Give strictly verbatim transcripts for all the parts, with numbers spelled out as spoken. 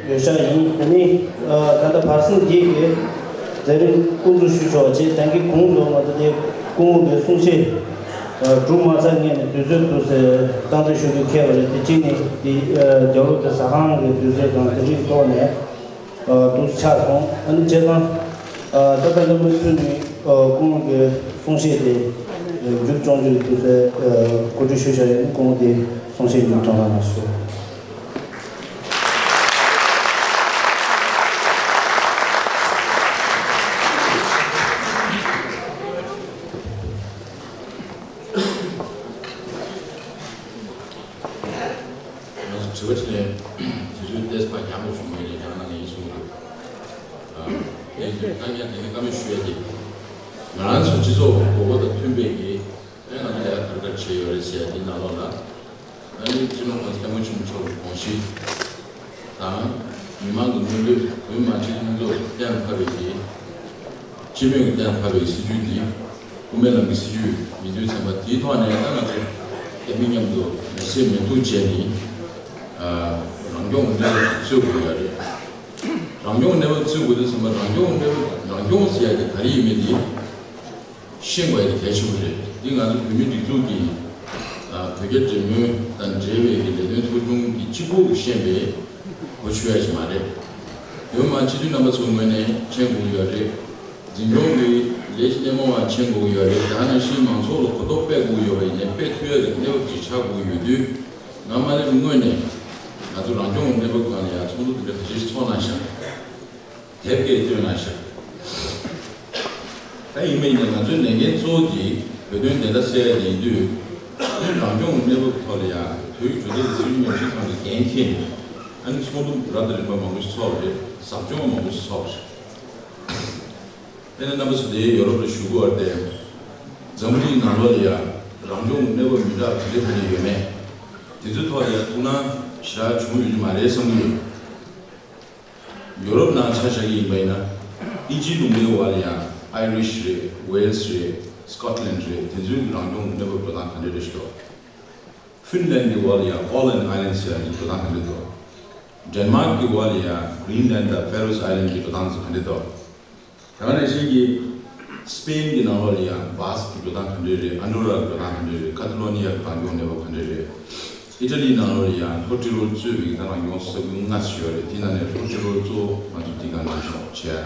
ཡོད་ཤག་ཡིན། ད་ནི་ད་ལྟ་བར་གསེང་བརྒྱད་ཀྱི་མཛད་རིམ་དབུ་འཛུགས་ཞུ་ཆོག་ཅེས། ད་གིན་གོང་དུ་ང་ཚོ་དེ་སྐུ་ངོ་གི་གསུང་བཤད་གྲུབ་མ་ཚར་སྔོན་ནས་དུས་ཚོད་དུ་སྟངས་འཛིན་ཞུ་རྒྱུ་འཁེལ་བ་རེད། དེ་གཅིག་ནི་དེ་རྒྱབ་ལོགས་དེ་ཟ་ཁང་གི་དུས་ཚོད་དང་དེ་འདྲའི་ཐོག་ནས་འདུག་ཆགས་སོང་། ཨ་ནི་བྱས་ཙང་ད་ལྟ་ལ་མུ་མཐུད་ནས་སྐུ་ངོ་གི་གསུང་བཤད་དེ་མཇུག་སྐྱོང་རྒྱུ་དུས་ཚོད་གོ་སྒྲིག་ཞུ་བྱ་ཡིན། སྐུ་ངོ་དེ་གསུང་བཤད་མཇུག་སྐྱོང་གནང་ཞུ། ང་ཚོ་དྲི་བ་དྲིས་ནས་དུས་ཚོད་ཏོག་ཙམ་ཡག་པོ་བྱུང་བ་ཡིན་ན་ཡང་ན་ངས་གསུང་གི་འདུག་ཨ་ངས་དེ་ནི་བཀའ་མོལ་ཞུ་ཡ་དེ། ང་རང་ཚོ་སྤྱི་ཚོགས་དགོས་མཁོ་དང་མཐུན་པའི་གི་ཨེ་ང་ཚོ་ལས་ཀ་ག་རེ་ག་རེ་བྱས་ཡོད་རེད་ཟེར་ཡ་དེ་ནང་ལོགས་ལ། ཨ་ནི་སྤྱི་ནོར་གོང་ས་སྐྱབས་མགོན་ཆེན་པོ་མཆོག་གི་དགོངས་གཞི་དང་། མི་མང་གི་མངོན་འདོད། བོད་མི་མང་སྤྱི་འཐུས་ལྷན་ཚོགས་གཏན་ལ་ཕབ་པའི་གི་སྤྱི་མོས་ཀྱི་གཏན་ལ་ཕབ་པའི་སྲིད་ཇུས་འདི་དབུ་མའི་ལམ་གྱི་སྲིད་ཇུས་ཡིན་དུས་ཙམ་པ། དེའི་ཐོག་ནས་ད་ང་ཚོ་རྒྱ་མི་མཉམ་དུ་མེ་སྲེག་མེ་ཐུག་བྱས་ནས་རང་སྐྱོང་གི་གནས་བབ་ཅིག་རྩོད་དགོས་ཡོད་རེད། རང་སྐྱོང་གི་གནས་བབ་རྩོད་དགོས་དུས་ཙམ་པ། རང་སྐྱོང་གི་གནས་བབ། རང་སྐྱོང་ཟེར་ཡ་དེ་ག་རེ་ཡིན་མིན་དེ་ཤེས་དགོས་ཡ་དེ་གལ་ཆེན་པོ་རེད། འདི་ང་ཚོ་བོད་མིའི་སྒྲིག་འཛུགས་ཀྱི་ཨ་བོད་རྒྱ་འབྲེལ་མོལ་དང་འབྲེལ་བའི་གི་ལས་དོན་ཚོགས་ཆུང་གིས་གཅིག་པུ་ཤེས་པའི་གོ་ཆོད་ཡ་ཞིག་མ་རེད། བོད་མི་མང་སྤྱི་འཐུས་རྣམ་པ་ཚོའི་ངོས་ནས་མཁྱེན་དགོས་ཀྱི་ཡོད་རེད། འཛིན་སྐྱོང་གི་ལས་སྣེ་མང་བ་མཁྱེན་དགོས་ཀྱི་ཡོད་རེད། དེ་ནང་བཞིན་མང་ཚོགས་ལ་གོ་རྟོགས་སྤེལ་དགོས་ཀྱི་ཡོད་པ་ཡིན་ནའི་སྤེལ་ཐུབ་ཡ་གི་གནས་བབ་ཅིག་ཆགས་དགོས་ཀྱི་ཡོད་དུས། སྔ་མ་ནས་སྔོན་ནས་ང་ཚོ་རང་སྐྱོང་གི་གནས་བབ་སྒང་ལ་ཡ་ཚོགས་འདུ་དེ་འདྲ་ག་ཚོད་ཚོགས་གནང་ཤག་དེབ་སྐྱེལ་བཏོན་གནང་ཤག་ད་ཡིན་པ་ཡིན་ན་ང་ཚོའི་ལས་འགན་གཙོ་བོ་དེ་བོད་དོན་བདེན་མཐའ་གསལ་ཡ་ཡིན་དུས། རང་སྐྱོང་གི་གནས་བབ་ཐོག་ལ་ཡ་བོད་ཀྱི་གྲོས་ཚོགས་ཀྱི་སྲིད་བྱུས་ཉམས་ཞིབ་ཁང་གི་འགན་འཁྱེར་ནས་ཨ་ནི་ཚོགས་འདུ་རབ་དང་རིམ་པ་མང་པོ་ཞིག་ཚོགས་པ་རེད། ཟབ་སྦྱོང་མང་པོ་ཞིག་ཚོགས་པ་རེད། དེ་ནས་རྣམ་པ་ཚོ་དེ་ཡོ་རོབ་ལ་བཞུགས་ཀྱི་ཡོད་རེད་དེ། འཛམ་བུ་གླིང་ནང་ལོགས་ལ་ཡ་རང་སྐྱོང་གི་གནས་བབ་མི་འདྲ་བ་ག་འདྲ་ག་འདྲ་ཡོད་མེད། དེ་ཚོའི་ཐོག་ལ་ཡ་ཐུགས་སྣང་ཞེ་དྲག་བྱུང་ཡོད་ཀྱི་མ་རེད་བསམ་གྱི་ཡོད། ཡོ་རོབ་ནང་ཆ་བཞག་གི་ཡིན་པ་ཡིན་ན། དབྱིན་ཇིའི་ལུང་པའི་འོག་ལ་ཡང་ཨའི་རིཤ་རེད། ཝེལ་སི་རེད། སི་ཀོཊ་ལན་རེད། དེ་ཚོའི་རང་སྐྱོང་གི་གནས་བབ་འགྲོ་སྟངས་ག་འདྲ་རེད་ཤག་ཧྥིན་ལན་གྱི་འོག་ལ་ཡང་ཨོ་ལན་ཨའི་ལན་ཟེར་ཡ་གི་འགྲོ་སྟངས་ག་འདྲ་འདུག་ཌེན་མཱག་གི་འོག་ལ་ཡང་གྷི་རིན་ལན་དང་ཕེ་རོ་ཨའི་ལན་གྱི་འགྲོ་སྟངས་ག་འདྲ་འདུག་དེ་ག་ནང་བཞིན་གྱི་སི་པེན་གྱི་ནང་ལོགས་ལ་ཡང་བྷ་སི་ཀི་འགྲོ་སྟངས་ག་འདྲ་རེད། ཨན་ཌོ་ར་གི་འགྲོ་སྟངས་ག་འདྲ་རེད། ཀ་ཏ་ལོ་ནི་ཡ་གི་རང་སྐྱོང་གནས་བབ་ག་འདྲ་རེད། ཨི་ཊ་ལིའི་ནང་ལོགས་ལ་ཡང་ལྷོ་ཏི་རོལ་གཙོས་པའི་ད་རང་སྐྱོང་ས་ཁུལ་ལྔ་ཞིག་ཡོད་རེད། དེའི་ནང་ནས་ལྷོ་ཏི་རོལ་གཙོ་བོ་ང་ཚོ་འདི་ག་ནང་བཞིན་བྱས་རེད་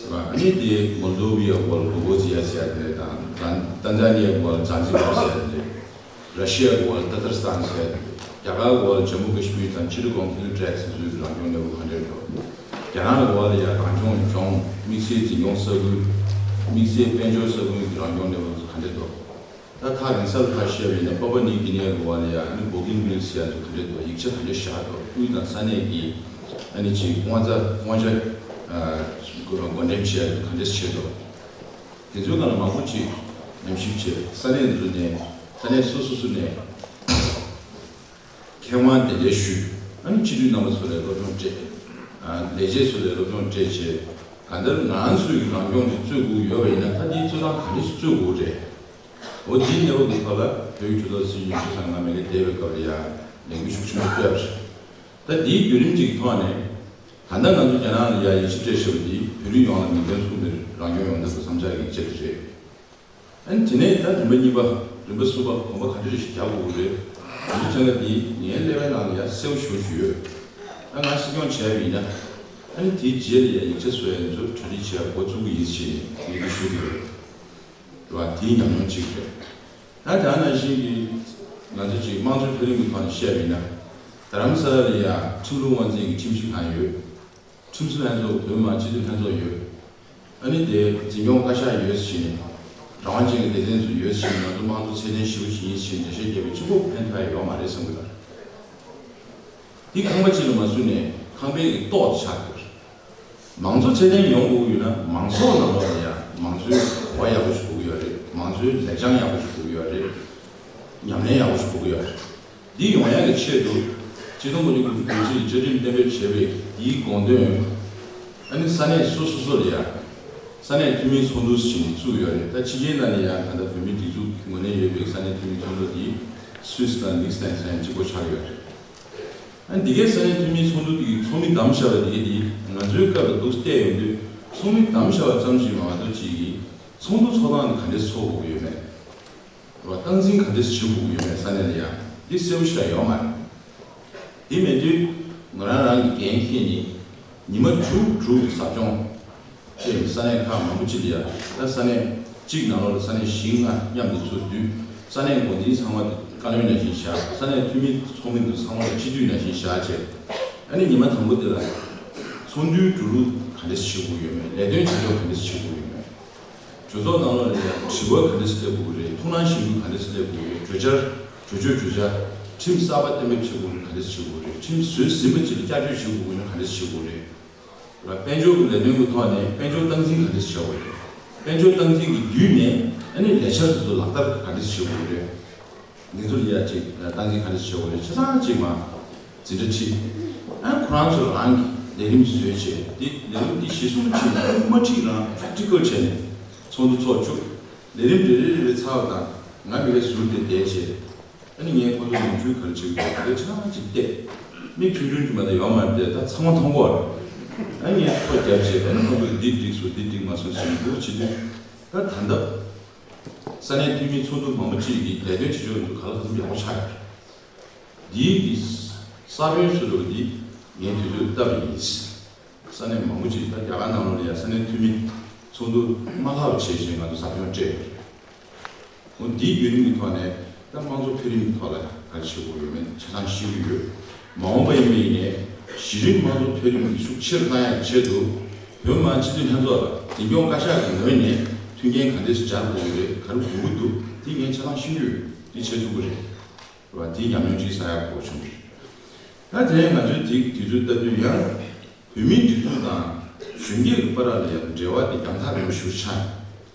བ། ཨ་ནི་དེ་མོལ་དོ་བི་ཡ་གི་འོག་ལ་གོ་གོ་ཛི་ཡ་ཟེར་ཡ་དེ་དང་། ཏན་ཏན་ཛ་ནི་ཡ་གི་འོག་ལ་ཛང་ཛི་བར་ཟེར་ཡ་དེ་རེད། ར་ཤི་ཡ་གི་འོག་ལ་ཏ་ཐར་སི་ཐན་ཟེར་ཡ་དེ་རེད། རྒྱ་གར་གི་འོག་ལ་ཇམ་མུ་ཀ་ཤི་མིར་དང་ཅི་ཊ་གོང་ཧི་ལ་ཊི་རེག་ཟེར་ཚུལ་གྱི་རང་སྐྱོང་གནས་བབ་ག་འདྲ་འགྲོ། རྒྱ་ནག་གི་འོག་ལ་ཡ་རང་སྐྱོང་ལྗོངས། དམིགས་བསལ་འཛིན་སྐྱོང་ས་ཁུལ། དམིགས་བསལ་དཔལ་འབྱོར་ས་ཁུལ་གྱི་རང་སྐྱོང་གནས་བབ་ཚོ་ག་འདྲ་འདུག་ད་ཐག་རིང་ས་ལ་ཁ་བཤད་པ་ཡིན་ན། པ་པ་ནིའུ་གྷི་ནི་ཡ་གི་འོག་ལ་ཡ་ཨ་ནི་བོ་གིན་བིལ་ཟེར་ཡ་ཚོ་ག་འདྲ་འདུག་ཡིག་ཆ་ག་འདྲ་བཞག་འདུག་དབུས་དང་ས་གནས་ཀྱི་ཨ་ནི་ཅིག་དབང་ཆ་དབང་ཆ་ཨ་བགོ་འགྲེམས་བྱེད་ཡ་ཚོ་ག་འདྲ་བྱེད་འདུག་དེ་ཚོའི་སྒང་ལ་མང་པོ་ཅིག་ཉམས་ཞིབ་བྱས། ས་གནས་འདི་ཚོ་ནས། ས་གནས་སོ་སོ་སོ་ནས་མཁས་དབང་གདན་འདྲེན་ཞུས། ཨ་ནི་སྤྱི་འཐུས་རྣམ་པ་ཚོ་ལ་སློབ་སྦྱོང་སྤྲད། ཨ་ལས་བྱེད་ཚོ་ལ་སློབ་སྦྱོང་སྤྲད་བྱས། གང་ལྟར་ང་ཚོའི་རང་སྐྱོང་ཅིག་རྩོད་དགོས་ཡོད་པ་ཡིན་ན། ད་འདིའི་རྩོད་སྟངས་ག་འདྲ་ཞིག་རྩོད་དགོས་རེད། འོ་འདིའི་གནས་བབ་ཀྱི་ཐོག་ལ་བོད་ཀྱི་གྲོས་ཚོགས་སྲིད་བྱུས་ཉམས་ཞིབ་ཁང་ང་མེ་ལེ་བསྡད་པའི་སྐབས་ལ་ཡང་ལས་འགུལ་ཤུགས་ཆེན་པོ་སྤེལ་བ་རེད། ད་འདིའི་བརྒྱུད་རིམ་ཅིག་གི་ཐོག་ནས། ད་ལྟ་ང་ཚོ་རྒྱ་ནག་ལ་ཡ་ཡིག་ཆ་སྤྲད་བཞག་པ་འདི་བོད་རིགས་ཡོངས་ལ་མིང་དོན་མཚུངས་པའི་རང་སྐྱོང་ཡོང་ཐབས་ཀྱི་བསམ་འཆར་གྱི་ཡིག་ཆ་དེ་རེད། ཨ་ནི་དེ་ནས་ད་རིམ་པ་གཉིས་པ། རིམ་པ་གསུམ་པ། གོམ་པ་ག་འདྲ་རེ་ཞིག་རྒྱག་དགོས་ཀྱི་རེད། དེ་ཚོ་ཐད་ཀ་འདི་ངའི་ཀླད་པའི་ནང་ལ་ཡ་གསལ་པོ་ཞེ་པོ་ཅིག་ཡོད། ད་ང་སྲིད་སྐྱོང་བྱས་པ་ཡིན་ན། ཨ་ནི་དེའི་རྗེས་ལ་ཡ་ཡིག་ཆ་བཟོ་ཡ་ཚོ་གྲ་སྒྲིག་བྱེད་ཡ་འགོ་བཙུགས་ཀྱི་ཡིན་ཞེས་ངས་འདི་ཞུ་གི་ཡོད། རེད་བ། དེའི་ཉམས་མྱོང་གཅིག་རེད། ད་དེ་ནང་བཞིན་གྱི་ང་ཚོ་ཅིག་དམངས་གཙོའི་འཕེལ་རིམ་གྱི་ཐོག་ནས་བཤད་པ་ཡིན་ན། རྡ་རམ་ས་ལ་ལ་ཡ་ཁྲིམས་ལུགས་དབང་འཛིན་གྱི་ཁྲིམས་ཞིབ་ཁང་ཡོད། ཁྲིམས་སྲོལ་ལྷན་ཚོགས། བོད་མི་མང་སྤྱི་འཐུས་ལྷན་ཚོགས་ཡོད། ཨ་ནི་དེ་འཛིན་སྐྱོང་བཀའ་ཤག་ཡོད་ཟེར་ནས། རང་དབང་ཅན་གྱི་སྡེ་ཚན་ཚོ་ཡོད་ཟེར་ནས། ང་ཚོ་དམངས་གཙོ་ཚད་ལྡན་ཞེ་པོ་ཞིག་ཡིན་ཟེར་ནས་འགྲེལ་བཤད་བརྒྱབ་པས་གཅིག་པོ་ཕན་ཐོགས་ཡ་ཡོད་མ་རེད་བསམ་གྱི་འདུག་འདི་ཁང་པ་གཅིག་ལ་མ་བཟུང་ནས་ཁང་པའི་གི་ཏོག་ཆགས་ཀྱི་རེད། མང་གཙོ་ཚད་ལྡན་ཡོང་དགོས་ཀྱི་ཡོད་ན་མང་ཚོགས་ནང་ལོགས་ལ་ཡང་མང་གཙོའི་གོ་བ་ཡག་པོ་ཞིག་དགོས་ཀྱི་ཡོད་རེད། མང་གཙོའི་ལེགས་བྱང་ཡག་པོ་ཞིག་དགོས་ཀྱི་ཡོད་རེད། ཉམས་ལེན་ཡག་པོ་ཞིག་དགོས་ཀྱི་ཡོད་རེད། འདི་ཡོང་ཡག་གི་ཆེད་དུ་ཆིག་སྟོང་དགུ་བརྒྱ་དགུ་བཅུ་གོ་གཅིག་བཅའ་ཁྲིམས་གཏན་འབེབས་བྱས་པའི་འདིའི་དགོངས་དོན། ཨ་ནི་ས་གནས་སོ་སོ་སོ་ལ་ཡང་ས་གནས་འཐུས་མིའི་ཚོགས་འདུ་ཞིག་བཙུགས་ཡོད་རེད། ད་ཕྱི་རྒྱལ་ནང་ནས་ཡང་ད་ལྟ་བོད་མིའི་སྒྲིག་འཛུགས་ཀྱི་ངོས་ནས་ཡོད་པའི་ས་གནས་འཐུས་མིའི་ཚོགས་འདུ་འདི་སུད་སི་དང་ལིག་སི་ཏན་སི་ཏན་གཅིག་པོ་ཆགས་ཡོད་རེད། ཨ་ནི་འདི་གའི་ས་གནས་འཐུས་མིའི་ཚོགས་འདུ་འདི་གི་ཚོགས་མི་བདམས་བཞག་པ་འདི་གའི་འདི་ང་ཚོའི་སྐབས་ལ་འདུག་བལྟས་ཡོང་དུས་ཚོགས་མི་བདམས་བཞག་པ་ཙམ་ཞིག་མ་གཏོགས་ཅིག་གིས་ཚོགས་འདུ་ཚོགས་སྟངས་འདི་ག་འདྲས་ཚོགས་དགོས་ཀྱི་ཡོད་མེད། རོ། སྟངས་འཛིན་ག་འདྲས་བྱེད་དགོས་ཀྱི་ཡོད་མེད་ས་གནས་ལ་ཡང་འདི་གསལ་པོ་ཞིག་ལ་ཡོད་མ་རེད། དེ་མེད་དུས་ང་རང་རང་གི་འགན་འཁྱེར་ནས་ཉི་མ་དྲུག་དྲུག་གི་ཟབ་སྦྱོང་བྱས་ནས་ས་གནས་ཁག་མང་པོ་ཅིག་ལ་ཡང་ད་ས་གནས་གཅིག་ནང་ལོགས་ལ་ས་གནས་བཞི་ལྔ་མཉམ་དུ་ཚུར་བསྡུས། ས་གནས་འགོ་འཛིན་ཚང་མ་བཀའ་བློན་ནང་བཞིན་བཞག་ས་གནས་འཐུས་མི་ཚོགས་མི་འདུ་ཚང་མ་ལ་སྤྱི་འཐུས་ནང་བཞིན་བཞག་བྱས། ཨ་ནི་ཉི་མ་དང་པོ་དེ་ལ་ཚོགས་འདུའི་འགྲོ་ལུགས་ག་འདྲས་བྱེད་དགོས་ཡོད་མེད། ལས་དོན་བྱེད་ཕྱོགས་ག་འདྲས་བྱེད་དགོས་ཡོད་མེད། གྲོས་ཚོགས་ནང་ལོགས་ལ་ཡང་དྲི་བ་ག་འདྲས་སླེབས་དགོས་རེད། ཐུགས་སྣང་ཞུ་རྒྱུ་ག་འདྲས་སླེབས་དགོས་རེད། གྲོས་འཆར་གྲོས་ཆོད་གྲོས་འཆར་ཁྲིམས་གསར་པ་གཏན་འབེབས་བྱེད་དགོས་རེད། ག་འདྲས་བྱེད་དགོས་རེད། ཁྲིམས་བཟོས་ཟིན་པ་ཅིག་ལ་བསྐྱར་བཅོས་བྱེད་དགོས་ཀྱི་ན་ག་འདྲས་བྱེད་དགོས་རེད། དཔལ་འབྱོར་གྱི་ལས་དོན་གྱི་ཐོག་ནས་དཔལ་འབྱོར་སྟངས་འཛིན་ག་འདྲས་བྱེད་དགོས་རེད། དཔལ་འབྱོར་སྟངས་འཛིན་གྱི་བརྒྱུད་ནས་ཨ་ནི་ལས་འཆར་དེ་ཚོ་ལག་བསྟར་ག་འདྲས་བྱེད་དགོས་རེད། འདི་ཚོ་ལ་ཡ་ཅིག་སྟངས་འཛིན་ག་འདྲས་བྱེད་དགོས་རེད། ཆ་ཚང་ཅིག་མ་འཛིན་གྲྭ་ཁྲིད། ཨ་ཁོ་རང་ཚོ་རང་གི་ལས་རིམ་བཟོས་བྱས་འདི་ལས་རིམ་འདི་གཞི་བཟུང་བྱས་ནས་དབུ་མ་ཁྲིད་རང་པྲེག་ཊི་ཀལ་བྱས་ནས་ཚོགས་འདུ་ཚོགས་བཅུག་ལས་རིམ་རེ་རེ་རེ་རེ་ཚར་བ་དང་ང་མི་རེ་ཟུར་དེ་བསྡད་བྱས། ཨ་ནི་ངས་ཁོ་ཚོ་ནོར་འཁྲུལ་ག་རེ་བྱེད་ཀྱི་འདུག་དེ་ཆ་ཚང་ཅིག་བལྟས། མིག་ཆུང་ཆུང་གྱི་མ་གཏོགས་ཡོད་མ་རེད་དེ་ད་ཚང་མ་མཐོང་གི་རེད། ཨ་ངས་ཐོ་རྒྱབ་བྱས་ཨ་ནི་ཁོ་ཚོས་འདི་འགྲིག་སོང་འདི་འགྲིག་མ་སོང་ཞེས་འདུག་བྱེད་དུས་ད་ད་ལྟ་ས་གནས་འཐུས་མི་ཚོགས་འདུ་མང་པོ་ཅིག་གིས་ལས་དོན་བྱེད་ཕྱོགས་འདི་ག་ལ་ག་ཚོད་ཡག་པོ་ཆགས་ཡོད། འདིའི་གི་ས་བོན་སུ་རུ་འདི་ངས་དུས་ཚོད་བཏབ་ཡིན། ས་གནས་མང་པོ་ཅིག་ད་རྒྱ་གར་ནང་ལོགས་ལ་ཡང་ས་གནས་འཐུས་མི་ཚོགས་འདུ་མ་ལྷག་པ་བྱས་བྱས་ང་ཚོ་ཟབ་སྦྱོང་སྤྲད་ཡོད་རེད། འོ་འདིའི་བརྒྱུད་རིམ་གྱི་ཐོག་ནས་ད་དམངས་གཙོ་འཕེལ་རིམ་གྱི་ཐོག་ལ་ག་རེ་བྱེད་དགོས་ཡོད་མེད་ཆ་ཚང་ཤེས་ཀྱི་ཡོད། མ་འོངས་པ་ཡིན་པ་ཡིན་ནའི་གཞི་རིམ་དམངས་གཙོ་འཕེལ་རིམ་གྱི་ཤུགས་ཆེ་རུ་གཏང་ཡག་ཆེད་དུ་བོད་མི་མང་སྤྱི་འཐུས་ལྷན་ཚོགས་ལ་འཛིན་སྐྱོང་བཀའ་ཤག་གི་ངོས་ནས་མཐུན་རྐྱེན་ག་འདྲས་སྦྱར་དགོས་ཀྱི་རེད། ག་རེ་དགོས་ཀྱི་འདུག་དེ་ངས་ཆ་ཚང་ཤེས་ཀྱི་ཡོད། དེ་བྱེད་ཐུབ་ཀྱི་རེད། རེད་བ། དེའི་ཉམས་མྱོང་ཅིག་བསགས་ཡག་དགོས་བྱུང་རེད། ད་དེ་ང་ཚོས་དེ་དུས་ཚོད་ལྟ་དུས་ཡང་བོད་མིའི་སྒྲིག་འཛུགས་དང་གཞོན་སྐྱེས་ཀྱི་བར་ལ་ཡང་འབྲེལ་བ་དེ་རྒྱང་ཐག་རིང་པོ་ཞིག་ཆགས་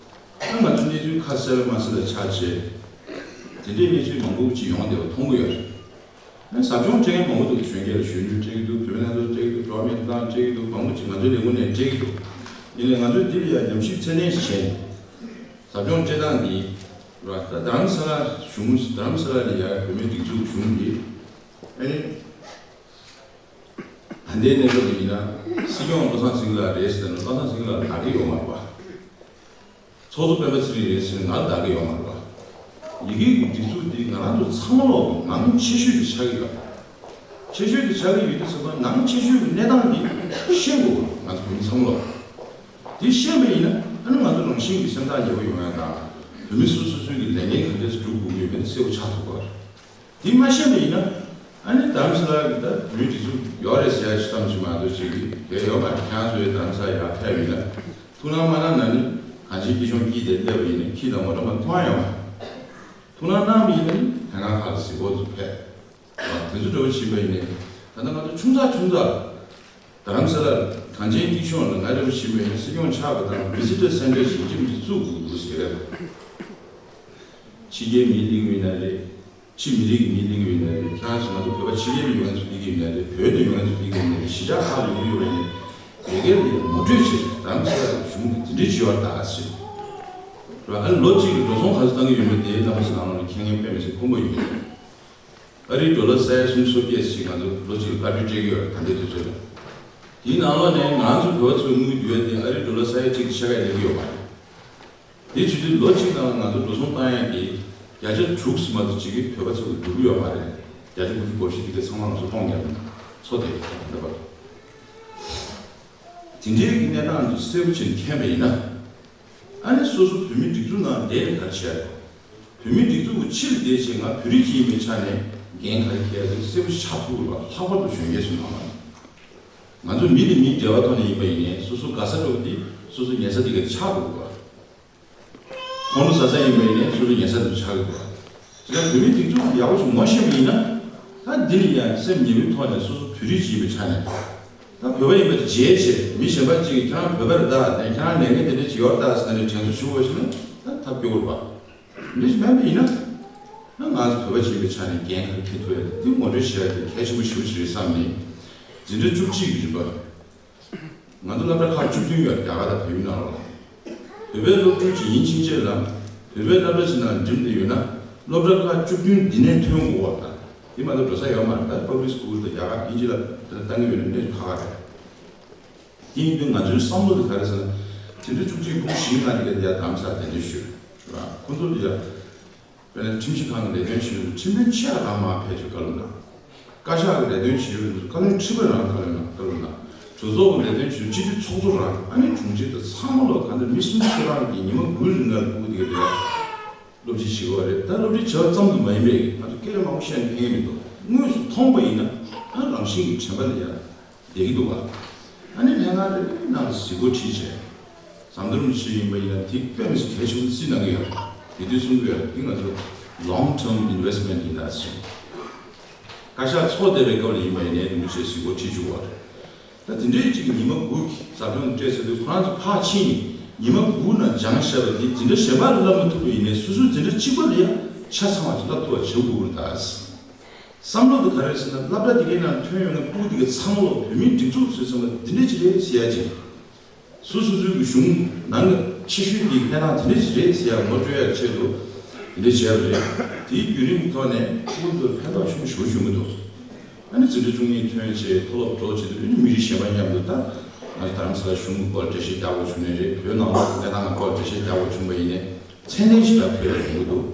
ཡོད། ད་ང་ཚོ་གནས་ཚུལ་ཁ་གསལ་མ་གསལ་ལ་ཆགས་རྗེས་དེ་འདྲའི་གནས་ཚུལ་མང་པོ་ཅིག་ཡོང་བསྡད་པ་མཐོང་གི་ཡོད་རེད། ཨ་ཟབ་སྦྱོང་སྤྲད་མཁན་མང་པོ་འདུག་གཞོན་སྐྱེས་ལ་གཞོན་ནུ་སྤྲད་ཀྱི་འདུག་བོད་མི་ལྷན་ཚོགས་སྤྲད་ཀྱི་འདུག་འགྲོ་བ་མིའི་ཐོབ་ཐང་སྤྲད་ཀྱི་འདུག་མང་པོ་ཅིག་ང་ཚོའི་ལས་ཁུངས་ནས་སྤྲད་ཀྱི་འདུག་ཡིན་ནའི་ང་ཚོས་འདི་ལ་ཡང་ཉམས་ཞིབ་ཚད་ལྡན་ཞིག་བྱས་ནས་ཟབ་སྦྱོང་སྤྲད་སྟངས་འདི་ར་ད་རྡ་རམ་ས་ལ་གཞུང་རྡ་རམ་ས་ལ་ལ་ཡང་བོད་མིའི་སྒྲིག་འཛུགས་གཞུང་འདི་ཨ་ནི་ད་ལྟའི་གནས་སྐབས་འདི་ཡིན་ན་སྲིད་སྐྱོང་བློ་བཟང་སེང་གེ་ལགས་རེད་ཟེར་ན་བློ་བཟང་སེང་གེ་ལགས་ལ་ལྟ་གི་ཡོད་མ་རེད་པ། ཚོགས་གཙོ་སྤེན་པ་ཚེ་རིང་རེད་ཟེར་ན་ང་ལ་ལྟ་གི་ཡོད་མ་རེད་པ། ཡི་གེ་གི་སྒྲིག་འཛུགས་འདི་ང་རང་ཚོ་ཚང་མ་ལོག་ངང་ཆེ་ཤོས་དེ་ཆགས་ཀྱི་ཡོད། ཆེ་ཤོས་དེ་ཆགས་ཀྱི་ཡོད་དུས་ཙམ་པ་ངང་ཆེ་ཤོས་ཀྱི་གནས་སྟངས་འདི་ཤེས་དགོས། ང་ཚོ་བོད་མི་ཚང་མ་ལོག་འདི་ཤེས་པ་ཡིན་ན་ཨ་ནི་ང་ཚོ་རང་བཞིན་གྱི་སེམས་ཐག་ཉེ་པོ་ཡོང་ཡ་དང་བོད་མི་སོ་སོ་སོའི་གི་ལས་འགན་ག་འདྲས་སྒྲུབ་དགོས་ཀྱི་ཡོད་མེད་གསལ་པོ་ཆགས་ཐུབ་པ་རེད། དེ་མ་ཤེས་པ་ཡིན་ན་ཨ་ནི་རྡ་རམ་ས་ལ་གི་ད་བོད་མིའི་སྒྲིག་འཛུགས་ཡོད་རེད་ཟེར་ཡ་ཞིག་ཙམ་ཞིག་མ་གཏོགས་ཅིག་གི་དེ་ཡོད་མ་རེད། ཁྱེད་རང་ཚོའི་རྡ་རམ་ས་ལ་ཡར་ཕེབས་ཡིན་ན་ཐུགས་སྣང་མ་གནང་ན་ནི་གངས་ཅན་སྐྱིད་གཤོངས་དཀྱིལ་དེར་སླེབས་པ་ཡིན་ན་ཁྱི་དང་མོ་ཊ་མ་མཐོང་ཡོང་། ཐུགས་སྣང་གནང་བ་ཡིན་ན་ནི་དེ་སྔ་ཁག་ལ་གཟིགས་སྐོར་དུ་ཕེབས། དེ་ཚོ་འདྲ་བོ་ཕྱིན་པ་ཡིན་ནའི་ད་ལྟ་ང་ཚོ་ཆུང་ཙག་ཆུང་ཙག་རྡ་རམ་ས་ལར་གངས་ཅན་སྐྱིད་གཤོངས་ལ་ང་འདྲ་བོ་ཕྱིན་པ་ཡིན་ན་སྲིད་སྐྱོང་ཆགས་པ་དང་བི་ཟི་ཊར་སེན་ཊར་ཞིག་ཅིག་བཙུགས་དགོས་འདུག་ཟེར་རེད། ཕྱི་རྒྱལ་མིའི་གླིང་བའི་ནང་རེད། ཕྱི་མི་རིགས་མིའི་གླིང་བའི་ནང་རེད། ཁྱེད་རང་ཚོ་ང་ཚོ་བོད་པ་ཕྱི་རྒྱལ་ལ་ཡོད་མཁན་ཚོ་གླིང་གའི་ནང་རེད། བོད་དུ་ཡོད་མཁན་ཚོ་གླིང་གའི་ནང་རེད། གཞིས་ཆགས་ཁག་ལ་ཡོང་གི་ཡོད་པ་ཡིན་ནའི་ལས་ཀའི་ལས་ངོ་སྤྲོད་བྱེད་རེད། རྡ་རམ་ས་ལ་གཞུང་གིས་དེ་འདྲའི་བྱེད་པ་ད་ཟེར། ར་ཨ་ནི་ལོ་གཅིག་གི་འགྲོ་སོང་ག་ཚོད་བཏང་གི་ཡོད་མེད་དེ་རྣམ་པ་ཚོ་ནང་ལོགས་ནས་མཁྱེན་མཁན་དཔེ་མི་སྲིད་དཀོན་པོ་ཡིན། ཨ་རིའི་ཌོ་ལར་ས་ཡ་སུམ་ཅུ་སོ་བརྒྱད་ཅིག་ང་ཚོ་ལོ་གཅིག་ལ་བཀའ་འཁྲོལ་སྤྲད་ཀྱི་ཡོད་རེད། ད་ལྟའི་དུས་ཚོད་ལ། དེའི་ནང་ལོགས་ནས་ང་ཚོ་བོད་པ་ཚོའི་དངུལ་བསྡུ་ཡ་དེ་ཨ་རིའི་ཌོ་ལར་ས་ཡ་གཅིག་ཕྱེད་ཀ་ལས་ཀྱི་ཡོད་མ་རེད། དེ་བྱེད་དུས་ལོ་གཅིག་ནང་ལ་ང་ཚོ་འགྲོ་སོང་བཏང་ཡ་དེ་བརྒྱ་ཆ་དྲུག་ཙམ་མ་གཏོགས་གཅིག་གིས་བོད་པ་ཚོ་གི་བསྡུ་གི་ཡོད་མ་རེད། བརྒྱ་ཆ་དགུ་བཅུ་གོ་བཞི་དེ་གའི་ཚང་མ་ང་ཚོ་གཏོང་རྒྱག་གི་འཚོ་བསྡད་ཡོད་འདུག་པ། དེ་འདྲའི་གི་གནས་སྟངས་དེ་གསལ་པོ་བྱས་ནས་མཁྱེན་པ་ཡིན་ན། ཨ་ནི་སོ་སོ་བོད་མིའི་སྒྲིག་འཛུགས་ནང་བསྡད་ནས་ག་རེ་བྱས་རེད། བོད་མིའི་སྒྲིག་འཛུགས་ཀྱི་ཕྱིར་བསྡད་བྱས་ང་བོད་རིགས་ཅིག་ཡིན་པའི་ཆ་ནས་འགན་ག་རེ་འཁྱེར་ཡ་དེ་གསལ་པོ་ཞིག་ཆགས་ཐུབ་དགོས་པ། ལྷག་པར་དུ་གཞོན་སྐྱེས་ཚོའི་ནང་ལ། ང་ཚོ་མི་དང་མིའི་འབྲེལ་བ་ཐོག་ནས་ཡིན་པ་ཡིན་ནའི་སོ་སོ་དགའ་ས་འདྲ་བོ་དེ་སོ་སོ་ཉལ་ས་དེ་ག་ཆགས་དགོས་པ། ཁོང་ཁྲོ་ཟ་ས་ཡིན་པ་ཡིན་ནའི་སོ་སོ་ཉལ་ས་དེ་ཆགས་དགོས་པ། དེ་ལ་བོད་མིའི་སྒྲིག་འཛུགས་ཡག་པོ་ཞིག་ངོ་ཤེས་པ་ཡིན་ན་ད་འདི་ནས་ཡང་སེམས་ཉེ་བའི་ཐོག་ནས་སོ་སོ་བོད་རིགས་ཅིག་ཡིན་པའི་ཆ་ནས། ད་བོད་པ་ཡིན་པ་བརྗེད་བྱས་མི་གཞན་པ་གཅིག་གིས་ཁྱེད་རང་བོད་པ་རེད་ད། ཁྱེད་རང་ལས་འགན་དེ་འདྲ་ཅིག་ཡོད་རེད་ད་ཟེར་ནས་དྲན་གསོ་ཞུ་དགོས་ཞེ་ན་ད་ཐབས་སྐྱོ་བོ་རེད་པ། འདི་ཞིག་མེད་པ་ཡིན་ན། ང་ཚོ་བོད་པ་ཞིག་ཡིན་པའི་ཆ་ནས་འགན་ག་རེ་འཁྱེར་ཐུབ་ཡོད་དེ་ངོ་སྤྲོད་བྱེད་ཡ་དེ་གལ་ཆེན་པོ་ཞེ་པོ་ཞིག་རེད་བསམ་ནས། འཛིན་གྲྭ་བཅུ་གཅིག་གི་རིམ་པ། ང་ཚོ་སློབ་གྲྭ་ཁག་བཅུ་བདུན་ཡོད་རྒྱ་གར་དང་བལ་ཡུལ་ནང་ལོགས་ལ། བོད་པའི་སློབ་ཕྲུག་ཅིག་ཡིན་ཕྱིན་ཆད་ལ་བོད་པའི་སློབ་གྲྭ་ཞིག་ནང་འགྲིམས་བསྡད་ཡོད་ན་སློབ་གྲྭ་ཁག་བཅུ་བདུན་འདི་ནས་ཐོན་དགོས་པ་དང་། འདི་མ་གཏོགས་འགྲོ་ས་ཡོད་མ་རེད། ད་པབ་ལིག་སི་ཀུལ་དང་རྒྱ་གར་དབྱིན་ཇི་ལ་ད་བཏང་གི་ཡོད་ན་གནས་ཚུལ་ཁག་ཁག་རེད། དེ་ཡིན་དུས་ང་ཚོའི་བསམ་བློ་དེ་ག་རེ་ཟེར་ན། དེ་འདྲའི་བཅུ་གཅིག་ཕྲུ་གུ་བཞི་ལྔ་དེ་ག་དེ་ཡར་རྡ་རམ་ས་ལ་གདན་འདྲེན་ཞུས་ར། ཁོ་ཚོ་དེ་ཡར་དཔེར་ན་ཁྲིམས་ཞིབ་ཁང་གི་ལས་དོན་བྱེད་དུས་ཁྲིམས་དཔོན་ཆེ་བ་རང་མར་ཕེབས་བྱས་བཀའ་སློབ་གནང་། བཀའ་ཤག་གི་ལས་དོན་བྱེད་དུས་བཀའ་བློན་ཁྲི་པ་རང་བཀའ་སློབ་གནང་། བཀའ་སློབ་གནང་། གྲོས་ཚོགས་ཀྱི་ལས་དོན་བྱེད་དུས་སྤྱི་འཐུས་ཚོགས་གཙོ་རང་། ཨ་ནི་དྲུང་ཆེ་དང་ཚང་མ་ལོ་གང་ལྟར་མི་སུམ་ཅུ་སོ་གྲངས་ཀྱིས་ཉི་མ་དགུའི་རིང་ལ་ཕྲུ་གུ་དེ་ག་དེ་ཡར་སློབ་ཁྲིད་བྱེད་དགོས་པ་རེད། ད་སློབ་ཁྲིད་བྱས་པ་ཙམ་དུ་མ་ཡིན་པའི་ང་ཚོ་སྐད་ཆ་མང་པོ་བཤད་ནས་ཕན་གྱི་མི་འདུག་དངོས་སུ་མཐོང་པ་ཡིན་ན་ཨ་རང་བཞིན་གྱི་དྲན་པ་ལ་ཡར་བསྡད་ཀྱི་འདུག་བ། ཨ་ནི་ལྷན་ཁང་རེ་རེ་ནང་ལ་གཟིགས་སྐོར་ཁྲིད་བྱས། ཟམ་གདོང་རིན་པོ་ཆེ་ཡིན་པ་ཡིན་ན་དེ་དཔེ་མི་སྲིད་གལ་ཆེན་པོ་བརྩིས་གནང་གི་ཡོད། དེ་དུས་གསུང་གི་ཡོད། འདི་ང་ཚོ་long term investment ཡིན་ད་ཟེར། བཀའ་ཤག་ཚོགས་བསྡད་པའི་སྐབས་ལ་ཡིན་པ་ཡིན་ནའི་རིན་པོ་ཆེ་གཟིགས་སྐོར་ཁྲིད་བཅུག་པ་རེད། ད་དེ་འདྲའི་ཅིག་ཉི་མ་དགུ་གི་ཟབ་སྦྱོང་སྤྲད་ཚར་དུས་ཁོ་རང་ཚོ་ཕར་ཕྱིན་ནས་ཉི་མ་དགུ་ནང་སྦྱངས་བཞག་པ་དེ་འཛིན་གྲྭ་གཞན་པ་ལ་བསླབ་མ་ཐུབ་པ་ཡིན་ནའི་སོ་སོའི་འཛིན་གྲྭ་གཅིག་པ་ལ་ཡང་ཆ་ཚང་བ་ཅིག་བསླབ་ཐུབ་པ་བྱེད་དགོས་ཀྱི་རེད་ད། བསམ་བློ་དེ་ག་རེ་རེད་ཟེར་ན། སློབ་གྲྭ་དེ་གའི་ནང་ཐོན་ཡོང་མཁན་ཕྲུ་གུ་དེ་གའི་ཚང་མ་ལོ་བོད་མིའི་སྒྲིག་འཛུགས་ཟེར་ཚང་མ་འདི་འདྲ་ཅིག་རེད་ཟེར་ཡ་ཅིག་སོ་སོ་སོའི་གི་གཞུང་ནང་གི་ཆེ་ཤོས་ཀྱི་གནས་སྟངས་དེ་འདྲ་ཅིག་རེད་ཟེར་ཡ་ངོ་སྤྲོད་ཡ་ཆེད་དུ་དེ་འདྲ་བྱས་པ་རེད། དེའི་བརྒྱུད་རིམ་གྱི་ཐོག་ནས་ཕྲུ་གུ་ཚོར་ཕན་ཐོགས་ཆེན་པོ་ཞེ་པོ་བྱུང་གི་འདུག་ཨ་ནི་འཛིན་གྲྭ་བཅུ་གཉིས་ཐོན་བྱས་མཐོ་སློབ་འགྲོ་བྱེད་དུས་ཨ་ནི་མི་རིགས་གཞན་པ་མཉམ་དུ་ད་ང་ཚོ་རྡ་རམ་ས་ལ་གཞུང་གི་སྐོར་འགྲེལ་བཤད་རྒྱག་དགོས་བྱུང་ནའི་རེད། བོད་ནང་ལོགས་ཀྱི་གནས་སྟངས་ཀྱི་སྐོར་འགྲེལ་བཤད་རྒྱག་དགོས་བྱུང་བ་ཡིན་ནའི། མཚན་ལྡན་ཞིག་ལ་ཕེབས་ཡོང་གི་འདུག་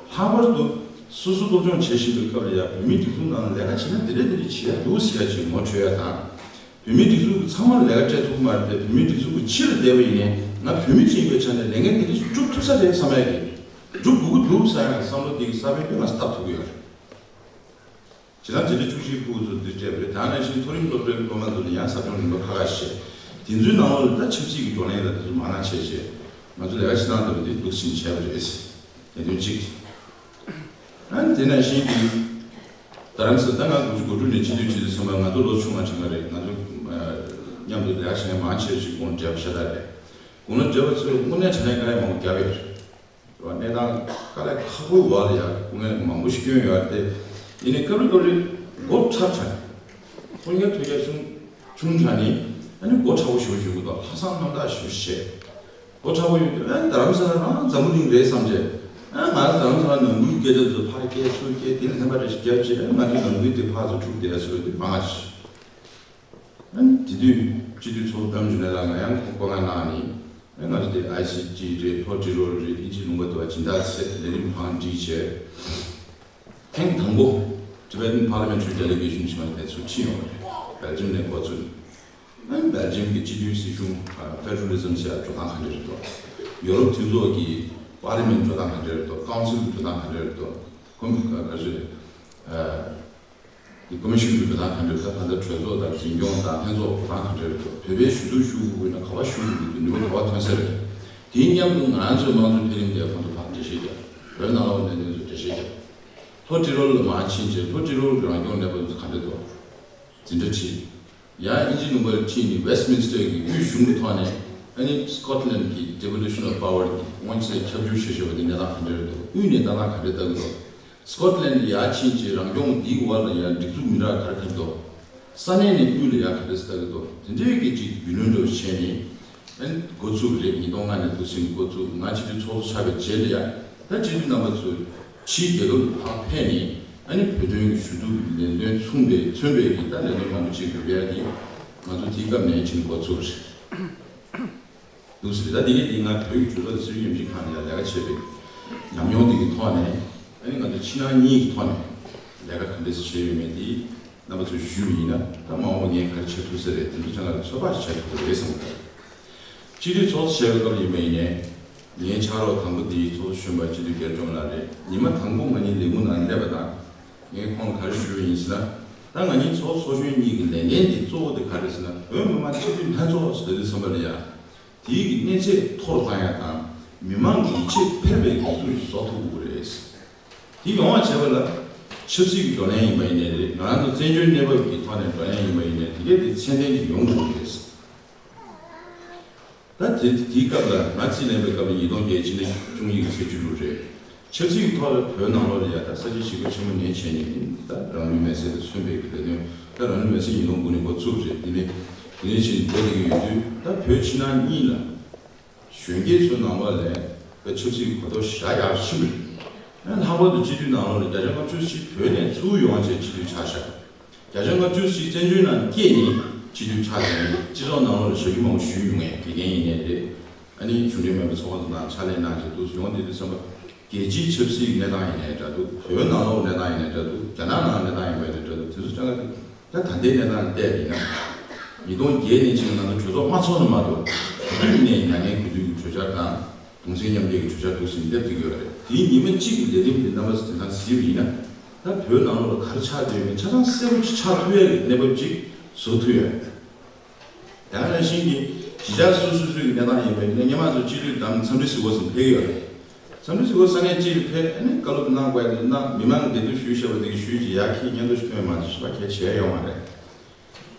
ལྷག་པར་དུ་སོ་སོ་སློབ་སྦྱོང་བྱེད་བཞིན་པའི་སྐབས་ལ་ཡང་བོད་མིའི་སྒྲིག་འཛུགས་ནང་ལ་ལས་ཀ་བྱེད་ན་འདི་འདྲ་འདི་འདྲ་བྱེད་ཡ་འདུག་ཟེར་ཡ་ཅིག་ངོ་འཕྲོད་ཡ་དང་། བོད་མིའི་སྒྲིག་འཛུགས་ཀྱི་ཚང་མ་ལ་ལས་ཀ་སྤྲད་ཐུབ་ཀྱི་མ་རེད་དེ། བོད་མིའི་སྒྲིག་འཛུགས་ཀྱི་ཕྱི་ལ་བསྡད་པ་ཡིན་ནའི་ང་བོད་མི་ཅིག་ཡིན་པའི་ཆ་ནས་ལས་འགན་འདི་འདྲ་ཞིག་སྒྲུབ་ཐུབ་ས་རེད་བསམ་ཡ་གི། སྒྲུབ་དགོས་ཀྱི་འདུག་བསམ་ཡ་གི་བསམ་བློ་འདི་གི་ས་བོན་དེ་ང་ཚོ་བཏབ་ཐུབ་ཀྱི་ཡོད་རེད། ཇི་ལྟར་འཛིན་གྲྭ་བཅུ་གཅིག་ཕྲུ་གུ་ཚོ་འདིར་སྤྲད་པ་རེད། དེ་ནང་བཞིན་མཐོ་རིམ་སློབ་གྲྭའི་སློབ་མ་ཚོ་ལ་ཡང་ཟབ་སྦྱོང་རིམ་པ་ཁག་ཁག་བྱས། དེ་ཚོའི་ནང་ལོགས་ལ་ད་ཆབ་སྲིད་ཀྱི་བགྲོ་གླེང་ལ་དེ་ཚོ་མང་ང་བྱས་བྱས། ང་ཚོ་ལས་ཀ་བྱེད་སྟངས་ལྟ་བུ་འདི་འདུག་སེ་བྱས་པ་རེད། དེ་དོན་གཅིག་ཨ་ནི་དེ་ནང་བཞིན་གྱི་རྡ་རམ་ས་ལ་ད་ང་དགུ་བཅུ་གོ་དྲུག་ནས་སྤྱི་འཐུས་བྱས་ཏེ་སོང་བ། ང་ཚོ་ལོ་ཆུང་བ་ཆུང་བ་རེད། ང་ཚོ་མཉམ་དུ་ལས་ཀ་བྱེད་མཁན་མང་ཆེ་ཞིག་དགུང་ལོ་བགྲེས་པ་ཤ་སྟག་རེད། དགུང་ལོ་བགྲེས་པ་ཚོས་དངོས་གནས་དྲང་གནས་དཀའ་ངལ་མང་པོ་བརྒྱབ་ཡོད་རེད། རེད་བ། གནས་སྟངས་དཀའ་ལས་ཁག་པོའི་འོག་ལ་ཡང་སྐུ་ངལ་མང་པོ་ཞིག་བསྐྱོན་ཡོད་རེད་དེ། ཡིན་ནའི་སྐབས་རེ་སྐབས་རེ་མགོ་ཁྲ་ཁྲ་ནས། ཐོན་རྒྱ་ཐོས་རྒྱ་ཆུང་ཆུང་དྲགས་ནས། ཨ་ནི་མགོ་ཁྲ་པོ་ཞེ་པོ་ཞིག་ཡོང་གི་འདུག་ལྷག་བསམ་རྣམ་དག་ཞེ་པོ་ཞིག་བྱས། མགོ་ཁྲ་པོ་ཡོད་དུས་ཨ་ནི་རྡ་རམ་ས་ལ་རང་འཛམ་བུ་གླིང་རེད་བསམ་བྱས། ཨ་ང་རང་རྡ་རམ་ས་ལ་ནང་ཁུལ་སྐད་ཆ་ཚོ་ཕར་སྐད་ཚུར་སྐད་དེ་ལ་ལྷན་པ་རེ་ཞིག་བརྒྱབ་བྱས། ཨ་ང་ཚོའི་ནང་ཁུལ་དེ་ཕར་ཚུར་འཁྲུག་བསྡད་ཡ་བཟོ་དེ་མང་ང་ཞིག་ཨ་ནི་དེ་དུས་སྤྱི་འཐུས་ཚོགས་གཙོ་པད་མ་འབྱུང་གནས་ལགས་ང་ཡང་ཁོང་བཀའ་མངགས་གནང་ནས། ཨ་ནི་ང་ཚོ་དེ་ཨའི་སི་ཊི་རེད། ལྷོ་ཊི་རོལ་རེད། དབྱིན་ཇིའི་ལུང་པ་དུ་བ་སྦྱིན་བདག་ཚེ་ལས་རིམ་བང་སྒྲིག་བྱས། ཐེངས་དང་པོ་Tibetan Parliamentary Delegation ཞེས་པ་དེ་ཚུར་ཕྱིན་ཡོང་བ་རེད། སྦེལ་ཇམ་ནས་འགོ་བཙུགས། ཨ་ནི་སྦེལ་ཇམ་གྱི་སྤྱི་མཐུན་སྲིད་གཞུང་Federalism ཟེར་ཡ་འགྲོ་སྟངས་ག་འདྲ་རེད་འདུག་ཡོ་རོབ་མཐུན་ཚོགས་ཀྱི་Parliament འགྲོ་སྟངས་ག་འདྲ་རེད་འདུག Council འགྲོ་སྟངས་ག་འདྲ་རེད་འདུག་ཁོང་ག་ཚོད། དེ་ཀོ་མི་ཤོན་གྱི་འགྲོ་སྟངས་ག་འདྲ་རེད། ད་ད་ལྟ་གྲོས་ཚོགས་དང་འཛིན་སྐྱོང་དང་ལྷན་ཚོགས་འགྲོ་སྟངས་ག་འདྲ་རེད་འདུག་བོད་པའི་ཞུ་གཏུག་ཞུ་དགོས་ན་ག་པར་ཞུ་དགོས་ཀྱི་འདུག་ནུས་པ་ག་པར་ཐོན་ས་རེད། དེའི་མཉམ་དུ་ང་རང་ཚོའི་དམངས་གཙོའི་འཕེལ་རིམ་དེ་ཁོང་ཚོ་ཕར་འགྲེལ་བཤད་རྒྱབ། བོད་ནང་ལོགས་ནས་གནས་ཚུལ་འགྲེལ་བཤད་རྒྱབ། ལྷོ་ཊི་རོལ་ལ་མར་ཕྱིན་རྗེས་ལྷོ་ཊི་རོལ་གྱི་རང་སྐྱོང་གནས་བབ་ཚོ་ག་འདྲ་འདུག་འཛིན་གྲྭ་ཁྲིད། ཡང་དབྱིན་ཇི་ལུང་པར་ཁྲིད་ནས་Westminster གྱི་དབུས་གཞུང་གི་ཐོག་ནས་ཨ་ནི་Scotland གྱི་Devolution of Power གྱི་དབང་ཆ་ཁྱབ་བསྒྱུར་བྱེད་བཞིན་པ་དེ་གནས་སྟངས་ག་འདྲ་རེད་འདུག་དབུས་ནས་ལྟ་སྟངས་ག་འདྲ་ལྟ་གི་འདུག Scotland ལ་ཡར་ཕྱིན་རྗེས་རང་སྐྱོང་འདིའི་འོག་ལ་ཡང་སྒྲིག་འཛུགས་མི་འདྲ་ག་རེ་ག་རེ་འདུག་ས་གནས་ནས་དབུས་ལ་ཡང་ག་འདྲ་ལྟ་གི་འདུག་དེ་འདྲའི་གི་ཅིག་རྒྱུས་ལོན་འདྲ་བོ་བྱས་ནས། ཨ་ནི་འགོ་ཚུགས་རེད། ཉིས་སྟོང་ལྔ་ནས་འདུག་སེ་འགོ་ཚུགས། ང་སྤྱི་འཐུས་ཚོགས་གཙོ་ཆགས་པའི་རྗེས་ལ་ཡ་ད་སྤྱི་འཐུས་རྣམ་པ་ཚོ་ཕྱིའི་རྒྱལ་ཁབ་ལ་ཕར་ཕེབས་ནས་ཨ་ནི་བོད་དོན་གྱི་ཞུ་གཏུག་གི་ལས་དོན་མཚུངས་པའི་མཚོན་པའི་གི་ད་ལས་དོན་མང་པོ་ཅིག་ཡོད་པ་ཡ་གི་ང་ཚོ་དེའི་སྐབས་ནས་ཕྱིན་འགོ་ཚུགས་རེད། འདུག་སེ་རེད། ད་དེ་གས་དེ་ང་བོད་ཀྱི་གྲོས་ཚོགས་དང་སྲིད་བྱུས་ཉམས་ཞིབ་ཁང་ནས་ཡ་ལས་ཀ་བྱས་པའི་ཉམས་མྱོང་དེ་གི་ཐོག་ནས་ཨ་ནི་ང་ཚོ་ཕྱི་ནང་གཉིས་ཀྱི་ཐོག་ནས་ལས་ཀ་ག་འདྲས་སེ་བྱས་ཡོད་མེད་དེ། རྣམ་པ་ཚོས་ཞུས་པ་ཡིན་ན་ད་མ་འོངས་པ་ངས་ག་རེ་བྱེད་ཐུབ་ས་རེད། དེ་ཚོ་ཚང་མ་ལ་ཚོད་དཔག་བྱེད་ཐུབ་ཀྱི་རེད་བསམ་གྱི་འདུག་སྤྱི་འཐུས་ཚོགས་གཙོ་བྱས་པའི་སྐབས་ཡིན་པ་ཡིན་ནའི། ངའི་ཕྱག་རོགས་དང་པོ་དེ་ཚོགས་གཙོ་གཞོན་པ་སྤྱི་འཐུས་རྒྱལ་སྐྱོང་ལགས་རེད། ཉི་མ་དང་པོ་ང་གཉིས་ལས་ཁུངས་ནང་སླེབས་པ་དང་། ངས་ཁོང་ལ་ག་རེ་ཞུས་པ་ཡིན་ཟེར་ན། ད་ང་གཉིས་ཚོགས་གཙོ་གཞོན་གཉིས་ཀྱི་ལས་འགན་དེ་གཙོ་བོ་དེ་ག་རེ་ཟེར་ན། བོད་མི་མང་སྤྱི་འཐུས་ལྷན་ཚོགས་ཟེར་དུས་ཙམ་པ་ལ་ཡ། དེའི་གི་གནས་ཚད་མཐོ་རུ་བཏང་ཡ་དང་། མི་མང་གི་ཡིད་ཆེས་འཕེར་བའི་སྒྲིག་འཛུགས་ཤིག་བཟོ་ཐུབ་དགོས་ཀྱི་རེད། དེ་ཡོང་བ་བྱེད་པ་ལ། ཆབ་སྲིད་ཀྱི་བགྲོ་གླེང་ཡིན་པ་ཡིན་ནའི་རེད། ང་རང་ཚོ་བཙན་བྱོལ་གནས་བབ་ཀྱི་ཐོག་ནས་བགྲོ་གླེང་ཡིན་པ་ཡིན་ནའི་དེ་གས་དེ་ཚད་ལྡན་ཅིག་ཡོང་དགོས་ཀྱི་རེད། ད་དེ་དེའི་སྐབས་ལ་ང་རྩིས་ལེན་པའི་སྐབས་ལ་ཉིས་སྟོང་བརྒྱད་ཕྱི་ཟླ་བཅུ་གཉིས་ཀྱི་ཚེས་བཅུ་དྲུག་རེད། ཆབ་སྲིད་ཀྱི་ཐོག་ལ་བོད་ནང་ལོགས་ལ་ཡ་ད་ས་བྱི་ཞི་རྒོལ་ཆེན་མོ་ནས་བྱས་ནས་ད་རང་ལུས་མེར་སྲེག་དང་མཚོན་པའི་གི་ལས་དོན། ད་རང་ལུས་མེར་སྲེག་ཉིས་སྟོང་དགུ་ནས་འགོ་བཙུགས་རེད། དེ་ནས་དེ་ནས་ཕྱིན་འགྲོ་བསྡད་ཀྱི་ཡོད་དུས། ད་བོད་ཕྱི་ནང་གཉིས་ལ་གཞོན་སྐྱེས་ཚོའི་ནང་ལོགས་ལ་ད་ཆབ་སྲིད་ཀྱི་གོ་རྟོགས་ཞེ་དྲག་ཡག་ཕྱིན་པ་རེད། ལྷག་པར་དུ་སྤྱི་འཐུས་ནང་ལོགས་ལ་བརྒྱ་ཆ་ལྔ་བཅུ་ཞིག་བོད་ནས་ཚུར་ཡོང་བྱས་སྤྱི་འཐུས་ཆགས་ཤག་བརྒྱ་ཆ་ལྔ་བཅུ་ཞིག་བཙན་བྱོལ་ནང་སྐྱེས་ནས་སྤྱི་འཐུས་ཆགས་ནས་སྤྱི་ཚོགས་ནང་ལོགས་ལ་ཞབས་ཕྱི་མང་པོ་ཞུས་མྱོང་མཁན་དགེ་རྒན་ཡིན་ནའི་རེད། ཨ་ནི་གཞུང་འབྲེལ་མིན་པའི་ཚོགས་པ་ཚོ་ནང་ཕྱག་ལས་གནང་བྱས་འདུག་སེ་ཡོང་བསྡད་དུས་ཙམ་པ། རྒྱལ་སྤྱིའི་ཆབ་སྲིད་གནས་སྟངས་ཡིན་ནའི་འདྲ་འདུག་བོད་ནང་ལོགས་གནས་སྟངས་ཡིན་ནའི་འདྲ་འདུག་རྒྱ་ནག་ནང་གནས་སྟངས་ཡིན་པ་ཡིན་ནའི་འདྲ་འདུག་དེ་ཚོ་སྤྱང་ཀ་དེ། ད་ད་ལྟའི་གནས་སྟངས་ལ་བལྟས་པ་ཡིན་ན། ཉིས་སྟོང་བརྒྱད་ནས་བྱས་ནས་ང་ཚོ་གྲོས་ཚོགས་མ་ཚོགས་ན་མ་གཏོགས་དུས་ནས་མྱ་ངན་གུས་འདུད་ཀྱི་གྲོས་འཆར་དང་། གདུང་སེམས་མཉམ་སྐྱེད་ཀྱི་གྲོས་འཆར་འདུག་སེ་སླེབས་བསྡད་ཀྱི་ཡོད་རེད། དེའི་ཉི་མ་གཅིག་གི་ལས་རིམ་དེ་རྣམ་པ་ཚོ་དེང་སང་གཟིགས་པ་ཡིན་ན། ད་བོད་ནང་ལོགས་ལ་ག་རེ་ཆགས་བསྡད་ཡོད་མེད་ཆ་ཚང་གསལ་པོ་ཅིག་ཆགས་ཐུབ་ཡ་གི་གནས་བབ་ཅིག་བཟོ་ཐུབ་ཡོད་རེད། དེ་ནང་བཞིན་གྱི་གཞིས་ཆགས་སོ་སོ་སོའི་གནས་སྟངས་ཡིན་པ་ཡིན་ན། སྔོན་མ་ཚོ་སྤྱི་འཐུས་དང་འཚམས་འདྲི་ཟེར་བ་ཟིན་ཕེབས་ཀྱི་ཡོད་རེད། འཚམས་འདྲི་ཟེར་བ་ས་གནས་སྤྱི་ལ་ཕེབས། ཨ་ནི་བཀའ་སློབ་གནང་དགོས་ཡ་དེ་གནང་། མི་མང་གི་བདེ་སྡུག་ཞུས་བཞག་པ་དེ་གི་ཞུས་ཀྱི་ཡ་ཁྱེད་སྙན་ཐོ་ཞིག་ཐོན་མ་ཞིག་པ་གལ་ཆེ་ཡོང་བ་རེད།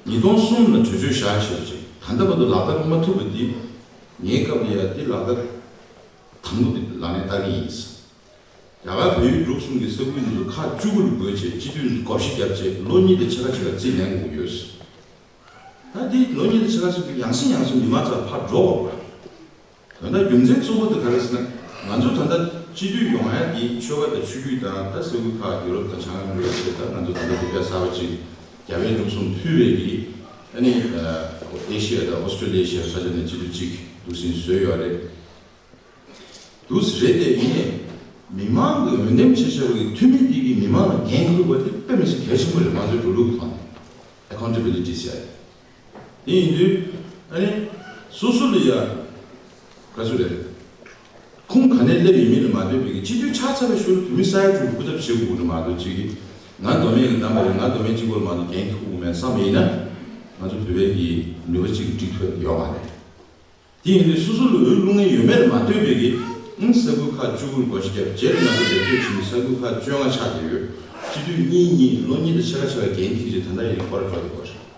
ཉིས་སྟོང་གསུམ་ལ་གྲོས་ཆོད་བཞག་བཞག་ཅིག་ད་ལྟ་བར་དུ་ལག་བསྟར་མ་ཐུབ་པ་འདི། ངའི་སྐབས་ལ་ཡ་འདི་ལག་བསྟར་དང་པོ་འདི་ལག་ལེན་བསྟར་གྱི་ཡིན། རྒྱ་གར་བལ་ཡུལ་འབྲུག་གསུམ་གྱི་ས་ཁུལ་འདི་ཚོ་ཁག་བཅུ་དགུ་ལ་བགོས་བྱས་སྤྱི་འཐུས་འདི་བགོ་བཤའ་བརྒྱབ་བྱས་ལོ་གཉིས་དང་ཕྱེད་ཀ་ཅིག་ལ་རྩིས་ལེན་དགོས་ཡོད། ད་འདི་ལོ་གཉིས་དང་ཕྱེད་ཀ་ཙམ་གྱི་ཡང་སེ་ཡང་སེ་མི་མང་ཚོར་ཕར་འགྲོ་དགོས་པ། དོན་དག་རྒྱུ་མཚན་གཙོ་བོ་དེ་ག་རེ་ཟེར་ན། ང་ཚོ་ད་ལྟ་སྤྱི་འཐུས་ཡོང་ཡ་དེ་ཆོལ་ཁ་དང་ཆོས་བརྒྱུད་དང་ད་ས་ཁུལ་ཁག་ཡུ་རོབ་དང་བྱང་ཨ་མི་རི་ཀ་བཅས། ད་ང་ཚོ་ད་ལྟ་བོད་པ་གསར་པ་ཅིག་རྒྱ་བལ་འབྲུག་གསུམ་ཕུད་པའི་གི། ཨ་ནི་ཨེ་ཤི་ཡ་དང་ཨོ་སི་ཀྲོ་ལི་ཡ་ས་ཆ་ནས་སྤྱི་འཐུས་གཅིག་འདུག་སེ་བཟོས་ཡོད་རེད། འདུག་སེ་རེད་དེ། ཡིན་ནའི་མི་མང་གིས་འོས་འདེམས་བྱས་བྱས་པའི་འཐུས་མི་འདི་གིས་མི་མང་ལ་འགན་འཁུར་དགོས་པ་དེ་དཔེ་མི་སྲིད་གལ་ཆེན་པོ་རེད། ང་ཚོའི་འགྲོ་ལུགས་ཐོག་ནས་ཨེ་ཁའུན་ཊེ་བི་ལི་ཊི་ཟེར་ཡ་དེ། དེ་ཡིན་དུས་ཨ་ནི་སོ་སོ་ལ་ཡ་ག་ཚོད་རེད། ཁུངས་ག་ནས་སླེབས་ཡིན་མིན་ལ་མ་ལྟོས་པའི་གི་སྤྱི་འཐུས་ཆགས་ཚར་བའི་ཤུལ་བོད་མི་ས་ཡ་དྲུག་སྐུ་ཚབ་བྱེད་དགོས་ཀྱི་རེད་མ་གཏོགས། གཅིག་གིས་ང་མདོ་སྨད་ཀྱི་རྣམ་པ་རེད། ང་མདོ་སྨད་གཅིག་པོར་མ་གཏོགས་འགན་འཁྱེར་དགོས་མེད་བསམ་པ་ཡིན་ན། ང་ཚོ་བོད་པའི་གི་ནུས་པ་གཅིག་གིས་འགྲིག་ཐུབ་ཡོད་མ་རེད། དེ་ཡིན་དུས་སོ་སོ་ལ་འོས་བླུག་མཁན་ཡོད་མེད་ལ་མ་ལྟོས་པའི་གི། ཨང་ས་ཁུལ་ཁག་བཅུ་དགུ་ལ་བགོ་བཤའ་བརྒྱབ། རྗེས་ལ་ང་ཚོ་འདེམས་སྤྱོད་བྱེད་མི་ས་ཁུལ་ཁག་བཅོ་ལྔ་ཆགས་བསྡད་ཡོད། སྤྱི་འཐུས་གཉིས་གཉིས་ལོ་གཉིས་དང་ཕྱེད་ཀ་ཕྱེད་ཀ་འགན་འཁྱེར་རྗེས་ད་ལྟ་ཡིན་སྐོར་འགྲོ་བསྡད་ཡོད་རེད།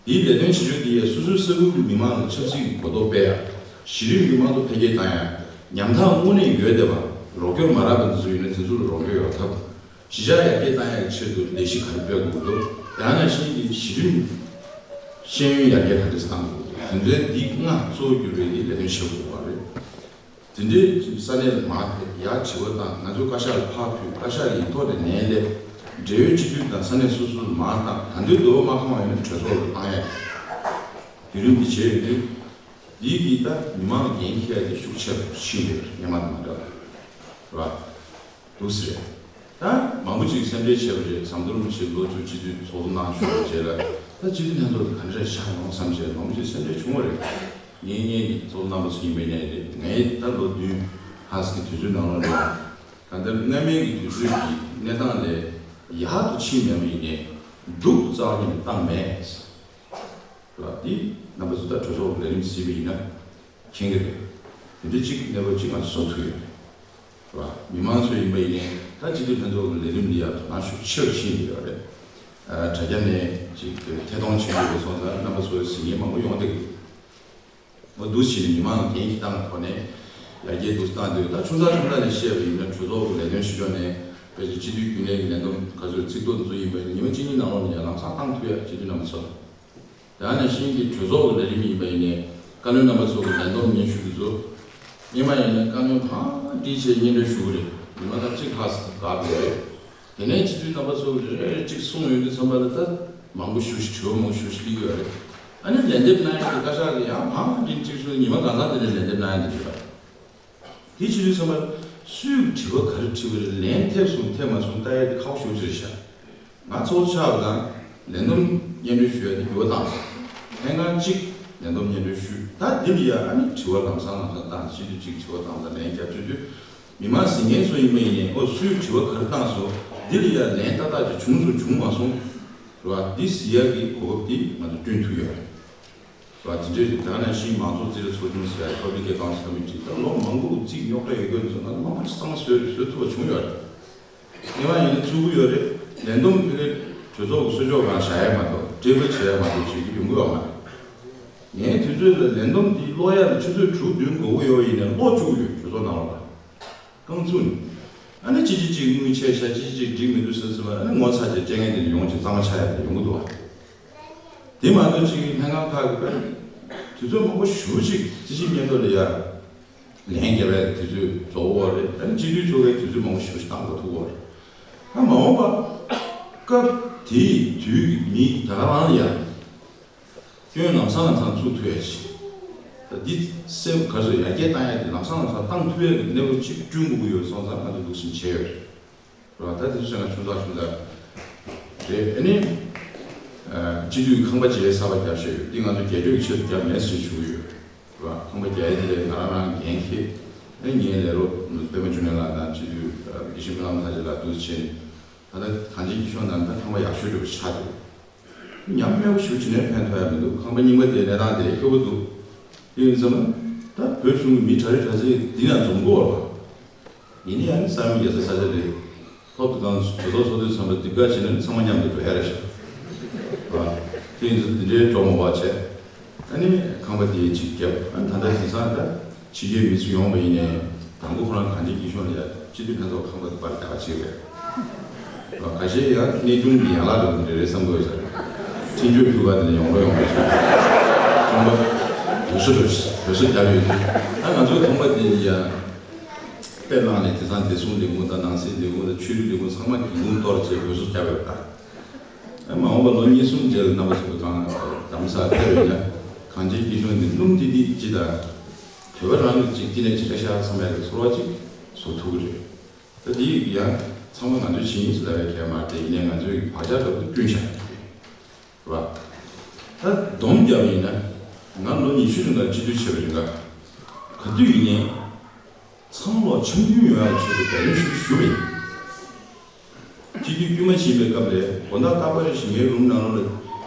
དེའི་ལས་དོན་བྱེད་ཕྱོགས་དེ་ཡང་སོ་སོའི་ས་ཁུལ་གྱི་མི་མང་ལ་ཆབ་སྲིད་ཀྱི་གོ་རྟོགས་སྤེལ་ཡ། གཞི་རིམ་མི་མང་ཚོ་འཕེལ་རྒྱས་བཏང་ཡ། ཉམ་ཐག་དངོས་གནས་ཡོད་བསྡད་པ། རོགས་སྐྱོར་མ་རག་པ་འདི་ཚོ་ཡོད་ན་དེ་ཚོ་ལ་རོགས་སྐྱོར་ཡོང་ཐབས། གཞིས་ཆགས་ཡར་རྒྱས་བཏང་ཡག་གི་ཆེད་དུ་ལས་གཞི་ག་རེ་སྤེལ་དགོས་འདུག་དེ་ནང་བཞིན་གྱི་གཞི་རིམ་ཤེས་ཡོན་ཡར་རྒྱས་ག་འདྲས་བཏང་དགོས་འདུག་དེ་ཚོའི་འདི་ལྔ་གཙོ་བོ་གྱུར་པའི་གི་ལས་དོན་བྱེད་དགོས་པ་རེད། དེ་འདྲའི་ས་གནས་ལ་མར་ཕེབས། ཡར་དྲི་བ་བཏང་། ང་ཚོའི་བཀའ་ཤག་ལ་ཕར་ཕུལ། བཀའ་ཤག་གི་ཐོག་ནས་ལན་སླེབས། འབྲེལ་ཡོད་སྤྱི་འཐུས་དང་ས་གནས་སོ་སོ་ལ་མར་བཏང་། ད་དུང་འདོད་པ་མ་ཁེངས་པ་ཡིན་ན་གྲོས་ཚོགས་ལ་བཏང་ཡག་གི་བརྒྱུད་རིམ་འདི་བྱས་ཡོད་དུས། འདི་གིས་ད་མི་མང་ལ་འགན་འཁྱེར་ཡ་དེ་ཤུགས་ཆེ་རུ་ཕྱིན་ཡོད་རེད། སྔོན་མ་དང་མ་འདྲ་བ་རེད་བ། འདུག་སེ་རེད། ད་མང་པོ་ཅིག་སེམས་ཁྲལ་བྱས་པ་རེད། ཟམ་གདོང་རིན་པོ་ཆེ་ལོ་བཅུ་སྤྱི་འཐུས་ཚོགས་གཙོ་གནང་བཞུགས་པའི་རྗེས་ལ། ད་སྤྱི་འཐུས་ལྷན་ཚོགས་དེ་ག་འདྲ་ཆགས་ཡོང་བསམ་བྱས་མང་པོ་ཅིག་སེམས་ཁྲལ་བྱུང་བ་རེད། ངའི་སྔོན་གྱི་ཚོགས་གཙོ་རྣམ་པ་ཚོ་ཡིན་པ་ཡིན་ནའི་རེད། ངའི་ད་ལོ་བདུན་ལྷག་ཙམ་གྱི་དུས་ཚོད་ནང་ལོགས་ལ། གང་ལྟར་སྔ་མའི་གི་དུས་ཚོད་ཀྱི་གནས་སྟངས་ལས་ཡག་ཏུ་ཕྱིན་མེད་པ་ཡིན་ནའི་སྡུག་ཏུ་རྩ་བ་ཉིད་ནས་བཏང་མེད། རེད་བ། འདི་རྣམ་པ་ཚོ་ད་གྲོས་ཚོགས་ལས་རིམ་གཟིགས་པ་ཡིན་ན་མཁྱེན་གྱི་རེད། དེ་འདྲའི་གཅིག་གནས་བབ་གཅིག་ང་ཚོ་བཟོ་ཐུབ་ཡོད་རེད། རེད་བ། མི་མང་ཚོ་ཡིན་པ་ཡིན་ནའི་ད་སྤྱི་འཐུས་ལྷན་ཚོགས་ཀྱི་ལས་རིམ་འདི་ཡང་དོ་སྣང་ཤུགས་ཆེ་རུ་ཕྱིན་ཡོད་རེད། ཨ། དྲ་རྒྱ་ནས་ཅིག་ཐད་གཏོང་བྱེད་ཀྱི་ཡོད་སོང་ཙང་རྣམ་པ་ཚོ་གཟིགས་མཁན་མང་པོ་ཡོང་བསྡད་ཀྱི་འདུག་འོ། འདུག་བྱས་ནས་མི་མང་ལ་འགན་ཞིག་བཏང་ཐོག་ནས་ཡར་རྒྱས་འདུག་བཏང་འདུག་ད་ཆུང་ཙག་ཆུང་ཙག་ནས་བཤད་པ་ཡིན་ན་གྲོས་ཚོགས་ཀྱི་ལས་དོན་བྱེད་ཕྱོགས་ནས་དཔེ་ཆ་སྤྱི་འཐུས་རྒྱུན་ལས་ཀྱི་ལས་བསྡོམས་ག་ཚོད་ཚིག་ཐོ་འདི་ཚོ་ཡིན་པ་ཡིན་ན་ཉི་མ་གཅིག་གཉིས་ནང་ལོགས་ནས་ཡར་ལམ་སང་བཏང་ཐུབ་ཡ། སྤྱི་འཐུས་རྣམ་པ་ཚོ་ལ། དེ་ནང་བཞིན་གྱི་གྲོས་ཚོགས་ཀྱི་ལས་རིམ་ཡིན་པ་ཡིན་ནའི་བཀའ་བློན་རྣམ་པ་ཚོ་གི་ལས་བསྡོམས་སྙན་ཞུ་འདི་ཚོ། སྔོན་མ་ཡིན་ན་བཀའ་བློན་གང་བྲིས་བྱས་སྙན་སྒྲོན་ཞུ་གི་རེད། ཉི་མ་ད་གཅིག་ལྷག་ཙམ་བཀག་གི་རེད། དེ་ནས་སྤྱི་འཐུས་རྣམ་པ་ཚོ་རེ་རེ་གཅིག་གསུངས་ཡོང་དུས་ཙམ་པ་ལ་ད་མང་པོ་ཞེ་པོ་ཞིག་དྲི་བ་མང་པོ་ཞེ་པོ་ཞིག་སླེབས་ཀྱི་ཡོད་རེད། ཨ་ནི་ལན་འདེབས་གནང་ཡག་གི་བཀའ་ཤག་གིས་ཡང་མང་བ་འདི་གཅིག་གསུངས། ཉི་མ་གང་ཚང་དེ་ནས་ལན་འདེབས་གནང་ཡག་འདི་རེད་པ། དེ་བྱེད་དུས་ཙམ་པ་སུས་དྲི་བ་ག་རེ་དྲིས་པ་རེད། ལན་ཐེབས་སོང་ཐེབས་མ་སོང་ལྟ་ཡག་དེ་ཁག་པོ་ཞེ་པོ་ཅིག་རེད་ཤག་ང་ཚོགས་གཙོ་ཆགས་པ་དང་ལས་བསྡོམས་སྙན་སྒྲོན་ཞུ་ཡ་དེ་འགྱུར་བ་བཏང་སོང་། ལྷན་ཁང་གཅིག་ལས་བསྡོམས་སྙན་སྒྲོན་ཞུས། ད་འདི་ལ་ཡ་ཨ་ནི་དྲི་བ་ལམ་སང་ལམ་སང་བཏང་། སྤྱི་འཐུས་གཅིག་དྲི་བ་བཏང་དང་ལན་རྒྱབ་བྱེད་དུས། མི་མང་གཟིགས་མཁན་ཚོ་ཡིན་པ་ཡིན་ནའི་ཨོ་སུས་དྲི་བ་ག་རེ་བཏང་སོང་། འདི་ལ་ཡ་ལན་ཏག་ཏག་ཅིག་བྱུང་སོང་བྱུང་མ་སོང་། རེད་བ། འདི་གཟིགས་ཡ་གི་གོ་སྐབས་འདི་ང་ཚོ་བསྐྲུན་ཐུབ་ཡོད་རེད། རེད་བ། དེ་འདྲའི་རིགས་ད་ནང་བཞིན་མང་ཚོགས་རྩིས་ར་ཚོགས་ཆུང་ཟེར་ཡ། Public Accounts Committee། ད་ལོ་མང་པོ་རྩིས་རྙོག་དྲ་ཡོད་རྒྱུ་འདི་ཚོ་ང་ཚོ་མང་པོ་ཅིག་གཙང་མ་བཟོས་བཟོ་ཐུབ་པ་བྱུང་ཡོད་རེད། སྔོན་མ་ཡིན་ན་བཙུགས་ཀྱི་ཡོད་རེད། ལས་བསྡོམས་ཕ་གིར་གྲོས་ཚོགས་ཀྱི་གསོལ་ཇོག་སྒང་བཞག་ཡ་མ་གཏོགས་སྤྲད་འབུལ་བྱེད་ཡ་མ་གཏོགས་བྱེད་རྒྱུ་ཡོང་གི་ཡོད་མ་རེད། ངའི་དུས་ཚོད་ལ་ལས་བསྡོམས་འདི་ཀློག་ཡ་ལ་ཆུ་ཚོད་དྲུག་བདུན་འགོར་གྱི་ཡོད་པ་ཡིན་ནའི་ཀློག་བཅུག་ཡོད་གྲོས་ཚོགས་ནང་ལ། རྐང་བཙུགས་ནས། ཨ་ནི་ཅི་ཅི་ཅིག་དངུལ་ཆད་ཤག་ཅི་ཅི་ཅིག་འགྲིག་མི་འདུག་ཟེར་ཟེར་བ། ཨ་ནི་ངོ་ཚ་བྱས་སྤྲད་མཁན་དེ་འདྲ་ཡོང་ཅིག་གཙང་མ་ཆགས་ཡ་དེ་ཡོང་གི་འདུག་བ། དེ་མ་གཏོགས་ཅིག་ལྷན་ཁང་ཁག་གི་དུས་ཚོད་མང་པོ་ཞེ་པོ་ཅིག་རྩིས་ཞིབ་སྙན་ཐོ་ལ་ཡ་ལན་རྒྱབ་པའི་དུས་ཚོད་རྫོགས་ཡོད་རེད། ཨ་ནི་སྤྱི་འཐུས་ཚོགས་པའི་དུས་ཚོད་མང་པོ་ཞེ་པོ་ཅིག་བཏང་དགོས་ཐུག་ཡོད་རེད། ཨ་མ་འོངས་པ་སྐབས་དེའི་དུས་ཀྱི་མི་ད་ག་རང་ལ་ཡ། སྐྱོན་ལམ་སང་ལམ་སང་བཙུགས་ཐུབ་ཡ་ཞིག་ད་འདི་སེམས་ག་ཚོད་ཡར་རྒྱས་བཏང་ཡ་དེ་ལམ་སང་ལམ་སང་བཏང་ཐུབ་ཡ་གི་གནས་བབ་ཅིག་བསྐྲུན་དགོས་ཀྱི་ཡོད་སོང་ཙང་ང་ཚོ་འདུག་སེ་བྱས་ཡོད་རེད། རེད་བ། ད་དེ་ཚོ་བྱས་ན་ཆུང་ཙག་ཆུང་ཙག་རེད། ཨ་ནི་སྤྱི་འཐུས་ཁང་པ་བརྗེ་རེས་གསར་པ་བརྒྱབ་བཞག་ཡོད། འདི་ང་ཚོ་རྒྱ་སྐྱོད་ཀྱི་ཆེད་དུ་བརྒྱབ་མེད་ཟེར་ཞུ་གི་ཡོད། རེད་བ། ཁང་པ་བརྒྱབ་ཡ་དེ་ལས་ང་རང་རང་འགན་འཁྱེར། ཨ་ནི་ངའི་ལས་རོགས་པད་མ་འབྱུང་གནས་ལགས་དང་སྤྱི་འཐུས་དགེ་བཤེས་སྨོན་ལམ་ལྷ་རྗེ་ལགས་འདུག་སེ་བྱས་ནས། ད་ལྟ་གངས་ཅན་སྐྱིད་གཤོངས་ནང་ད་ཁང་པ་ཡག་ཤོས་འདྲ་པོ་ཆགས་འདུག་ཉམས་དམས་པོ་ཞེ་པོ་ཅིག་ནས་ཕན་ཐོགས་ཡ་མི་འདུག་ཁང་པ་རྙིང་པ་དེའི་གནས་སྟངས་དེ་སྐྱོ་པོ་འདུག་དེ་ཡིན་ཙང་ད་བོད་གཞུང་གི་མི་གྲ་སྒྲིག་གྲ་སྒྲིག་འདི་ཡང་འཛོམས་དགོས་པ། ཡིན་ན་ཡང་ས་ཡོམ་རྒྱག་ས་ས་ཆ་རེད། ཐོབ་ཐང་གྲོས་ཚོགས་ཚོགས་དུས་ཚང་མ་འདི་ག་བྱས་ན་ཚང་མ་མཉམ་དུ་འགྲོ་ཡ་རེད་ཤག་དེ་ཡིན་ཙང་འདི་འདྲའི་འགྲོ་མ་བ་བྱས། ཨ་ནི་ཁང་པ་དེ་ཅིག་བརྒྱབ། ཨ་ནི་ད་ལྟ་དེང་སང་ད་ཕྱི་རྒྱལ་མི་ཚོ་ཡོང་བ་ཡིན་ནའི་དང་པོ་ཁོ་རང་གངས་ཅན་སྐྱིད་གཤོངས་ལ་ཡ་སྤྱི་འཐུས་ལྷན་ཚོགས་ཁང་པ་དེ་པར་རྒྱག་བྱེད་པས། ཁ་ཤས་ཡང་གནས་ཆུང་གི་ཡན་ལག་འདྲ་པོ་འདྲ་རེད་བསམ་གྱི་ཡོད་ས་རེད། འཕྲིན་བཅོལ་ཕུལ་བ་དེ་ནས་ཡོང་རོགས་ཡོང་རོགས་བྱེད། ཁང་པ་བོད་སོ་འགྲོ་བོད་སོ་རྒྱབ་ཡོད་དུས། ཨ་ང་ཚོའི་ཁང་པ་དེ་ཡ་དཔེ་བླངས་ནས་དེང་སང་བདེ་སྲུང་ལས་ཁུངས་དང་ནང་སྲིད་ལས་ཁུངས་དང་ཆོས་རིག་ལས་ཁུངས་ཚང་མ་སྒེའུ་ཁུང་གཏོར་བྱས་བོད་སོ་རྒྱབ་ཡོད་ད། ཨ་མ་འོངས་པ་ལོ་གཉིས་གསུམ་རྗེས་ལ་རྣམ་པ་ཚོ་གང་རྡ་རམ་ས་ལ་ཕེབས་ཡོང་ན་གངས་ཅན་སྐྱིད་གཤོངས་འདི་སྣུམ་ཏིག་ཏིག་ཅིག་དང་། བོད་པ་རང་གི་ཅིག་ཅི་ནས་ཅི་འདྲ་ཤག་བསམ་ཡག་གི་ཚོར་བ་ཅིག་བཟོ་ཐུབ་ཀྱི་རེད། ད་འདི་ཡང་ཚང་མ་ང་ཚོའི་བྱས་ཡིན་ཟེར་ལབ་ཡ་གལ་མ་རེད། དེ་ཡིན་ནའི་ང་ཚོའི་བག་ཆགས་ལྟ་བུ་བསྐྲུན་བཞག་ཡོད་རེད་བ། ད་སྡོམ་རྒྱབ་ཡིན་ན་ང་ལོ་ཉི་ཤུ་རིང་ལ་སྤྱི་འཐུས་བྱས་པ་རིང་ལ་ག་དུས་ཡིན་ནའི། ཚང་མ་ལོ་འཆམ་མཐུན་ཡོང་ཡག་ཆེད་དུ་འབད་བརྩོན་ཞུ་ཞུ་བ་ཡིན། སྤྱི་འཐུས་དཀྱུས་མ་ཕྱིན་པའི་སྐབས་ལ་དགོང་དག་རྟག་པར་རེ་བཞིན་ངའི་རུམ་ནང་ལོགས་ལ་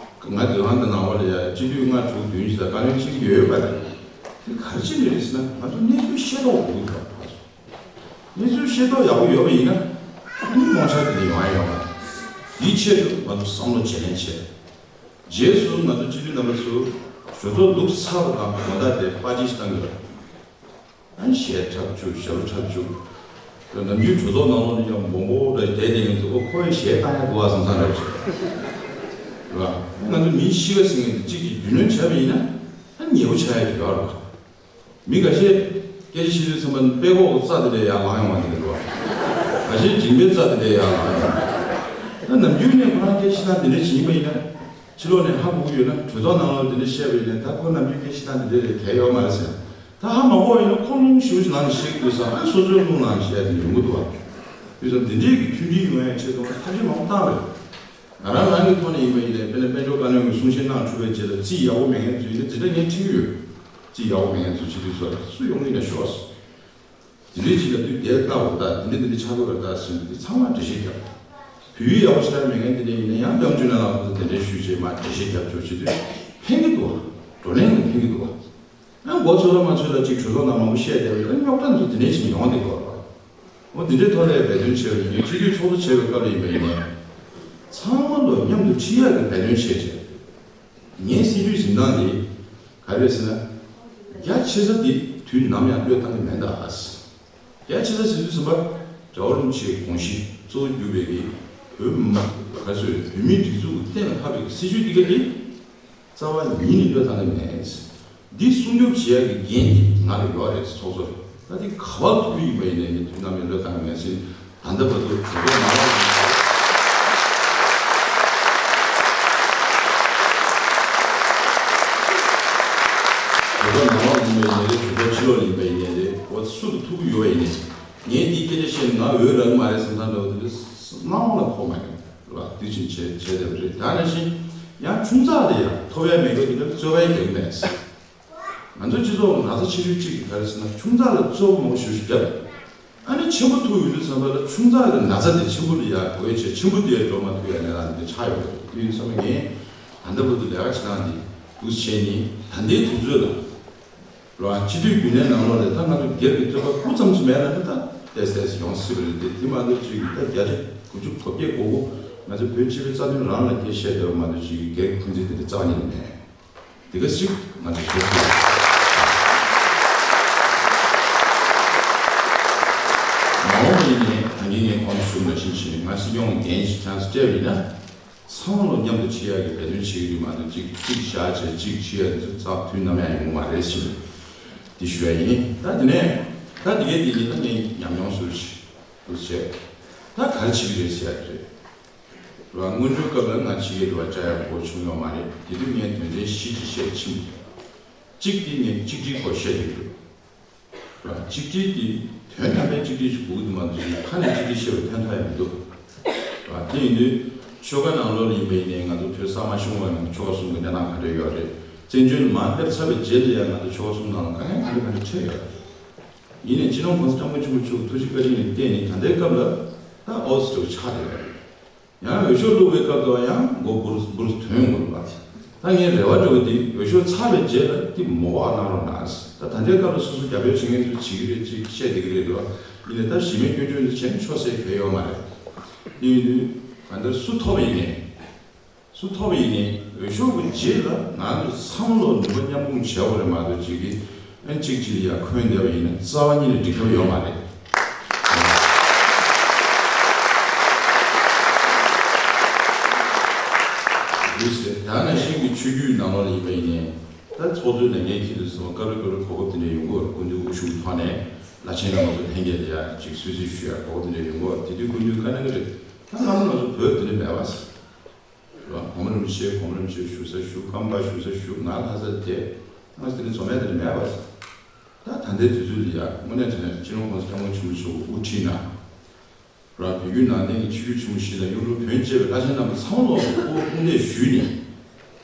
ང་སྡོད་ཁང་གི་ནང་ལོགས་ལ་ཡ་སྤྱི་འཐུས་ལྔ་དྲུག་བདུན་ཞིག་དང་བཀའ་བློན་གཅིག་ཡོད་པ་རེད། དེ་ག་རེ་བྱས་ནས་རེད་ཟེར་ན་ང་ཚོ་གནས་ཚུལ་ཤེས་རྟོགས་དགོས་ཀྱི་འདུག་གནས་ཚུལ་ཤེས་རྟོགས་ཡག་པོ་ཡོད་པ་ཡིན་ན་ཨ་ནི་རྨོངས་འཆར་དེ་འདྲ་ཡོང་ཡ་ཡོད་མ་རེད། དེའི་ཆེད་དུ་ང་ཚོ་བསམ་བློ་བརྗེ་ལེན་བྱས། རྗེས་སུ་ང་ཚོ་སྤྱི་འཐུས་རྣམ་པ་ཚོ་གྲོས་ཚོགས་འདུག་ཚར་བ་དང་དགོང་དག་དེ་པར་ཊི་ཞིག་བཏང་གི་རེད། ཨ་ནི་གཞས་འཁྲབ་བཅུག་ཞབས་བྲོ་འཁྲབ་བཅུག་ནམ་རྒྱུན་གྲོས་ཚོགས་ནང་ལོགས་ནས་ཀྱང་མང་པོ་འདྲ་བསྡད་བསྡད་མཁན་ཚོ་ཨོ་ཁོ་ཡི་གཞས་བཏང་ཡ་འདུག་ཨ་བསམ་བསམ་འདྲ་བྱེད། རེད་བ། ང་ཚོ་མིའི་གཤིས་ཀ་ཟེར་མཁན་དེ་གཅིག་གིས་རྒྱུས་ལོན་བྱས་པ་ཡིན་ན་ཨ་ཉེ་པོ་ཆགས་ཡ་ཅིག་ཡོད་རེད་བ། མི་འགའ་ཤས་སྐད་ཆ་བཤད་དུས་ཙམ་པ་དཔྲལ་ཀོག་གི་རྩ་དེ་འདྲ་ཡར་ལངས་ཡོང་བ་དེ་འདྲ་རེད་བ། འགའ་ཤས་མཇིང་པའི་རྩ་དེ་འདྲ་ཡར་ལངས་ཡོང་། ད་ནམ་རྒྱུན་ནས་ཁོ་རང་སྐད་ཆ་བཤད་སྟངས་དེ་འདྲ་བྱེད་ཀྱི་ཡིན་པ་ཡིན་ན། ཕྱི་ལོགས་ནས་ཧ་གོ་གི་ཡོད་ན་གྲོས་ཚོགས་ནང་ལ་དེ་འདྲ་བཤད་པ་ཡིན་ན་ད་ཁོ་ནམ་རྒྱུན་སྐད་ཆ་བཤད་སྟངས་དེ་འདྲ་རེད་གལ་ཡོད་མ་རེད་ཟེར། ད་ཧ་མ་གོ་བ་ཡིན་ན་ཁོ་རླུང་ཞེ་པོ་ཅིག་ནང་ནས་བཤད་ཀྱི་འདུག་བསམ་ན་སོ་སོའི་རླུང་ནང་ནས་བཤད་ཡ་དེ་ཡོང་གི་འདུག་བ། དུས་ཙམ་དེ་འདྲའི་གི་མཐུན་སྒྲིལ་ཡོང་ཡ་ཆེད་དུ་ཐབས་ཤེས་མང་པོ་བཏང་རེད། ང་རང་རང་གི་ཐོག་ནས་ཡིན་པ་ཡིན་ནའི་དཔེར་ན་དཔལ་འབྱོར་བཀའ་བློན་གྱིས་གསུང་བཤད་གནང་གྲུབ་པའི་རྗེས་ལ་རྩིས་ཡག་པོ་མེད་མཁན་ཚོ་ཡིན་ན་དེ་འདྲ་ངས་ཁྲིད་ཀྱི་ཡོད། རྩིས་ཡག་པོ་མེད་མཁན་ཚོ་སྤྱི་འཐུས་ཚོ་ལ་སུ་ཡོང་གི་ཡིན་ན་ཤོག་དེ་འདྲའི་ཅིག་ལ་དུས་དེར་ལྟ་བ་ལྟ་དེ་འདྲ་དེ་འདྲ་ཆགས་དགོས་པ་ལྟ་ཟེར་ནས་དེ་ཚང་མ་འགྲེལ་བཤད་བརྒྱབ། བོད་ཡིག་ཡག་པོ་ཤེས་ཡ་མེད་མཁན་དེ་འདྲ་ཡིན་ན་ཡང་པད་མ་འབྱུང་གནས་ལགས་ཁོང་ཚོ་དེ་འདྲའི་ཞུས་བྱས་མར་འགྲེལ་བཤད་བརྒྱབ་ཆོག་བྱེད་དུས་ཕན་གྱི་འདུག་བ། བགྲོ་གླེང་ལ་ཕན་གྱི་འདུག་བ། ཡང་མགོ་ཚོས་ལ་མ་ཚོས་ལ་ཅིག་གྲོས་ཚོགས་ནང་མང་པོ་བཤད་བསྡད་པ་ཡིན་ན་རྙོག་དྲ་འདི་འདི་འདྲའི་ཞིག་ཡོང་བསྡད་ཀྱི་ཡོད་རེད་བ། འོ་འདི་འདྲའི་ཐོག་ལ་འབད་བརྩོན་བྱས་པ་ཡིན་ན་སྤྱི་འཐུས་ཚོགས་གཙོ་བྱས་པའི་སྐབས་ལ་ཡིན་པ་ཡིན་ནའི། ཚང་མ་ལ་མཉམ་དུ་ཁྲིད་ཡག་གི་འབད་བརྩོན་བྱས་བྱས། ངའི་སྲིད་ཇུས་འཛིན་སྟངས་འདི་ག་རེ་རེད་ཟེར་ན། རྒྱ་ཆེ་ས་འདི་དུས་ནམ་ཡང་བློས་བཏང་གི་མེད་ད། རྒྱ་ཆེ་ས་ཟེར་དུས་ཙམ་པ་རྒྱལ་བ་རིན་པོ་ཆེའི་དགོངས་གཞི་གཙོ་བོ་གྱུར་པའི་གི་བོད་མི་ག་ཚོད་བོད་མིའི་སྒྲིག་འཛུགས་ཀྱི་གཏན་ལ་ཕབ་པའི་སྲིད་ཇུས་འདི་ག་འདི་རྩ་བ་ཉིད་ནས་བློས་བཏང་གི་མེད། འདི་སྲུང་སྐྱོབ་བྱེད་ཡག་གི་འགན་འདི་ང་ལ་ཡོད་རེད་ཚོགས་གཙོ་རེད། ད་འདི་ག་བར་དུ་ཡིན་པ་ཡིན་ནའི་ངས་དུས་ནམ་ཡང་བློས་བཏང་གི་མེད་ཟེར། ད་ལྟ་བར་དུ་གྲོས་ཚོགས་ནང་ལ་ཡིན་ནའི་གྲོས་ཚོགས་ནང་ལོགས་ཡིན་པ་ཡིན་ནའི་རེད། གྲོས་ཚོགས་ཕྱི་ལོགས་ཡིན་པ་ཡིན་ནའི་རེད། འོ་སུ་དང་ཐུག་གི་ཡོད་པ་ཡིན་ནའི་ངས་འདི་སྐད་ཆ་བཤད་ནས་ང་འོས་རག་གི་མ་རེད་བསམ་ཐག་འདྲ་བོ་དེ་འདྲ་སྣང་བ་ལ་འཁོར་མ་ཡོང་རེད་བ། དུས་ཆེན་བྱས་བྱས་བསྡད་པ་རེད། ད་ནང་བཞིན་ཡང་ཆུང་ཙག་དེ་ཡང་ཐོབ་ཡ་མེད་སྐབས་དེ་འདྲ་རྩོད་པ་ཡང་རྒྱག་གི་མེད། ང་ཚོ་སྤྱི་ཚོགས་ལ་ན་ཚ་ཆེ་ཤོས་གཅིག་གི་ག་རེ་ཟེར་ན་ཆུང་ཙག་ལ་རྩོད་པ་མང་པོ་ཞེ་པོ་ཞིག་བརྒྱབ། ཨ་ནི་ཆེན་པོ་ཐུག་ཡོང་དུས་ཙམ་པ་ལ་ཆུང་ཙག་གི་ན་ཚ་དེ་ཆེན་པོ་ལ་ཡར་འགོས་བྱས་ཆེན་པོ་དེ་འགྲོ་མ་ཐུབ་ཡ་གནས་སྟངས་དེ་ཆགས་ཡོད་རེད། དེ་ཡིན་ཙང་ངས་ད་ལྟ་བར་དུ་ལས་ཀ་བྱེད་སྟངས་དེ་འདུག་བྱས་ནས་ད་ལྟའི་དུས་ཚོད་ལ་རེད་བ། སྤྱི་འཐུས་རྒྱུན་ལས་ནང་ལོགས་ལ་ད་ང་ཚོ་སྒེར་གྱི་རྩོད་པ་སྤུ་ཙམ་ཞིག་མེད་ན་ནི་ད་ཏོག་ཙམ་ཡོང་སྲིད་པ་རེད་དེ། དེ་མ་གཏོགས་ཅིག་ད་བརྒྱ་ཆ་དགུ་བཅུ་གོ་བརྒྱད་གོ་དགུ་ ང་ཚོ་བོད་སྤྱི་པའི་རྩ་དོན་རང་ལ་སྐད་བཤད་བསྡད་པ་མ་གཏོགས་ཅིག་སྒེར་གྱི་འཁོན་འཛིན་དེ་འདྲ་རྩ་བ་ཉིད་ནས་མེད། དེ་ག་ཅིག་ང་ཚོ་ཤེས་དགོས། མ་འོངས་པ་ཡིན་ནའི་ད་གིན་ངས་གོང་དུ་ཞུས་པ་ནང་བཞིན་བྱས་ནས་ང་སྲིད་སྐྱོང་འགན་ཞིག་ཁྱེད་ཚོ་སྤྲད་པ་ཡིན་ན། ཚང་མ་ལོ་མཉམ་དུ་ཕྱི་ཡག་གི་འབད་བརྩོན་བྱེད་ཀྱི་རེད་མ་གཏོགས་གཅིག་གཅིག་བཞག་བྱས་གཅིག་ཕྱི་ཡག་འདི་ཚོ་ཚགས་དུས་ནམ་ཡང་ཡོང་གི་མ་རེད་ཟེར་འདི་ཞུ་ཡ་ཡིན། ད་དེ་ནས་ད་དེ་གའི་དེ་ཡིན་ན་ངས་ཉམས་མྱོང་ཟུར་ཞིག་འདུག་བྱས། ད་ག་རེ་བྱེད་ཀྱི་རེད་ཟེར་ཡ་རེད། ར་སྔོན་འགྲོའི་སྐབས་ལ་ང་ཕྱི་རྒྱལ་དུ་བ་བཅར་ཡག་གོ་བྱུང་ཡོད་མ་རེད། དེ་དུས་ངས་དོན་ཚན་བཞི་ཅིག་བཤད་ཕྱིན། གཅིག་དེ་ངས་གཅིག་སྒྲིལ་སྐོར་བཤད་ཀྱི་འདུག་གཅིག་སྒྲིལ་དེ་དོན་དམ་པའི་གཅིག་སྒྲིལ་ཞིག་དགོས་ཀྱི་འདུག་མ་གཏོགས་ཁ་ནས་གཅིག་སྒྲིལ་བཤད་པའི་ཕན་ཐོགས་ཡང་མི་འདུག་དེ་ཡིན་དུས་ཆོལ་ཁ་ནང་ལོགས་ལ་ཡིན་པ་ཡིན་ནའི་ང་ཚོ་བོད་ས་མ་ཤོང་བ་ནང་ཆོལ་ཁ་གསུམ་གྱི་གནས་སྟངས་ག་འདྲ་ཡོད་རེད། བཙན་བྱོལ་ནས་མར་སླེབས་ཚར་བའི་རྗེས་ལ་ཡང་ང་ཚོ་ཆོལ་ཁ་གསུམ་ནང་ལ་དཀའ་ངལ་ག་འདྲ་ག་འདྲ་འཕྲད་ཡོད་རེད། ཡིན་ནའི་སྤྱི་ནོར་༸གོང་ས་༸སྐྱབས་མགོན་ཆེན་པོ་མཆོག་གི་ཐུགས་རྗེ་བཀའ་དྲིན་ལ་བརྟེན་ནས་ད་ལྟའི་སྐབས་ལ་ད་ཨོ་ཙི་ཅིག་ཆགས་བསྡད་ཡོད་རེད། ཡང་འོས་ཤོག་བླུགས་པའི་སྐབས་དུ་ཡང་མགོ་འབུར་འབུར་ཐོན་ཡོང་གི་འདུག་པ། ད་ངའི་རེ་བ་འདྲ་བོ་དེ་འོས་ཤོག་ཚར་བའི་རྗེས་ལ་དེ་མོ་བག་གནང་རོགས་གནང་། ད་ད་ལྟའི་སྐབས་ལ་སོ་སོ་རྒྱབ་སྐྱོར་བྱེད་མཁན་ཚོས་བྱེད་ཀྱི་རེད་ཅེས་བཤད་བསྡད་ཀྱི་རེད་འདུག་ཡིན་ནའི་ད་གཞི་མེད་སྐྱོན་བརྗོད་འདི་བྱས་ན་ཆོག་སའི་གལ་ཡོད་མ་རེད། དེ་ཡིན་དུས་གང་ལྟར་སུ་ཐོབ་པ་ཡིན་ནའི། སུ་ཐོབ་པ་ཡིན་ནའི་འོས་ཤོག་གི་རྗེས་ལ་ང་ཚོ་ཚང་མ་ལོ་ནུས་པ་མཉམ་སྤུངས་བྱས་པ་རེད་མ་གཏོགས་གཅིག་གིས་ཨ་གཅིག་གཅིག་ལ་ཡ་འཁོན་བསྡད་པ་ཡིན་ན་རྩ་བ་ཉིད་ནས་འགྲིག་ཐབས་ཡོད་མ་རེད། ཡོད་ཟེར། ད་ནང་བཞིན་གྱི་ཆོས་བརྒྱུད་ནང་ལོགས་ལ་ཡིན་པ་ཡིན་ནའི་ད་ཚོགས་གཙོའི་ལས་འགན་འཁྱེར་དུས་ཙམ་པ་སྐབས་རེ་སྐབས་རེ་གོ་སྐབས་དེ་འདྲ་ཡོང་གི་ཡོད་རེད། སྐུ་མདུན་དབུ་བཞུགས་ཐོག་ནས་བླ་ཆེན་རྣམ་པ་ཚོ་ལྷན་རྒྱས་ལ་ཡ་ཅིག་གསོལ་ཚིགས་ཞུ་ཡ་གོ་སྐབས་དེ་འདྲ་ཡོང་གི་ཡོད་རེད། དེ་དུས་སྐུ་མདུན་བཀའ་གནང་གི་རེད། ད་སྔ་མོ་ང་ཚོ་བོད་དེ་འདྲ་མེད་པ། རེད་བ། གོང་མ་རིན་པོ་ཆེ་གོང་མ་རིན་པོ་ཆེ་བཞུགས་ས་བཞུགས། ཀམ་པ་བཞུགས་ས་བཞུགས། ང་ལྷ་ས་དེ་ང་དེ་ནས་འཛོམས་ཡ་དེ་མེད་པ། ད་ད་ལྟའི་དུས་ཚོད་འདི་ཡ་དངོས་གནས་དྲང་གནས་སྤྱི་ནོར་༸གོང་ས་༸སྐྱབས་མགོན་ཆེན་པོ་མཆོག་གིས་དབུ་ཁྲིད་གནང་། རེད་བ། བོད་བརྒྱུད་ནང་བསྟན་གྱི་ཆོས་བརྒྱུད་ཆེན་པོ་བཞི་དང་གཡུང་དྲུང་བོན་བཅས་པའི་བླ་ཆེན་རྣམ་པ་ཚང་མ་ལོག་དབུ་དབུ་མཛད་ཞུས་ནས།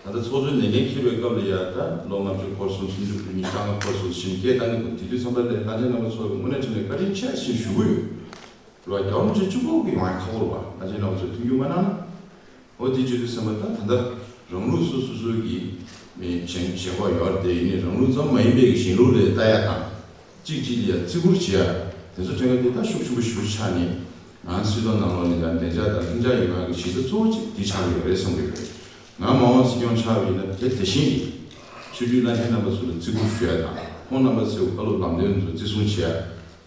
ད་ལྟ་ཚོགས་གཙོའི་ལས་འགན་འཁྱེར་བའི་སྐབས་ལ་ཡ་ད་ལོ་ལྔ་བཅུ་འཁོར་སོང་། སུམ་ཅུ་སོ་གཉིས་རྩ་ལྔ་འཁོར་སོང་ཟེར་ནས་སྐད་བཏང་གི་འདུག་དེ་དུས་ཙམ་པ་ལ་བླ་ཆེན་རྣམ་པ་ཚོ་གིས་དངོས་གནས་དྲང་གནས་བཀའ་དྲིན་ཆེ་ཞེས་ཞུ་གི་ཡོད། རེད་བ། རྒྱལ་བ་རིན་པོ་ཆེ་གཅིག་པོ་གིས་ཡོང་ཡ་ཁག་པོ་རེད་བ། བླ་ཆེན་རྣམ་པ་ཚོས་མཐུན་འགྱུར་མ་གནང་ན། འོ་དེ་བྱེད་དུས་ཙམ་པ་ད་ད་ལྟ་རང་ལུགས་སོ་སོ་སོ་གི་མི་ཞེན་ཞེན་ཁོག་ཡོད་རེད་དེ། ཡིན་ནའི་རང་ལུགས་ཙམ་མ་ཡིན་པའི་གི་གཞན་ལུགས་ལ་ལྟ་ཡ་དང་། གཅིག་གཅིག་ལ་ཡ་བརྩི་བཀུར་བྱེད་ཡ་དེ་ཚོ་ཕྲན་ག་དེ་ད་ཤུགས་ཆེན་པོ་ཞེ་པོ་ཆགས་ནས། ང་སྲིད་དོན་ནང་ལོགས་ནས་ཡང་བདེ་འཇགས་དང་ལྷིང་འཇགས་ཡོང་ཡ་གི་གཞི་རྩ་གཙོ་བོ་གཅིག་དེ་ཆགས་ཀྱི་ཡོད་རེད་བསམ་གྱི་ཡོད། ང་མ་འོངས་སྲིད་སྐྱོང་ཆགས་པ་ཡིན་ན་དེ་དེ་བཞིན་གྱི་ཆོས་བརྒྱུད་བླ་ཆེན་རྣམ་པ་ཚོ་ལ་བརྩི་བཀུར་ཞུ་ཡ་དང་། ཁོང་རྣམ་པ་ཚོའི་བཀའ་སློབ་ལམ་སྟོན་ཚོ་བརྩི་སྲུང་བྱེད་ཡ།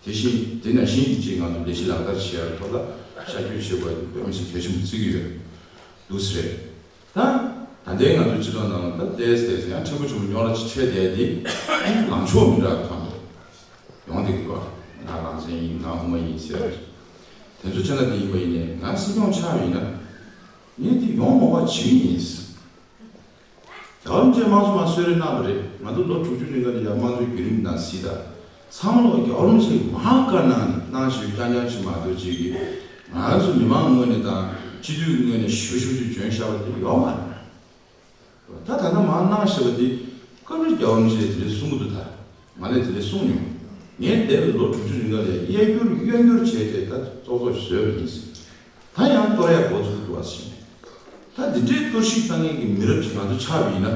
དེ་བཞིན་དེ་ནང་བཞིན་གྱི་ཅིག་ང་ཚོ་ལས་གཞི་ལག་བསྟར་བྱེད་ཡ་ཐོག་ལ་ཤར་བསྐྱོད་བྱེད་དགོས་པ་དེ་དཔེ་མི་སྲིད་གལ་ཆེན་པོ་བརྩི་གི་ཡོད། འདུག་སེ་རེད། ད་ད་ལྟའི་ང་ཚོ་སྤྱི་ཚོགས་ནང་ལ་ད་ཏོག་ཙམ་ཏོག་ཙམ་ཡང་ཕྲན་བུ་ཕྲན་བུ་རྙོག་དྲ་ཅིག་འཕྲད་བསྡད་དེ། ལངས་ཕྱོགས་མི་འདྲ་བ་ཐོན་འདུག་ཡོང་བསྡད་ཀྱི་འདུག་ང་རང་བཙན་ཡིན། ང་དབུ་མ་ཡིན་ཟེར། དེ་ཚོ་བྱས་ན་དེ་ཡིན་པ་ཡིན་ནའི་ང་སྲིད་སྐྱོང་ཆགས་པ་ཡིན་ན་ངས་དེ་ཡོང་མ་བ་བྱེད་ཀྱི་ཡིན། རྒྱལ་བ་རིན་པོ་ཆེས་དམངས་གཙོ་མར་གསོལ་རས་གནང་བ་རེད། ང་ཚོ་ལོ་དྲུག་ཅུ་རིང་ག་ལ་ཡ་དམངས་གཙོའི་བརྒྱུད་རིམ་དང་གཟིགས་དང་། ཚང་མ་ལོ་རྒྱལ་བ་རིན་པོ་ཆེས་མར་བཀའ་གནང་ནས་གནང་བཞིན་རྐྱང་རྐྱང་ཅིག་མ་གཏོགས་ཅིག་གིས་ང་ཚོ་མི་མང་ངོས་ནས་དང་སྤྱི་འཐུས་ངོས་ནས་ཞུ་ཞུ་ཞུ་འཇོན་བཞག་པ་དེ་ཡོད་མ་རེད། ད་ད་ལྟ་མར་གནང་བཞག་པ་དེ་སྐབས་རེ་རྒྱལ་བ་རིན་པོ་ཆེས་དེ་འདྲ་གསུང་གི་འདུག་ད་ང་ལས་དེ་འདྲ་གསུངས་མྱོང་། ངས་འདས་པའི་ལོ་དྲུག་ཅུ་རིང་ག་ལ་ཡ་གཡས་བསྒྱུར་གཡོན་བསྒྱུར་བྱས་ཏེ་ད་ཙོག་ཙོག་བཟོས་པ་ཡིན། ད་ཡང་གཏོར་ཡ་འགོ་ཚུགས་འདུག་བ་ཟེར་ནས། ད་འདི་འདྲའི་གཏོར་བཤིག་བཏང་མཁན་གྱི་མི་རབས་ཅིག་ང་ཚོ་ཆགས་པ་ཡིན་ན།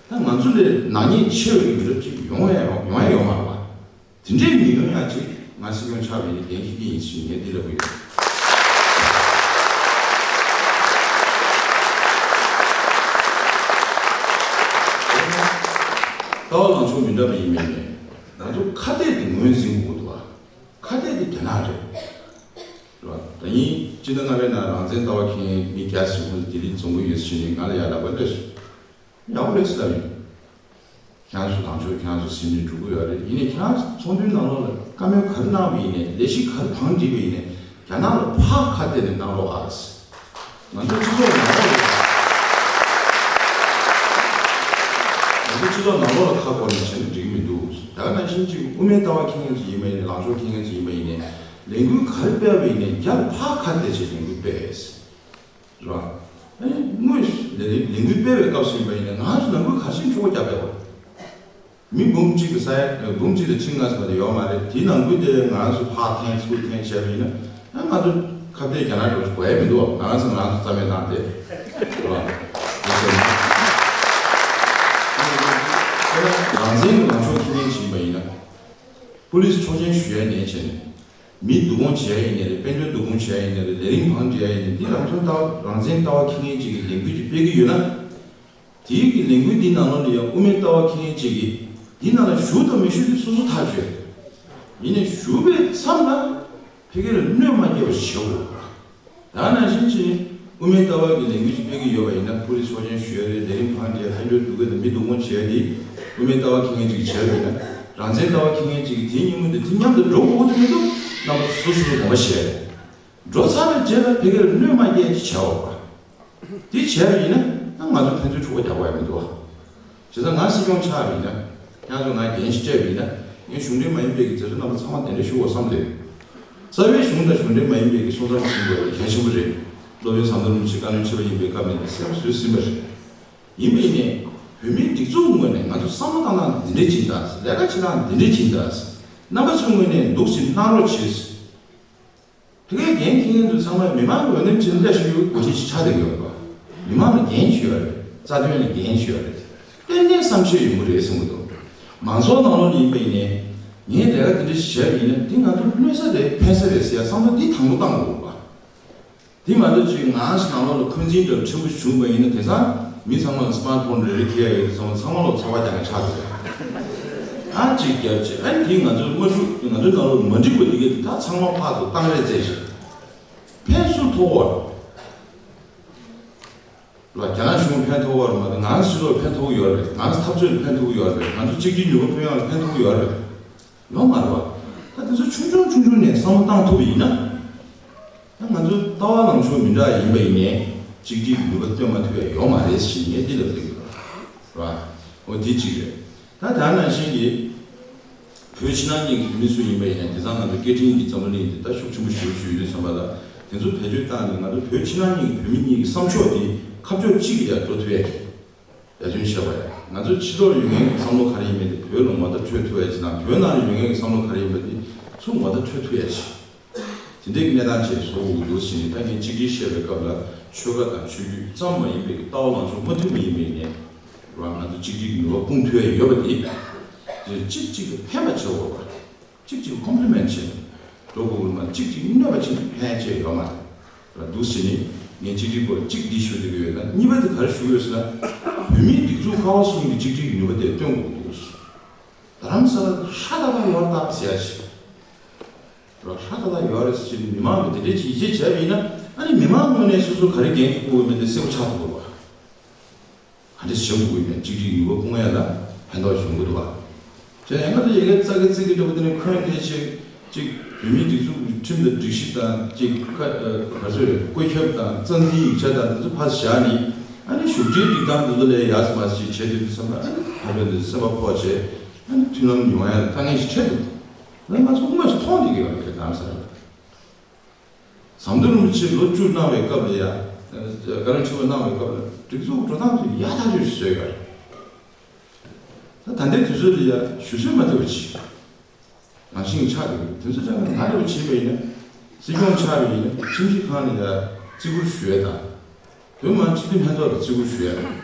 ད་ང་ཚོ་ལས་ནག་ཉེས་ཆེ་བའི་མི་རབས་ཅིག་ཡོང་ཡ་ཡོང་ཡ་ཡོད་མ་རེད་བ། དེ་འདྲའི་མི་ཡོང་ཡ་ཅིག་ང་སྲིད་སྐྱོང་ཆགས་པ་ཡིན་ན་འགན་འཁྱེར་གྱི་ཡིན་ཞེས་ངས་འདི་ལབ་ཀྱི་ཡོད། ལྟ་བ་ལངས་ཕྱོགས་མི་འདྲ་བ་ཡིན་མིན་ནས་ང་ཚོ་ཁ་གཏད་དེ་ངོས་འཛིན་དགོས་འདུག་བ། ཁ་གཏད་དེ་རྒྱ་ནག་རེད། རེད་བ། ད་ཡིན་སྤྱི་ཟླ་ལྔ་པའི་ནང་རང་བཙན་ལྟ་བ་འཁྱེར་མཁན་མི་བརྒྱ་ཟིན་ཁོང་ཚོ་ལྡི་ལི་འཛོམས་ཀྱི་ཡོད་ཟེར་ནས་ང་ལ་ཡར་ལབ་པ་སླེབས་སོང་། ཡག་པོ་རེད་ཟེར་ལབ་ཡིན། ཁྱེད་རང་ཚོ་ལངས་ཕྱོགས་ཁྱེད་རང་ཚོ་ཟིན་ནས་འགྲོ་གི་ཡོད་རེད། ཡིན་ནའི་ཁྱེད་རང་ཚོ་ཚོགས་འདུའི་ནང་ལོགས་ལ་བཀའ་མོལ་ག་རེ་གནང་བ་ཡིན་ནའི་ལས་གཞི་ག་རེ་བང་བསྒྲིགས་པ་ཡིན་ནའི་རྒྱ་ནག་ལ་ཕར་ཁ་གཏད་ནས་གནང་རོགས་ཨ། ང་ཚོ་སྤྱི་ཚོགས་ནང་ལོགས་ལ་ང་ཚོ་སྤྱི་ཚོགས་ནང་ལོགས་ལ་ཁ་བསྐོར་ནས་བྱས་ན་འགྲིག་གི་མི་འདུག་ད་ག་ནང་བཞིན་གཅིག་དབུ་མའི་ལྟ་བ་འཁྱེར་མཁན་ཚོ་ཡིན་པ་ཡིན་ནའི་ལངས་ཕྱོགས་འཁྱེར་མཁན་ཚོ་ཡིན་པ་ཡིན་ནའི་ལས་འགུལ་ག་རེ་སྤེལ་བ་ཡིན་ནའི་རྒྱ་ལ་ཕར་ཁ་གཏད་བྱས་ལས་འགུལ་སྤེལ། རེད་བ། ཨ་ནི་དངོས་སུ་ལས་ལས་འགུལ་སྤེལ་བའི་སྐབས་སུ་ཡིན་པ་ཡིན་ན་ང་ཚོ་ནང་ཁུལ་ག་ཤེད་འཕྲོ་བརླག་བརྒྱབ་པ་རེད་བ། མི་འབུམ་གཅིག་གི་ས་ཡ་འབུམ་གཅིག་དང་ཁྲི་ལྔ་ཙམ་དེ་ཡོད་མ་རེད། དེའི་ནང་ཁུལ་དེ་ང་ཚོ་ཕར་འཐེན་ཚུར་འཐེན་བྱས་པ་ཡིན་ན་ཨ་ང་ཚོ་ཁ་གཏད་རྒྱ་ནག་འགྲོ་དགོས་ཡ་མི་འདུག་བ། ང་ཚོ་ང་ཚོ་རྩ་མེད་བཏང་སྟེ། རེད་བ། རང་བཙན་གྱི་ལངས་ཕྱོགས་འཁྱེར་མཁན་ཞིག་ཡིན་པ་ཡིན་ན་པུ་ལིས་ཆོག་མཆན་ཞུ་ཡ་ནས་བྱས་ནས། མི་བསྡུ་སྐོང་བྱས་ཡིན་ནའི་རེད། དཔལ་འབྱོར་བསྡུ་སྐོང་བྱས་ཡིན་ནའི་རེད། ལས་རིམ་གང་སྤྲད་ཡིན་ནའི་འདི་རང་བྱུང་ལྟ་བ་རང་བཙན་ལྟ་བ་འཁྱེར་མཁན་ཅིག་གིས་ལས་འགུལ་ཅིག་སྤེལ་གྱི་ཡོད་ན། དེའི་གི་ལས་འགུལ་འདི་ནང་ལོགས་ལ་ཡང་དབུ་མའི་ལྟ་བ་འཁྱེར་མཁན་ཅིག་གིས་འདི་ནང་ལ་ཞུགས་དང་མི་ཞུགས་དེ་སོ་སོ་ཐག་གཅོད། ཡིན་ནའི་ཞུགས་པའི་མཚམས་ལ་ཕ་གིར་གནོད་མ་སྐྱེལ་བ་ཞིག་བྱེད་དགོས། ད་ནང་བཞིན་གྱི་དབུ་མའི་ལྟ་བ་གི་ལས་འགུལ་ཞིག་སྤེལ་གྱི་ཡོད་པ་ཡིན་ན། ཁོ་རེ་ཚོགས་ཆེན་ཞུ་ཡ་རེད། ལས་རིམ་གང་སྤྲད། དཔལ་འབྱོར་བསྡུ་དགོས་དང་མི་བསྡུ་སྐོང་བྱས་ཏེ་དབུ་མའི་ལྟ་བ་འཁྱེར་མཁན་ཅིག་བྱས་པ་ཡིན་ན། རང་བཙན་ལྟ་བ་འཁྱེར་མཁན་ཅིག་གིས་དེའི་སྙིང་པོ་དེ་དེ་མཉམ་དུ་འགྲོ་དགོས་དེ་མི་འདུག་རྣམ་པ་སོ་སོ་སོ་སོ་ངོ་མ་ཤེས་རེད། འགྲོ་ཚར་བའི་རྗེས་ལ་ཕ་གིར་གནོད་མ་སྐྱེལ་ཅིག་བྱས་འོག་པ། དེ་བྱས་པ་ཡིན་ན་ང་ཚོ་ཕན་ཚུན་འཁྲུག་པ་རྒྱག་དགོས་ཡ་མི་འདུག་བ། བྱས་ཙང་ང་སྲིད་སྐྱོང་ཆགས་པ་ཡིན་ན། ཁྱེད་ཚོ་ང་འགན་ཞིག་སྤྲད་པ་ཡིན་ན། ངས་གཞུང་འབྲེལ་མ་ཡིན་པའི་གི་མཛད་གཙོ་རྣམ་པ་ཚང་མ་གདན་འདྲེན་ཞུ་དགོས་བསམ་སྟེ། རྩ་བའི་གཞུང་དང་གཞུང་འབྲེལ་མ་ཡིན་པའི་གི་སོང་ཙང་ཞུ་དགོས་པ་གལ་ཆེན་པོ་རེད། སློབ་དཔོན་ཟམ་གདོང་རིན་པོ་ཆེ་བཀའ་བློན་ཁྲི་པ་ཡིན་པའི་སྐབས་ནས་གསལ་པོ་བཟོས་ཟིན་པ་རེད། ཡིན་པ་ཡིན་ནའི་བོད་མིའི་སྒྲིག་འཛུགས་ངོས་ནས་ང་ཚོ་བསམ་བློ་བཏང་སྟངས་འདི་འདྲས་ཅིག་ཡིན་ད། ལས་ཀ་བྱེད་སྟངས་འདི་འདྲས་ཅིག་ཡིན་ད། རྣམ་པ་ཚོའི་ངོས་ནས་འདུག་སེ་གནང་རོགས་བྱེད། དེ་གའི་འགན་འཁྱེར་མཁན་ཚོ་ཚང་མ་མི་མང་གི་འོས་འདེམས་བྱེད་སླད་ཞུ་ཡུལ་འགོ་ཁྲིད་ཅིག་ཆགས་བསྡད་ཡོད་རེད་པ། མི་མང་ལ་འགན་ཞུ་ཡོད་རེད། རྩ་དོན་ལ་འགན་ཞུ་ཡོད་རེད། ཏན་ཏན་བསམ་ཤེས་ཡོང་གི་རེད་བསམ་གི་འདུག་མང་ཚོགས་ནང་ལོགས་ལ་ཡིན་པ་ཡིན་ནའི། ངས་ལས་ཀ་འདི་འདྲ་ཞིག་བྱས་པ་ཡིན་ན་འདི་ང་ཚོར་གནོད་ས་རེད་ཕན་ས་རེད་ཟེར་ཡ་བསམ་བློ་འདི་དང་པོ་བཏང་དགོས་པ། དེ་མ་གཏོགས་ཅིག་ངའི་ནང་ལོགས་ལ་འཁོན་འཛིན་འདྲ་ཕྲན་བུ་བྱུང་བ་ཡིན་ན། དེང་སང་མི་ཚང་མ་ལ་སི་མར་ཕོན་རེ་རེ་འཁྱེར་ཡ་ཡོད་དུས་ཚང་མ་ཚང་མ་ལོག་ཚ་བ་རྒྱག་མཁན་ཆགས་འདུག་ཨ་ཅིག་རྒྱབ་ཅིག་ཨ་དེ་ང་ཚོ་མ་འགྲིག་ང་ཚོའི་ནང་ལོགས་མ་འགྲིག་པ་དེ་གས་ད་ཚང་མ་ཕར་ཚུར་བཏང་རེས་བྱས་ཤིག་ཕན་སུ་ཐོགས་པ་རེད། རྒྱ་ནག་གཞུང་ཕན་ཐོགས་པ་རེད་མ་གཏོགས་ང་ཚོ་སྤྱི་ཚོགས་ཕན་ཐོགས་ཡོད་རེད། ང་ཚོ་འཐབ་རྩོད་ལ་ཕན་ཐོགས་ཡོད་རེད། ང་ཚོ་གཅིག་སྒྲིལ་ནུས་པ་ཐོན་ཡག་ལ་ཕན་ཐོགས་ཡོད་རེད། ཡོད་མ་རེད་བ། ད་དེ་ཚོ་ཆུང་ཆུང་ཆུང་ཆུང་ནས་བསམ་བློ་བཏང་ཐུབ་པ་ཡིན་ན། ད་ང་ཚོ་ལྟ་བ་ལངས་ཕྱོགས་མི་འདྲ་ཡིན་པ་ཡིན་ནའི་གཅིག་སྒྲིལ་གྱི་ནུས་པ་སྟོན་མ་ཐུབ་ཡ་ཡོད་མ་རེད་ཟེར་ངས་འདི་ལབ་ཀྱི་ཡོད་རེད་བ། འོ་དེ་གཅིག་རེད། ད་ད་ནང་བཞིན་གྱི་བོད་ཕྱི་ནང་གཉིས་ཀྱི་བོད་མི་སུ་ཡིན་པ་ཡིན་ནའི་དེང་སང་ང་ཚོ་སྐད་འཕྲིན་གྱི་འཛམ་བུ་གླིང་འདི་ད་ཤུགས་ཆེན་པོ་ཞེ་པོ་ཞིག་ཡོད་དུས་ཙམ་པ་ལ། དེ་ཚོ་བེད་སྤྱོད་བཏང་ནས་ང་ཚོ་བོད་ཕྱི་ནང་གཉིས་ཀྱི་བོད་མི་གཉིས་ཀྱི་བསམ་ཕྱོགས་འདི་ཁ་ཕྱོགས་གཅིག་ལ་ཡར་འགྲོ་ཐུབ་ཡ་གི་རྒྱ་ཁྱོན་བཤད་པ་ཡ། ང་ཚོ་ཕྱི་ལོགས་ཡོད་མཁན་གྱི་བསམ་བློ་ག་རེ་ཡིན་མིན་དེ་བོད་ལ་ངོ་བལྟ་འཕྲོད་ཐུབ་ཡ་ཅིག་དང་། བོད་ནང་ལ་ཡོད་མཁན་གྱི་བསམ་བློ་ག་རེ་ཡིན་པ་དེ་ཚུར་ངོ་བལྟ་འཕྲོད་ཐུབ་ཡ་ཅིག་དེ་འདྲའི་གནས་སྟངས་ཅིག་བཟོ་དགོས་འདུག་ཟེར་ནས། ད་ངས་གཅིག་སྒྲིལ་བཤད་པའི་སྐབས་ལ་ཆོལ་ཁ་དང་ཆོས་བརྒྱུད་ཙམ་མ་ཡིན་པའི་ལྟ་བ་ལངས་ཕྱོགས་མ་མཐུན་པ་ཡིན་པ་ཡིན་ནའི་རེད་བ། ང་ཚོ་གཅིག་སྒྲིལ་གྱི་ནུས་པ་སྤུངས་ཐུབ་ཡ་ཡོད་པ་དེ་གཅིག་གཅིག་ལ་ཕན་པ་བྱེད་དགོས་པ། གཅིག་གཅིག་ལ་ཀོམ་པི་ལི་མེན་ཊི་བྱེད་འགྲོ་དགོས་པ་མ་གཏོགས་གཅིག་གཅིག་གནོད་པ་བྱེད་ན་ཕན་ཆེ་ཡོད་མ་རེད། འདུག་ཟེར་ནས་ངས་གཅིག་སྒྲིལ་སྐོར་གཅིག་འདི་ཞུ་བསྡད་ཀྱི་ཡོད་ན། གཉིས་པ་དེ་ག་རེ་ཞུ་གི་ཡོད་ཟེར་ན། བོད་མིའི་སྒྲིག་འཛུགས་ཀ་བ་གསུམ་གྱི་གཅིག་སྒྲིལ་ནུས་པ་དེ་སྟོན་དགོས་འདུག་རྡ་རམ་ས་ལ་ཧྲ་ཏག་ཏག་ཡོད་རེད་ད་ཟེར་ཡ་ཞིག་ཧྲ་ཏག་ཏག་ཡོད་རེད་ཟེར་ནས་མི་མང་གིས་དེ་འདྲའི་ཅིག་ཡིད་ཆེས་བྱས་པ་ཡིན་ན། ཨ་ནི་མི་མང་ངོས་ནས་སོ་སོ་ག་རེ་འགན་འཁྱེར་དགོས་ཡོད་མེད་དེ་གསལ་པོ་ཆགས་ཐུབ་དགོས་པ། ག་འདྲ་ཞིག་བྱེད་དགོས་ཡིན་ན་གཅིག་སྒྲིལ་ནུས་པ་སྤུངས་ཡ་ལ་ཕན་ཐོགས་བྱུང་གི་འདུག་བ། དེ་ཡང་ང་ཚོ་ཡ་གི་ཙག་གི་ཙིག་གི་འདྲ་པོ་དེ་ནི་འཁོན་གལ་ཆེ་གཅིག་བོད་མིའི་སྒྲིག་འཛུགས་ཀྱི་ཁྲིམས་དང་སྒྲིག་གཞི་དང་གཅིག་ཁ་ཨ་ག་ཚོད་རེད། བཀོད་ཁྱབ་དང་རྩ་འཛིན་ཡིག་ཆ་དང་དེ་ཚོ་ཕར་བཞག་ནས། ཨ་ནི་བཞུགས་ཁྲིའི་སྒྲིག་སྟངས་དེ་ཚོ་ལ་ཡག་སེ་མ་སེ་ཅིག་བྱས་དུས་ཙམ་པ། ཨ་ནི་ཧ་ལས་དེ་སེམས་པ་ཕོག་བྱས། ཨ་ནི་མཐུན་ལམ་ཡོང་ཡ་དཀའ་ངལ་ཞིག་འཕྲད་འདུག་ང་ཚོ་དངོས་སུ་མཐོང་བསྡད་ཀྱི་ཡོད་རེད། དེ་དང་ས་རེད། ཟམ་གདོང་རིན་པོ་ཆེ་ལོ་བཅུ་གནང་བའི་སྐབས་ལ་ཡ། བཀའ་བློན་ཁྲི་པ་གནང་བའི་སྐབས་ལ་སྒྲིག་འཛུགས་འགྲོ་སྟངས་དེ་ཡག་ཐག་ཆོད་ཞིག་བཟོས་ཡོད་རེད། ད་ད་ལྟའི་དུས་ཚོད་ལ་ཡ་ཞུ་སྲོལ་མ་བཏུབ་པ་ཅིག་ནང་བཞིན་ཆགས་འདུག་དུས་ཚོད་ཀྱང་ང་རེ་བ་བྱས་པ་ཡིན་ན། སྲིད་སྐྱོང་ཆགས་པ་ཡིན་ན་ཁྲིམས་ཞིབ་ཁང་ལ་ཡ་བརྩི་བཀུར་ཞུ་ཡ་དང་། བོད་མི་མང་སྤྱི་འཐུས་ལྷན་ཚོགས་ལ་བརྩི་བཀུར་ཞུ་ཡ་དང་།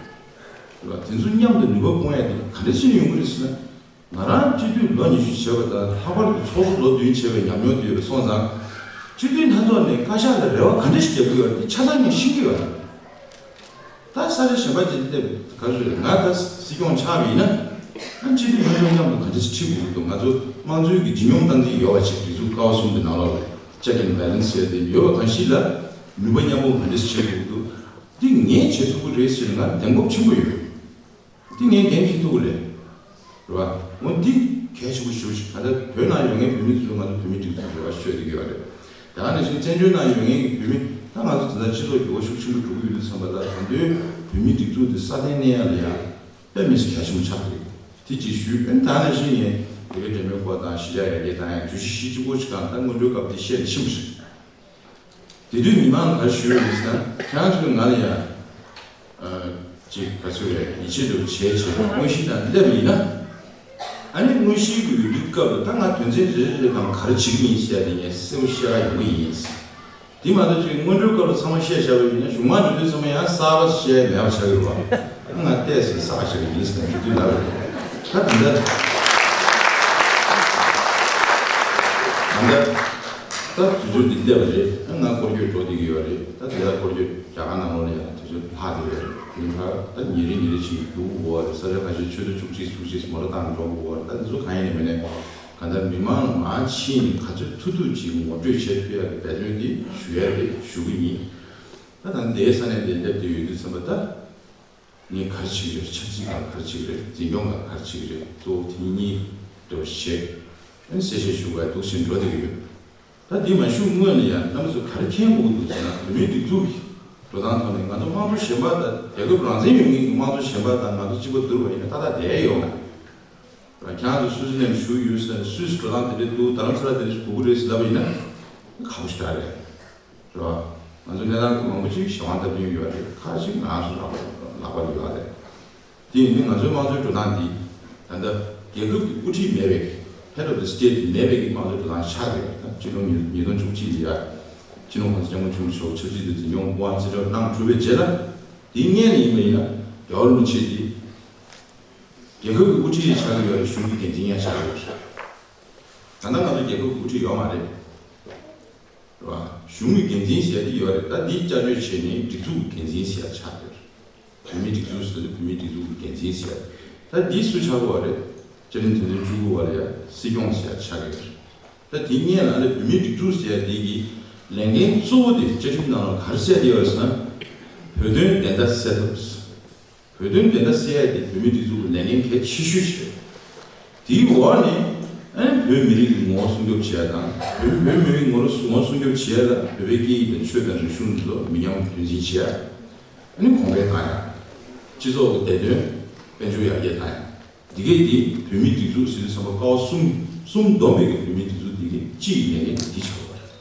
དེ་ཚོ་མཉམ་དུ་ནུས་པ་སྤུངས་ཡ་དེ་ག་འདྲ་ཞིག་ཡོང་གི་རེད་ཟེར་ན། ང་རང་སྤྱི་འཐུས་ལོ་ཉི་ཤུ་བྱས་པ་དང་། ལྷག་པར་དུ་ཚོགས་གཙོ་ལོ་བདུན་བྱས་པའི་ཉམས་མྱོང་དེ་ཡོད་པ་སོང་ཙང་། སྤྱི་འཐུས་ལྷན་ཚོགས་ནས་བཀའ་ཤག་ལ་རེ་བ་ག་འདྲ་ཞིག་རྒྱག་གི་ཡོད་རེད་དེ་ཆ་ཚང་ངས་ཤེས་ཀྱི་ཡོད་རེད། ད་ས་ཆ་གཞན་པ་ཅིག་སླེབས་ག་ཚོད་རེད། ང་ད་སྲིད་སྐྱོང་ཆགས་པ་ཡིན་ན། ཨ་སྤྱི་འཐུས་ལྷན་ཚོགས་མཉམ་དུ་ག་འདྲ་ཞིག་ཁྲིད་དགོས་ཀྱི་འདུག་ང་ཚོ་དམངས་གཙོའི་གི་ལྗིད་སྙོམས་སྟངས་འཛིན་ཡོད་པ་ཞིག་སྒྲིག་འཛུགས་ཀ་བ་གསུམ་གྱི་ནང་ལོགས་ལ་ཅེག་ཨེན་བེ་ལན་སི་ཟེར་དེ་ཡོད་པ་གང་ཞིག་ལ་ནུས་པ་མཉམ་སྤུངས་ག་འདྲ་ཞིག་བྱེད་དགོས་ཀྱི་འདུག་འདི་ངས་བྱེད་ཐུབ་ཀྱི་རེད་ཟེར་ང་གདེང་སྤོབས་ཆེན་པོ་ཡོད། དེ་ངས་འགན་འཁྱེར་ཐུབ་ཀྱི་རེད། རེད་བ། འོ་འདི་གལ་ཆེན་པོ་ཞེ་པོ་ཞིག་ད་ལྟ་བོད་ནང་ཡོད་མཁན་བོད་མི་ཚོས་ང་ཚོ་བོད་མིའི་སྒྲིག་འཛུགས་རེད་བ་ཤོད་བསྡད་ཀྱི་ཡོད་རེད། དེ་ག་ནང་བཞིན་བཙན་བྱོལ་ནང་ཡོད་མཁན་གྱི་བོད་མི་ད་ང་ཚོ་དེ་འདྲ་སྤྱི་ཚོགས་འགྱུར་བ་ཤུགས་ཆེན་པོ་འགྲོ་གི་ཡོད་དུས་ཙམ་པ། ད་ད་དུང་བོད་མིའི་སྒྲིག་འཛུགས་འདི་སྲ་བརྟན་གནས་ཡ་ལ་ཡང་དཔེ་མི་སྲིད་གལ་ཆེན་པོ་ཆགས་ཀྱི་རེད། དེ་གཅིག་ཞུས། ཨ་ནི་དེ་ག་ནང་བཞིན་ངས་དེ་གའི་འབྲེལ་མོལ་སྐོར་དང་གཞིས་ཆགས་ཡར་རྒྱས་གཏོང་ཡ་བརྗོད་གཞི་བཞི་གཅིག་པོ་ཞིག་གང་ད་སྔོན་འགྲོའི་སྐབས་དེ་བཤད་ནས་ཤི་མ་ཤི། དེ་དུས་མི་མང་ལ་ག་རེ་ཞུས་ཡོད་ཟེར་ན། ཁྱེད་རང་ཚོས་ང་ལ་ཡ། ཨ། ཅིག་ག་ཚོད་རེད། ཡིད་ཆེས་འདྲ་བོ་བྱས་བྱས་དངོས་གཞི་དང་སླེབས་པ་ཡིན་ན། ཨ་ནི་དངོས་གཞིའི་གི་འོས་བསྡུའི་སྐབས་ལ་ད་ང་དོན་ཚན་རེ་རེ་རེ་གང་ག་རེ་བྱེད་ཀྱི་ཡིན་ཟེར་ཡ་དེ་ངས་གསལ་པོ་ཤེས་ཀྱི་ཡོང་གི་ཡིན། དེ་མ་གཏོགས་ཅིག་སྔོན་འགྲོའི་སྐབས་ལ་ཚང་མ་བཤད་བཞག་པ་ཡིན་ན་གཞུག་མ་འགྲོ་དུས་ཚང་མ་ཡང་གསར་པ་བཤད་མེད་པ་ཆགས་ཀྱི་རེད་བ། ང་བལྟས་ཟིན་གསར་པ་བཤད་ཀྱི་ཡིན་ཟེར་ནས་འགྲོ་དུས་ལབ་རེད། ད་དེ་འདྲ་ད་འདྲ། ད་དུས་ཚོད་འདི་སླེབས་པ་རེད། ད་ང་སྐོར་སྐྱོད་འགྲོ་བསྡད་ཀྱི་ཡོད་རེད། ད་དེ་ལ་སྐོར་སྐྱོད་རྒྱ་གར་ནང་ལོགས་ལ་ཡང་དུས་ཚོད་ལྷག་བསྡད་ཡོད་རེད། དེ་ཡིན་ཁར་ད་ཉིན་རེ་ཉིན་རེ་བཞིན་རྒྱུག་དགོས་པ་རེད། ས་ཆ་ཁ་ཤས་ཆུ་ཚོད་བཅུ་གཅིག་བཅུ་གཅིག་མ་རོ་བཏང་འགྲོ་དགོས་པ་རེད། ད་དེ་ཚོ་གང་ཡིན་ནས་མིན་ནས་གང་ལྟར་མི་མང་མང་ཕྱིན་ནས་ག་ཚོད་ཐུབ་ཐུབ་ཅིག་ངོ་སྤྲོད་བྱེད་ཐུབ་ཡག་གི་འབད་བརྩོན་འདི་ཞུ་ཡག་རེད། ཞུ་གི་ཡིན། ད་ད་འདའི་ས་གནས་འདིར་སླེབས་བསྡད་ཡོད་དུས་ཙམ་པ་ད། ངས་ག་རེ་བྱེད་ཀྱི་རེད། ཆབ་སྲིད་ཁག་ག་རེ་བྱེད་ཀྱི་རེད། འཛིན་སྐྱོང་ཁག་ག་རེ་བྱེད་ཀྱི་རེད། གཙོ་བོ་དེ་གཉིས་འདྲ་བོ་བྱས། ཨ་ནི་གསལ་བཤད་ཞུ་དགོས་འདུག་ཟེར་འགྲོ་བསྡད་ཀྱི་ཡོད། ད་འདི་མ་ཞུ་སྔོན་ལ་ཡང་རྣམ་པ་ཚོས་ག་རེ་མཁྱེན་དགོས་འདུག་ཟེར་ན། བོད་མིའི་སྒྲིག་འཛུགས་ཀྱི་འགྲོ་སྟངས་ཐོག་ནས་ང་ཚོ་དམངས་གཙོ་གཞན་པ་དང་རྒྱལ་ཁབ་རང་བཙན་ཡོད་མཁན་གྱི་དམངས་གཙོ་གཞན་པ་དང་ང་ཚོ་གཅིག་པ་བསྡུར་བ་ཡིན་ན་ཏག་ཏག་བསྡད་ཡོད་མ་རེད། ཁྱེད་རང་ཚོ་སུད་སི་ལན་བཞུགས་ཡོད་ཟེར། སུད་སི་འགྲོ་སྟངས་དེ་འདྲ་འདུག་རྡ་རམ་ས་ལ་དེ་འདྲ་སྒུག་གི་རེད་ཟེར་ལབ་པ་ཡིན་ན་ཁག་པོ་ཞེ་དྲག་རེད། རེད་བ། ང་ཚོ་གནས་སྟངས་མང་པོ་ཅིག་གཞན་དབང་སྟབས་བསྟུན་ཡོད་རེད། ཁག་ཅིག་ང་ཚོ་ལག་པ་ལག་པར་ཡོད་རེད། དེ་ཡིན་དུས་ང་ཚོའི་དམངས་གཙོའི་འགྲོ་སྟངས་འདི་ད་ལྟ་རྒྱལ་ཁབ་ཀྱི་དབུ་ཁྲིད་མེད་པའི་head of the state མེད་པའི་གི་དམངས་གཙོའི་འགྲོ་སྟངས་ཆགས་ཡོད་རེད། ད་སྤྱི་ལོ་ཉིས་ཉིས་སྟོང་བཅུ་གཅིག་ལ་ཡ་སྤྱི་ནོར་༸གོང་ས་༸སྐྱབས་མགོན་ཆེན་པོ་མཆོག་ཆབ་སྲིད་དུ་འཛིན་སྐྱོང་དབང་རྩིས་སྤྲོད་གནང་གྲུབ་པའི་རྗེས་ལ། དེའི་སྔོན་ལ་ཡིན་པ་ཡིན་ན་རྒྱལ་བ་རིན་པོ་ཆེ་འདི་རྒྱལ་ཁབ་ཀྱི་དབུ་ཁྲིད་ཆགས་ཀྱི་ཡོད་རེད། གཞུང་གི་འགན་འཛིན་ཡང་ཆགས་ཀྱི་ཡོད་རེད། ད་ལྟ་ང་ཚོ་རྒྱལ་ཁབ་ཀྱི་དབུ་ཁྲིད་ཡོད་མ་རེད། རེད་བ། གཞུང་གི་འགན་འཛིན་ཟེར་ཡ་དེ་ཡོད་རེད། ད་འདི་བསྐྱར་བཅོས་བྱས་ནས་སྒྲིག་འཛུགས་ཀྱི་འགན་འཛིན་ཟེར་ཡ་ཆགས་ཡོད་རེད། བོད་མིའི་སྒྲིག་འཛུགས་ཟེར་དུས་བོད་མིའི་སྒྲིག་འཛུགས་ཀྱི་འགན་འཛིན་ཟེར་ཡ། ད་འདི་སུ་ཆགས་ཀྱི་ཡོད་རེད། བཅའ་ཁྲིམས་དོན་ཚན་བཅུ་དགུ་བ་ལ་ཡ་སྲིད་སྐྱོང་ཟེར་ཡ་ཆགས་ཀྱི་ཡོད་རེད། ད་དེ་སྔོན་ལ་ཨ་ནི་བོད་མིའི་སྒྲིག་འཛུགས་ཟེར་ཡ་དེ་གི་ལས་འགན་གཙོ་བོ་དེ་བཅའ་ཁྲིམས་ནང་ལ་ག་རེ་གསལ་བསྡད་ཡོད་རེད་ཟེར་ན། བོད་དོན་བདེན་མཐའ་གསལ་ཐབས། བོད་དོན་བདེན་མཐའ་གསལ་ཡ་དེ་བོད་མིའི་སྒྲིག་འཛུགས་ཀྱི་ལས་འགན་གལ་ཆེ་ཤོས་ཤིག་རེད། དེའི་འོག་ནས་ཨ་ནི་བོད་མི་རིགས་ཀྱི་ངོ་བོ་སྲུང་སྐྱོབ་བྱེད་ཡ་དང་། བོད་བོད་མི་རིགས་ངོ་བོ་སྲུང་སྐྱོབ་བྱེད་ཡ་ལ་བོད་པའི་སྐད་ཡིག་དང་ཆོས་དང་རིག་གཞུང་འདི་ཚོ་མི་ཉམས་རྒྱུན་འཛིན་བྱེད་ཡ། ཨ་ནི་གོང་འཕེལ་བཏང་ཡ། སྤྱི་ཚོགས་ཀྱི་བདེ་དོན་དཔལ་འབྱོར་ཡར་རྒྱས་བཏང་ཡ། འདི་གས་འདི་བོད་མིའི་སྒྲིག་འཛུགས་ཟེར་དུས་ཙམ་པ་ཀ་བ་གསུམ་གསུམ་བསྡོམས་པའི་གི་བོད་མིའི་སྒྲིག་འཛུགས་འདི་གི་སྤྱི་ཡི་ལས་འགན་འདི་ཆགས་པ་རེད།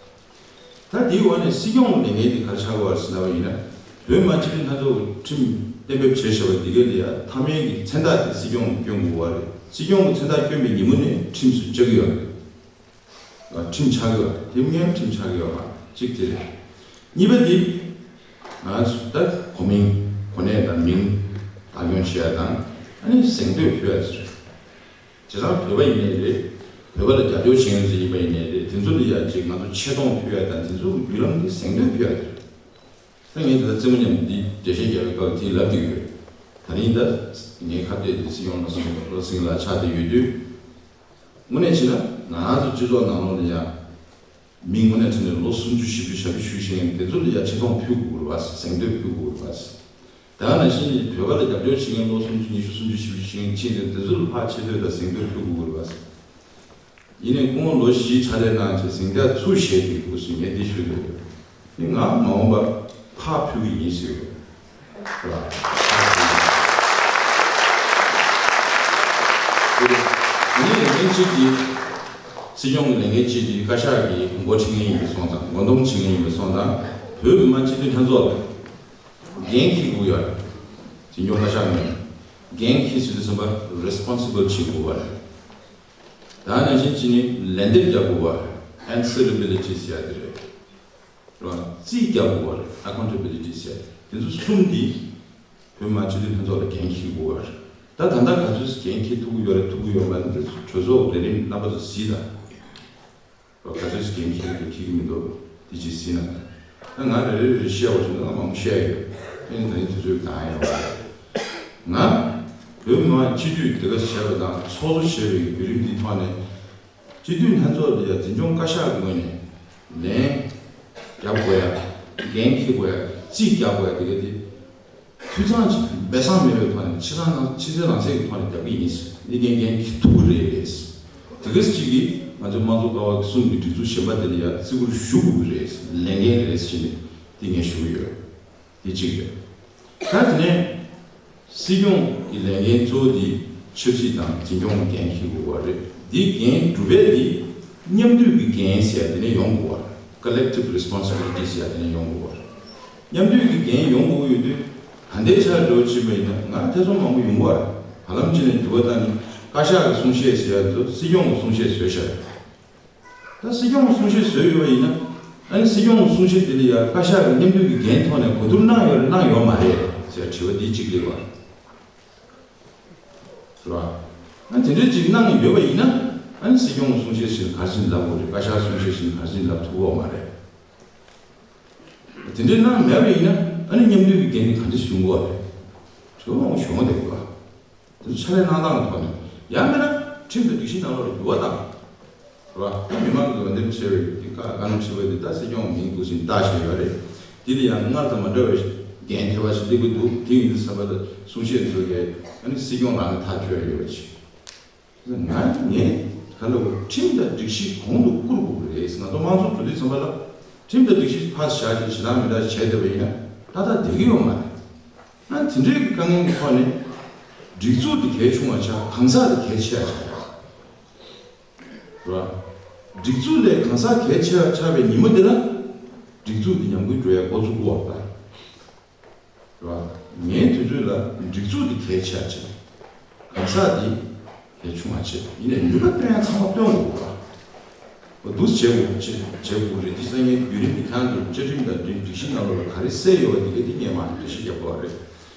ད་དེའི་འོག་ནས་སྲིད་སྐྱོང་གི་ལས་འགན་དེ་ག་རེ་ཆགས་ཀྱི་ཡོད་རེད་ཟེར་ན་བ་ཡིན་ན། བོད་མི་མང་སྤྱི་འཐུས་ལྷན་ཚོགས་ཀྱི་ཁྲིམས་གཏན་འབེབས་བྱས་བཞག་པ་འདི་ག་ལ་ཡ་མཐའ་མའི་གི་མཚན་རྟགས་དེ་སྲིད་སྐྱོང་གིས་སྐྱོན་དགོས་པ་རེད། སྲིད་སྐྱོང་གི་མཚན་རྟགས་བསྐྱོན་པའི་ཉིན་མོ་ནས་ཁྲིམས་སུ་བཅའ་གི་ཡོད་རེད། ཁྲིམས་ཆགས་ཀྱི་ཡོད་རེད། དེ་སྔོན་ཁྲིམས་ཆགས་ཀྱི་ཡོད་མ་རེད། གཅིག་དེ་རེད། གཉིས་པ་དེ། ང་ཚོ་ད་གོ་མིང་གོ་གནས་དང་མིང་བདག་སྐྱོང་བྱེད་ཡ་དང་། ཨ་ནི་གཟེངས་བསྟོད་ཕུལ་ཡ་ཟེར། བྱས་ཙང་བོད་པ་ཡིན་ནའི་རེད། བོད་པ་ལ་རྒྱབ་སྐྱོར་བྱེད་མཁན་ཚོ་ཡིན་པ་ཡིན་ནའི་རེད། དེ་ཚོ་ལ་ཡ་ཅིག་ང་ཚོ་ཆེ་མཐོང་ཕུལ་ཡ་དང་དེ་ཚོ་གི་བརྒྱུད་ལམ་འདི་གཟེངས་བསྟོད་ཕུལ་ཡ་དེ་རེད། ད་ངས་ད་ལྟ་རྩེད་མོ་མཉམ་དུ་འདི་འགྲེལ་བཤད་རྒྱག་པའི་སྐབས་དེ་ལབ་བསྡད་ཡོད། ད་རིང་ད་ངའི་ཁ་གཏད་དེ་སྲིད་སྐྱོང་བློ་སེང་བློ་སེང་ལགས་ཆགས་བསྡད་ཡོད་དུས། དངོས་གནས་བྱས་ན་ང་རང་ཚོ་སྤྱི་ཚོགས་ནང་ལོགས་ལ་ཡ། མི་དངོས་གནས་དྲང་གནས་ལོ་སུམ་ཅུ་བཞི་བཅུ་ཞབས་ཕྱི་ཞུས་བཞིན་དེ་ཚོ་ལ་ཡ་ཆེ་མཐོང་ཕུལ་དགོས་རེད་བ། གཟེངས་བསྟོད་ཕུལ་དགོས་རེད་བ། ད་ག་ནང་བཞིན་བོད་པ་ལ་རྒྱབ་སྐྱོར་བྱེད་མཁན་ལོ་སུམ་ཅུ་ཉི་ཤུ་སུམ་ཅུ་བཞི་བཅུ་ཞིག་ཕྱིན་ཏེ་དེ་ཚོ་ལ་ཕར་ཆེ་བསྟོད་དང་གཟེངས་བསྟོད་ཕུལ་དགོས་རེད་བ། ཡིན་ནའི་སྐུ་ངོ་ལོ་བཞིའི་ཕྲ་རྒྱས་གནང་བྱས་གཟེངས་རྟགས་ཚུར་བཞེས་ཏེ་སྐུ་སྲུང་ངས་འདི་ཞུ་འདོད་ཡོད། འདི་ང་མ་འོངས་པ་ཕར་ཕུལ་གི་ཡིན་ཟེར་ཡོད། རེད་བ། ངས་ལས་འགན་གཅིག་གིས་སྲིད་སྐྱོང་གི་ལས་འགན་གཅིག་གིས་བཀའ་ཤག་གི་འགོ་ཁྲིད་མཁན་ཡིན་པ་སོང་ཙང་། འགོ་འདོམས་བྱེད་མཁན་ཡིན་པ་སོང་ཙང་། བོད་མི་མང་སྤྱི་འཐུས་ལྷན་ཚོགས་ལ་འགན་འཁྱེར་དགོས་ཡོད་རེད། འཛིན་སྐྱོང་བཀའ་ཤག་ནས་འགན་འཁྱེར་ཟེར་དུས་ཙམ་པ་responsible བྱེད་དགོས་པ་རེད། ད་ནང་བཞིན་བྱས་ནས་ལན་འདེབས་རྒྱག་དགོས་པ་རེད། answerability ཟེར་ཡ་དེ་རེད། རེད་བ། རྩིས་རྒྱག་དགོས་པ་རེད། accountability ཟེར་ཡ་དེ་ཚོ་གསུམ་འདི་བོད་མི་མང་སྤྱི་འཐུས་ལྷན་ཚོགས་ལ་འགན་འཁྱེར་དགོས་པ་རེད། ད་ད་ལྟ་ག་ཚོད་འགན་འཁྱེར་ཐུབ་ཀྱི་ཡོད་རེད། ཐུབ་ཀྱི་ཡོད་མ་རེད། གྲོས་ཚོགས་ལས་རིམ་རྣམ་པ་ཚོ་གཟིགས་དང་། ག་ཚོད་ཅིག་འཁྱེར་འདུག་འཁྱེར་གྱི་མི་འདུག་དེ་ཅིག་གཟིགས་ན། ད་ང་རེ་རེ་རེ་བཤད་པ་བྱུང་ན་ང་མང་པོ་བཤད་ཡོད། ཨེ་ནི་ད་ནི་དུས་ཚོད་འདང་ཡོང་བ་རེད། ང་བོད་མི་མང་སྤྱི་འཐུས་དེ་ག་བྱས་པ་དང་ཚོགས་གཙོ་བྱས་པའི་བརྒྱུད་རིམ་འདིའི་ཐོག་ནས། སྤྱི་འཐུས་ལྷན་ཚོགས་ལ་ཡ་འཛིན་སྐྱོང་བཀའ་ཤག་གི་ངོས་ནས་ལན་རྒྱབ་དགོས་ཡ། འགན་འཁྱེར་དགོས་ཡ། རྩིས་རྒྱག་དགོས་ཡ་དེ་ག་དེ། འཐུས་ཚང་ཅིག་སྦས་གསང་མེད་པའི་ཐོག་ནས་ཕྱི་གསང་ནང་ཕྱི་གསལ་ནང་གསལ་གྱི་ཐོག་ནས་རྒྱབ་ཀྱི་ཡིན། འདི་འགན་འགན་འཁྱེར་ཐུབ་ཀྱི་རེད། དེ་ག་ཅིག་གིས་ང་ཚོའི་དམངས་གཙོ་ཀ་བ་གསུམ་གྱི་སྒྲིག་འཛུགས་གཞན་པ་དེ་ལ་ཡ་བརྩི་བཀུར་ཞུ་དགོས་ཀྱི་རེད། ལས་འགན་རེད་ཟེར་ནས་འདི་ངས་ཞུ་གི་ཡོད། འདི་གཅིག་རེད། ད་དེ་ནས་སྲིད་སྐྱོང་གི་ལས་འགན་གཙོ་བོ་འདི་ཆབ་སྲིད་དང་འཛིན་སྐྱོང་གི་འགན་འཁྱེར་དགོས་པ་རེད། འདི་འགན་སྒྲུབ་པ་དེ་མཉམ་འདུས་ཀྱི་འགན་ཟེར་ཡ་དེ་ནས་ཡོང་དགོས་པ་རེད། Collective responsibility ཟེར་ཡ་དེ་ནས་ཡོང་དགོས་པ་རེད། མཉམ་འདུས་ཀྱི་འགན་ཡོང་དགོས་ཀྱི་ཡོད་དུས། ད་ལྟའི་ཆར་འགྲོ་ཕྱིན་པ་ཡིན་ན་ང་ཐེ་ཚོམ་མང་པོ་ཡོང་གི་རེད། བར་ལམ་ཅིག་ནས་འགྱུར་བ་བཏང་ནས་བཀའ་ཤག་གི་གསུང་བཤད་ཟེར་ཡ་དེ་ཚོ་སྲིད་སྐྱོང་གི་གསུང་བཤད་བཟོས་བཞག་རེད། ད་སྲིད་སྐྱོང་གི་གསུང་བཤད་བཟོས་ཡོད་པ་ཡིན་ན། ཨ་ནི་སྲིད་སྐྱོང་གི་གསུང་བཤད་དེ་ལ་ཡ་བཀའ་ཤག་གི་མཉམ་འདུས་ཀྱི་འགན་ཐོག་ནས་གོ་བསྡུར་གནང་ཡོད་རེད་གནང་ཡོད་མ་རེད་ཟེར་དྲི་བ་འདི་གཅིག་སླེབས་པ་རེད། རེད་བ། ཨ་དེ་འདྲའི་ཅིག་གནང་ཡོད་པ་ཡིན་ན། ཨ་ནི་སྲིད་སྐྱོང་གསུང་བཤད་བྱས་ནས་ག་རེ་བྱས་ནས་ལབ་དགོས་རེད། བཀའ་ཤག་གསུང་བཤད་བྱས་ནས་ག་རེ་བྱས་ནས་ལབ་ཐུབ་ཀྱི་ཡོད་མ་རེད། དེ་འདྲའི་གནང་མེད་པ་ཡིན་ན་ཨ་ནི་མཉམ་འབྲེལ་གྱི་འགན་འདི་ག་འདྲ་ཞིག་ཡོང་གི་ཡོད་རེད། དེ་མང་པོ་ཞིག་ཡོང་བསྡད་ཀྱི་འདུག་དེ་ཚོ་ཕྱག་ལས་གནང་སྟངས་ཀྱི་ཐོག་ནས། ཡང་མིན་ན་ཁྲིམས་དང་སྒྲིག་གཞི་ནང་ལོགས་ལ་འགྱུར་བ་བཏང་། རེད་བ། ད་མི་མང་གི་འོས་འདེམས་བྱས་པའི་དེ་བཀའ་བཀའ་ལན་ཞུས་པ་དེ་ད་སྲིད་སྐྱོང་མིང་འདུག་ཟིན་ལྟ་བཞིན་ཡོད་རེད། དེ་ལ་ཡང་སྔར་དང་མ་འདྲ་བའི་འགན་ཐེ་བ་ཞིག་སླེབས་ཀྱི་འདུག་དེ་ཡིན་དུས་ཙམ་པ་ལ་གསུང་བཤད་ཚོ་གས་ཨ་ནི་སྲིད་སྐྱོང་རང་གི་ཐག་གཅོད་ཡོད་པ་ཅིག་ང་ངས་ག་ལ་བ་ཁྲིམས་དང་སྒྲིག་གཞི་གོང་དུ་བཀུར་དགོས་ཀྱི་རེད། ང་ཚོ་དམངས་གཙོ་འགྲོ་དུས་ཙམ་པ་ལ་ཁྲིམས་དང་སྒྲིག་གཞི་ཕར་བཞག་ཅིག་ཞེ་དྲག་མི་འདྲ་བྱས་བསྡད་པ་ཡིན་ན་ཏག་ཏག་བསྡད་ཀྱི་ཡོད་མ་རེད། ང་དེ་འདྲའི་དཀའ་ངལ་གྱི་ཐོག་ནས་སྒྲིག་འཛུགས་དེ་གལ་ཆུང་བ་ཆགས། གང་ཟག་དེ་གལ་ཆེ་བ་ཆགས་རེད་བ། སྒྲིག་འཛུགས་ལས་གང་ཟག་གལ་ཆེ་བ་ཆགས་པའི་ཉིན་མོ་དེ་ལ་སྒྲིག་འཛུགས་དེ་ཉམས་རྒུད་འགྲོ་ཡ་འགོ་ཚུགས་ཀྱི་ཡོད་རེད་བ། རེད་བ། ངའི་དུས་ཚོད་ལ་སྒྲིག་འཛུགས་འདི་གལ་ཆེ་བ་ཆེ། གང་ཟག་འདི་གལ་ཆུང་བ་ཆེ། ཡིན་ནའི་ནུས་པ་བཏོན་ཡ་ཚང་མ་བཏོན་དགོས་པ། འོ་འདུག་བྱེད་དགོས་བྱེད་བྱེད་དགོས་རེད། འདི་སང་ཉིན་བརྒྱུད་རིམ་འདི་གང་དུ་བཅའ་ཁྲིམས་དང་སྒྲིག་སྒྲིག་གཞི་ནང་ལོགས་ལ་ག་རེ་གསལ་ཡོད་པ་འདི་ག་འདི་སྙན་མ་འགྲེལ་བཤད་རྒྱག་དགོས་པ་རེད།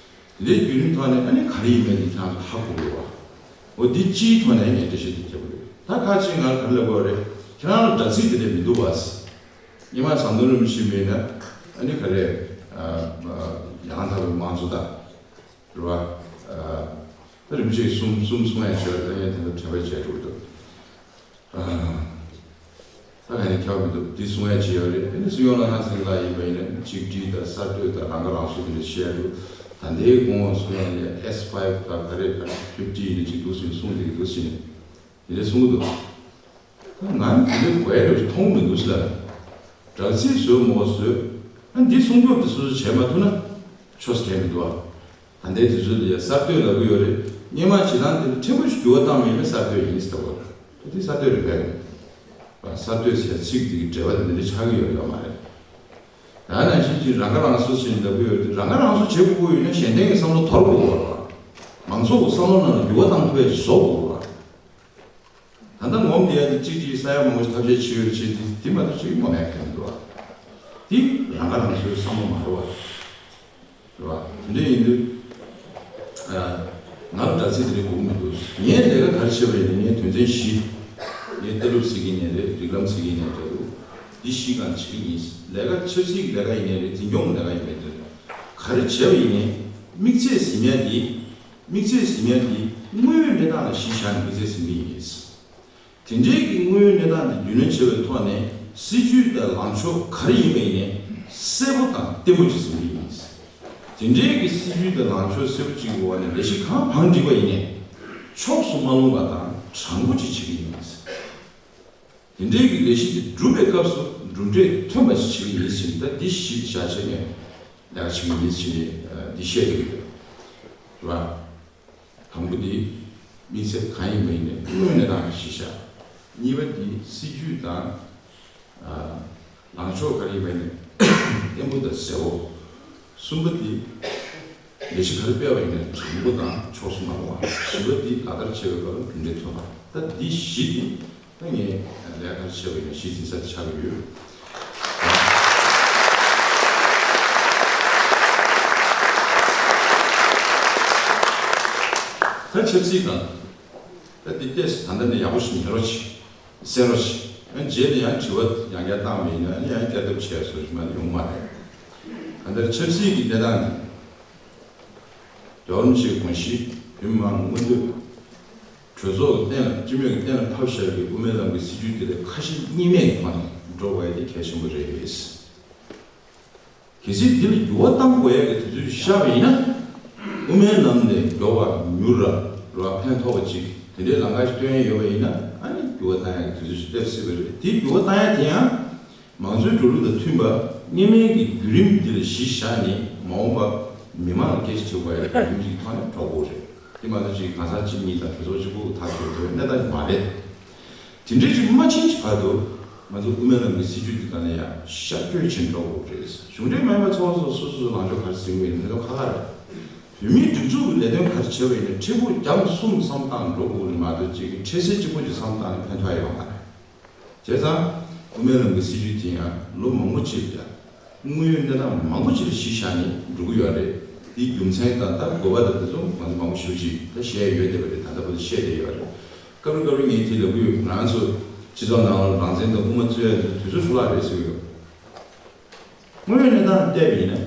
འདི་འདྲའི་བརྒྱུད་རིམ་ཐོག་ནས་ཨ་ནི་ག་རེ་ཡིན་མིན་འདི་གང་དུ་ཧ་གོ་དགོས་པ། འོ་འདི་སྤྱིའི་ཐོག་ནས་ངས་འགྲེལ་བཤད་འདི་རྒྱག་དགོས་རེད། ད་ཁ་ཅིག་ང་ལ་ག་རེ་ལབ་དགོས་རེད། ཁྱེད་རང་ལ་དྲ་ཚིགས་འདི་འདྲ་མི་འདུག་བ། སྔོན་མ་ཟམ་གདོང་རིན་པོ་ཆེ་མེད་ན་ཨ་ནི་ག་རེ། ཡང་དག་པའི་དམངས་གཙོ་དང་། རེད་བ། ད་རིན་པོ་ཆེ་གསུང་གསུང་གསུང་ཡ་བྱས་པ་ད་ངས་དེ་འདྲ་དྲན་པ་བརྗེད་འགྲོ་གི་འདུག་ད་ག་ནས་ཁྱབ་མི་འདུག་འདི་གསུང་ཡ་བྱས་ཡོད་རེད། ཨ་ནི་སྲིད་སྐྱོང་ལྷ་ཁང་ཚེ་རིང་ལགས་ཡིན་པ་ཡིན་ན་གཅིག་སྒྲིལ་དང་གསར་གཏོད་དང་རང་ཁ་རང་གསོ་དེ་འདྲ་བཤད་འདུག་ད་ལྟའི་དགོངས་པ་གསུང་ཡ་ལ་ཡ་S five དང་ག་རེ་ག་རེ་fifty ཡིན་ན་གཅིག་འདུག་ཟེར་གསུང་བསྡད་ཀྱི་འདུག་ཟེར་ནས། དེ་འདྲ་གསུང་གི་འདུག་ད་ང་ནི་དེ་འདྲ་གོ་ཡ་འདྲ་མཐོང་མི་འདུག་ཟེར་ལ། དྲ་ཚིགས་བཟོས་མ་བཟོས། ཨ་འདི་སྲུང་སྐྱོབ་དེ་སོ་སོས་བྱས་མ་ཐུབ་ན་ཆོས་གལ་མི་འདུག་ཨ། ད་ལྟའི་དུས་ཚོད་འདི་ཡ་གསར་གཏོད་ལབ་གི་ཡོད་རེད། སྔོན་མ་བྱེད་སྟངས་དེ་ཕྲན་བུ་ཞིག་འགྱུར་བ་བཏང་བ་ཡིན་ན་གསར་གཏོད་ཡིན་ཟེར་བ་རེད། དེ་གསར་གཏོད་རེད་པས། གསར་གཏོད་ཟེར་ཚིག་དེ་གི་འགྲེལ་པ་དེ་འདི་འདྲ་ཆགས་ཀྱི་ཡོད་ཡོད་མ་རེད། ད་ནང་བཞིན་གྱི་རང་ཁ་རང་གསོ་ཞེས་ལབ་གི་ཡོད་རེད། རང་ཁ་རང་གསོ་བྱེད་དགོས་ཡོད་ན་གཞན་བརྟེན་གྱི་བསམ་བློ་དོར་དགོས་པ་རེད། མང་ཚོགས་ཀྱི་བསམ་བློ་ནང་ལ་འགྱུར་བ་བཏང་ཐུབ་ཡ་ཞིག་བཟོ་དགོས་པ་རེད། ད་ལྟ་ངོམ་བསྡད་ཡ་དེ་གཅིག་གཅིག་ས་ཡ་མང་པོ་ཞིག་ཐབས་ཤེས་བྱེད་ཡོད་བྱེད་དེ་དེ་མ་གཏོགས་ཅིག་ངོམ་ཡ་གང་འདུག་ཨ། དེ་རང་ཁ་རང་གསོའི་བསམ་བློ་མ་རེད་བ། རེད་བ། དེ་འདྲ་ཡིན་དུས། ང་ལ་དྲ་ཚིགས་དེ་འདྲ་དགོས་མི་འདུག་ངས་ལས་ཀ་ག་རེ་བྱས་པ་ཡིན་ན་ངས་དོན་ཚན་བཞི། ངས་ལྟ་གྲུབ་ཟེར་གྱི་ཡིན་ནའི་རེད། རིགས་ལམ་ཟེར་གྱི་ཡིན་ནའི་རེད། འདི་བཞི་སྒང་བྱེད་ཀྱི་ཡིན། ལས་ཀ་ཆབ་སྲིད་ཀྱི་ལས་ཀ་ཡིན་ནའི་རེད། འཛིན་སྐྱོང་གི་ལས་ཀ་ཡིན་ནའི་རེད། ག་རེ་བྱས་པ་ཡིན་ནའི་དམིགས་ཚད་ཟིན་ཡ་དེ། དམིགས་ཚད་ཟིན་ཡ་དེ་དངོས་ཡོད་གནས་སྟངས་ལ་གཞི་བཞག་ནས་དམིགས་ཚད་ཟིན་གྱི་ཡིན། དེ་འབྲེལ་གྱི་དངོས་ཡོད་གནས་སྟངས་དེ་རྒྱུས་ལོན་བྱེད་པའི་ཐོག་ནས་སྲིད་ཇུས་དང་ལངས་ཕྱོགས་ག་རེ་ཡིན་པ་ཡིན་ནའི་གསལ་པོ་དང་བརྟན་པོ་ཅིག་ཟིན་གྱི་ཡིན། དེ་འབྲེལ་གྱི་སྲིད་ཇུས་དང་ལངས་ཕྱོགས་གསལ་པོ་ཅིག་གི་འོག་ནས་ལས་གཞི་གང་བང་བསྒྲིགས་པ་ཡིན་ནའི་ཕྱོགས་སུ་མ་ལྷུང་བ་དང་དྲང་པོ་ཅིག་བྱེད་ཀྱི་ཡིན། དེ་འབྲེལ་གྱི་ལས་གཞི་དེ་སྒྲུབ་པའི་སྐབས་སུ་གྲུབ་འབྲས་ཐོན་པ་ཞིག་བྱེད་ཀྱི་ཡིན་ཟེར་ནས། ད་འདི་བཞི་བཞག་བྱས་ནས་ལས་ཀ་བྱེད་ཀྱི་ཡིན་ཟེར་ནས་འདི་བཤད་ཀྱི་ཡོད་རེད་བ། དང་པོ་དེ་དམིགས་ཚད་གང་ཡིན་པ་ཡིན་ནའི་དངོས་གནས་དང་གཞི་བཞག་གཉིས་པ་དེ་སྲིད་ཇུས་དང་ལངས་ཕྱོགས་ག་རེ་ཡིན་པ་ཡིན་ནའི་བརྟན་པོ་དང་གསལ་བོ། གསུམ་པ་དེ་ལས་གཞི་ག་རེ་སྤེལ་བ་ཡིན་ནའི་དྲང་པོ་དང་ཕྱོགས་སུ་མ་ལྷུང་བ། བཞི་པ་དེ་ལག་བསྟར་བྱེད་པའི་སྐབས་ལ་གྲུབ་འབྲས་ཐོན་པ། ད་འདི་བཞི་དེ་ད་ངས་ལས་ཀ་བྱས་པ་ཡིན་ན་གཞི་འཛིན་ས་དེ་ཆགས་ཀྱི་ཡོད། ད་ཆབ་སྲིད་དང་། ད་འདི་ཏོག་ཙམ་ད་ལྟ་ནས་ཡག་པོ་ཞིག་ཉན་རོགས་བྱེད། གསན་རོགས་བྱེད། ཨ་རྗེས་ལ་ཡང་དྲི་བ་ཡང་བསྐྱར་བཏང་བ་ཡིན་ན་ཨ་ནི་ཡང་བསྐྱར་ལྡབ་བྱས་སོགས་ཞིག་མ་ནི་ཡོང་མ་རེད། གང་ལྟར་ཆབ་སྲིད་ཀྱི་གནས་སྟངས་འདི། རྒྱལ་བ་རིན་པོ་ཆེའི་དགོངས་གཞི་བོད་མི་མང་མངོན་འདོད། གྲོས་ཚོགས་ཀྱི་སྟེང་ལ་སྤྱི་མོས་ཀྱི་སྟེང་ལ་ཕབ་བཞག་པའི་དབུ་མའི་ལམ་གྱི་སྲིད་བྱུས་དེ་ལ་ཁ་ཞེ་གཉིས་མེད་ཀྱི་ཐོག་ནས་འགྲོ་དགོས་ཡ་དེ་གལ་ཆེན་པོ་རེད། གལ་སྲིད་འདི་ལ་འགྱུར་བ་གཏང་དགོས་ཡ་གི་དུས་ཚོད་ཤར་བ་ཡིན་ན། དབུ་མའི་ལམ་ནས་མགྱོགས་པ་མྱུར་ར་ར་ཕན་ཐོགས་པ་ཅིག་དེ་འདྲའི་ལམ་ཁ་ཞིག་སྟོན་ཡ་ཡོད་པ་ཡིན་ན་ཨ་ནི་འགྱུར་བ་གཏང་ཡ་གི་དུས་ཚོད་ཞིག་སླེབས་སྲིད་པ་རེད། དེ་འགྱུར་བ་གཏང་ཡ་དེ་ཡང་། མང་གཙོའི་འགྲོ་ལུགས་དང་མཐུན་པ་སྔོན་མའི་གི་བརྒྱུད་རིམ་འདི་ལ་གཞི་བཞག་ནས་མ་འོངས་པ་མི་མང་ལ་སྐད་ཆ་དྲི་དགོས་ཡ་གི་བརྒྱུད་རིམ་གྱི་ཐོག་ནས་འགྲོ་དགོས་རེད། དེ་མ་གཏོགས་ཅིག་གང་ཟག་གཅིག་གཉིས་དང་གྲོས་ཚོགས་གཅིག་པུ་ཐག་གཅོད་དགོས་གནས་སྟངས་མ་རེད། དེ་འདྲའི་ཅིག་མ་ཕྱིན་གྱི་བར་དུ་ང་ཚོ་དབུ་མའི་ལམ་གྱི་སྲིད་བྱུས་འདི་ག་ནས་ཡང་ཤར་བསྐྱོད་བྱེད་འགྲོ་དགོས་རེད། གཞུང་འབྲེལ་མ་ཡིན་པ་ཚོགས་པ་ཚོ་སོ་སོ་སོ་ལངས་ཕྱོགས་ག་རེ་ཟིན་དགོས་ཡིན་མེད་ལ་ཁ་ཁ་རེད། བོད་མིའི་སྒྲིག་འཛུགས་ཀྱི་ལས་དོན་ག་རེ་བྱས་པ་ཡིན་ན་ཕྲན་བུ་རྒྱང་གསུམ་བསམ་བཏང་འགྲོ་དགོས་རེད་མ་གཏོགས་ཅིག་གི་འཕྲལ་སེལ་གཅིག་པོ་ཅིག་བསམ་བཏང་ནས་ཕན་ཐོགས་ཡོད་མ་རེད། བྱས་ཙང་། དབུ་མའི་ལམ་གྱི་སྲིད་བྱུས་དེ་ཡང་ལོ་མང་པོ་ཅིག་ལ་དངོས་ཡོད་གནས་སྟངས་མང་པོ་ཅིག་ལ་གཞི་བཞག་ནས་འགྲོ་གི་ཡོད་རེད། དེའི་རྒྱུ་མཚན་དང་ད་དགོས་པ་དང་དེ་ཚོ་ང་ཚོ་མང་པོ་ཞེ་པོ་ཅིག་ད་བཤད་ཡ་ཡོད་བསྡད་པ་རེད། ད་ལྟ་བར་དུ་བཤད་བསྡད་ཡོད་རེད། སྐབས་རེ་སྐབས་རེ་ངས་དེ་ལབ་ཀྱི་ཡོད། ང་རང་ཚོ་སྤྱི་ཚོགས་ནང་ལ་རང་བཙན་དང་དབུ་མ་རྩོད་ཡ་དེ་དུས་ཚོད་འཕྲོ་བརླག་རེད་ཟེར་གྱི་ཡོད། དངོས་ཡོད་གནས་སྟངས་བལྟས་པ་ཡིན་ན།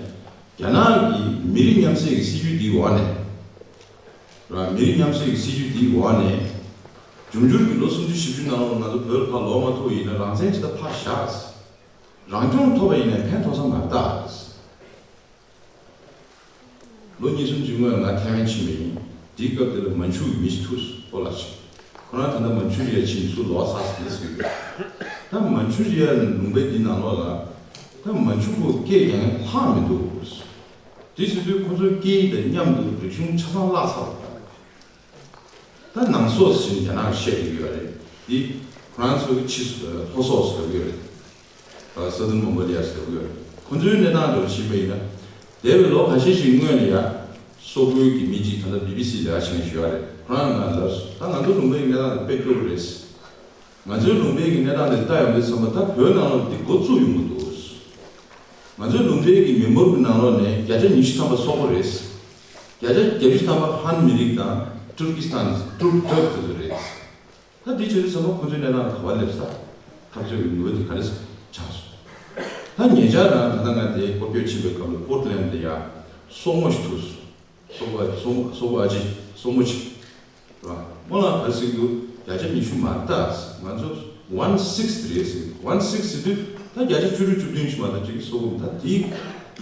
རྒྱ་ནག་གི་མི་རིགས་མཉམ་བསྲེས་ཀྱི་སྲིད་ཇུས་འདིའི་འོག་ནས། ར། མི་རིགས་མཉམ་བསྲེས་ཀྱི་སྲིད་ཇུས་འདིའི་འོག་ནས། འབྱུང་འགྱུར་གྱི་ལོ་སུམ་ཅུ་བཞི་བཅུ་ནང་ལ་ང་ཚོ་བོད་ལ་ཕར་ལོག་མ་ཐུབ་པ་ཡིན་ན་རང་བཙན་ཇི་ལྟར་ཕར་བཞག་རང་སྐྱོང་ཐོབ་པ་ཡིན་ན་ཕན་ཐོགས་ས་མ་རེད་ད། ལོ་གཉིས་གསུམ་གྱི་སྔོན་ང་ཐའེ་ཝན་ཕྱིན་པ་ཡིན། དེའི་སྐབས་དེ་ལ་མན་ཆུ་གི་མི་ཞིག་ཐུག་སོང་། སྤོ་ལགས་ཤིག་ཁོ་རང་ད་ལྟ་མན་ཆུ་རི་ཡ་ཕྱིན་ཚུར་ལོག་ཚར་ཟིན་ཟེར་གྱི་ཡོད། ད་མན་ཆུ་རི་ཡ་ལུང་པའི་འདི་ནང་ལོགས་ལ། ད་མན་ཆུ་གི་སྐད་ཡང་ལྷག་མི་འདུག་དེ་ཟེར་དུས་ཁོ་ཚོའི་སྐད་ཡིག་དང་མཉམ་དུ་རིག་གཞུང་ཆ་ཚང་བརླག་ཚར་བ། ད་ནང་སོག་ཟེར་ནས་རྒྱ་ནག་གིས་བཤད་ཀྱི་ཡོད་རེད། འདི་ཁོ་རང་ཚོ་གི་ཕྱི་སོ་ལྷོ་སོག་ཟེར་གྱི་ཡོད་རེད། ཨ། Southern Mongolia ཟེར་གྱི་ཡོད་རེད། ཁོ་ཚོའི་གནས་སྟངས་འདྲ་བོ་ཕྱིན་པ་ཡིན་ན། འདས་པའི་ལོ་ཁ་ཤས་ཤིག་སྔོན་ལ་ཡ། སོག་པོའི་གི་མི་གཅིག་ད་ལྟ་བི་བི་སི་ལས་ཀ་བྱེད་མཁན་ཞིག་ཡོད་རེད། ཁོ་རང་ང་ལབ་སོང་། ད་ང་ཚོ་ལུང་པའི་གནས་སྟངས་དེ་དཔེ་སྐྱོ་པོ་རེད། ང་ཚོའི་ལུང་པའི་གི་གནས་སྟངས་དེ་ལྟ་ཡོང་དུས་ཙམ་པ་ད་བོད་ནང་ལ་འདི་འགོ་བཙུགས་ཡོང་གི་འདུག་ང་ཚོའི་ལུང་པའི་གི་མི་འབོར་གྱི་ནང་ལོགས་ནས་བརྒྱ་ཆ་ཉི་ཤུ་ཐམ་པ་སོག་པོ་རེད། བརྒྱ་ཆ་བརྒྱད་ཅུ་ཐམ་པ་ཧན་མི་རིགས་དང་ཏུར་ཀི་སི་ཐན། ཏུར་ཏུར་དེ་ཚོ་རེད། ད་འདི་བྱེད་དུས་ཙམ་པ་ཁོ་ཚོའི་གནས་སྟངས་ག་པར་སླེབས་ས། འཐབ་རྩོད་ཀྱི་ནུས་པ་དེ་ག་རེ་ཆགས་སོང་། ད་ཉེ་ཆར་རང་ད་ལྟ་ང་དེ་སྐོར་སྐྱོད་ཕྱིན་པའི་སྐབས་ལ་པོར་ཊི་ལེན་ཌི་དེ་ཡ་སོག་མོ་ཞིག་ཐུག་སོང་། སོག་པོ་སོག་སོག་པོ་ཨ་ཅེ་སོག་མོ་ཅིག་ར། སྨོན་ལམ་ག་རེ་ཟེར་གྱི་འདུག་བརྒྱ་ཆ་ཉི་ཤུ་མ་རེད་ད། ང་ཚོ་ཝན་སིགས་རེད་ཟེར། ཝན་སིགས་ཟེར་དུས་ད་བརྒྱ་ཆ་བཅུ་དྲུག་བཅུ་བདུན་ཞིག་མ་གཏོགས་ཅིག་སོག་པོ་མི་འདུག་དེའི་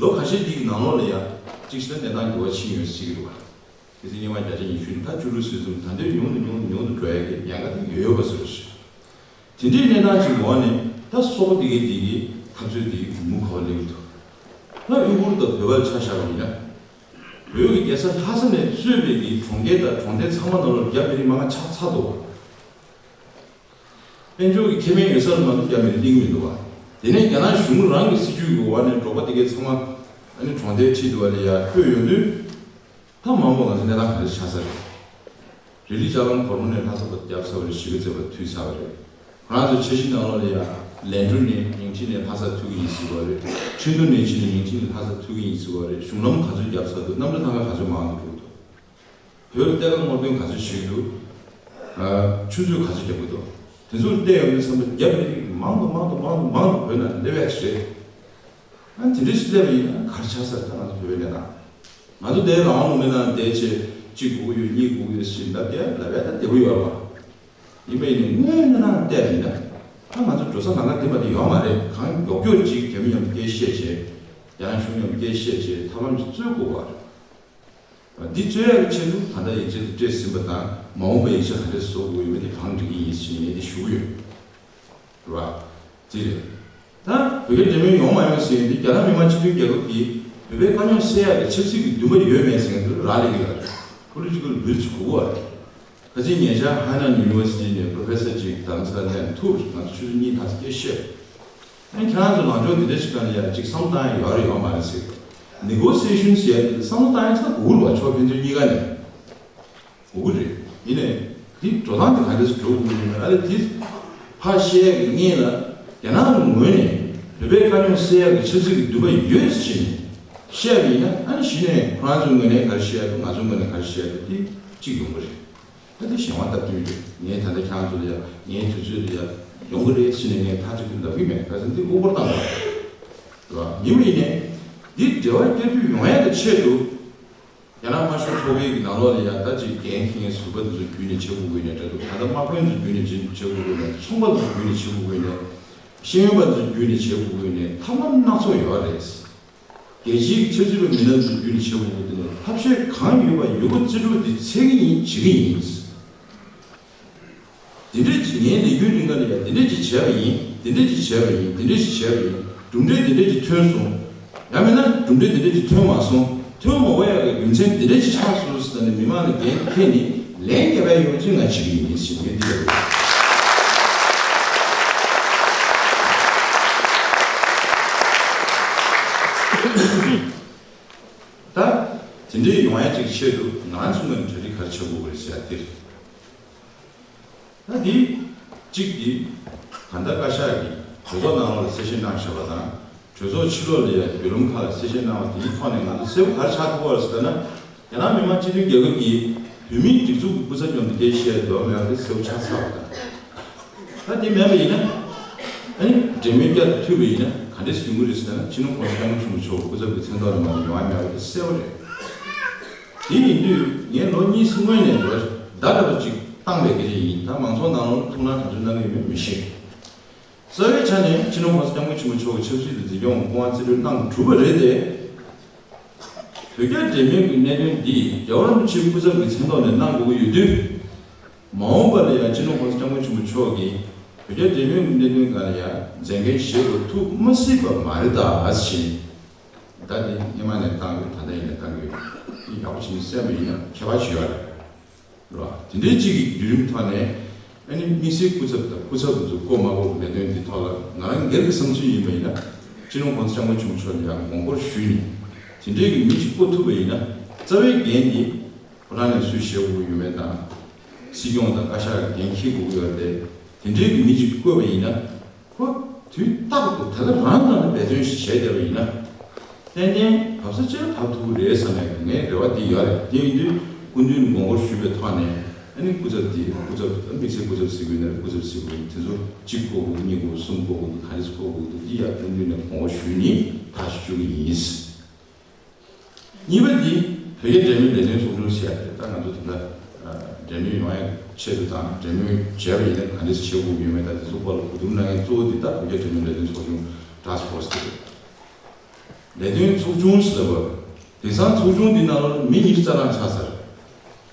ལོ་ཁ་ཤས་དེའི་ནང་ལོགས་ལ་ཡ་ཅིག་ཞིག་ན་གནས་སྟངས་འགྱུར་བ་ཕྱིན་ཡོད་ཟེར་གྱི་རེད་བ། དེ་ཚེ་སྙན་མ་བརྒྱ་ཆ་ཉི་ཤུ་ནི་ད་བཅུ་དྲུག་ཟེར་ཙམ་ད་འདོད་ཉུང་དུ་ཉུང་དུ་ཉུང་དུ་འགྲོ་ཡ་གི་ཉེན་ཁ་དེ་ཡོད་ཡོད་པ་བཟོ་ཞིག་དེ་འདྲའི་གནས་སྟངས་ཅིག་འོག་ནས་ད་སོག་པོ་དེ་གའི་དེ་གའི་འཐབ་རྩོད་དེ་མུ་མཐུད་སླེབས་འདུག་ད་ཨུ་ཁུར་དང་བོད་པར་ཆ་བཞག་པ་ཡིན་ན། བོད་ཀྱི་རྒྱལ་ས་ལྷ་ས་ནས་གཙོས་པའི་དེའི་གྲོང་ཁྱེར་དང་གྲོང་རྡལ་ཚང་མ་ནང་ལ་རྒྱ་མི་རིགས་མང་ང་ཆགས་ཚར་འདུག་དཔལ་འབྱོར་གྱི་ཁེ་ཕན་ཡོད་ས་ལ་མ་གཏོགས་རྒྱ་མི་རིགས་གླེང་གི་མི་འདུག་བ། དེ་ནས་རྒྱ་ནག་གཞུང་རང་གི་སྲིད་ཇུས་ཀྱི་འོག་ནས་འབྲོག་པ་དེ་གའི་ཚང་མ་ཨ་ནི་གྲོང་རྡལ་ཁྲིད་འདུག་བ་ལ་ཡ་ལྷོད་ཡོང་དུས། ད་མང་པོ་ང་ཚོ་གནས་སྟངས་ག་རེ་ཆགས་ས་རེད། རི་ལི་ལྕགས་ལམ་གོར་མོ་ནས་ལྷ་ས་བར་བརྒྱབ་ཚར་བ་རེད། གཞིས་ཀ་རྩེ་བར་མཐུད་ཚར་བ་རེད། ང་རང་ཚོ་འཆར་གཞི་ནང་ལོགས་ལ་ཡ་ལན་གྲུ་ནས་ཉིང་ཁྲི་ནས་ལྷ་སར་མཐུད་ཀྱི་ཡིན་ཟེར་བ་རེད། ཁྲིན་ཏུ་ནས་ཕྱིན་ནས་ཉིང་ཁྲི་ནས་ལྷ་སར་མཐུད་ཀྱི་ཡིན་ཟེར་བ་རེད། གཞུང་ལམ་ག་ཚོད་བརྒྱབ་ཚར་འདུག་གནམ་གྲུ་ཐང་ག་ག་ཚོད་མང་དུ་འགྲོ་འདུག་བོད་ལ་གཏེར་ཁ་སྔོག་འདོན་ག་ཚོད་བྱས་འདུག་ཨ། ཆུ་མཛོད་ག་ཚོད་རྒྱག་གི་འདུག་དེ་ཚོར་བལྟས་ཡོང་དུས་ཙམ་པ་རྒྱ་མི་རིགས་མང་དུ་མང་དུ་མང་དུ་མང་དུ་བོད་ནང་སླེབས་ཡ་ཞིག་རེད། ཨ། དེ་འདྲ་ཞིག་སླེབས་པ་ཡིན་ན་ག་རེ་ཆགས་ས་རེད། ད་ང་ཚོ་བོད་པའི་གནས་སྟངས། ང་ཚོ་དེ་རང་དབང་ལུང་པའི་ནང་བསྡད་བྱས་གཅིག་དགོས་ཀྱི་ཡོད་གཉིས་དགོས་ཀྱི་ཡོད་ཟེར་ལབ་ཡ་ལབ་ཡ་ད་བདེ་པོ་ཡོད་རེད་བ། ཡིན་པ་ཡིན་ནའི་དངོས་གནས་ནང་བལྟས་པ་ཡིན་ན། ད་ང་ཚོ་འགྲོ་ས་ལམ་ཁ་བདེ་པོ་དེ་ཡོད་མ་རེད། གང་མགྱོགས་མགྱོགས་ཅིག་རྒྱ་མི་མཉམ་དུ་སྐད་བཤད་བྱས། རྒྱ་ནག་གཞུང་མཉམ་དུ་སྐད་བཤད་བྱས་ཐབས་ལམ་ཅིག་འཚོལ་དགོས་པ་རེད། འདི་འཚོལ་ཡག་གི་ཆེད་དུ་ད་ལྟ་ཡིག་ཆ་དེ་སྤྲད་ཟིན་པ་དང་མ་འོངས་པའི་ཡིག་ཆ་ག་འདྲས་བཟོ་དགོས་ཡོད་མེད་དེ་བང་སྒྲིག་གི་ཡིན་ཟེར་ནས་ངས་དེ་ཞུ་གི་ཡོད། རེད་བ། དེ་རེད། ད་བོད་སྐད་འབྲེལ་མོལ་ཡོང་མ་ཡོང་ཟེར་ཡོད་དེ་རྒྱ་ནག་མི་དམངས་སྤྱི་མཐུན་རྒྱལ་ཁབ་ཀྱིས་བོད་པའི་དཀའ་རྙོག་སེལ་ཡག་གི་ཆབ་སྲིད་ཀྱི་འདུན་པ་ཡོད་མེད་ཟེར་མཁན་དེ་རག་ལས་ཀྱི་ཡོད་རེད། Political will ཅིག་དགོས་ཀྱི་ཡོད་རེད། ཁ་ཅིག་ཉེ་ཆར་ཧའེ་ནན་ཡུ་ནི་ཝར་སི་ཊི་ནས་པོ་རོ་ཕེ་སར་ཅིག་རྡ་རམ་ས་ལ་སླེབས་ཐུག་ང་ཚོ་ཆུ་ཚོད་གཉིས་ལྷག་ཙམ་སྐད་བཤད། ཨ་ནི་ཁྱེད་རང་ཚོ་ལངས་ཕྱོགས་འདི་འདྲ་ཞིག་ག་ནས་ཡར་ཅིག་བསམ་བློ་བཏང་ཡ་ཡོད་རེད་ཡོད་མ་རེད་ཟེར། ནེ་གོ་སི་ཨེ་ཤན་ཟེར་ཡ་དེ་བསམ་བློ་བཏང་ཡ་ཆ་དགོས་རེད་བ། ཕྱོགས་ཕན་ཚུན་གཉིས་ཀ་ནས་དགོས་ཀྱི་རེད། ཡིན་ནའི་འདི་འགྲོ་སྟངས་དེ་ག་འདྲ་སེ་འགྲོ་དགོས་ཀྱི་ཡོད་མེད། ཨ་ལས་དེ་ཕར་བཤད་ཡ་གི་སྔོན་ལ་རྒྱ་ནག་གི་ངོས་ནས་བོད་པའི་དཀའ་རྙོག་སེལ་ཡ་གི་ཆབ་སྲིད་ཀྱི་འདུན་པ་ཡོད་ཟེར་ནས་བཤད་པ་ཡིན་ན། ཨ་ནི་གཞི་ནས་ཁོ་རང་ཚོའི་ངོས་ནས་ག་རེ་བཤད་ཡ་འདུག་ང་ཚོའི་ངོས་ནས་ག་རེ་བཤད་ཡ་འདུག་དེ་གཅིག་ཡོང་གི་རེད། ད་དེ་གཞན་དབང་སྟབས་བསྟུན་རེད། ངས་ད་ལྟ་ཁྱེད་རང་ཚོ་ལ་ཡ་ངའི་དུས་ཚོད་ལ་ཡ་ཡོང་གི་རེད་ཟེར་ནས་ངས་མཐའ་གཅིག་ཏུ་ལབ་ཀྱི་མེད། ག་ཚོད་འདི་དབུ་འཁོར་བཏང་བ་རེད་བ། ཡིན་པ་ཡིན་ནའི་འདི་འབྲེལ་བ་བསྐྱར་མཐུད་ཡོང་ཡ་གི་ཆེད་དུ་རྒྱ་ནག་དམར་ཤོག་ཚོགས་པའི་གི་ནང་ལོགས་ལ་ཡ་ད་ཅིག་འགན་འཁྱེར་མཁན་ཟུར་པ་འདི་ཚོ་བརྒྱུད་ནས་བྱེད་དགོས་ཀྱི་ཡོད་ནའི་འདྲ་འདུག་ད་ལྟ་དམག་དཔོན་ཚོ་བརྒྱུད་ནས་བྱེད་བྱེད་དགོས་ཀྱི་ཡོད་ནའི་ཚོང་པ་ཚོ་བརྒྱུད་ནས་བྱེད་དགོས་ཀྱི་ཡོད་ནའི་ཤེས་ཡོན་པ་ཚོ་བརྒྱུད་ནས་བྱེད་དགོས་ཀྱི་ཡོད་ནའི་ཐབས་ལམ་སྣ་ཚོགས་ཡོད་རེད། རྒྱལ་སྤྱིའི་ཆབ་སྲིད་པ་མི་སྣ་ཚོས་རྒྱུན་ནས་བྱེད་དགོས་པ་དེ་ནི་ཐབས་ཤེས་གང་ཡོད་པ་ཡོད་པ་རྩལ་སྤྲུགས་དེ་འཚོལ་གྱི་ཡིན། བྱེད་ཀྱི་ཡིན། དེ་འདྲས་ཀྱི་ངའི་ལས་རྒྱུན་རིང་ག་ལ་ཡ་དེ་འདྲས་ཀྱི་བྱས་པ་ཡིན། དེ་འདྲས་ཀྱི་བྱས་པ་ཡིན། དེ་འདྲས་ཀྱི་བྱས་པ་ཡིན། གྲུབ་འབྲས་དེ་འདྲས་ཀྱི་ཐོན་སོང་། ཡང་མིན་ན་གྲུབ་འབྲས་དེ་འདྲས་ཀྱི་ཐོན་མ་སོང་། ཐོན་མ་དགོས་ཡག་གི་རྒྱུ་མཚན་དེ་འདྲས་ཀྱི་ཆགས་སོང་ཟེར་ནས་མི་མང་ལ་འགན་འཁྱེར་ནས་ལན་རྒྱབ་ཡག་ཡོང་ཅིག་ང་བྱེད་ཀྱི་ཡིན་ཞེས་ངས་འདི་ལབ་ཡོད། ད་དེ་འདྲའི་ཡོང་ཡ་ཅིག་ཆེད་དུ་ང་ཚོ་ངོས་ནས་གྲ་སྒྲིག་ག་རེ་བྱེད་དགོས་ཀྱི་རེད་ཟེར་ཡ་དེ་རེད། ད་འདི་གཅིག་འདི་གང་ལྟར་བཀའ་ཤག་གིས་གྲོས་ཚོགས་ནང་ལོགས་ལ་གསལ་བཤད་གནང་བཞག་པ་དང་། གྲོས་ཚོགས་ཕྱི་ལོགས་ལ་ཡ་བརྒྱུད་ལམ་ཁག་ལ་གསལ་བཤད་གནང་བ་དེའི་ཐོག་ནས་ང་ཚོ་གསལ་པོ་ག་རེ་ཆགས་ཐུབ་པ་རེད་ཟེར་ན། རྒྱ་ནག་མི་དམངས་སྤྱི་མཐུན་རྒྱལ་ཁབ་ཀྱིས་ བོད་མིའི་སྒྲིག་འཛུགས་ཀྱི་སྐུ་ཚབ་ཀྱང་དེ་བཤད་འདུག་མེད་པ་དེ་གསལ་པོ་ཆགས་ཚར་བ་དང་། ད་དེ་མེད་པ་ཡིན་ན། ཨ་ནི་འབྲེལ་མོལ་བསྐྱར་དུ་མཐུད་པ་ཡིན་ན་ག་འདྲས་ཡོང་གི་རེད་ཟེར་ན། སྤྱི་ནོར་༸གོང་ས་༸སྐྱབས་མགོན་ཆེན་པོ་མཆོག་སྐུ་ཚབ་ཀྱི་མཚན་ཐོག་ནས་མ་གཏོགས་ཡོང་ཡ་མེད་པ་དེ་གསལ་པོ་རེད། དེ་ཡིན་དུས་ངས་ལོ་གཉིས་སྔོན་ནས་འདི་བརྡ་འདྲ་པོ་ཅིག་བཏང་བའི་སྐད་ཆ་ཡིན། ད་མང་ཚོགས་ནང་ལོགས་ཐུགས་སྣང་ག་ཚོད་གནང་གི་ཡོད་མེད་མི་ཤེས། རྩ་བའི་ཆ་ནས་སྤྱི་ནོར་༸གོང་ས་༸སྐྱབས་མགོན་ཆེན་པོ་མཆོག་གི་ཆབ་སྲིད་དང་འཛིན་སྐྱོང་སྐུ་དབང་རྩིས་སྤྲོད་གནང་གྲུབ་པ་རེད་དེ། བོད་རྒྱ་འབྲེལ་མོལ་གྱི་གནད་དོན་འདི་རྒྱལ་བ་རིན་པོ་ཆེའི་སྐུ་ཚབ་ཀྱི་མཚན་ཐོག་ནས་གནང་དགོས་ཀྱི་ཡོད་དུས། མ་འོངས་པ་ལ་ཡང་སྤྱི་ནོར་༸གོང་ས་༸སྐྱབས་མགོན་ཆེན་པོ་མཆོག་གིས་བོད་རྒྱ་འབྲེལ་མོལ་གྱི་གནད་དོན་སྒང་ལ་ཡང་མཛད་འགན་བཞེས་དགོས་ཐུག་མ་སྲིད་པ་མ་རེད་ད་ཟེར་བཞིན། ད་འདི་སྔོན་མ་ནས་བཏང་དགོས། ད་ལྟ་ཡིན་ན་བཏང་དགོས། འདི་ཡག་པོ་བྱས་ནས་གསན་པ་ཡིན་ན་ཁྱད་པར་ཅིག་ཡོད་རེད། རེད་བ། དེ་འདྲའི་གཅིག་གི་བརྒྱུད་རིམ་ཐོག་ནས། ཨ་ནི་དམིགས་བསལ་སྐུ་ཚབ་དང་སྐུ་ཚབ་དེ་ཚོ་བསྐོ་མ་བསྐོ་གི་ལས་དོན་འདི་ཐོག་ལ་ང་རང་སྒེར་གྱི་བསམ་ཚུལ་ཡིན་པ་ཡིན་ན། སྤྱི་ནོར་༸གོང་ས་༸སྐྱབས་མགོན་ཆེན་པོ་མཆོག་ལ་ཡང་དགོངས་སྐོར་ཞུས་ནས། དེ་འདྲའི་གི་མི་ཞིག་བསྐོ་ཐུབ་པ་ཡིན་ན། རྩ་བའི་འགན་འདི་ཕོ་བྲང་ནས་སུས་བཞེས་དགོས་ཡོད་མེད་དང་། སྲིད་སྐྱོང་དང་བཀའ་ཤག་གི་འགན་འཁྱེར་དགོས་ཀྱི་ཡོད་རེད་དེ། དེ་འདྲའི་གི་མི་ཞིག་བསྐོས་པ་ཡིན་ན། ཁོ་དུས་རྟག་ཏུ་དེ་ག་རང་ནང་ནས་འབད་བརྩོན་ཞིག་བྱས་བསྡད་པ་ཡིན་ན། ཏན་ཏན་བབས་ས་ཅིག་ལ་བབས་ཐུབ་ཀྱི་རེད་བསམ་ནས་ངའི་རེ་བ་འདི་ཡོད་རེད། དེ་ཡིན་དུས་སྐུ་མདུན་དགོངས་སྐོར་ཞུས་པའི་ཐོག་ནས། ཨ་ནི་སྐུ་ཚབ་འདི་སྐུ་ཚབ་དམིགས་བསལ་སྐུ་ཚབ་ཟེར་དགོས་ན་སྐུ་ཚབ་ཟེར་དགོས། དེ་ཚོ་གཅིག་བསྐོ་དགོས། གཉིས་བསྐོ་དགོས། གསུམ་བསྐོ་དགོས་འདུག་ག་རེ་བསྐོ་དགོས་འདུག་འདི་ཡང་སྐུ་མདུན་ནས་དགོངས་སྐོར་ཞུས་ནས་ཐག་གཅོད་ཀྱི་ཡིན། གཉིས་པ་འདི་བོད་རྒྱ་འབྲེལ་མོལ་ལས་དོན་ཚོགས་ཆུང་ཟེར་ཡ་དེ། ད་ང་ཚོ་དེ་འདྲ་འབྲེལ་མོལ་ཡོང་ཡ་ཆེད་དུ་དང་། འབྲེལ་མོལ་བྱས་པ་ཡིན་ན་ག་འདྲས་བྱེད་དགོས་ཡོད་མེད་དང་། དེ་ཚོ་སྐོར་ལ་གོ་བསྡུར་གནང་མཁན་གཙོ་བོ་འདི་ད་བོད་རྒྱ་འབྲེལ་མོལ་ལས་དོན་ཚོགས་ཆུང་ཊཱསྐ་ཕོར་སི་དེ་རེད། ལས་དོན་ཚོགས་ཆུང་ཟེར་བ། དེང་སང་ཚོགས་ཆུང་འདི་ནང་ལོགས་མི་ཉི་ཤུ་རྩ་གྲངས་ཆགས་ཚར།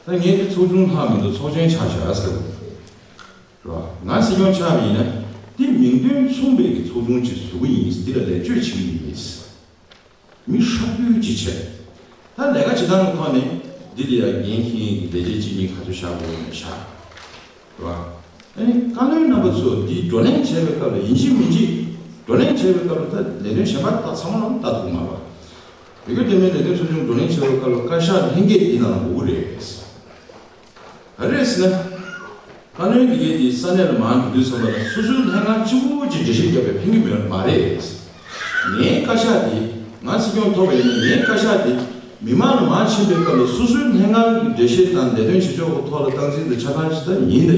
ད་ངས་འདི་ཚོགས་ཆུང་ལྷག་མི་འདུག་ཚོགས་ཆེན་ཆགས་བཞག་ཟེར་བ་རེད་བ། ང་སྲིད་སྐྱོང་ཆགས་པ་ཡིན་ན། འདི་མིང་དོན་མཚུངས་པའི་གི་ཚོགས་ཆུང་ཅིག་བཟོ་གི་ཡིན། འདི་ལ་ལེགས་བཅོས་བྱེད་ཀྱི་ཡིན། མི་ཧྲག་བསྡུས་ཅིག་བྱས། ད་ལས་ཀ་བྱེད་སྟངས་ཀྱི་ཐོག་ནས་འདི་ལ་ཡང་འགན་འཁྱེར་མཁན་གྱི་ལས་བྱེད་གཅིག་གཉིས་ག་ཚོད་བཞག་དགོས་ཡོད་མེད་བཞག་རེད་བ། ཨ་ནི་བཀའ་བློན་རྣམ་པ་ཚོ་འདི་བགྲོ་གླེང་བྱས་པའི་སྐབས་ལ་ཡིན་གཅིག་མིན་གཅིག་བགྲོ་གླེང་བྱས་པའི་སྐབས་ལ་ད་ལས་དོན་གཞན་པ་ད་ཚང་མ་ལ་ལྟ་ཐུབ་མ་རེད་བ། བོད་རྒྱ་འབྲེལ་མོལ་ལས་དོན་ཚོགས་ཆུང་བགྲོ་གླེང་བྱས་པའི་སྐབས་ལ་བཀའ་ཤག་ལྷན་རྒྱས་འདི་ནང་ལ་འགྲོ་གི་རེད། ག་རེ་རེད་ཟེར་ན། བཀའ་བློན་འདི་གས་འདི་ས་གནས་ལ་མར་འགྲོ་དུས་ཙམ་པ་ལ་སོ་སོའི་ལྷན་ཁང་གཅིག་པུ་གཅིག་འགྲེལ་བཤད་རྒྱབ་པའི་ཕན་གྱི་མེད་མ་རེད། ངའི་བཀའ་ཤག་འདི། ང་སྲིད་སྐྱོང་ཐོབ་པ་ཡིན་ན་ངའི་བཀའ་ཤག་འདི་མི་མང་ལ་མར་ཕྱིན་པའི་སྐབས་ལ་སོ་སོའི་ལྷན་ཁང་གི་འགྲེལ་བཤད་དང་ལས་དོན་བྱེད་ཕྱོགས་ཀྱི་ཐོག་ལ་སྟངས་འཛིན་དང་ཆ་ཚང་ཞིག་ད་ཡིན་ཏེ།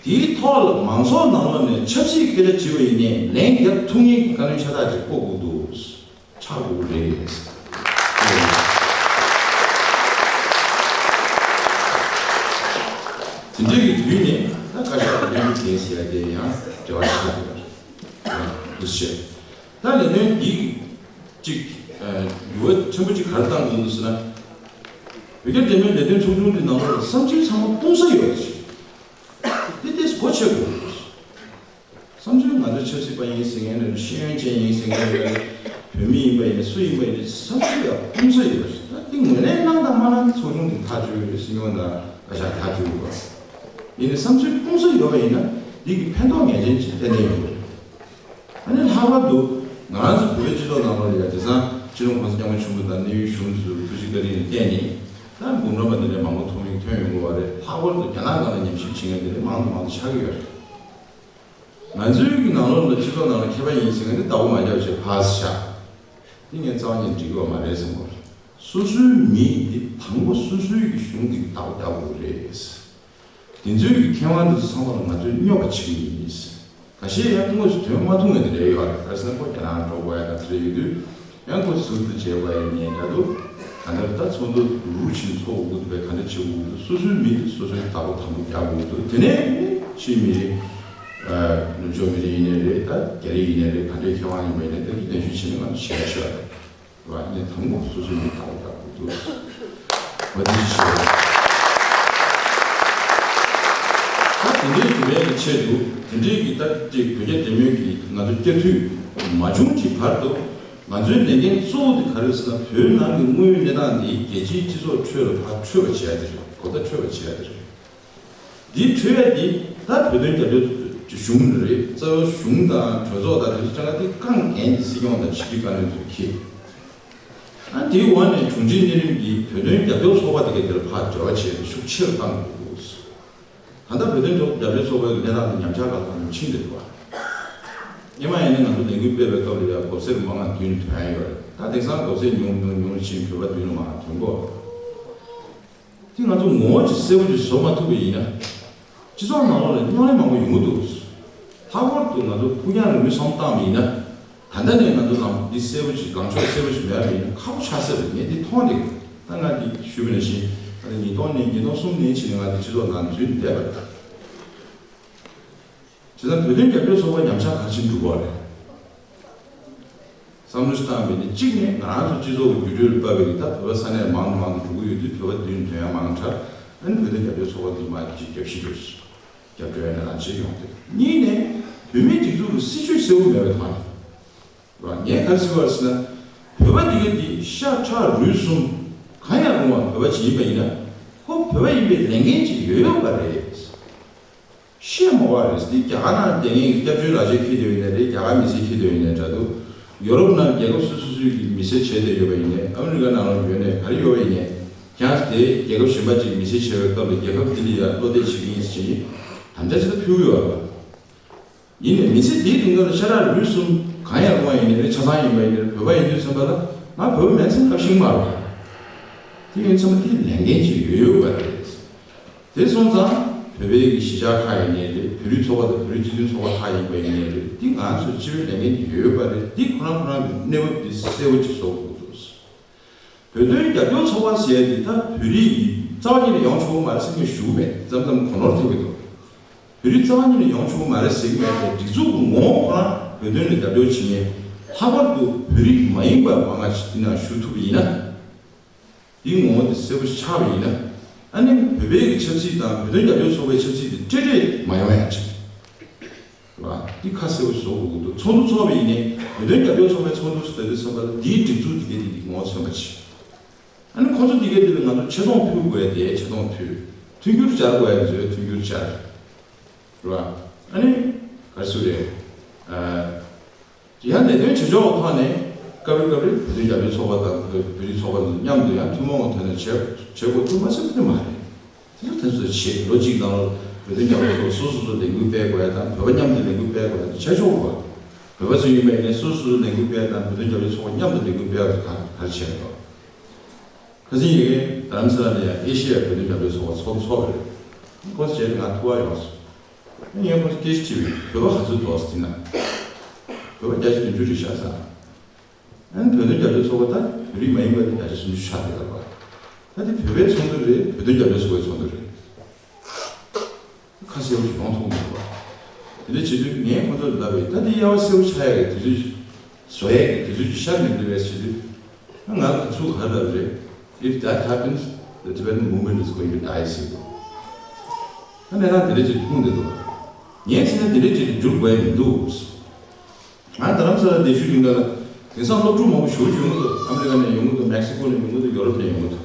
དེའི་ཐོག་ལ་མང་ཚོགས་ནང་ལོགས་ནས་ཆབ་སྲིད་སྐད་ཆ་དྲིས་པ་ཡིན་ནའི་ལན་རྒྱབ་ཐུབ་མཁན་གྱི་བཀའ་བློན་ཤ་སྟག་ཅིག་བསྐོ་དགོས་འདུག་ཆགས་དགོས་ཀྱི་རེད། དེ་འདྲའི་གི་དུས་ནས་ད་བཀའ་ཤག་གི་ལྷན་རྒྱས་ཟེར་ཡ་དེ་ཡང་འབྲེལ་བ་ཆགས་ཡོད་རེད། འདུག་སེ་བྱས། ད་ལས་དོན་འདི་གཅིག་འགྱུར་བ་ཆེན་པོ་གཅིག་ག་རེ་བཏང་དགོས་འདུག་ཟེར་ན། བོད་རྒྱ་འབྲེལ་མོལ་ལས་དོན་ཚོགས་ཆུང་འདི་ནང་ལོགས་ལ་བསམ་ཚུལ་ཚང་མ་སྤུངས་ས་ཡོད་རེད། འདི་ཏོག་ཙམ་སྒོ་ཕྱེ་དགོས་འདུག་བསམ་ཚུལ། ང་ཚོ་ཆབ་སྲིད་པ་ཡིན་ཟེར་མཁན་རེད། ཤེས་ཡོན་ཅན་ཡིན་ཟེར་མཁན་རེད། བོད་མི་ཡིན་པ་ཡིན་ན་སུ་ཡིན་པ་ཡིན་ན་བསམ་ཚུལ་ཡང་སྤུངས་ས་ཡོད་པ་ཞིག་ད་འདི་ངོས་ལེན་གནང་དང་མ་གནང་ཚོགས་ཆུང་འདི་ཐག་གཅོད་ཡོད་རེད། སྲིད་སྐྱོང་དང་བཀའ་ཤག་ཐག་གཅོད་ཡོད་པ་ཡིན་ནའི་བསམ་ཚུལ་སྤུངས་ས་ཡོད་པ་ཡིན་ན་འདི་གི་ཕན་ཐོགས་ངེས་ཅན་ཅིག་ཏན་ཏན་ཡོད་པ་རེད། ཨ་ནི་ལྷག་པར་དུ་ང་རང་ཚོ་བོད་པའི་སྤྱི་ཚོགས་ནང་ལོགས་ལ་ཡང་དེང་སང་སྤྱི་ནོར་༸གོང་ས་༸སྐྱབས་མགོན་ཆེན་པོ་དང་གནད་ཡོད་གཞུང་ཚོའི་ཐུགས་རྗེ་བཀའ་དྲིན་ལ་བརྟེན་ནས་ད་འབུམ་རམས་པ་འདི་འདྲའི་མང་པོ་ཐོན་ཐོན་ཡོང་གི་ཡོད་རེད། ལྷག་པར་དུ་རྒྱ་ནག་ནང་ལ་ཉམས་ཞིབ་བྱེད་མཁན་འདི་འདྲའི་མང་དུ་མང་དུ་ཆགས་ཀྱི་ཡོད་རེད། ང་ཚོའི་གི་ནང་ལོགས་ལ་སྤྱི་ཚོགས་ནང་ལ་མཁས་པ་ཡིན་ཟེར་མཁན་དེ་ཟླ་བོ་མ་རྒྱབ་བྱས་ཕར་བཞག་འདི་ངས་རྩ་བ་ཉིད་འགྲིག་གི་ཡོད་མ་རེད་བསམ་གྱི་ཡོད་རེད། སོ་སོའི་མི་འདི་དང་པོ་སོ་སོའི་གི་གཞུང་འདི་ཟླ་བོ་རྒྱག་དགོས་རེད། དེ་ཚོའི་གི་མཁས་དབང་དེ་ཚོ་ཚང་མ་ལ་ང་ཚོས་སྙོབ་པ་བྱེད་ཀྱི་ཡིན། ཁ་ཤས་ཡང་དངོས་སུ་ཐོན་མ་ཐུབ་མཁན་དེ་འདྲ་ཡོད་རེད། ག་རེ་ཟེར་ན་ཁོ་རྒྱ་ནག་འགྲོ་དགོས་ཡ་དང་དེ་འདྲ་ཡོད་དུས། ཡང་ཁོ་ཟུར་དུ་བྱས་པ་ཡིན་ནའི་འདྲ་འདུག་ད་ལྟ་ད་ཚོགས་འདུ་རུ་ཕྱིན་ཚོགས་དགོས་འདུག་པས་ག་འདྲ་བྱེད་དགོས་འདུག་སོ་སོའི་མི་དེ་སོ་སོའི་བདག་པོ་དང་པོ་རྒྱག་དགོས་འདུག་དེ་ནས་ཕྱིའི་མི་རིགས། ནུབ་ཕྱོགས་མི་རིགས་ཡིན་ནའི་རེད། ད་རྒྱ་རིགས་ཡིན་ནའི་རེད། ག་འདྲའི་མཁས་དབང་ཡིན་པ་ཡིན་ནའི་ད་གི་གདན་ཞུ་བྱས་ནས་ང་ཚོ་བྱས་ཤོག་རེད་བ། ཡིན་ནའི་དང་པོ་སོ་སོའི་མི་དང་པོ་རྒྱག་དགོས་འདུག་བ། དེ་བྱས། ད་དེ་འདྲའི་གི་རེད་ཆེད་དུ་དེ་འདྲའི་གི་ད་ཅིག་བོད་རྒྱ་འབྲེལ་མོལ་གི་ང་ཚོ་བསྐྱར་མཐུད་མ་བྱུང་གི་བར་དུ། ང་ཚོའི་ལས་འགན་གཙོ་བོ་དེ་ག་རེ་རེད་ཟེར་ན། བོད་ནང་གི་དངོས་ཡོད་གནས་སྟངས་འདི་རྒྱལ་སྤྱིའི་སྤྱི་ཚོགས་ཁྲོད་ལ་ཕར་འཕྲོད་པ་བྱེད་ཡ་དེ་རེད། གོ་བརྡ་འཕྲོད་པ་བྱེད་ཡ་དེ་རེད། འདི་འཕྲོད་ཡ་འདི་ད་བོད་དོན་རྒྱབ་སྐྱོར་གཞུང་རེད། རྩ་བའི་གཞུང་དང་གྲོས་ཚོགས་དང་དེ་ཚོ་ཅང་ག་དེ་རྐང་འགན་དེ་སྲིད་སྐྱོང་དང་ཕྱི་འབྲེལ་བཀའ་བློན་ཚོས་འཁྱེར། ཨ་དེའི་འོག་ནས་དྲུང་ཆེ་གཉན་རིམ་གྱིས་བོད་དོན་རྒྱབ་སྐྱོར་ཚོགས་པ་དེ་གའི་དེར་ཕར་འབྲེལ་བ་བྱས་ཏེ་ཤུགས་ཆེ་རུ་བཏང་དགོས། ད་ལྟ་བོད་དོན་ཚོགས་རྒྱབ་སྐྱོར་ཚོགས་པའི་གནས་སྟངས་དེ་ཉམས་ཆག་ཁག་ཐོག་ནས་ཕྱིན་བསྡད་འདུག་བ། སྔོན་མ་ཡིན་ན་ང་ཚོ་ལས་འགུལ་སྤེལ་བའི་སྐབས་ལ་ཡང་མགོ་སེར་མང་ང་མདུན་ནས་ཐོན་ཡ་ཡོད་རེད། ད་དེང་སང་མགོ་སེར་ཉུང་ཉུང་ཉུང་ཕྱིན་བོད་པ་མདུན་ནས་མང་ང་ཐོན་གོ། དེ་ང་ཚོ་ངོ་བོ་ཅིག་གསལ་པོ་ཅིག་བཟོ་མ་ཐུབ་པ་ཡིན་ན། སྤྱི་ཚོགས་ནང་ལོགས་ལ་རྙོག་གླེང་མང་པོ་ཡོང་གི་འདུག། ལྷག་པར་དུ་ང་ཚོ་ཕུགས་རྒྱང་རིང་མོའི་བསམ་བློ་བཏང་བ་ཡིན་ན། ད་ལྟ་ནས་ང་ཚོ་ལམ་འདི་གསལ་པོ་ཅིག་ལངས་ཕྱོགས་གསལ་པོ་ཅིག་མེད་པ་ཡིན་ན་ཁག་པོ་ཆགས་སྲིད་པ་ངས་འདི་མཐོང་བསྡད་ཡོད། ད་ང་འདི་ཞུས་པ་ནང་བཞིན་ད་ལྟ་ཉིས་སྟོང་ནས་ཉིས་སྟོང་གསུམ་ནས་ཕྱིན་ནས་ང་འདི་སྤྱི་ཚོགས་ནང་འཛུལ་བསྡད་པ་རེད། བྱས་ཙང་བོད་དོན་རྒྱབ་སྐྱོར་ཚོགས་པ་ཉམས་ཆག་ག་ཕྱིན་འགྲོ་གི་རེད། བསམ་བློ་ཞིག་བཏང་བས་ནི་གཅིག་ནས་ང་རང་ཚོ་སྤྱི་ཚོགས་ཀྱི་འགྱུར་འགྲོས་ལ་དཔག་པའི་ད་བོད་པ་ས་གནས་མང་དུ་མང་དུ་འགྲོ་གི་ཡོད་དུས་བོད་པ་མདུན་ཐོན་ཡ་མང་དྲགས། ཨ་ནི་བོད་དོན་རྒྱབ་སྐྱོར་ཚོགས་པ་འདི་མ་གཅིག་རྒྱབ་ཤིག་འགྲོ་ཞིག་རྒྱབ་སྐྱོར་ཡ་ནས་རང་བྱེད་ཡོང་དུས་གཉིས་ནས་བོད་མིའི་སྒྲིག་འཛུགས་ཀྱི་སྲིད་བྱུས་གསལ་བོ་མེད་པའི་ཐོག་ནས་རེད་བ། ངས་ག་རེ་ཟེར་བ་ཟེར་ན། བོད་པ་འདི་ག་འདི་ཤ་ཁྲག་རུས་གསུམ་གང་ཡང་རུང་བ་བོད་པ་ཅིག་ཡིན་པ་ཡིན་ན་ཁོ་བོད་པ་ཡིན་པའི་ལས་འགན་ཅིག་ཡོད་ཡོད་པ་རེད། ཤེས་མ་བ་རེད། དེ་རྒྱ་གར་ནང་བསྡད་མཁན་གྱི་སྐྱབས་བཅོལ་ལག་ཁྱེར་འཁྱེར་བསྡད་ཡོད་ནའི་རེད། རྒྱ་གར་མི་སེར་འཁྱེར་བསྡད་ཡོད་ནའི་འདྲ་འདུག། ཡོ་རོབ་ནང་རྒྱལ་ཁབ་སོ་སོ་སོའི་གི་མི་སེར་བྱས་བསྡད་ཡོད་པ་ཡིན་ནའི་ཨ་མི་རི་ཀ་ནང་ལ་ཡོད་ནའི་ག་རེ་ཡོད་པ་ཡིན་ནའི་ཀྱང་དེ་རྒྱལ་ཁབ་གཞན་པ་ཅིག་མི་སེར་བྱས་པའི་སྐབས་ལ་རྒྱལ་ཁབ་འདི་ལ་ཡང་བློ་གཏད་བྱེད་ཀྱི་ཡིན་ཟེར་བྱས་ནས་དམ་བཅའ་ཅིག་ད་ཕུལ་གི་ཡོད་རེད་པ། ཡིན་ནའི་མི་ཚེ་འདིའི་དུས་སྐབས་ལ་ཤ་ཁྲག་རུས་གསུམ་གང་ཡང་རུང་བ་ཡིན་ནའི་རེད། ཆ་ཚང་ཡིན་པ་ཡིན་ནའི་རེད། བོད་པ་ཡིན་དུས་ཙམ་པ་ལ་ང་བོད་པ་མིན་ཟེར་ལབ་ཤེས་ཀྱི་མ་རེད་པ། དེ་ཡིན་ཙང་དེ་ལས་འགན་ཅིག་ཡོད་ཡོད་པ་རེད། དེ་སོང་ཙང་བོད་པའི་གི་གཞིས་ཆགས་ཁག་ཡིན་ནའི་རེད། བོད་རིགས་ཚོགས་པ་དང་བོད་རིགས་སྤྱི་མཐུན་ཚོགས་པ་ཁག་ཡིན་པ་ཡིན་ནའི་རེད། འདི་ང་ཚོའི་སྤྱི་པའི་ལས་འགན་ཡོད་ཡོད་པ་རེད། འདི་ཁོ་རང་ཁོ་རང་གི་གནས་བབ་འདི་གསལ་བོ་ཅིག་བཟོ་དགོས་འདུག། བོད་དོན་རྒྱབ་སྐྱོར་ཚོགས་པ་ཟེར་ཡ་འདི་ད་བོད་རིགས་ཀྱི་རྩ་བ་ཉིད་ནས་ཡོང་ཆོག་གི་མ་རེད་ཟེར་མཁན་ཞུ་གི་མེད། མཚམས་མཚམས་གོ་ནོར་ཐེབས་ཀྱི་འདུག། བོད་རིགས་རྩ་བ་ཉིད་ནས་ཡོང་ཆོག་གི་མ་རེད་ཟེར་གྱི་མེད་དེ། སྒྲིག་འཛུགས་ཀྱི་ངོ་བོ་ཁོ་རང་བོད་དོན་ལ་རྒྱབ་སྐྱོར་བྱེད་མཁན་ལྷག་པར་དུ་བོད་རིགས་མ་ཡིན་པ་མང་ང་ཞིག་འདི་ནང་ཞུགས་ཐུབ་པ་ཡིན་ན། འདིའི་ངོ་བོ་འདི་གསལ་པོ་ཞིག་ཆགས་པ་ཡིན་ན། ཨ་ནི་བོད་པའི་གི་ཆབ་སྲིད་དང་བོད་དོན་རྒྱབ་སྐྱོར་ཚོགས་པའི་ཆབ་སྲིད་འདི་སྤྲེལ་སྤྲེལ་མ་ཡོང་ཡ་ཅིག་རེད་བ། འདི་ཁ་གསལ་པོ་ཞིག་བཟོ་དགོས་ཀྱི་འདུག། ཚོགས་འདུ་ཚོགས་པ་ཡིན་ནའི་བོད་དོན་རྒྱབ་སྐྱོར་ཚོགས་པའི་ཚོགས་འདུ་ཟེར་དུས་ཙམ་པ་ལ་འདིའི་སྒྲིག་འཛུགས་འདི་གའི་འདི་འདི་ངོ་བོ་མཚོན་པ་ཅིག། ཨ་ནི་ཁོང་ཚོ་འདི་གའི་འདི་ལ་ང་ཚོ་ཆེ་མཐོང་ཕུལ་དགོས་ཡ་དེ་ཆེ་མཐོང་ཕུལ། མཐུན་འགྱུར་སྦྱར་དགོས་ཡ་ཚོས་མཐུན་འགྱུར་སྦྱར། རེད་བ། ཨ་ནི་ག་རེ་ཟེར་རེད། ཨ། ཡང་ལས་དོན་བྱེད་ཕྱོགས་ཐོག་ནས་སྐབས་རེ་སྐབས་རེ་བོད་དོན་རྒྱབ་སྐྱོར་ཚོགས་པ་དང་བོད་རིགས་ཚོགས་པ་ཚོ་མཉམ་དུ་ཡང་ཐུན་མོང་གི་ཐོག་ནས་བྱེད་བྱེད་དགོས་ཐུག་མ་ཟེར་དེ་མ་རེད། དེ་ཚོ་དེ་ཚོ་བྱེད་ལོ་གཅིག་ནང་ལ་བོད་དོན་རྒྱབ་སྐྱོར་ཚོགས་སོ་སོ་སོ་ལས་འགུལ་སྤེལ་དགོས་ཡ་དང་བོད་པ་མཉམ་དུ་ལས་འགུལ་སྤེལ་དགོས་ཡ་དེ་བྱེད་ཆོག་གི་རེད། བོད་པ་ཚོ་ཡིན་པ་ཡིན་ནའི་སོ་སོ་སོ་ལས་འགུལ་སྤེལ་དང་བོད་དོན་རྒྱབ་སྐྱོར་ཚོགས་པ་མཉམ་དུ་ལས་འགུལ་སྤེལ་བ་དེ་ག་ག་རེ་བྱས་རེད། ཁ་སང་ཡི་གེ་རྡ་རམ་ས་ལ་ལ་ཡང་ཨེ་ཤི་ཡ་བོད་དོན་རྒྱབ་སྐྱོར་ཚོགས་པ་ཚོགས་ཚོགས་རེད། ཁོ་ཚོ་བྱས་ཏེ་ང་ཐུག་པ་ཡོང་སོང་། ངས་ཁོ་ཚོ་སྐད་ཆ་དྲིས་པས་བོད་པ་ག་ཚོད་འདུག་ཟེར་ན། བོད་པ་བརྒྱ་ཆ་བདུན་ཅུ་རེད་ཤག་ཟེར། ཨ་ནི་བོད་དོན་རྒྱབ་སྐྱོར་ཚོགས་པ་ད་བོད་རིགས་མ་ཡིན་པ་དེ་བརྒྱ་ཆ་སུམ་ཅུ་ཆགས་བསྡད་ཡོད་པ། ད་དེ་བོད་པའི་ཚོགས་འདུ་རེད། བོད་དོན་རྒྱབ་སྐྱོར་ཚོགས་པའི་ཚོགས་འདུ་རེད། ཁ་གསལ་པོ་ཞིག་ཡོང་ཐུབ་མི་འདུག་པ། དེ་འདྲ་བྱེད་དུས་ངས་ཁོ་ཚོར་ལབ་པས་ད་དེ་དབྱེ་བ་གསལ་པོ་ཆགས་ཡག་གི་དུས་ཚོད་བཟོ་ཡག་གི་དུས་ཚོད་ཅིག་ཤར་མི་འདུག་པས་ཟེར་དུས། ང་ལ་ཚུར་ག་རེ་ལབ་རེད། If that happens, the Tibetan movement is going to die ཟེར་འདུག། ད་གནས་སྟངས་དེ་འདྲ་ཅིག་ལྷུང་བསྡད་འདུག། ངས་བྱས་ན་དེ་འདྲ་ཅིག་འགྱུར་དགོས་ཡ་མི་འདུག། ང་རྡ་རམ་ས་ལ་བསྡད་ཤུལ་རིང་ལ་དེང་སང་སློབ་ཕྲུག་མང་པོ་ཞེ་པོ་ཅིག་ཡོང་གི་འདུག། ཨ་མི་རི་ཀ་ནས་ཡོང་གི་འདུག། མེག་སི་ཀོ་ནས་ཡོང་གི་འདུག། ཡོ་རོབ་ནས་ཡོང་གི་འདུག།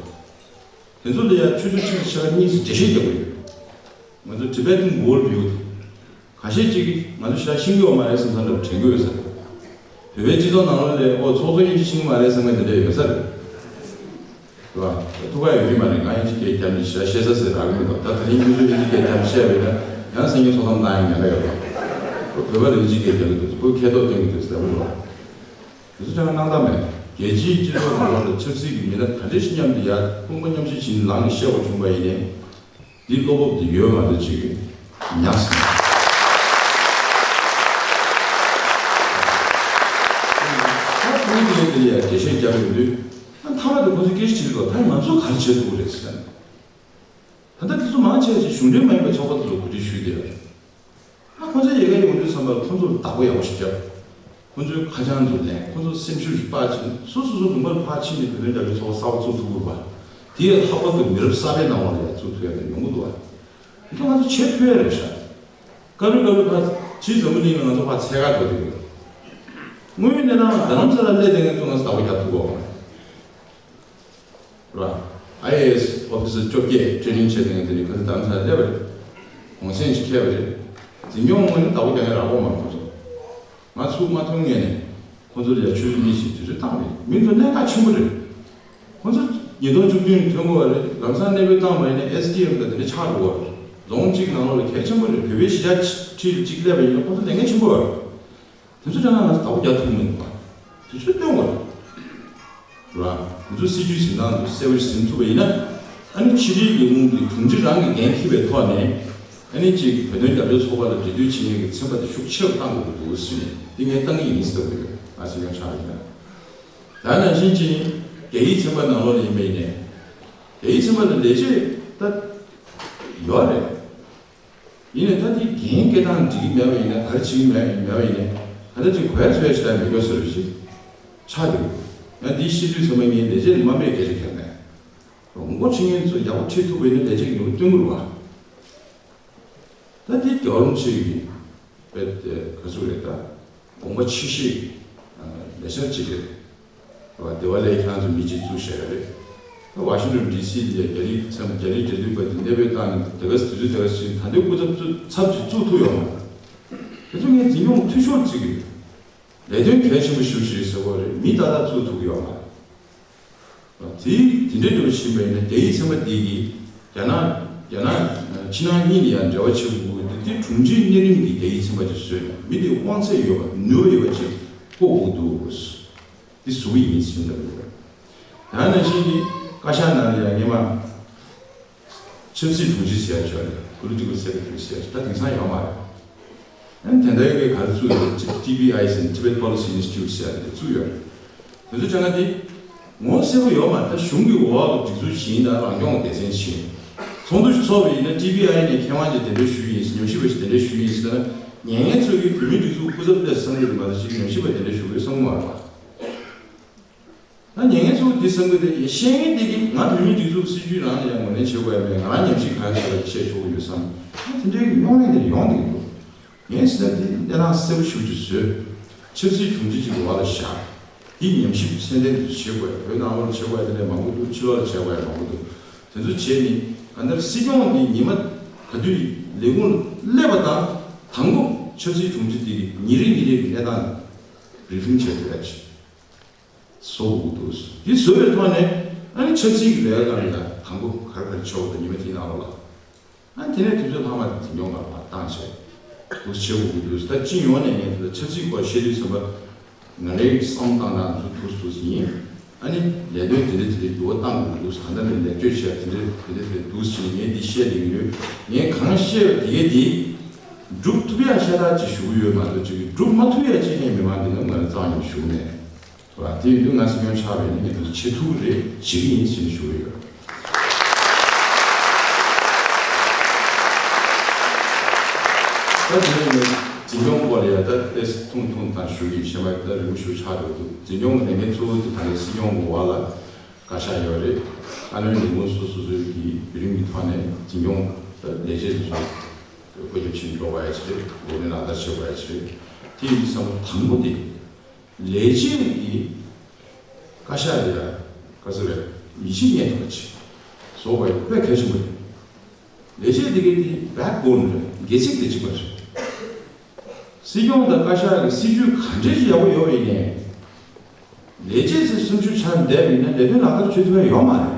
དེ་ཚོ་ལ་ཡང་ཆུ་ཚོད་གཅིག་དང་ཕྱེད་ཀ་གཉིས་སུ་འགྲེལ་བཤད་རྒྱག་གི་ཡོད། ང་ཚོ་Tibetan World View དང་། ཁ་ཤས་ཅིག་གིས་ང་ཚོ་ཤ་ཤེས་ཀྱི་ཡོད་མ་རེད་བསམ་བསམ་འདྲ་པོ་དྲན་གྱི་ཡོད་ས་རེད། བོད་པའི་སྤྱི་ཚོགས་ནང་ལོགས་ལ་ཨོ་ཚོགས་གཙོ་དབྱིན་ཇི་ཤེས་ཀྱི་མ་རེད་བསམ་མཁན་དེ་འདྲ་ཡོད་ས་རེད། རེད་བ། ཐུགས་ཁག་ཡོད་ཀྱི་མ་རེད། ང་དབྱིན་ཇི་སྐད་རྒྱབ་ནས་ཤ་ཤེས་ས་ཟེར་རག་གི་མི་འདུག། ད་ད་རིང་ཁྱོད་ཚོས་དབྱིན་ཇི་སྐད་རྒྱབ་ནས་བཤད་པ་ཡིན་ན་ཡང་སེང་གེ་ཐོག་ཐམ་བཏང་ཡ་ཉེན་ཁ་ཡོད་རེད། ཁོ་བོད་པ་ལ་དབྱིན་ཇི་སྐད་རྒྱབ་ཀྱི་འདུག། ཁོས་མཁས་མདོག་སྟོན་གྱི་འདུག་ཟེར་བ་རེད་བ། དེ་ཚོ་དྲན་གནང་སྟངས་མེད། རྒྱལ་སྤྱིའི་སྤྱི་ཚོགས་ནང་ལོགས་ལ་ཆབ་སྲིད་ཀྱི་མི་སྣ་ག་འདྲས་ཤིག་མཉམ་དུ་ཡར་དཔུང་པ་མཉམ་གཤིབ་བྱས་ནས་ལངས་ནས་བཤད་དགོས་བྱུང་བ་ཡིན་ནའི། འདི་བློ་སྤོབས་འདི་ཡོད་མ་རེད་ཅིག་ཉག་སོང་། ད་ཁོང་གིས་འདི་ལ་ཡ་འགྲེལ་བཤད་རྒྱབ་ཡོང་དུས། ཨ་མཐའ་མ་དེ་ཁོ་ཚོས་སྐད་ཆ་དྲིས་འདུག། ད་ང་ཚོས་ག་རེ་བྱེད་ཐུབ་ཀྱི་རེད་ཟེར་ནས། ད་ལྟ་དེ་ཚོ་མང་ཆེ་ཆེ་གཞུང་འབྲེལ་མ་ཡིན་པའི་ཚོགས་པ་དེ་ཚོ་གོ་སྒྲིག་ཞུས་བསྡད་ཡོད་རེད། ཨ་ཁོ་ཚོའི་ཡལ་ག་ཡོང་དུས་ཙམ་པར་ཁོ་ཚོར་བདག་པོ་ཡག་པོ་ཞིག་བརྒྱབ། ཁོ་ཚོའི་ཁ་བྱང་དུ་ལེན། ཁོ་ཚོ་སེམས་ཤུགས་ཤིག་སྤར་ཕྱིན། སོ་སོ་སོ་ལུང་པར་ཕར་ཕྱིན་ནས་བོད་དོན་རྒྱབ་སྐྱོར་ཚོགས་པ་གསར་པ་བཙུགས་ཐུབ་ཀྱི་རེད་པ། དེ་ཡང་ལྷག་པར་དུ་མི་རབས་གསར་པའི་ནང་ལོགས་ལ་ཡང་བཙུགས་ཐུབ་ཡ་དེ་ཡོང་གི་འདུག་པ། དེ་ཚོ་ང་ཚོ་བྱེད་ཐུབ་ཡ་རེད་ཤག། སྐབས་རེ་སྐབས་རེ་ཕར་ཕྱིའི་འཛམ་བུ་གླིང་ལ་ང་ཚོ་ཕར་འཚོལ་ག་འགྲོ་གི་ཡོད། དངོས་ཡོད་གནས་སྟངས་རྡ་རམ་ས་ལར་སླེབས་བསྡད་མཁན་ཚོ་ང་ཚོ་བདག་པོ་རྒྱག་ཐུབ་ཀྱི་ཡོད་པ། རེད་པ། ཨའི་ཨེ་ཨེས་ཨོ་ཕི་སར་བཅོ་བརྒྱད་ཊེ་ནིང་བྱས་བསྡད་མཁན་དེ་འདྲ་ཁོ་ཚོ་རྡ་རམ་ས་ལ་སླེབས་པ་རེད། གུང་སེང་ཞིག་འཁེལ་བ་རེད། འཛིན་སྐྱོང་ངོས་ནས་བདག་པོ་རྒྱག་མཁན་རག་གི་མ་རེད་ཁོ་ཚོ། ང་ཚུགས་མ་ཐུབ་ངེས་ནས་ཁོ་ཚོ་ལ་ཡ་ཆུ་ཚོད་གཉིས་ཤིག་དུས་ཚོད་བཏང་བ་རེད། མི་ཚོ་གནད་འགག་ཆེན་པོ་རེད། ཁོ་ཚོ་ཉིས་སྟོང་བཅུ་བདུན་ཐོན་དགོས་པ་རེད། ལམ་སང་གནས་སྤོས་བཏང་བ་ཡིན་ན་ཨེས་ཌི་ཨེམ་དང་དེ་འདྲ་ཆགས་འགྲོ་གི་རེད། རྫོང་གཅིག་ནང་ལོགས་ལ་གལ་ཆེན་པོ་རེད། བོད་པའི་གཞིས་ཆགས་ཁྲི་ལ་གཅིག་སླེབས་པ་ཡིན་ན་ཁོ་ཚོ་ལས་འགན་ཆེན་པོ་ཡོད་རེད། དེ་ཚོ་ཀྱང་ང་ཚོ་བདག་པོ་རྒྱག་ཐུབ་མི་འདུག་པ། དེ་ཚོ་སྟོན་དགོས་རེད། རེད་བ། དེ་ཚོ་སྲིད་ཇུས་འཛིན་སྟངས་དེ་གསལ་པོ་ཞིག་འཛིན་ཐུབ་པ་ཡིན་ན། ཨ་ནི་ཕྱི་དྲིལ་ལས་ཁུངས་ཀྱི་དྲུང་ཆེ་རང་གིས་འགན་འཁྱེར་བའི་ཐོག་ནས། ཨ་ནི་གཅིག་བོད་དོན་རྒྱབ་སྐྱོར་ཚོགས་པ་ལ་འབྲེལ་མཐུད་བྱེད་མཁན་གྱི་ཚན་པ་དེ་ཤུགས་ཆེ་རུ་གཏང་དགོས་ཀྱི་འདུག་ཟེར་ནས་འདི་ངས་གཏང་གི་ཡིན་ཟེར་བ་ཡོད། ང་སྲིད་སྐྱོང་ཆགས་ཡིན་ན། ད་ནང་བཞིན་གྱི་རྒྱ་ཡིག་ཚན་པ་ནང་ལོགས་ལ་ཡིན་པ་ཡིན་ནས། རྒྱ་ཡིག་ཚན་པ་ལ་ལས་བྱེད་ད་ཡོད་རེད། ཡིན་ནའི་ད་དེ་འགན་འཁྱེར་སྟངས་འགྲིག་གི་མེད་པ་ཡིན་ན། ག་རེ་བྱེད་ཀྱི་མེད་མེད་པ་ཡིན་ནའི། ད་ལྟ་ཅིག་གོ་ཡ་ཚོད་ཡ་ཞིག་ད་མི་དགོས་ཟེར་བ་ཞིག་ཆགས་འདུག་ཡང་འདིའི་སྤྱི་འཐུས་ཚང་མ་ངས་ལས་བྱེད་དམའ་འབེབས་སྐད་ཆ་བརྒྱབ་ནས། མགོ་ཁྲིད་མཁན་ཚོ་ཡག་པོ་ཁྲིད་ཐུབ་པ་ཡིན་ན་ལས་བྱེད་ཀྱི་ཡོང་སྟོན་དགོས་རེད་བ། ད་དེ་རྒྱལ་བ་རིན་པོ་ཆེ་གི་དཔེ་དེ་ག་ཚོད་རེད། ད་དགོངས་པ་ཆེ་ཤོས་ལས་འཆར་གཅིག་རེད་བ། དེ་བ་ལས་ཁྱེད་རང་ཚོ་མི་གཅིག་བཙུགས་བཞག་ཡོད་རེད། ད་ཝ་ཤིང་ཊོན་ཌི་སི་ལ་རྒྱ་རིགས་ཚང་རྒྱ་རིགས་འབྲེལ་མཐུད་པ་དེ་གནས་སྤོས་བཏང་ནས་དེ་ག་དུས་ཚོད་དེ་ག་ཞིག་ད་ལྟའི་སྐུ་ཚབ་ཚུད་ཚབ་ཅིག་བཙུགས་ཐུབ་ཡོད་མ་རེད། དེ་ཚོ་ངས་འཛིན་སྐྱོང་འཐུས་ཤོར་བརྩི་གི་ཡོད། ལས་དོན་གལ་ཆེན་པོ་ཞེ་པོ་ཞིག་རེད་ཟེར་བ་རེད། མི་ཏག་ཏག་བཙུགས་ཐུབ་ཀྱི་ཡོད་མ་རེད། དེ་དེ་འདྲའི་འགྲོ་བཞིན་པ་ཡིན་ན་རྒྱ་ཡིག་ཚན་པ་དེ་གིས་རྒྱ་ནག་རྒྱ་ནག་ཕྱི་ནང་གཉིས་ལ་ཡང་འབྲེལ་བ་བྱེད་དགོས་ཀྱི་འདུག་དེ་དྲུང་ཆེའི་གཉན་རིམ་གྱི་རྒྱ་ཡིག་ཚན་པ་ཅིག་བཟོས་ནས་མི་དེ་དབང་ཚད་ཡོད་པ་ནུས་པ་ཡོད་པ་ཅིག་བསྐོ་དགོས་འདུག་དེ་བཟོ་གི་ཡིན་ཟེར་འདྲ་པོ་ཡོད། ཡང་ནང་བཞིན་གྱི་བཀའ་ཤག་ནང་ལ་ཡང་སྔོན་མ། ཆབ་སྲིད་དྲུང་ཆེ་ཟེར་ཡ་ཅིག་ཡོད་རེད། Political Secretary ཟེར་ཡ་ཅིག་ད་དེང་སང་ཡོད་མ་རེད། ཨ་ནི་དེ་འདྲ་གི་ག་རེ་བཙུགས་ཡོད་རེད། ཊི་བི་ཨའི་ཟེར་Tibet Policy Institute ཟེར་ཡ་དེ་བཙུགས་ཡོད་རེད། དེ་ཚོ་བྱས་ན་དེ་ངོ་གསལ་པོ་ཡོད་མ་རེད། ད་གཞུང་གི་འོག་ལ་སྒྲིག་འཛུགས་ཤིག་ཡིན་ད་རང་སྐྱོང་སྡེ་ཚན་ཞིག་ཡིན། ཚོགས་འདུ་ཞིག་ཚོགས་པ་ཡིན་ན་ཊི་བི་ཨའི་ནས་མཁས་དབང་ཅིག་གདན་འདྲེན་ཞུས་ཡིན་ཟེར། ཉམས་ཞིབ་པ་ཞིག་གདན་འདྲེན་ཞུས་ཡིན་ཟེར་ན་ཉན་མཁན་ཚོ་གིས་བོད་མིའི་སྒྲིག་འཛུགས་སྐུ་ཚབ་དེ་བསམ་གྱི་འདུག་མ་གཏོགས་ཅིག་ཉམས་ཞིབ་པ་གདན་འདྲེན་ཞུ་དགོས་བསམ་གྱི་མ་རེད་པ། ད་ཉན་མཁན་ཚོ་འདི་བསམ་གྱི་འདུག་ཡ་བཤད་མཁན་དེ་གིས་ང་བོད་མིའི་སྒྲིག་འཛུགས་སྲིད་བྱུས་རང་ལ་ཡང་ངོས་ལེན་བྱེད་དགོས་ཡ་མེད། ང་རང་ཉམས་ཞིབ་ག་རེ་བྱས་པ་བཤད་ཆོག་གི་ཡོད་བསམ། ད་དེ་འདྲའི་རྙོག་གླེང་དེ་ཡོང་བསྡད་ཀྱི་འདུག་ངས་ཟེར་ན་དེ་གནས་སྟངས་གསལ་པོ་ཞེ་པོ་ཅིག་བཟོས། ཆབ་སྲིད་དྲུང་ཆེ་ཅིག་གི་འོག་ལ་བཞག་དེ་ཉམས་ཞིབ་ཚད་ལྡན་དུ་བྱེད་དགོས་ཡ། བོད་ནང་ལོགས་ལ་བྱེད་དགོས་ཡ་དེ་འདྲ་མང་པོ་འདུག་ཕྱི་ལོགས་ལ་བྱེད་དགོས་ཡ་མང་པོ་འདུག་དེ་ཚོ་བྱས་ནས་གང་ལྟར་སྲིད་སྐྱོང་འདི་ཉི་མ་ག་དུས་ལས་ཁུངས་སླེབས་པ་དང་དང་པོ་ཆབ་སྲིད་དྲུང་ཆེ་དེ་གིས་ཉིན་རེ་ཉིན་རེ་གི་གནས་སྟངས་བི་རི་ཕིང་བྱེད་དགོས་ཡ་ཅིག་བཟོ་དགོས་འདུག་དེ་བཟོས་པའི་ཐོག་ནས་ཨ་ནི་ཆབ་སྲིད་ཀྱི་ལས་ཀ་ལ་ཡང་དང་པོ་ག་རེ་ག་རེ་བྱེད་དགོས་འདུག་ཉི་མ་དེའི་ནང་ལོགས་ལ། ཨ་ནི་དེ་ནས་དུས་ཚོད་ལྷག་མ་དེ་འཛིན་སྐྱོང་ལ་ཕར་བཏང་བྱས། འདུག་བྱེད་དགོས་ཀྱི་འདུག་ད་སྤྱི་ཡོངས་ནས་ངས་ཆབ་སྲིད་སྐོར་བཤད་དུས་ཙམ་པ་ང་རའི་བསམ་སྟངས་དང་འདུག་འདུག་འདུག་ཡིན། ཨ་ནི་ལས་དོན་དེ་འདྲ་དེ་འདྲ་འགྱུར་བ་བཏང་དགོས་ཀྱི་འདུག་གང་ལྟར་ནས་ལེགས་བཅོས་བྱས་དེ་འདྲ་དེ་འདྲ་དེ་འདྲ་འདུག་ཟེར་ནས་ངས་འདི་བཤད་བསྡད་ཀྱི་ཡོད། ངས་གང་བཤད་པ་དེ་གས་དེ་སྒྲུབ་ཐུབ་ཡ་ཤ་སྟག་ཅིག་ཞུ་གི་ཡོད་མ་གཏོགས་ཅིག་སྒྲུབ་མ་ཐུབ་ཡ་ཅིག་ཧེ་མི་མང་འདི་ནང་ང་རང་རྩ་བ་ཉིད་ཞུ་གི་མེད། བ། དེ་ཡིན་དུས་ང་སྲིད་སྐྱོང་ཆགས་པ་ཡིན་ན་ངས་དེ་ཚོ་བྱེད་ཐུབ་ཀྱི་རེད། བྱེད་ཀྱི་ཡིན་ཟེར་ནས་ཞུ་གི་ཡོད། ད་དེ་ནས་ངས་འཛིན་སྐྱོང་སྐོར་ལ་ཡང་ད་ཏོག་ཙམ་ཐུང་ཐུང་ཙམ་ཞུ་གི་ཡིན། གཞན་པ་ད་རིང་པོ་ཞེ་པོ་ཆགས་འགྲོ་གི་འདུག་འཛིན་སྐྱོང་གི་ལས་འགན་གཙོ་བོ་དེ་ད་ལྟ་སྲིད་སྐྱོང་གི་འོག་ལ་བཀའ་ཤག་ཡོད་རེད། བཀའ་བློན་ལས་ཁུངས་སོ་སོ་སོའི་གི་བརྒྱུད་རིམ་གྱི་ཐོག་ནས་འཛིན་སྐྱོང་ད་ལས་བྱེད་དེ་ཚོ་བཀོད་ཁྱབ་བྱེད་འགྲོ་དགོས་ཡ་ཅིག་རེད། ལག་ལེན་ལག་བསྟར་བྱེད་དགོས་ཡ་ཅིག་རེད། དེ་ཡིན་དུས་ཙམ་པ་དང་པོ་དེ། ལས་བྱེད་ཀྱི་བཀའ་ཤག་ལ་ཡ་ག་ཚོད་རེད། ཡིད་ཆེས་རྙེད་ཐུབ་པ་ཅིག་བཟོ་དགོས་པ་དཔེ་གལ་ཆེན་པོ་རེད། ལས་བྱེད་དེ་གའི་དེ་བེག་བོན་རེད། སྒལ་ཚིགས་དེ་གཅིག་པ་རེད། སྲིད་སྐྱོང་དང་བཀའ་ཤག་གི་སྲིད་ཇུས་ག་འདྲས་ཞིག་ཡག་པོ་ཡོད་པ་ཡིན་ནའི། ལས་བྱེད་ཚོས་སེམས་ཤུགས་ཆག་བསྡད་པ་ཡིན་ན་ལས་དོན་ལག་བསྟར་བྱེད་ཐུབ་ཡ་ཡོད་མ་རེད།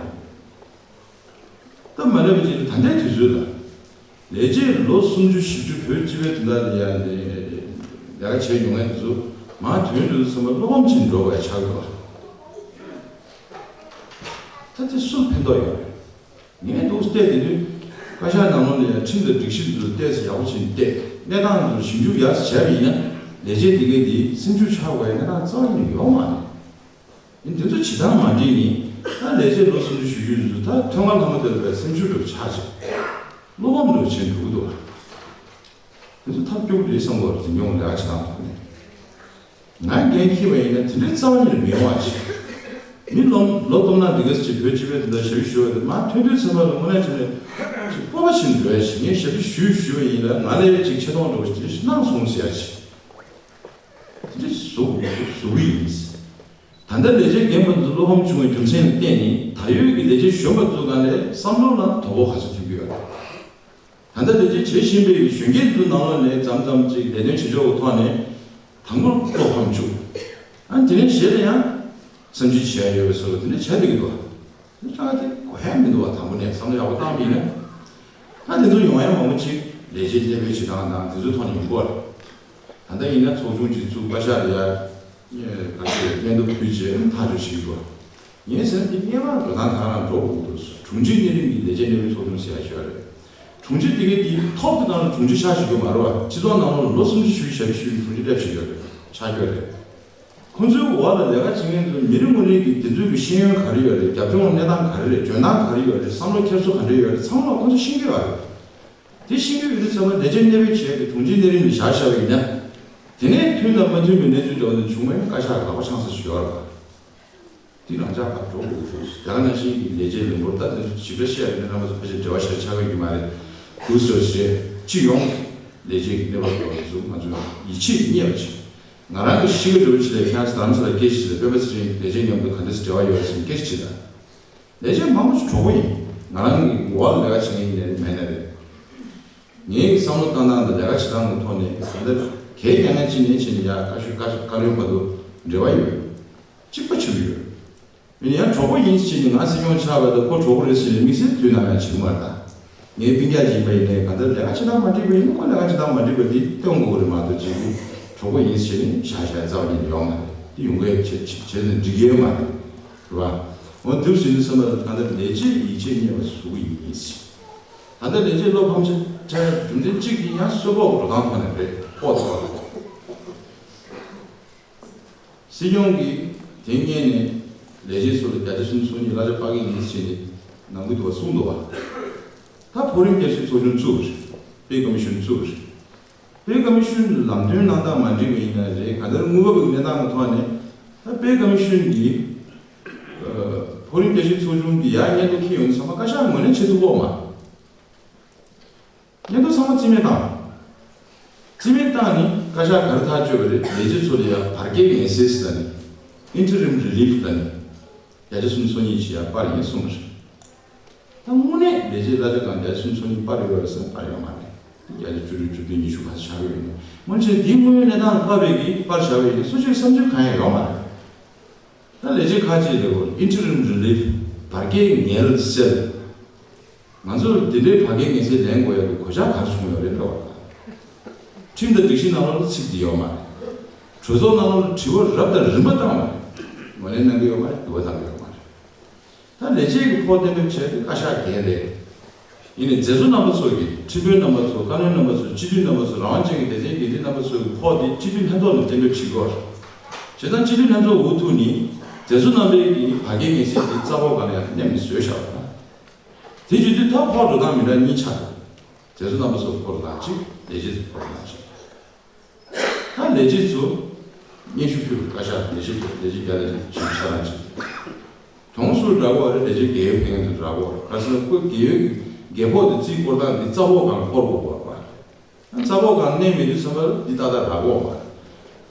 སྟབས་མ་ལེགས་པ་ཅིག་ད་ལྟའི་དུས་ཚོད་ལ། ལས་བྱེད་ལོ་སུམ་ཅུ་བཞི་བཅུ་བོད་སྤྱི་པའི་དོན་དག་ལ་ཡང་ལས་ཀ་བྱས་མྱོང་མཁན་དེ་ཚོ་མར་ཐོན་འགྲོ་དུས་ཙམ་པ་བློ་ཕམ་ཆེན་འགྲོ་བ་ཆགས་འདུག་ད་དེ་སུར་ཕན་ཐོགས་ཡོད་རེད། ངས་འདུག་བལྟས་དེ་དུས་བཀའ་ཤག་ནང་ལོགས་ལ་ཡང་ཁྲིམས་དང་སྒྲིག་གཞི་དེ་ཚོ་ཏོག་ཙམ་ཡག་པོ་བྱས་ནས་བལྟས། གནས་སྟངས་དེ་ཚོ་ཞིབ་འཇུག་ཡག་ཙམ་བྱས་པ་ཡིན་ན་ལས་བྱེད་དེ་གའི་དེ་སེམས་ཤུགས་ཆག་དགོས་ཡ་གནས་སྟངས་རྩ་བ་ཉིད་ནས་ཡོད་མ་རེད། ཡིན་དེ་ཚོ་བྱེད་སྟངས་མ་འགྲིག་ནི། ད་ལས་བྱེད་ལོ་སུམ་ཅུ་བཞི་བཅུ་ཚོ་ད་ཐོན་ཁུངས་ལྷག་མ་དེ་ལ་བའི་སེམས་ཤུགས་འདྲ་བོ་ཆག་ཆག་བློ་ཕམ་འདྲ་བོ་བྱེད་འགྲོ་གི་འདུག་དེ་ཚོ་ཐབས་སྐྱོ་པོ་རེད་བསམ་གྱི་ཡོད་རེད། འཛིན་སྐྱོང་ལས་ཀ་བྱེད་སྟངས་ཐོག་ནས། ང་འགན་འཁྱེར་བ་ཡིན་ན་དེ་འདྲའི་རྩ་བ་ཉིད་ནས་མི་ཡོང་བ་ཞིག་མི་ལོ་ལོ་སྟོང་ན་འདི་ག་ཅིག་བོད་སྤྱི་པའི་དོན་དག་ཞབས་ཞུ་ཞུ་བ་དེ་མར་ཐོན་དུས་ཚང་མ་ལ་དངོས་གནས་བྱས་ནས་ཅིག་སྤོབས་པ་ཞིག་འགྲོ་ཡ་ཞིག་ངས་ཞབས་ཞུ་ཞུས་ཞུས་པ་ཡིན་ལ་ང་ལས་ཅིག་ཆེ་མཐོང་འདྲ་བོ་ཅིག་གནང་སོང་ཟེར་ཡ་ཞིག་དེ་འདྲ་བཟོ་བཟོ་གི་ཡིན། ད་ལྟ་ལས་བྱེད་རྒན་པ་ཚོ་བློ་ཕམ་བྱུང་བའི་རྒྱུ་མཚན་ལ་བརྟེན་ནས་ད་ཡོད་ཀྱི་ལས་བྱེད་གཞོན་པ་ཚོ་སྒང་ལ་བསམ་བློ་ལ་དོ་ཕོག་ག་ཚོད་ཐེབས་ཀྱི་ཡོད་རེད། ད་ལྟ་ལས་བྱེད་བྱེད་བཞིན་པའི་གཞོན་སྐྱེས་ཚོའི་ནང་ལོགས་ནས་མཚམས་མཚམས་ཅིག་ལས་དོན་བྱེད་ཕྱོགས་ཀྱི་ཐོག་ནས་དང་པོར་བློ་ཕམ་བྱུང་། ཨ་ནི་དེ་ནས་གཞན་ལ་ཡང་བསམ་ཞིབ་བྱེད་ཡ་ཡོད་པའི་བཟོ་འདྲ་དེ་འདྲ་བྱས་བསྡད་ཀྱི་འདུག་དེ་ལྟ་བ་དེ་གོ་ཡ་མི་འདུག་བ། དང་པོ་ནས་བསམ་བློ་ཡག་པོ་བཏང་བ་ཡིན་ན། ད་དེ་ཚོ་ཡོང་ཡ་མང་པོ་ཅིག་ལས་བྱེད་སླེབས་པའི་བྱེད་སྟངས་དང་དེ་ཚོའི་ཐོག་ནས་ཡིན་སྐོར། ད་ལྟ་ཡིན་ན་ཚོགས་ཆུང་ཅིག་བཙུགས། བཀའ་ཤག་ལ་ཡ་ག་ཚོད་སྙན་ཐོ་ཕུལ་རྗེས་ཐག་གཅོད་བྱེད་ཀྱི་འདུག་ངའི་སེམས་ཀྱི་སྔོན་མ་འགྲོ་སྟངས་གང་ལ་འགྲོ་དགོས་འདུག་དྲུང་ཆེ་གནས་རིམ་གྱི་ལས་བྱེད་གནད་སྨིན་ཚོགས་ཆུང་ཟེར་ཡ་ཞིག་ཡོད་རེད། དྲུང་ཆེ་དེ་གའི་དེའི་ཐོབ་དེ་ནང་ལ་དྲུང་ཆེ་ཆགས་བཞིན་ཡོད་མ་རེད་བ། སྤྱི་ཚོགས་ནང་ལ་ལོ་སུམ་ཅུ་བཞི་བཅུ་ཞབས་ཞུ་ཞུ་བའི་དྲུང་ཆེ་སླེབས་བཞིན་ཡོད་རེད། ཆགས་ཡོད་རེད། ཁོང་ཚོའི་འོག་ལ་ལས་ཀ་བྱེད་མཁན་ཚོ་མི་རེ་ངོ་རེ་གིས་དེ་ཚོའི་གི་ཤེས་ཡོན་ག་རེ་ཡོད་རེད། རྒྱབ་ལྗོངས་གནས་སྟངས་ག་རེ་རེད། འཇོན་ཐང་ག་རེ་ཡོད་རེད། བསམ་བློ་འཁྱེར་སོ་ག་འདྲ་ཡོད་རེད། ཚང་མ་ཁོང་ཚོ་ཤེས་ཀྱི་ཡོད་རེད། དེ་ཤེས་ཀྱི་ཡོད་དུས་ཙམ་པ་ལས་བྱེད་གནད་སྨིན་བྱས་ཏེ་དྲུང་ཆེ་གནས་རིམ་ལ་བཞག་བཞག་པ་ཡིན་ན། དེ་ནས་མཐུན་དང་མ་མཐུན་པའི་གནས་ཚུལ་འདྲ་བོ་འདི་བྱུང་བ་ཡིན་ན་བཀའ་ཤག་ལག་པ་འཆང་ས་ཞིག་ཡོད་རེད་པ། དེ་རང་ཅག་ཕར་འགྲོ་དགོས་ཀྱི་འདུག་དེ་ག་ནང་བཞིན་གྱི་ལས་བྱེད་ལས་འབོར་ད་དེ་ཚོ་ཞིབ་ཕྲ་བཤད་ཡ་ཡིན་ན་རྣམ་པ་ཚོ་ཕལ་ཆེར་འབྲེལ་བ་ཞེ་དྲག་ཆགས་ཀྱི་ཡོད་མ་རེད། འདུག་ཟེར་བ་ཞེས་སྤྱི་ཡོངས་ཀྱི་ལས་བྱེད་ཀྱི་གནས་བབ་སྐོར་ཚོ་ང་ཚོས་ཡིད་ཆེས་རྙེད་པ་ཞིག་ང་རང་གི་གཤིས་ཀ་འདྲ་བོ་ཅིག་ལ་ཁྱེད་རང་ཚོ་རྡ་རམ་ས་ལར་སྐད་ཆ་དྲིས་ལ་སྤེན་པ་ཚེ་རིང་ལས་བྱེད་མཉམ་དུ་ག་འདྲ་སེ་འབྲེལ་བ་ཡོད་ཟེར་ནས་སྐད་ཆ་དྲིས་ལ། ལས་བྱེད་མང་པོ་ཞིག་གྲོགས་པོ་ཡིན། ང་རང་གི་འོག་ལ་ལས་ཀ་བྱེད་མཁན་ཡིན་ནའི་མེད་ནའི་རེད། ངའི་བསམ་བློ་བཏང་སྟངས་དང་ལས་ཀ་བྱེད་སྟངས་ཀྱི་ཐོག་ནས་གང་ལྟར་གལ་ཡང་ན་ཅི་ནས་ཅི་ནས་ཡར་བཀའ་ཤོད་བཀའ་ཤོད་བཀའ་བློན་བར་དུ་འབྲེལ་བ་ཡོད། གཅིག་པ་ཆགས་ཡོད། ཡིན་ཡང་གྲོགས་པོ་ཡིན་ཟེར་ནས་ང་སྲིད་སྐྱོང་ཆགས་པ་དང་ཁོ་གྲོགས་པོ་རེད་ཟེར་ནས་དམིགས་བསལ་དུས་ནམ་ཡང་བྱེད་ཀྱི་མ་རེད་ད། ངའི་སྤུན་ཀྱག་ཅིག་ཡིན་པ་ཡིན་ནའི་གང་ལྟར་ལས་ཀ་བྱེད་སྟངས་མ་འགྲིག་པ་ཡིན་ན་ཁོ་ལས་ཀ་བྱེད་སྟངས་མ་འགྲིག་པ་འདི་སྟོན་དགོས་ཀྱི་རེད་མ་གཏོགས་ཅིག་གྲོགས་པོ་ཡིན་ཟེར་ནས་བཞག་བཞག་རྩ་བ་ཉིད་ནས་ཡོང་མ་རེད། འདི་ཡོང་གི་ཡོད་བྱེད་བྱེད་བྱེད་ནས་འགྲིག་གི་ཡོད་མ་རེད། རེད་བ། འོ་འདུག་ཟེར་དུས་ཙམ་པ་ལ་ད་ལྟ་ལས་བྱེད་ཡིད་ཆེས་རྙེད་པ་བཟོ་གི་ཡིན་ཟེར། ད་ལྟ་ལས་བྱེད་བློ་ཕམ་ཆེ་ཆེ་རྒྱུ་མཚན་གཅིག་དེ་ཡང་གསོལ་ཕོགས་འགྲོ་སྟངས་ཐོག་ནས་རེད། ཨོ་ཙི་ཨོ་ཙི། སྲིད་སྐྱོང་གིས་དེ་སྔོན་ནས་ལས་བྱེད་ཚོ་ལ་བརྒྱ་ཆ་སུམ་ཅུ་སོ་གཉིས་གླ་ཆ་སྤར་གི་ཡིན་ཟེར་ནས་ནང་ཁུལ་དུ་བ་གསུངས་འདུག་བ། ད་ཕོ་རིམ་བསྐྱར་ཞིབ་ཚོགས་ཆུང་བཙུགས་རེད། པེ་ཀོ་མི་ཤོན་བཙུགས་རེད། པེ་ཀོ་མི་ཤོན་ལམ་སྟོན་གནང་སྟངས་མ་འགྲིག་པ་ཡིན་ན་རེད། ག་ལྟར་དངུལ་འབབ་ཀྱི་གནས་སྟངས་ཀྱི་ཐོག་ནས་ད་པེ་ཀོ་མི་ཤོན་གྱིས་ཕོ་རིམ་བསྐྱར་ཞིབ་ཚོགས་ཆུང་གི་ཡར་སྙན་ཐོ་འཁྱེར་ཡོང་དུས་ཚང་མ་བཀའ་ཤག་ངོས་ནས་བྱེད་ཐུབ་ཀྱི་ཡོད་མ་རེད། སྙན་ཐོ་ཚང་མ་རྩིས་མེད་བཏང་། རྩིས་མེད་བཏང་ནི་བཀའ་ཤག་ག་རེ་ཐག་གཅོད་པ་རེད། ལས་བྱེད་ཚོ་ལ་ཡ་བར་བསྐལ་ངལ་སེལ་ཟེར་ནི། Interim Relief ལ་ནི་བརྒྱ་ཆ་སུམ་ཅུ་སོ་གཉིས་ཞིག་ཡ་སྤར་ཡིན་གསུངས་པ་རེད། ད་དངོས་གནས་ལས་བྱེད་གླ་ཆ་སྒང་བརྒྱ་ཆ་སུམ་ཅུ་སོ་གཉིས་སྤར་ཡོད་རེད་ཟེར་ན་སྤར་ཡོད་མ་རེད། བརྒྱ་ཆ་བཅུ་དྲུག་བཅུ་བདུན་ཉི་ཤུ་ཁ་ཤས་ཆགས་ཀྱི་ཡོད་ནི། སྔོན་ཆད་འདིའི་དངོས་ཡོད་གནས་སྟངས་ལ་དཔག་པའི་གི་སྤར་བཞག་པའི་གི་སུ་ཞིག་བསམ་ཚུལ་གང་ཡང་ཡོད་མ་རེད། ད་ལས་བྱེད་ཁག་ཅིག་ལ་འོ་Interim Relief བར་བསྐལ་ངལ་སེལ། ང་ཚོར་འདི་འདྲའི་བར་བསྐལ་ངལ་སེལ་ལེན་དགོས་ཡག་གི་གོ་ཆག་ག་རེ་བྱུང་ཡོད་རེད་ལབ་པ་དང་། ཁྲིམས་དང་སྒྲིག་གཞི་ནང་ལོགས་ལ་ཚིག་འདི་ཡོད་མ་རེད། གྲོས་ཚོགས་ནང་ལོགས་ལ་དྲི་བ་རབ་དང་རིམ་པ་བཏང་བ་རེད། ངོས་ལེན་གནང་གི་ཡོད་མ་རེད། འབུལ་བ་གནང་གི་ཡོད་མ་རེད། ད་ལས་བྱེད་ཀྱི་ཕོགས་གཏན་འབེབས་བྱས་ཏེ་བཀའ་ཤག་འགན་རེད། ཡིན་ནའི་མཛད་གཙོ་རྣམ་པ་ཚོ་གིས་ཁྲི་དཔོན་རྣམ་པ་ཚོ་བཀའ་བློན་རྣམ་པ་ཚོ་སྤྱི་འཐུས་རྣམ་པ་ཚོ་རང་དབང་ཅན་གྱི་སྡེ་ཚན་འགན་འཛིན་རྣམ་པ་ཚོ་གི་ཕོགས་དེ་སྤྱི་འཐུས་ལྷན་ཚོགས་ནས་གཏན་འབེབས་བྱེད་དགོས་རེད། བྱས་ཙང་སྤྱི་འཐུས་ལྷན་ཚོགས་འུ་ཐུག་ནས་མཛད་གཙོ་རྣམ་པའི་གི་བར་བསྐལ་ངལ་སེལ་དེ་རྩ་བོ་སྒང་ལ་ཡང་མནན་ནས་བཟོས་བཞག་པ་དང་། དེ་བྱེད་དུས་ད་ཕོགས་འགྲོ་སྟངས་མི་འདྲ་གཉིས་ཆགས་འདུག་མཛད་གཙོ་རྣམ་པ་ཚོ་ཕོགས་འགྲོ་སྟངས་གཅིག་ལས་བྱེད་ཚོ་ཕོགས་འགྲོ་སྟངས་གཅིག་ད་ལས་བྱེད་ཚོ་སྙན་ཞུ་ཕུལ་བའི་བཀའ་ཤག་ལས་བྱེད་ཚོ་ལས་བྱེད་བརྒྱ་ལས་བྱེད་ཆ་ཚང་ཅིག་དུང་སུ་རག་གོ་རེད། ལས་བྱེད་རྒས་ཡོལ་ཕེབས་མཁན་ཚོ་རག་གོ་རེད། ག་ཟེར་ན་ཁོ་རྒས་ཡོལ་གྱི་རྒས་ཕོགས་དེ་རྩིས་སྐོར་སྟངས་འདི་རྩ་བོ་སྒང་སྐོར་དགོས་པ་རེད། རྩ་བོ་སྒང་གནས་མེད་དུས་ཙམ་པ་འདི་ཏག་ཏག་རག་གོ་མ་རེད།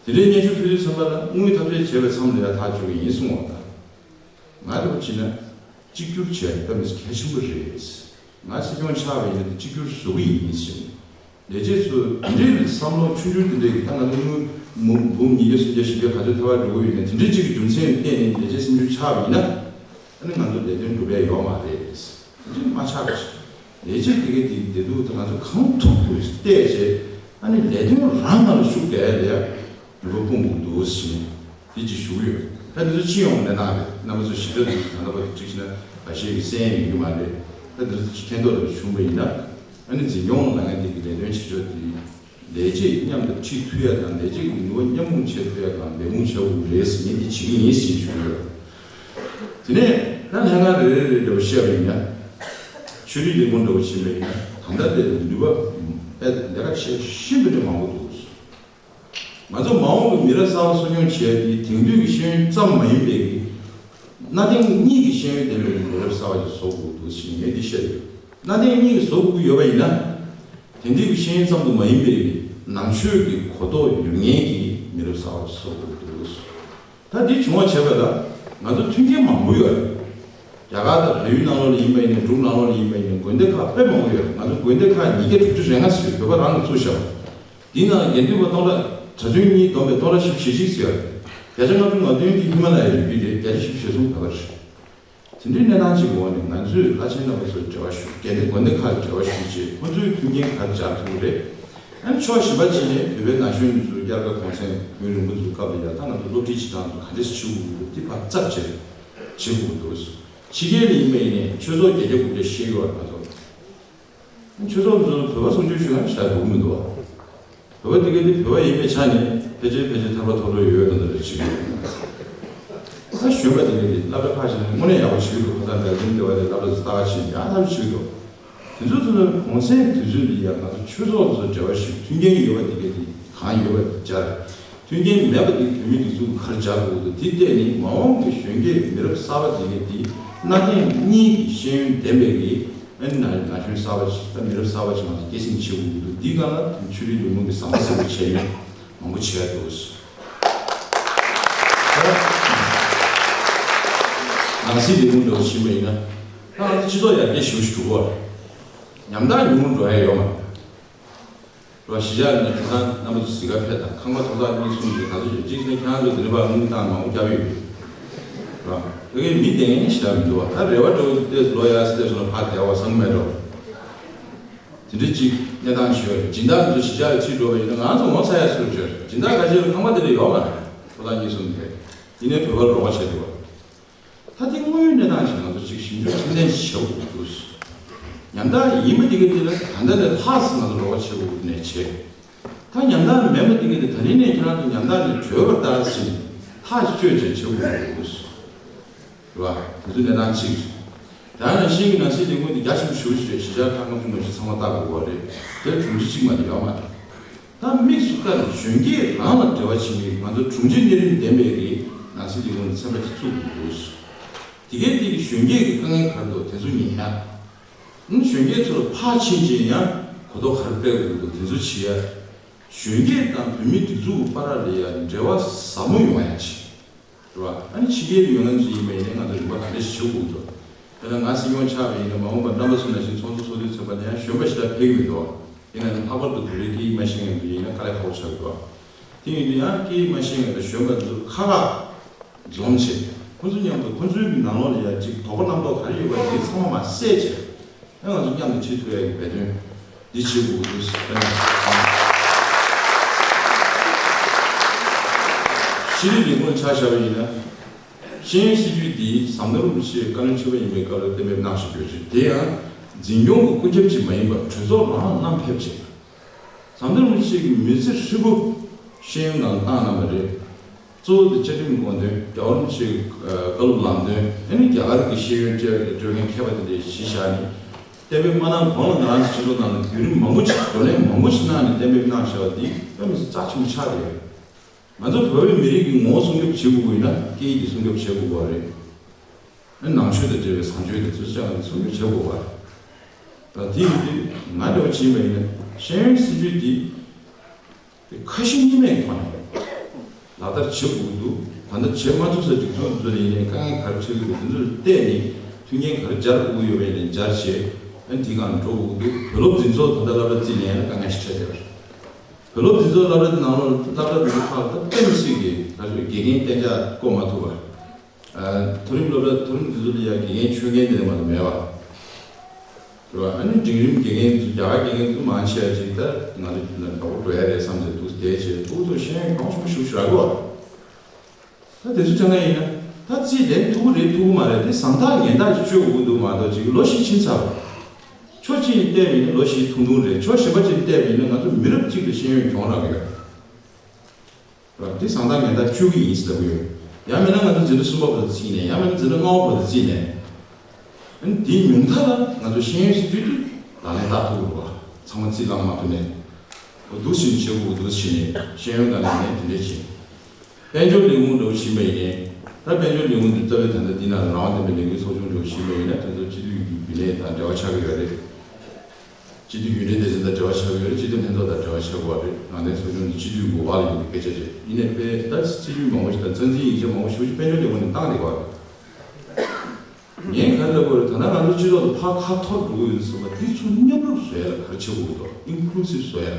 དེ་འདྲའི་སྙན་ཞུ་ཕུལ་དུས་ཙམ་པ་ལ་དངུལ་ཐབས་ཤེས་བྱས་པའི་མཚམས་ལ་ཡ་ཐག་གཅོད་ཀྱི་ཡིན་གསུངས་པ་དང་། ང་འདྲ་བོ་བྱས་ན་གཅིག་གྱུར་བྱས་ད་མི་གལ་ཆེན་པོ་རེད། ང་སྲིད་སྐྱོང་ཆགས་པ་ཡིན་ན་དེ་གཅིག་གྱུར་བཟོ་གི་ཡིན་ཟེར་ནས། ལས་བྱེད་ཚོས་དེ་འདྲའི་བསམ་བློ་ཆུང་ཆུང་དེ་འདྲའི་གི་ད་ང་ཚོ་དངུལ་མུ་འབུམ་ཉིས་བརྒྱ་སུམ་བརྒྱ་བཞི་བརྒྱ་ག་ཚོད་ཐེ་བ་འགྲོ་གི་ཡོད་ན་དེ་འདྲའི་གཅིག་གི་རྒྱུ་མཚན་བརྟེན་ནས་ལས་བྱེད་སེམས་ཤུགས་ཆག་པ་ཡིན་ན། ཨ་ནི་ང་ཚོ་ལས་དོན་སྒྲུབ་ཡ་ཡོད་མ་རེད། དེ་འདྲའི་མ་ཆག་པ་ཞིག་ལས་བྱེད་དེ་གའི་དེ་བདེ་སྡུག་དེ་ང་ཚོ་གང་ཐུབ་ཐུབ་བལྟས་བྱས། ཨ་ནི་ལས་དོན་རང་ནང་ལ་ཤུགས་རྒྱག་ཡ་ལ་ཡ་ནུས་པ་སྤུངས་དགོས་འདུག་ཟེར་ནས། དེ་ཅིག་ཞུ་གི་ཡོད། ད་འདི་ཚོ་སྤྱི་ཡོངས་ལས་སྣང་རེད། རྣམ་པ་ཚོ་ཞིབ་ཕྲ་དུ་ད་ལྟ་བར་དུ་གཅིག་བྱས་ན་འགའ་ཤས་ཀྱིས་གསན་ཡོང་གི་མ་རེད། ད་འདི་ཚོ་ཅིག་མཁྱེན་རྟོགས་ལ་བྱུང་བ་ཡིན་ན། ཨ་ནི་འཛིན་སྐྱོང་ལ་ངས་འདི་གི་ལས་དོན་བྱེད་ཕྱོགས་འདི་ལས་བྱེད་མཉམ་དུ་ཁྲིད་ཐུབ་ཡ་དང་ལས་བྱེད་ཀྱི་ནུས་པ་མཉམ་སྤུངས་བྱེད་ཐུབ་ཡ་དང་འབད་འབུངས་བྱ་དགོས་རེད་ཟེར་ངས་འདི་བྱེད་ཀྱི་ཡིན་ཞེས་ཞུ་གི་ཡོད། དེ་ནས་ད་ལྷན་ཁང་རེ་རེ་རེ་འདྲ་བོ་བཤད་པ་ཡིན་ན། ཆོས་རིག་ལས་ཁུངས་འདྲ་བོ་ཕྱིན་པ་ཡིན་ན་ད་ལྟ་དེ་ནུས་པ་དཔེ་ལས་ཀ་བྱེད་ཤིན་ཏུ་ནས་མང་པོ་འདུག་ང་ཚོ་མ་འོངས་པའི་མི་རབས་གསར་པ་གསོ་སྐྱོང་བྱེད་ཡ་དེ་དེང་དུས་ཀྱི་ཤེས་ཡོན་ཙམ་མ་ཡིན་པའི་གི་གནའ་དེང་གཉིས་ཀྱི་ཤེས་ཡོན་ལྡན་པའི་མི་རབས་གསར་པ་ཞིག་བཟོ་དགོས་འདུག་ཞེས་ངས་འདི་བཤད་ཡོད། གནའ་དེང་གཉིས་ཀྱི་བཟོ་དགོས་ཀྱི་ཡོད་པ་ཡིན་ན། དེང་དུས་ཀྱི་ཤེས་ཡོན་ཙམ་དུ་མ་ཡིན་པའི་གི་ནང་ཆོས་ཀྱི་གོ་རྟོགས་ཡོད་མཁན་གྱི་མི་རབས་གསར་པ་ཞིག་བཟོ་དགོས་འདུག་ད་འདི་བྱུང་བ་བྱས་པ་ལ་ང་ཚོ་མཐུན་རྐྱེན་མང་པོ་ཡོད་རེད། རྒྱ་གར་དང་བལ་ཡུལ་ནང་ལོགས་ལ་ཡིན་པ་ཡིན་ནའི་འབྲུག་ནང་ལོགས་ལ་ཡིན་པ་ཡིན་ནའི་དགོན་སྡེ་ཁག་དཔེ་མང་པོ་ཡོད་རེད། ང་ཚོ་དགོན་སྡེ་ཁག་ཉིས་བརྒྱ་དྲུག་ཅུ་རེ་ལྔ་ཟེར་བའི་བོད་པ་རང་གིས་བཙུགས་བཞག་པ། འདིའི་ནང་དགེ་འདུན་པ་སྟོང་ཕྲག་གྲྭ་བཙུན་གཉིས་བསྡོམས་པས་སྟོང་ཕྲག་བཞི་བཅུ་ཞེ་གཅིག་ཟེར་བ་རེད། བརྒྱ་ཆ་ལྔ་བཅུ་ང་བདུན་དེ་ཧི་མ་ལ་ཡའི་རི་རྒྱུད་རེད། བརྒྱ་ཆ་བཞི་བཅུ་ཞེ་གསུམ་བོད་པ་རེད། དེ་འདྲའི་གནས་སྟངས་ཅིག་གི་འོག་ནས་ང་ཚོས་བླ་ཆེན་རྣམ་པ་ཚོར་འབྲེལ་བ་ཞུ། དགེ་འདུན་དགོན་སྡེ་ཁག་ལ་འབྲེལ་བ་ཞུ་བྱས་ཁོང་ཚོའི་མཐུན་རྐྱེན་ག་རེ་སྦྱར་ཐུབ་ཀྱི་རེད། ཨ་ནི་ཕྱོགས་གཞན་པ་ཅིག་ནས་བོད་པའི་ན་གཞོན་ཚོ་དབྱར་ཁ་གུང་སེང་ཉིན་རིང་པོ་ཚོའི་སྐབས་ལ་ཡ་ད་ང་ཚོ་སློབ་ཁྲིད་བྱེད་སྟངས་ཚོ་ག་འདྲས་སེ་བྱེད་དགོས་ཀྱི་འདུག་འདི་ཕར་ཚབ་བྱས། བྱེད་དགོས་འདུག་ཕྱི་རྒྱལ་ལ་ཡིན་པ་ཡིན་ནའི་ཆོས་ཚོགས་བརྒྱད་བརྒྱ་དགུ་བརྒྱ་ཤེས་ཡོད་པ་ཚོ། ཆོས་ཚོགས་འདི་ཚོ་བོད་པ་སྲུང་སྐྱོབ་ཞུ་ཡང་ཞེ་དྲག་འདུག་མི་འདུག་བོད་པ་དེ་ག་དེ་བོད་པ་ཡིན་པའི་ཆ་ནས་ཕལ་ཆེར་ཕལ་ཆེར་ཐར་པ་ཐོབ་འགྲོ་ཡོད་ཡོད་དོ་འདྲ་བྱེད་ཀྱི་འདུག་ད་གཞོན་པ་དེ་ག་དེ་སློབ་གྲྭ་ཁག་ཅིག་ནས་དངོས་གནས་ཡག་པོ་བྱེད་ཀྱི་འདུག་ཁ་སང་འདྲ་འཛིན་དེ་བ་དེ་སློབ་གྲྭ་ཚོ་ལྟ་ག་ཕྱིན་ཡག་ཐག་ཆོད་བྱེད་ཀྱི་འདུག་དེ་ཚོ་ཚོ་ནི་གོང་གསལ་དུས་ཚོད་ལ་ཡང་ང་ཚོ་ཆོས་ཚོགས་ཚོ་འབྲེལ་བ་ཞིག་མཐུན་རྐྱེན་ཡོད་པ་དེ་ག་དེ་གང་ཡོད་པ་སྦྱར། མཐུན་རྐྱེན་མེད་པ་དེ་བོད་མི་སྒྲིག་འཛུགས་ག་རེ་སྦྱར་དགོས་འདུག་དེ་བལྟས་ནས་མ་འོངས་ཀྱི་གཞོན་སྐྱེས་མི་རབས་གསར་པ་དེ་ག་དེ་གནའ་དེང་གཉིས་ཀྱི་ཤེས་ཡོན་ལྡན་པའི་གི་ཨ་ནི་ན་ན་གཞོན་གསར་པ་ཞིག་དང་མི་རབས་གསར་པ་ཞིག་ང་ཚོ་སྐྱེད་སྲིང་བྱེད་དགོས་འདུག་འདིའི་སྒང་ལ་ཆོས་རིག་ལས་ཁུངས་ཀྱི་ཟམ་པ་ཟེར་བ་བྱས་ནས་མང་པོ་བྱས་འདུག་ནང་སྲིད་ལས་ཁུངས་འདྲ་བོ་ཕྱིན་པ་ཡིན་ན་ད་ང་ཚོ་སྤྱི་ཚོགས་ཡར་རྒྱས་ཞེ་པོ་ཞིག་འགྲོ་གི་ཡོད་རེད། ཉམ་ཐག་ཉུང་ངུ་འགྲོ་ཡ་ཡོད་མ་རེད། རོ་གཞིས་ཆགས་ནས་ཁྱེད་ཚང་རྣམ་པ་ཚོ་གཟིགས་ག་ཕེབས་དང་ཁང་པ་ཐོག་ཐག་གཉིས་གསུམ་གྱི་ག་ཚོད་ཡོད་གཅིག་ནས་ཁྱེད་རང་ཚོ་དེ་འདྲ་བར་དངུལ་བཏང་མང་པོ་བརྒྱབ་ཡོད་རེད། རོ་དེ་གའི་མི་བསྡད་མཁན་ཞེ་དྲག་མི་འདུག་བ། ད་རེ་བ་འགྲོ་ལྟས་ལོ་ཡ་སི་ལྟས་སོང་ན་ཕར་བསྡད་བ་བསམ་མེད་འགྲོ། དེ་འདྲ་གཅིག་གནས་སྟངས་ཤིག་ཡོད་རེད། སྦྱིན་བདག་ཚོ་གཞིས་ཆགས་ལ་ཁྲིད་འགྲོ་བ་ཡིན་ན་ང་ཚོ་ངོ་ཚ་ཡ་སུ་བྱོས་རེད། སྦྱིན་བདག་ཁ་ཤས་ལ་ཁང་པ་དེ་འདྲ་ཡོད་མ་རེད། ཐོག་ཐག་གཉིས་གསུམ་དེ་ཡིན་ནའི་བོད་པར་རོགས་པ་བྱས་འདུག་བ། ད་དེ་དངོས་ཡོད་གནས་སྟངས་ཤིག་ང་ཚོ་གཅིག་ཞིབ་འཇུག་ཚད་ལྡན་ཞིག་བྱེད་དགོས་འདུག་ཉམ་ཐག་ཡིན་པ་དེ་ག་དེ་ལ་ད་ལྟ་ནས་ལྷག་ཙམ་ང་ཚོ་རོགས་པ་བྱེད་དགོས་ནས་བྱེད། ད་ཉམ་ཐག་མེད་པ་དེ་ག་དེ་ད་རིང་ནས་ཁྱེད་རང་ཚོ་ཉམ་ཐག་ནས་གྲོལ་བར་ལྟར་ཟིན་ཐག་གཅོད་བྱེད་བྱེད་དགོས་འདུག་རེད་བ། དེ་ཚོ་གནས་སྟངས་གཅིག་རེད། ད་ནང་བཞིན་གྱི་ནང་སྲིད་ལས་ཁུངས་དེ་རྒྱ་ཆེན་པོ་ཞེ་པོ་ཞིག་རེད། གཞིས་ཆགས་ཁག་ལྔ་བཅུ་ང་བཞི་ཚང་མ་ལྟ་དགོས་པ་རེད། དེར་དྲུང་ཆེ་གཅིག་མ་གཏོགས་ཡོད་མ་རེད། ད་དམིགས་སུ་བཀར་ནས་གཞོན་སྐྱེས་རང་ལ་འབྲེལ་བ་བྱེད་མཁན་ང་ཚོ་དྲུང་ཆེ་གནས་རིམ་ལྡན་པའི་རིགས་ནང་སྲིད་ལས་ཁུངས་ནས་ཚན་པ་ཅིག་བཙུགས་དགོས་འདུག་དེ་གའི་སྟེང་གི་གཞོན་སྐྱེས་ཀྱི་དཀའ་ངལ་ག་རེ་འདུག་དེ་ཚོ་ཉན་ཡ། ཨང་གཞོན་སྐྱེས་ཚོ་ལ་ཕར་ཕྱིན་རྗེས་ཡང་གོ་རྟོགས་ག་རེ་སྤེལ་དགོས་འདུག་དེ་ཚོ་བྱེད་ཡ། གཞོན་སྐྱེས་དང་བོད་མིའི་སྒྲིག་འཛུགས་ཀྱི་བར་ལ་ཡ་འབྲེལ་བ་ཟབ་མོ་ཡོང་ཡ་བྱེད། རེད་བ། ཨ་ནི་ཕྱི་རྒྱལ་ཡོད་མཁན་ཚོ་ཡིན་པ་ཡིན་ན་ང་ཚོ་རིམ་པ་ག་འདྲ་ཞིག་བྱེད་དགོས་འདུག་དཔེར་ན་ང་སྲིད་སྐྱོང་ཆགས་པ་ཡིན་ན་མ་འོངས་པར་རྣམ་པ་ཚོ་ནང་བཞིན་ཚོགས་འདུ་ཚོགས་དུས་ཚོད་པ་ནས་ཡང་གཞོན་པ་ཞེ་དྲག་ཕེབས་ཀྱི་མི་འདུག་ཡིན་ན་ནི་ལྷག་པར་དུ་བོད་རིགས་སྐད་ཡིག་མ་ཤེས་མཁན་ཚོ་ཡིན་ན་དཀའ་ལས་ཁག་པོ་ཆགས་ཀྱི་འདུག་དེ་ཡིན་དུས་ཡང་སྐད་ཡིག་མ་ཤེས་མཁན་དང་གཞོན་པ་ཚོ་ཁག་ཁག་འཛོམས་བྱས། ཁོ་ཚོ་མཉམ་དུ་ཁོ་ཚོའི་གི་ནང་ལོགས་ལ་ཡང་ཅིག་དོགས་པ་རྣམ་རྟོག་ག་རེ་ཡོད་པ་དེ་ཚང་མ་མར་བསལ་བྱས། ཨ་ང་ཚོ་མཉམ་དུ་ཁྲིད་ཐུབ་ཡ་གི་འབད་བརྩོན་འདི་བྱེད་དགོས་ཀྱི་འདུག་ཤེས་རིག་ལས་ཁུངས་ཆ་བཞག་པ་ཡིན་ན། ཤེས་ཡོན་སྲིད་ཇུས་འདི་ཟམ་གདོང་རིན་པོ་ཆེ་བཀའ་བློན་ཁྲི་པ་ཡིན་པའི་སྐབས་ལ་གཏན་འབེབས་གནང་བཞིན་ཡོད་ཅིང་། དེ་ཡང་འཛིན་སྐྱོང་གི་སྐུ་ཁྱབ་ཅིག་མ་ཡིན་པར་གྲོས་ཚོགས་རང་ལ་བསྣམས་ཕེབས་ཅིང་། ཟམ་གདོང་རིན་པོ་ཆེ་གི་མི་ཚེ་ཧྲིལ་པོ་ཤེས་ཡོན་ནང་བཏང་གནང་བ་རེད། གཙོ་བོ་དེ་བཅའ་ཁྲིམས་དགོངས་དོན། རྒྱལ་བ་རིན་པོ་ཆེའི་བཀའ་སློབ་ལམ་སྟོན། ཨ་ནི་རྒྱ་གར་གྱི་ཤེས་ཡོན་སྤྲོད་སྤྲོད་མཁན་མཁས་པ་དེ་འདྲ་གཞི་བཞག་ནས་གཏན་འབེབས་མ་གནང་གོང་ལ་ང་རང་ཚོ་སྤྱི་ཚོགས་ནང་ལ་བརྒྱུད་རིམ་མང་པོ་ཞིག་བགྲོ་གླེང་མང་པོ་ཞིག་གནང་ནས་གཏན་འབེབས་གནང་བཞག་པ་འདི་དཔེ་མི་སྲིད་རྩ་ཆེན་པོ་ཆགས་བསྡད་ཡོད། ང་ཚོ་བོད་པའི་མི་རིགས་ཀྱི་ངོ་བོ་སྲུང་སྐྱོབ་བྱེད་དགོས་པ་ཡིན་ན་སྐད་ཡིག་དེ་སྲུང་སྐྱོབ་བྱེད་དགོས་པ་རེད། ཨ་ནི་ནང་ཆོས་དང་འབྲེལ་བའི་བཟང་སྤྱོད་དེ་ཚོ་ཅང་སྲུང་སྐྱོབ་བྱེད་དགོས་པ་རེད། ད་དེ་ཡིན་དུས་ང་འདྲ་བོ་བྱས་པ་ཡིན་ན་ཤེས་ཡོན་སྲིད་ཇུས་འདི་ཁ་ཞེ་གཉིས་མེད་ཀྱི་ཐོག་ནས་ལག་བསྟར་བྱེད་དགོས་ཀྱི་འདུག་ད་ལྟ་བྱེད་མ་ཐུབ་ས་སྒྲིག་འཛུགས་འདི་ཚོ་ལ་ཡིན་ནའི་དཀའ་ངལ་ག་རེ་འཕྲད་ཀྱི་འདུག་འདི་ཚོ་ལ་བལྟས་ནས་མཐུན་རྐྱེན་ག་རེ་སྦྱར་དགོས་ཀྱི་ཡོད་པ་ཡིན་ནའི་སྦྱར་བྱས་ཨ་ནི་དེའི་སྒང་འགྲོ་དགོས་ཀྱི་འདུག་བོད་སློབ་འཛིན་ཚོགས་ད་ལྟ་སློབ་གྲྭ་བརྩིས་ནས་ཡང་ན་དཀའ་ངལ་ཞིག་འཕྲད་བསྡད་པ་རེད། བོད་སློབ་འཛིན་ཚོགས་སློབ་གྲྭ་དེ་ནང་ལོགས་སློབ་གྲྭ་དེ་ཚོ་ཁག་ལ་ད་དཔེ་མི་སྲིད་ཀྱི་ད་དགེ་རྒན་གཏན་འཇགས་བསྐོ་མ་ཐུབ་པ། མཐོ་རིམ་སློབ་གྲྭ་མཐོ་རིམ་འཛིན་ཚོགས་ལ་ཡང་དགེ་རྒན་ཆོས་རྒན་དེ་འདྲ་མ་གཏོགས་མེད་པ། རེད་བ། ཨ་ནི་འབྲིང་རིམ་དགེ་རྒན་ཚོ་རྒྱ་གར་དགེ་རྒན་ཚོ་མང་ཆེ་བ་ཅིག་ད་ང་ཚོ་ལ་དགའ་པོ་འགྲོ་ཡ་རེད་བསམ་ཚེ་འདུག་བསྡད་བྱས་ཕྲུ་གུ་ཚོ་ཤེས་ཡོན་གོང་ཆེན་པོ་ཞིག་ཞུ་ར་གོ། ད་དེ་ཚོ་དྲན་ན་ཡིན་ན་ད་རྩིས་ལེན་ཐུབ་ཀྱི་རེད་ཐུབ་ཀྱི་མ་རེད་དེ་བཟང་ཐག་ངན་ཐག་ཅིག་གཅོད་དགོས་ཀྱི་འདུག་མ་གཏོགས་ཅིག་ལོ་བཞི་ཕྱིན་ཚར་བ། ཕྱོགས་གཅིག་ནས་བལྟས་པ་ཡིན་ན་ལོ་བཞི་ཐུང་ཐུང་རེད། ཕྱོགས་གཞན་པ་ཅིག་ནས་བལྟས་པ་ཡིན་ན་ང་ཚོ་མི་རབས་གཅིག་ལ་ཤེས་ཡོན་གྱོང་རག་གི་ཡོད། རེད། དེ་བཟང་ཐག་ངན་ཐག་གཅོད་ཀྱི་ཡིན་ཟེར་ལབ་ཀྱི་ཡོད། ཡང་མིན་ན་ང་ཚོ་འཛིན་གྲྭ་གསུམ་པ་བར་དུ་བརྩིས་ནས་ཡང་མིན་ན་འཛིན་གྲྭ་ལྔ་པ་བར་དུ་བརྩིས་ནས། ཨ་ནི་དེའི་ཉུང་མཐའ་ལ་ང་ཚོ་ཤེས་ཡོན་སྲིད་ཇུས་དེ་ལག་ལེན་བསྟར་ཐུབ་དགོས་པ། ཚང་མ་རྩིས་བླངས་མ་ཐུབ་ནས། འོ་འདུག་བྱས་ནས་བྱེད་དགོས་འདུག་བྱས་ནས་ཤེས་ཡོན་དང་ལས་ནས་དེ་འདྲས་བྱས། དཔལ་འབྱོར་ལས་ཁུངས་འདྲ་བོ་ཞིག་ཡིན་པ་ཡིན་ནའི། ད་དཔལ་འབྱོར་ལས་ཁུངས་འདི་རྩ་བའི་ད་ལྟ་འདི་ནང་རང་དབང་ལྡན་པའི་ལས་འགུལ་ཚོགས་ཆུང་འདྲ་བོ་ཞིག་ཡིན་པ་ཡིན་ན་དེ་ཚོ་སྤྱི་འཐུས་ཀྱི་རྒྱུན་ལས་དང་འབྲེལ་བ་ཆགས་ཀྱི་ཡོད་རེད། སྤྱི་འཐུས་རྒྱུན་ལས་སྡེ་ཚན་དང་འབྲེལ་བ་ཆགས་ཀྱི་ཡོད་རེད། སྤྱི་འཐུས་ལྷན་ཚོགས་དང་འབྲེལ་བ་ཆགས་ཀྱི་ཡོད་རེད། ནང་བསྟན་ཚོགས་ཆུང་འདི་སྤྱི་འཐུས་ཀྱི་འོག་ལ་ཡོད་པའི་སྐད་ཆ་རེད། ཡིན་ནའི་དཔེ་ད་སྲིད་ཇུས་མང་པོ་ཞིག་དང་རྩ་འཛིན་ཡིག་ཆ་མང་པོ་ཞིག་དཔལ་འབྱོར་ལས་ཁུངས་ནས་བཏང་བསྡད་ཡོད་རེད། ངས་ག་རེ་ལབ་དགོས་རེད། ད་ལྟ་ང་ཚོ་སྤྱི་ཚོགས་ལ་ཕར་ཁ་འཐོར་འགྲོ་གི་ཡོད་ཟེར་བ་འདི་ཚོ་མཉམ་རུབ་བཟོ་ཡ་ལ་ག་རེ་བྱེད་དགོས་འདུག་ཨིན་ཀུ་ལུ་སིབ་བཟོ་ཡ་ལ།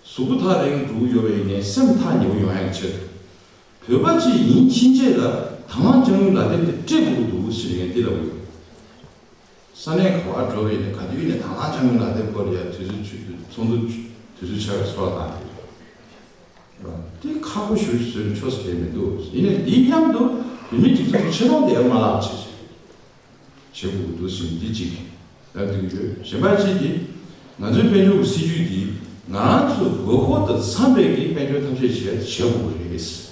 གཟུགས་པོ་ཐག་རིང་འགྲོ་གི་ཡོད་པ་ཡིན་ནའི་སེམས་ཐག་ཉེ་པོ་ཡོང་ཡ་གི་ཆེད་དུ། བོད་པ་ཅིག་ཡིན་ཕྱིན་ཆད་ལ་དང་བླངས་དཔྱ་དངུལ་ལག་དེབ་དེ་སྤྲད་དགོས་ཀྱི་འདུག་ཟེར་ངས་འདི་ལབ་དགོས། ས་གནས་ག་བར་འགྲོ་བའི་ནས་ག་དུས་ནས་དང་བླངས་དཔྱ་དངུལ་ལག་དེབ་སྐོར་ཡ་དུས་ཚོད་ཚོགས་འདུ་དུས་ཚོད་ཆགས་པའི་སོ་ལ་བཏང་དེ། དེ་ཁག་པོ་ཞེ་པོ་ཞིག་བཟོས་ནས་ཆོག་ས་གང་ཡང་མི་འདུག་ཡིན་ནའི་འདིའི་མཉམ་དུ་ བོད་མི་སྒྲིག་འཛུགས་ཀྱི་ཆེ་མཐོང་དེ་མ་བརླག་བྱེད་བྱེད་དགོས་འདུག་ཟེར་འདི་གཅིག་ལབ་འདོད་ཀྱི་ཡོད། གཞན་པ་གཅིག་གིས་ང་ཚོའི་དཔལ་འབྱོར་གྱི་སྲིད་ཇུས་འདི་ང་རང་ཚོའི་དགོས་མཁོ་དང་འཚམས་པའི་གི་དཔལ་འབྱོར་ཐབས་ཤེས་བྱེད་བྱེད་དགོས་རེད།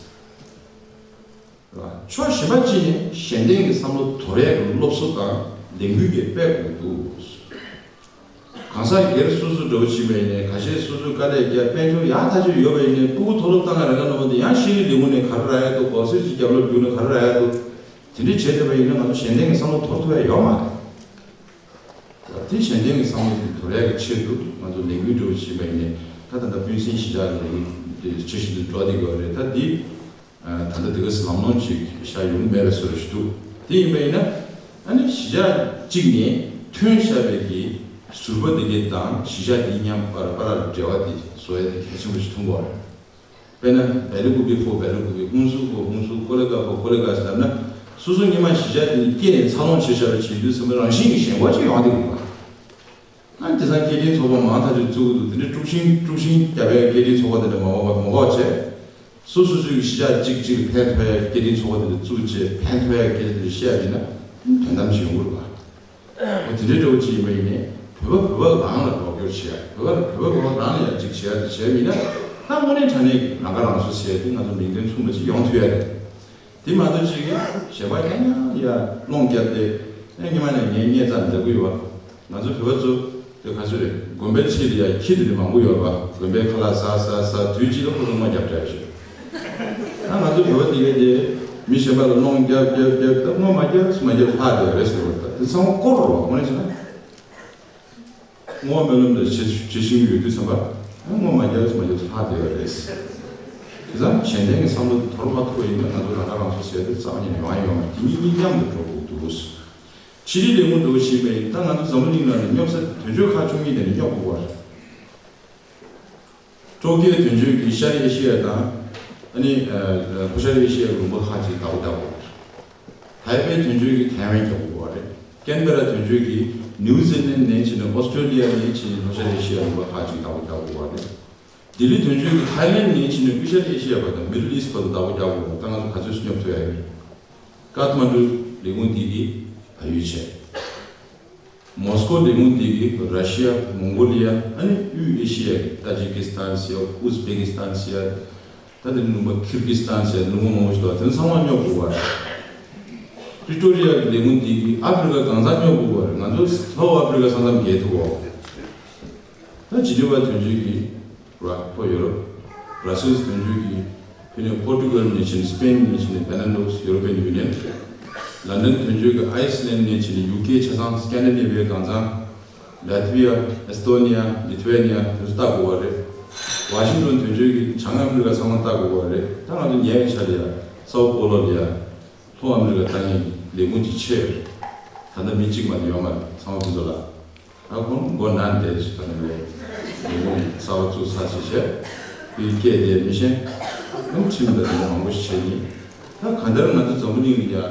ཕྱོགས་གཞན་པ་གཅིག་ནས་གཞན་བརྟེན་གྱི་བསམ་བློ་དོར་ཡས་ཀྱི་སློབ་གསོ་དང་ལས་འགུལ་གྱི་སྤེལ་དགོས་འདུག་གང་ཟག་སྒེར་སོ་སོ་འདྲ་བོ་ཕྱིན་པ་ཡིན་ནའི་ཁ་ཤས་སོ་སོའི་དཀའ་ལས་བརྒྱབ་དཔལ་འབྱོར་ཡག་ཐག་ཆོད་ཡོད་པ་ཡིན་ནའི་ཕྲུ་གུ་མཐོ་སློབ་བཏང་ཡ་རེ་འགའ་ནོར་བ་དེ་ཡང་ཤེས་རིག་ལས་ཁུངས་ནས་ག་རེ་རག་ཡ་འདུག་གོ་སྲིད་ཀྱི་རྒྱབ་ལོགས་བརྒྱུགས་ནས་ག་རེ་རག་ཡ་འདུག་དེ་འདྲ་བྱས་བསྡད་པ་ཡིན་ན་ང་ཚོ་གཞན་བརྟེན་གྱི་བསམ་བློ་དོར་ཐུབ་ཡ་ཡོད་མ་རེད། དེ་གཞན་བརྟེན་གྱི་བསམ་བློ་དེ་དོར་ཡ་གི་ཆེད་དུ་ང་ཚོ་ལས་འགུལ་འདྲ་བོ་ཞིག་ཡིན་པ་ཡིན་ནའི་ད་ད་ལྟ་སྤུན་སྲིང་གཞིས་ཆགས་ཀྱི་ལས་འགུལ་དེ་ཆེ་ཞིང་དུ་འགྲོ་བསྡད་ཡོད་རེད། ད་འདི་ད་ལྟ་དེ་ག་ལམ་ལྷོང་ཅིག་བཞག་ཡོང་མེད་པའི་བཟོ་འདྲ་ཞིག་འདུག་དེ་ཡིན་པ་ཡིན་ན་ཨ་ནི་གཞིས་ཆགས་གཅིག་ནས་ཐོན་བཞག་པའི་གི་ཟུར་པ་དེ་གའི་དང་གཞིས་ཆགས་དེའི་མཉམ་པར་པར་འབྲེལ་བ་དེ་བཟོ་ཡ་དེ་གལ་ཆེན་པོ་ཞིག་མཐོང་གི་ཡོད་རེད། དཔེར་ན་བེ་ལི་ཀུ་པི་ཧྥོ་བེ་ལི་ཀུ་པི་ཧུན་སུར་ཧྥོ་ཧུན་སུར་ཀོ་ལེ་གྷ་ཧྥོ་ཀོ་ལེ་གྷ་ཟེར་ན་སོ་སོ་སྔོན་མ་གཞིས་ཆགས་དེ་ནས་སྐྱེས་ནས་འཚར་ལོངས་བྱས་བཞག་པའི་བྱེད་དུས་ཚང་མ་རང་བཞིན་གྱི་ཞེན་ཁོག་ཅིག་ཡོང་བསྡད་ཡོད་པ། ཨ་ནི་དེང་སང་སྐད་འཕྲིན་ཚོགས་པ་མང་ཐག་ཆོད་བཙུགས་འདུག་དེ་འདྲའི་དཀྲུག་ཤིང་དཀྲུག་ཤིང་རྒྱབ་པའི་སྐད་འཕྲིན་ཚོགས་པ་དེ་འདྲ་མང་བ་མང་བ་བྱས། སོ་སོ་སོའི་གཞིས་ཆགས་གཅིག་གཅིག་ལ་ཕན་ཐོགས་ཡ་སྐད་འཕྲིན་ཚོགས་པ་དེ་འདྲ་བཙུགས་བྱས་ཕན་ཐོགས་ཡ་སྐད་ཆ་དེ་འདྲ་བཤད་ཡ་ཡིན་ན་དོན་དམ་ཞིག་ཡོང་གི་རེད་པ། འོ་དེ་འདྲའི་འདྲ་བོ་ཅིག་ཡིན་པ་ཡིན་ནའི་བོད་པ་བོད་པ་རང་ལ་རོགས་སྐྱོར་བྱེད་ཡ། བོད་པ་བོད་པ་རང་ལ་ཡ་གཅིག་བྱེད་ཡ་དེ་བྱས་པ་ཡིན་ན་ད་དངོས་གནས་དྲང་གནས་ཀྱི་རང་ཁ་རང་གསོ་བྱེད་ཡ་དེ་ང་ཚོ་མིང་དོན་མཚུངས་པ་ཅིག་ཡོང་ཐུབ་ཡ་རེད། དེ་མ་གཏོགས་ཅིག་གཞན་པ་ཡང་ཡང་ཡར་སློང་བརྒྱབ་སྟེ་ཨེ་སྔོན་མ་ནས་ངས་བརྙས་ཙམ་མཛད་ཀྱི་ཡོད་པ། ང་ཚོ་བོད་པ་ཚོ་དེ་ག་ཚོད་རེད། དགོན་པའི་ཕྱི་ལ་ཡ་ཁྱི་དེ་འདྲ་མང་པོ་ཡོད་རེད་པ། དགོན་པའི་ཁ་ལག་ཟ་ཟ་ཟ་དུས་གཅིག་ལ་ཁོ་ཚོ་རྔོ་རྒྱབ་བསྡད་ཡོད་ཤག་ད་ང་ཚོ་བོད་པ་དེ་གས་དེ་མི་གཞན་པ་ལ་སློང་རྒྱབ་རྒྱབ་རྒྱབ་ད་རྔོ་མ་རྒྱབ་སུ་མ་རྒྱབ་ལྷག་བསྡད་ཡོད་རེད་ཟེར་བ། ད་དེ་ཚང་མ་བཀོད་རོགས་རོགས་དངོས་གནས་བྱས་ན། བསྔོ་བ་སྨོན་ལམ་དང་བྱེད་བྱེད་བཞིན་ཡོད་དུས་ཙམ་པ། བསྔོ་མ་རྒྱབ་མ་རྒྱབ་ལྷག་བསྡད་ཡོད་རེད། དེ་ཙང་གཞན་བརྟེན་གྱི་བསམ་བློ་དེ་དོར་མ་ཐུབ་པ་ཡིན་ན་ང་ཚོ་རང་ཁ་རང་གསོ་བྱས་ཏེ་རྩ་བ་ཉིད་ནས་ཡོང་ཡ་ཡོད་མ་རེད། དེ་གཉིས་གཉིས་མཉམ་དུ་འགྲོ་དགོས་འདུག་ཕྱི་རིགས་ལས་ཁུངས་འགྲོ་བཞིན་པ་ཡིན་ད་ང་ཚོ་འཛམ་བུ་གླིང་ནང་ནས་སྙོབ་ས་དོན་གཅོད་ཁག་བཅུ་གཉིས་དེ་ནས་སྙོབ་དགོས་པ་རེད། ཊོ་ཀིའོ་དོན་གཅོད་ཀྱིས་ཤར་ཨེ་ཤི་ཡ་དང་། ཨ་ནི། ལྷོ་ཤར་ཨེ་ཤི་ཡའི་ལུང་པ་ཁག་ཅིག་བདག་པོ་རྒྱག་དགོས་པ་རེད། ཐའེ་པེ་དོན་གཅོད་ཀྱིས་ཐའེ་ཝན་རྒྱག་དགོས་པ་རེད། ཀན་བེ་ར་དོན་གཅོད་ཀྱིས་ནིའུ་ཛི་ལན་ནས་བྱས་ནས་ཨོ་སི་ཀྲོ་ལི་ཡ་ནས་བྱས་ནས་ལྷོ་ཤར་ཨེ་ཤི་ཡའི་ལུང་པ་ཁག་ཅིག་བདག་པོ་རྒྱག་དགོས་པ་རེད། ལྡི་ལི་དོན་གཅོད་ཀྱིས་ཐའེ་ལན་ནས་བྱས་ནས་དབུས་ཤར་ཨེ་ཤི་ཡ་བར་དང་མི་ཌལ་ཨིསཊ་བར་དུ་བདག་པོ་རྒྱག་དགོས་པ་ད་ང་ཚོ་ག་ཚོད་སྙོབ་ཐུབ་ཡ་ཡོད། ཀཏ་མན་ཌུ་ལས་ཁུངས་འདི་གིས་བལ་ཡུལ་བྱས། མོ་སི་ཀོ་ལས་ཁུངས་དེ་གིས་ར་ཤི་ཡ། མོང་གོ་ལི་ཡ། ཨ་ནི་དབུས་ཨེ་ཤི་ཡ་གི་ཏ་ཇི་ཀི་སི་ཐན་ཟེར་ཡ། ཨུ་ཛི་བེ་ཀི་སི་ཐན་ཟེར་ཡ། ད་དེ་ནི་ལུང་པ་ཁིར་གི་སི་ཐན་ཟེར་ཡ་ལུང་པ་མང་པོ་ཞིག་འདུག་དེ་ཚང་མ་སྙོབ་དགོས་པ་རེད། པི་ཀྲི་ཊོ་རི་ཡ་གི་ལས་ཁུངས་དེ་གིས་ཨ་ཕི་རི་ཀ་གང་ཚང་སྙོབ་དགོས་པ་རེད། ང་ཚོ་ལྷོ་ཨ་ཕི་རི་ཀ་ཚང་ཚང་རྒྱལ་ཐུབ་བོ། ད་ཇི་ནི་ཝ་དོན་གཅོད་ཀྱིས་ར་ཕོ་ཡོ་རོབ། བྷ་ར་སེལ་སི་དོན་གཅོད་ཀྱིས་ཕ་ནས་པོར་ཊུ་གལ་ནས་ཕྱིན་སི་པེན་ནས་ཕྱིན་བེ་ན་ལུགས་ཡོ་རོ་པན་ཡུ་ནི་ཡན། ལན་ཌན་དོན་གཅོད་ཀྱིས་ཨའི་སི་ལན་ནས་ཕྱིན་ཡུ་ཀེ་ཆ་ཚང་སི་ཀན་ཌི་ནེ་བི་ཡ་གང་ཚང་། ལ་ཐི་བི་ཡ། ཨེ་སི་ཐོ་ནི་ཡ། ལི་ཐུ་ཝེ་ནི་ཡ་དེ་ཚོ་ལྟ་དགོས་པ་རེད། ཝ་ཤིང་ཏོན་དོན་གཅོད་ཀྱིས་བྱང་ཨ་མི་རི་ཀ་ཚང་མ་ལྟ་དགོས་པ་རེད། ད་ང་ཚོ་ཉེ་བའི་ཆར་ལ་ཡ་སའོ་པོ་ལོ་ལ་ཡ་ལྷོ་ཨ་མི་རི་ཀ་ལྟ་མཁན་ལས་ཁུངས་ཅིག་ཕྱེ་ཡོད་རེད། ད་ལྟ་མི་གཅིག་མ་གཏོགས་ཡོད་མ་རེད། ཚང་མ་ཕུན་ཚོགས་ལགས། ད་ཁོང་མགོ་ན་བསྡད་ཞིག་ད་ནི་ལས་ལས་ཁུངས་གསར་པ་བཙུགས་ཚར་ཞིག་བྱས། དེའི་སྐད་དེ་མི་ཤེས། ཨང་ཁྲིམས་དང་དེ་མང་པོ་ཞིག་བྱས་ནི། ད་གང་ལྟར་ང་ཚོ་འཛམ་བུ་གླིང་ལ་ཡ་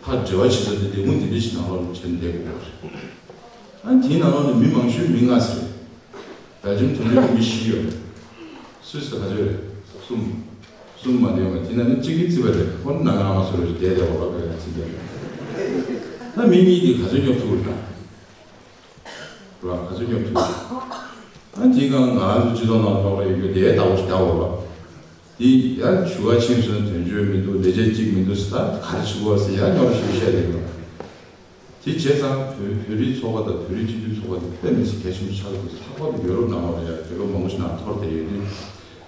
ཕར་འབྲེལ་བ་བྱེད་ས་དེ་ལས་ཁུངས་དེ་འདྲ་ཞིག་ནང་ལོགས་ལ་བྱས་ནས་བསྡད་དགོས་པ་རེད། ཨ་དེའི་ནང་ལོགས་ནས་མི་མང་ཤོས་མི་ལྔ་ཟེར། བེལ་ཇམ་དོན་གཅོད་ཀྱི་མི་བཞི་ཡོད་རེད། སུད་སི་ག་ཚོད་རེད། གསུམ། གསུམ་མ་འདོན་པ་དེ་ན་ནི་གཅིག་གིས་རྩིས་པ་རེད། ཁོ་ན་ང་ང་སོ་རེད་བསྡད་བསྡད་པ་བ་བས་རྩིས་པ་རེད། ད་མི་གཉིས་དེ་ག་ཚོད་སྙོབ་ཐུབ་རེད་ད། ར་ག་ཚོད་སྙོབ་ཐུབ་རེད། ཨ་དེའི་སྒང་ང་རང་ཚོ་སྤྱི་ཚོགས་ནང་ལོགས་ལ་ཡོད་རྒྱུ་དེ་ལྟ་བུ་ཞིག་རྒྱག་འོ་ར། དེ་ཡང་ཞུ་བ་ཕྱིན་སོང་དོན་གཅོད་མི་འདུག་ལས་བྱེད་གཅིག་མི་འདུག་ཟེར་ད་ག་རེ་བྱེད་དགོས་ཟེར་ཡང་སྙོབ་ར་ཞུ་བཤད་རེད་ཡོད། དེ་བྱས་ཙང་བོད་བོད་རིགས་ཚོགས་པ་དང་བོད་རིགས་སྤྱི་མཐུན་ཚོགས་པ་དེ་དཔེ་མི་སྲིད་གལ་ཆེན་པོ་ཆགས་ཀྱི་འདུག་ལྷག་པར་དུ་ཡོ་རོབ་ནང་ལོགས་ལ་ཡང་བོད་པ་མང་པོ་ཞིག་ནང་འཐོར་བསྡད་ཡོད་དུས།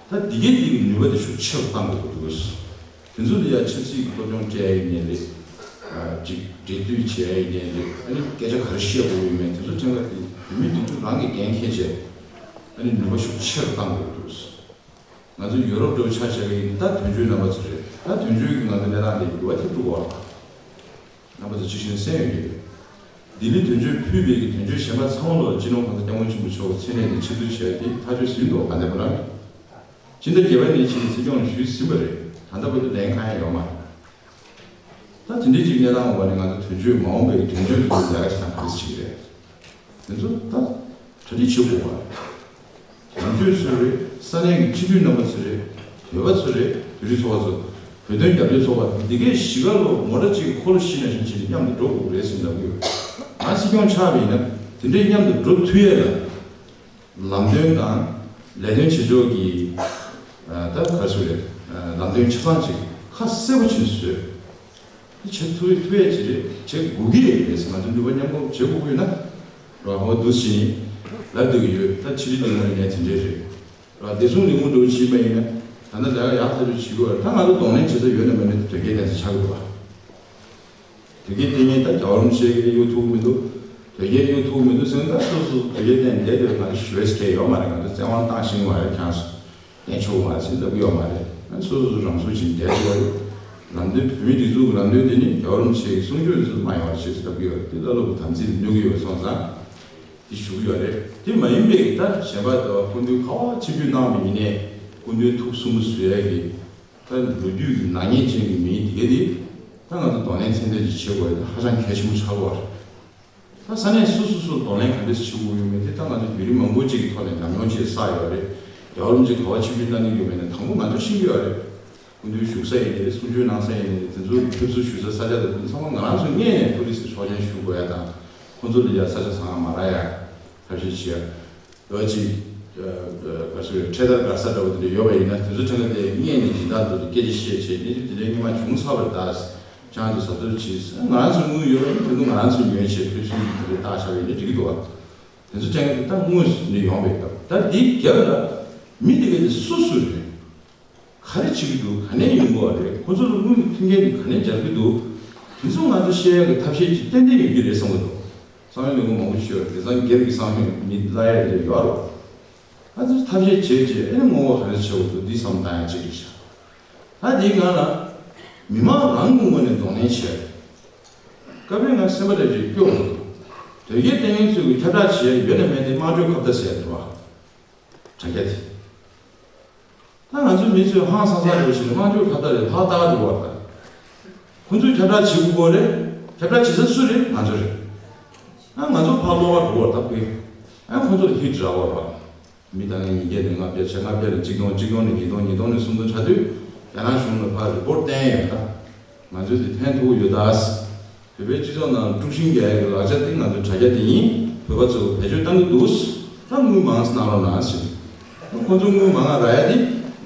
ད་འདི་གའི་འདི་གི་ནུས་པ་དེ་ཤུགས་ཆེ་རུ་གཏང་དགོས་ཀྱི་འདུག་དེ་ཚོ་ལ་ཡང་ཆབ་སྲིད་ཀྱི་སློབ་སྦྱོང་སྤྲད་ཡ་ཡིན་ནའི་རེད། ཅིག་འབྲེལ་མཐུད་བྱེད་ཡ་ཡིན་ནའི་རེད། ཨ་ནི་སྐད་ཆ་ག་རེ་བཤད་དགོས་ཡོད་མེད་དེ་ཚོ་ཕྲན་བུ་དེ་བོད་མི་དེ་ཚོ་རང་གི་འགན་འཁྱེར་བྱས། ཨ་ནི་ནུས་པ་ཤུགས་ཆེ་རུ་གཏང་དགོས་ཀྱི་འདུག་ང་ཚོ་ཡོ་རོབ་འགྲོ་ཆ་བཞག་གི་ཡིན་ད་དོན་གཅོད་རྣམ་པ་ཚོ་རེད། ད་དོན་གཅོད་ཀྱིས་ང་ཚོ་གནས་སྟངས་དེ་འགྱུར་བ་ཐེབས་ཐུབ་པ། རྣམ་པ་ཚོ་ཅི་ཞིག་གསན་ཡོད་ཀྱི་རེད། ལྡི་ལི་དོན་གཅོད་ཕུད་པའི་གི་དོན་གཅོད་གཞན་པ་ཚང་མ་ལོ་སྤྱི་ནོར་༸གོང་ས་༸སྐྱབས་མགོན་ཆེན་པོ་མཆོག་གི་མཚན་གནས་དེ་ཕྱིར་བསྡུ་བྱས་ཏེ་ཐག་གཅོད་ཟིན་འདུག་ག་འདྲ་པོ་རང་རེད། སྤྱི་ཟླ་བརྒྱད་པ་ནས་ཕྱིན་སྲིད་སྐྱོང་ཞུས་ཟིན་པ་རེད། ད་ལྟ་བར་དུ་ལན་གང་ཡང་ཡོད་མ་རེད། ད་དེ་འདྲའི་ཅིག་གནས་སྟངས་འོག་ནས་ང་ཚོ་དོན་གཅོད་མ་འོངས་པའི་དོན་གཅོད་ཚོ་ལས་ཀ་བྱེད་སྟངས་ག་རེ་བྱེད་ཀྱི་རེད། དེ་ཚོ་ད་གྲ་སྒྲིག་བྱེད་དགོས་པ་རེད། དོན་གཅོད་ཚོ་རེད། ས་གནས་ཀྱི་སྤྱི་འཐུས་རྣམ་པ་ཚོ་རེད། བོད་པ་ཚོ་རེད། བོད་རིགས་ཚོགས་པ་ཚོ། བོད་དོན་རྒྱབ་སྐྱོར་ཚོགས་པ་འདི་གའི་གཞིས་ཀ་ལོ་མོ་ཊ་གཅིག་གི་འཁོར་ལོ་བཞི་ནང་བཞིན་བྱས་ནས་མཉམ་དུ་འགྲོ་དགོས་རེད་ཟེར་ལབ་ཀྱི་ཡོད། ང་སྲིད་སྐྱོང་ཆགས་པ་ཡིན་ན་དེ་འདྲའི་མཉམ་དུ་འགྲོ་ཐུབ་ཡས་ལ། ལམ་སྟོན་དང་ལས་དོན་བྱེད་ཕྱོགས་ཀྱི་ད་ག་རེ་ཟེར་རེད། ལམ་སྟོན་ཆ་ཚང་ཅིག་ཁ་གསལ་པོ་བྱས་ནས་བཟོས། དེ་བྱེད་ཐུབ་ཐུབ་ཡས་ཅིག་རེད། བྱེད་དགོས་ཀྱི་ཡོད་རེད་ཟེར། ང་ཚོ་ནུས་པ་མཉམ་སྤུངས་བྱེད་དགོས་ཀྱི་ཡོད་ན། རང་ཧོ་འདུག་སེ་ལབ་སྡོད་ཀྱི་ཡོད། ད་ཕྱི་ལི་ལི་ངོས་ནས་དེ་འདྲས་རེད། བདེ་སྲུང་ལས་ཁུངས་འགྲོ་བྱེད་པ་ཡིན་ན། ད་ལྟ་ལས་ཀ་ཡག་ཐག་ཆོད་བྱེད་དགོས་རེད། ད་ང་ཚོ་གདོང་ལེན་བྱེད་ས་ཡོད་ན་མེད་ན་དོལ་རྒྱལ་བསྟན་འཛིན་ཆགས་ཀྱི་འདུག་བ། དོལ་རྒྱལ་བསྟན་འཛིན་ད་རྒྱལ་བ་རིན་པོ་ཆེ་གིས་གཡུག་ཐུབ་ཀྱི་མི་འདུག་དོལ་རྒྱལ་གཡུག་ཐུབ་ཀྱི་མི་འདུག་ཟེར་ན། ད་སོ་སོ་དོལ་རྒྱལ་བསྟན་འཛིན་བསྡད་དུས་ང་ཚོ་ཞུ་བའི་སྐལ་ཡོད་མ་རེད། ང་ཚོ་བཙན་དབང་བཏང་ཤེས་ཀྱི་མ་རེད། ཁྱེད་ཚོ་བསྟན་ཆོག་གི་མ་རེད་ཟེར་ལབ་ཀྱི་ཡོད་མ་རེད། ང་ཚོ་སོ་སོ་རང་སྲུང་བྱེད་བསྡད་ཀྱི་ཡོད་རེད། ལམ་སྟོན། བོད་མིའི་སྒྲིག་འཛུགས་ཀྱི་ལམ་སྟོན་དེ་ནི་རྒྱལ་བ་རིན་པོ་ཆེ་གི་གསུང་ཆོས་ཚོ་མ་ཡོང་བ་བྱེད་ཟེར་ལབ་ཀྱི་ཡོད་རེད། དེ་བླ་སློབ་དམ་ཚིག་ལ་གནོད་ཀྱི་ཡོད་སོང་ཙང་། དེ་ཞུ་གི་ཡོད་རེད། དེ་མ་ཡིན་པའི་ད་གཞན་པ་ད་སྐུ་མདུན་ག་པར་ཆིབས་བསྒྱུར་གནང་བ་ཡིན་ནའི་སྐུ་མདུན་ཐུགས་སུན་པོ་བཟོ་ཡ་གི་ད་ལོ་རྒྱུས་ཀྱི་ནག་ཉེས་ཅན་གྱི་མི་དེ་ག་དེ་ད་ང་ཚོ་གདོང་ལེན་ཚད་ལྡན་ཅིག་བྱེད་དགོས་ཡ་ད་ཧ་ཅང་གལ་ཆེན་པོ་ཆགས་ཀྱི་ཡོད་རེད། ད་ས་གནས་སོ་སོ་སོ་གདོང་ལེན་ག་འདྲས་བྱེད་དགོས་ཡོད་མེད་དེ་ད་ང་ཚོ་བརྒྱུད་རིམ་མང་པོ་ཅིག་གི་ཐོག་ནས་ཉམས་མྱོང་ཅིག་བསགས་ཡོད་རེད། རྒྱལ་བ་རིན་པོ་ཆེ་ག་པར་ཆིབས་བསྒྱུར་གནང་གི་ཡོད་མེད་ནི་དང་པོ་ང་ཚོ་ཤེས་ཀྱི་ཡོད་རེད། སྐུ་མདུན་བཞུགས་ས་ཡིན་ནའི་གསུང་ཆོས་གནང་ས་ཡིན་ནའི་དེ་ཚོ་ཕེབས་བསུ་ཞུ་ས་ས་ཆ་དེ་ཚོ་ཚང་མ་ང་རང་ཚོ་སྔོན་ནས་ཐུགས་རྗེ་ཆེ་ཆོག་མཆན་ཞུ་དགོས་ཡ་དང་། ཁོང་ཚོ་ལ་ཡ་ས་ཆ་ཚང་མ་མ་རག་ཡ། ཐབས་ཤེས་བྱེད་ཡ། ཡོད་ཅིག་ག་ཚོད་འཕྲེད་དར་ག་ས་འདྲ་བོ་དེ་འདྲ་ཡོད་པ་ཡིན་ན་དེ་ཚོ་ཕྲན་ག་དེ་སྔོན་ནས་སྦྱིན་བདག་ཚོ་དེ་སྐད་ཆ་བཤད་བྱས་གནས་ཚུལ་དེ་འདྲའི་སྔོན་མ་བྱུང་ཚར་བ་རེད། ད་ཅང་དུ་ཟ་ཐུབ་ཅིག་ང་རང་ཚོ་དངུལ་ཡོད་པ་ཡིན་ན་དེ་ཚོ་ང་རང་ཚོ་ཉོས་བྱས་ཕེབས་བསུ་དེ་འདྲ་བཏང་བཞག་པ་ཡིན་ན་འགྲིག་གི་འདུག་བ། དེ་ཚོ་ཕྲན་ག་དེ་ད་དངོས་སུ་འདི་ཡོང་བའི་སྐབས་ད་འདིའི་རྒྱབ་ལ་མི་དེ་ག་དེ་སུ་སུ་རེད། ག་རེ་བྱེད་ཀྱི་འདུག་ག་ནས་ཡོང་གི་རེད། ཁོ་ཚོ་ལ་དངུལ་མཐུན་རྐྱེན་དེ་ག་ནས་སྦྱར་གྱི་འདུག་དེ་ཚོ་ང་ཚོ་ཤེས་ཡག་གི་ཐབས་ཤེས་ཅིག་ཏན་ཏན་ཡོད་ཀྱི་རེད་བསམ་གྱི་འདུག་བསམ་ཡུལ་ནས་དངུལ་མང་པོ་ཞིག་ཡོད་རེད། དེང་སང་སྒེར་གྱི་བསམ་ཡུལ་མི་གླ་ཡག་རེ་ཡོད་རོགས། ང་ཚོ་ཐབས་ཤེས་བྱེད་བྱེད་ཨེ་ནི་ངོ་བོ་ག་རེ་བྱེད་དགོས་འདུག་འདི་བསམ་བཏང་ཡག་ཅིག་རེད་ཤག་ད་འདིའི་སྒང་ལ་མི་མང་རང་གི་ངོས་ནས་གདོང་ལེན་བྱས། སྐབས་རེ་ང་སེམས་པ་ལ་ཅིག་སྐྱོ་འདུག་དོལ་རྒྱལ་བསྟེན་མཁན་ཚོས་ཀྱི་ཁྱབ་བསྒྲགས་བྱེད་ཡག་ཡོད་ན་མེད་ན་དམངས་ཁྲོད་ཁ་བརྡ་ཟེར་འདུག་བ། དྲ་རྒྱ་དེ། ད་ང་ཚོའི་མི་ཚོས་ཧང་སང་སང་རེད་ཞེས་དམངས་ཁྲོད་ཁ་བརྡ་རེད་ལྷག་ལྟ་ག་འགྲོ་བ་དང་། ཁོང་ཚོས་ཁྱབ་བསྒྲགས་བྱེད་དགོས་རེད། ཁྱབ་བསྒྲགས་བྱེད་ས་སུ་རེད། ང་ཚོ་རེད། ཨ་ང་ཚོ་ཕར་ལོགས་ཀ་འགྲོ་བར་ད་དཔེ། ཨ་ཁོང་ཚོ་ལ་ཧིད་རག་པ་རེད། མི་ད་ནི་ཉིས་བརྒྱ་ནས་ལྔ་བརྒྱ་བྱས། ལྔ་བརྒྱ་ནས་གཅིག་སྟོང་། གཅིག་སྟོང་ནས་ཉིས་སྟོང་། ཉིས་སྟོང་ནས་སུམ་སྟོང་ཆགས་དུས་རྒྱ་ནག་གཞུང་ལ་ཕར་རི་པོར་ཊི་བསྟན་ཡོད་ད། ང་ཚོས་དེ་ཕན་ཐོགས་ཡོད་ད། བོད་པའི་སྤྱི་ཚོགས་ནང་དཀྲུག་ཤིང་རྒྱག་ཡག་གི་ལག་ཆ་དེ་ང་ཚོའི་དྲ་རྒྱ་དེ་ཡིན། བོད་པ་ཚོ་བེད་སྤྱོད་གཏང་གི་འདུག་ད་དངུལ་མང་ཙམ་གནང་རོགས་གནང་ཞེས། ཁོང་ཚོ་དངུལ་མང་ང་རག་ཡ་དེ་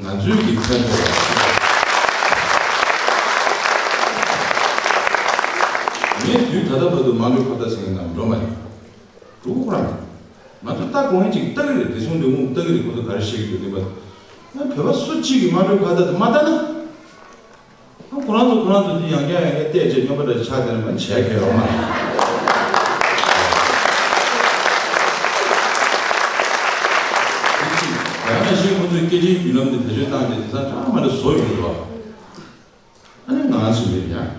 ང་ཚོའི་གི་ཕན་ཐོགས་རེད། ངས་དུས་ད་ལྟ་བར་དུ་དམངས་ཁྲོད་ཁ་བརྡ་ཟེར་མཁན་ནང་འགྲོ་མ་ཡོང་། འགྲོ་དགོས་ཁོ་རང་། ང་ཚོ་ལྟ་དགོས་མཁན་ཅིག་ལྟ་གི་རེད། བདེ་སྲུང་ལས་ཁུངས་ལྟ་གི་རེད། ཁོ་ཚོ་ག་རེ་བཤད་ཀྱི་འདུག་དེ་མ། ང་བོད་པ་སུ་གཅིག་གིས་དམངས་ཁྲོད་ཁ་བརྡ་དེ་མ་ལྟ་ན། ཁོ་རང་ཚོ་ཁོ་རང་ཚོ་འདི་ཡང་བསྐྱར་ཡང་བསྐྱར་བལྟས་བྱས་སྨྱོན་པ་འདྲ་ཆགས་བསྡད་ན་མ་བྱས་གལ་ཡོད་མ་རེད། ཡང་ན་གཞན་ཁོ་ཚོའི་སྐད་ཆའི་བརྒྱུད་ལམ་འདི་བེད་སྤྱོད་བཏང་སྟེ་དེང་སང་ཅང་མ་འདྲ་བཟོ་ཡོང་གི་འདུག་ཨ་ནི་ང་རང་ཚོ་མེད་ཡང་།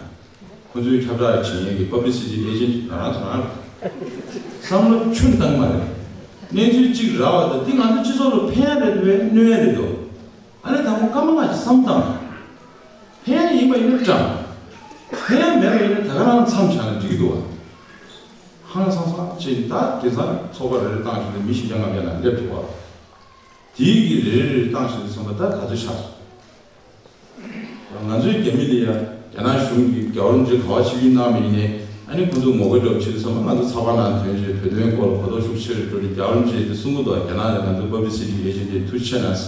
ཁོ་ཚོའི་ཁྱབ་བསྒྲགས་བྱེད་མཁན་གྱི་པབ་ལི་སི་ཊི་ཨེ་ཇེན་ཊི་ང་རང་ཚོ་རང་རེད། བསམ་བློ་ཁྱོན་བཏང་མ་རེད། གནས་ཚུལ་གཅིག་རག་པ་དང་འདི་ང་ཚོ་སྤྱི་ཚོགས་ལ་ཕན་ཡ་རེད་འདུག་གས་གནོད་ཡ་རེད་འདུག་ཨ་ནི་དང་པོ་སྐར་མ་ལྔ་ཞིག་བསམ་བཏང་། ཕན་ཡིན་པ་ཡིན་ན་དྲང་། ཕན་མེད་པ་ཡིན་ན་ད་ག་རང་མཚམས་བཞག་ན་འགྲིག་གི་འདུག་བ། ཧང་སང་སང་ཅིག་ད་དེང་སང་ཚོགས་པ་རེ་རེ་བཏང་བྱུང་སྟེ་མི་བཞི་བརྒྱ་ལྔ་བརྒྱ་ལ་སླེབས་འདུག་བ། དེའི་གི་རེ་རེ་རེ་བཏང་བྱུང་སྟེ་ཚང་མ་ད་ག་ཚོད་ཆགས་སོང་། ང་ཚོའི་རྒྱ་མི་ལ་ཡ་རྒྱ་ནག་གཞུང་གིས་རྒྱལ་བ་རིན་པོ་ཆེ་ག་པར་ཆིབས་བསྒྱུར་གནང་བ་ཡིན་ནའི་ཨ་ནི་ཁོང་ཚོ་ངོ་རྒོལ་འདྲ་བོ་བྱེད་དུས་ཙམ་པ་ང་ཚོ་ཚགས་པར་ནང་ཐོན་རྗེས་བོད་དོན་སྐོར་ལ་གོ་རྟོགས་ཤུགས་ཆེ་རུ་འགྲོ་རེད། རྒྱལ་བ་རིན་པོ་ཆེས་དེ་གསུང་གི་འདུག་རྒྱ་ནག་ལ་ང་ཚོའི་པབ་ལི་སི་ཊི་ཨེ་ཇེན་ཊི་ཐུགས་རྗེ་ཆེ་གནང་།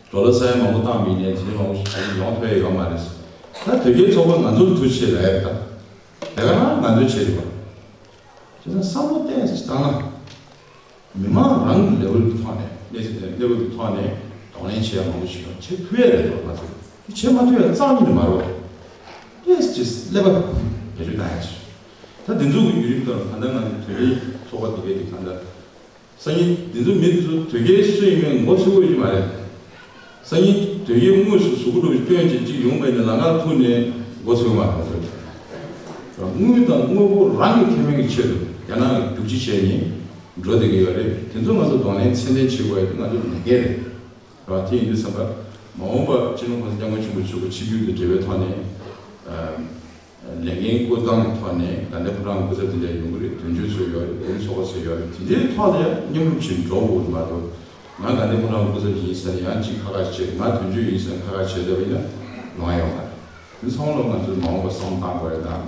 ཌོ་ལར་ས་ཡ་མང་པོ་བཏང་བ་ཡིན་ནའི་དེ་འདྲའི་མང་པོ་ཞིག་ད་རིང་ཡོང་ཐུབ་ཡ་ཡོད་མ་རེད། ད་དོལ་རྒྱལ་ཚོགས་པ་ང་ཚོར་ཐུགས་རྗེ་ཆེ་ལབ་ཡ་རེད། ད་དེ་ག་རང་ང་ཚོའི་ཆེད་རེད་པ། བྱས་ཙང་བསམ་བློ་གཏན་ནས་བཏང་ན། མི་མང་རང་གི་ལེ་ཝལ་གྱི་ཐོག་ནས་གནས་ཚུལ་དེ་གནས་བབ་ཀྱི་ཐོག་ནས་གདོང་ལེན་བྱེད་ཡ་མང་པོ་ཞིག་ཡོང་བྱེད་ཐུབ་ཡ་རེད་འགྲོ་ང་ཚོ་དེ་བྱེད་མ་ཐུབ་ཡ་རྩ་བ་ཉིད་ནས་མ་རེད། ཏོག་ཙམ་ཅིག་ཀླད་པ་བེད་སྤྱོད་བཏང་ཡ་ཅིག་ད་འདི་ཚོ་གི་བརྒྱུད་རིམ་དང་གང་ལྟར་ང་ཚོ་དོལ་རྒྱལ་ཚོགས་པ་འདི་གའི་དེ་གང་ལྟར་སང་ཉིན་འདི་ཚོ་མི་འདི་ཚོ་དོལ་རྒྱལ་སུ་ཡིན་མིན་མགོ་ཚོས་ཀྱི་མ་རེད། སང་ཉིན་དོལ་རྒྱལ་དངོས་སུ་གཟུགས་པོ་སྐྱོན་ཅིག་ཅིག་ཡོང་བ་ཡིན་ན་ལམ་ཁ་ཐུག་ནས་མགོ་ཚོས་མ་རེད། དངུལ་དང་དངོས་པོ་རང་གི་ཁེ་ཕན་གྱི་ཆེད་དུ་རྒྱ་ནག་གི་རྒྱུག་ཁྱི་བྱས་ནས་འགྲོ་བསྡད་ཀྱི་ཡོད་རེད། དེ་ཚོ་ང་ཚོ་གདོང་ལེན་ཚད་ལྡན་བྱེད་དགོས་ཡ་དེ་ང་ཚོ་ལས་འགན་རེད། རེད་བ། དེ་ཡིན་དུས་ཙམ་པ་མ་འོངས་པ་སྤྱི་ནོར་༸གོང་ས་༸སྐྱབས་མགོན་ཆེན་པོ་མཆོག་གི་ཆིབས་བསྒྱུར་དང་འབྲེལ་བའི་ཐོག་ནས་ལས་འགན་བསྐོ་སྟངས་ཀྱི་ཐོག་ནས་དགའ་ལྡན་ཕོ་བྲང་གི་སྐུ་ཚབ་དེ་འདྲ་ཡོང་གི་རེད། དོན་གཅོད་ཚོ་ཡོད་རེད། བོད་རིགས་ཚོགས་པ་ཚོ་ཡོད་རེད། དེ་འདྲའི་ཐོག་ལ་ཡང་མཉམ་རུབ་བྱས་འགྲོ་དགོས་ཀྱི་མ་གཏོགས་ང་དགའ་ལྡན་ཕོ་བྲང་གི་སྐུ་ཚབ་ཡིན་ཟེར་ནས་ཡང་གཅིག་ཁ་ཁ་བྱེད། ང་དོན་གཅོད་ཡིན་ཟེར་ནས་ཁ་ཁ་བྱེད་བསྡད་པ་ཡིན་ན་ལོང་ཡ་ཡོད་མ་རེད། དེ་ཚང་མ་ལ་ང་ཚོས་མ་འོངས་པ་བསམ་བློ་བཏང་དགོས་ཡ་དང་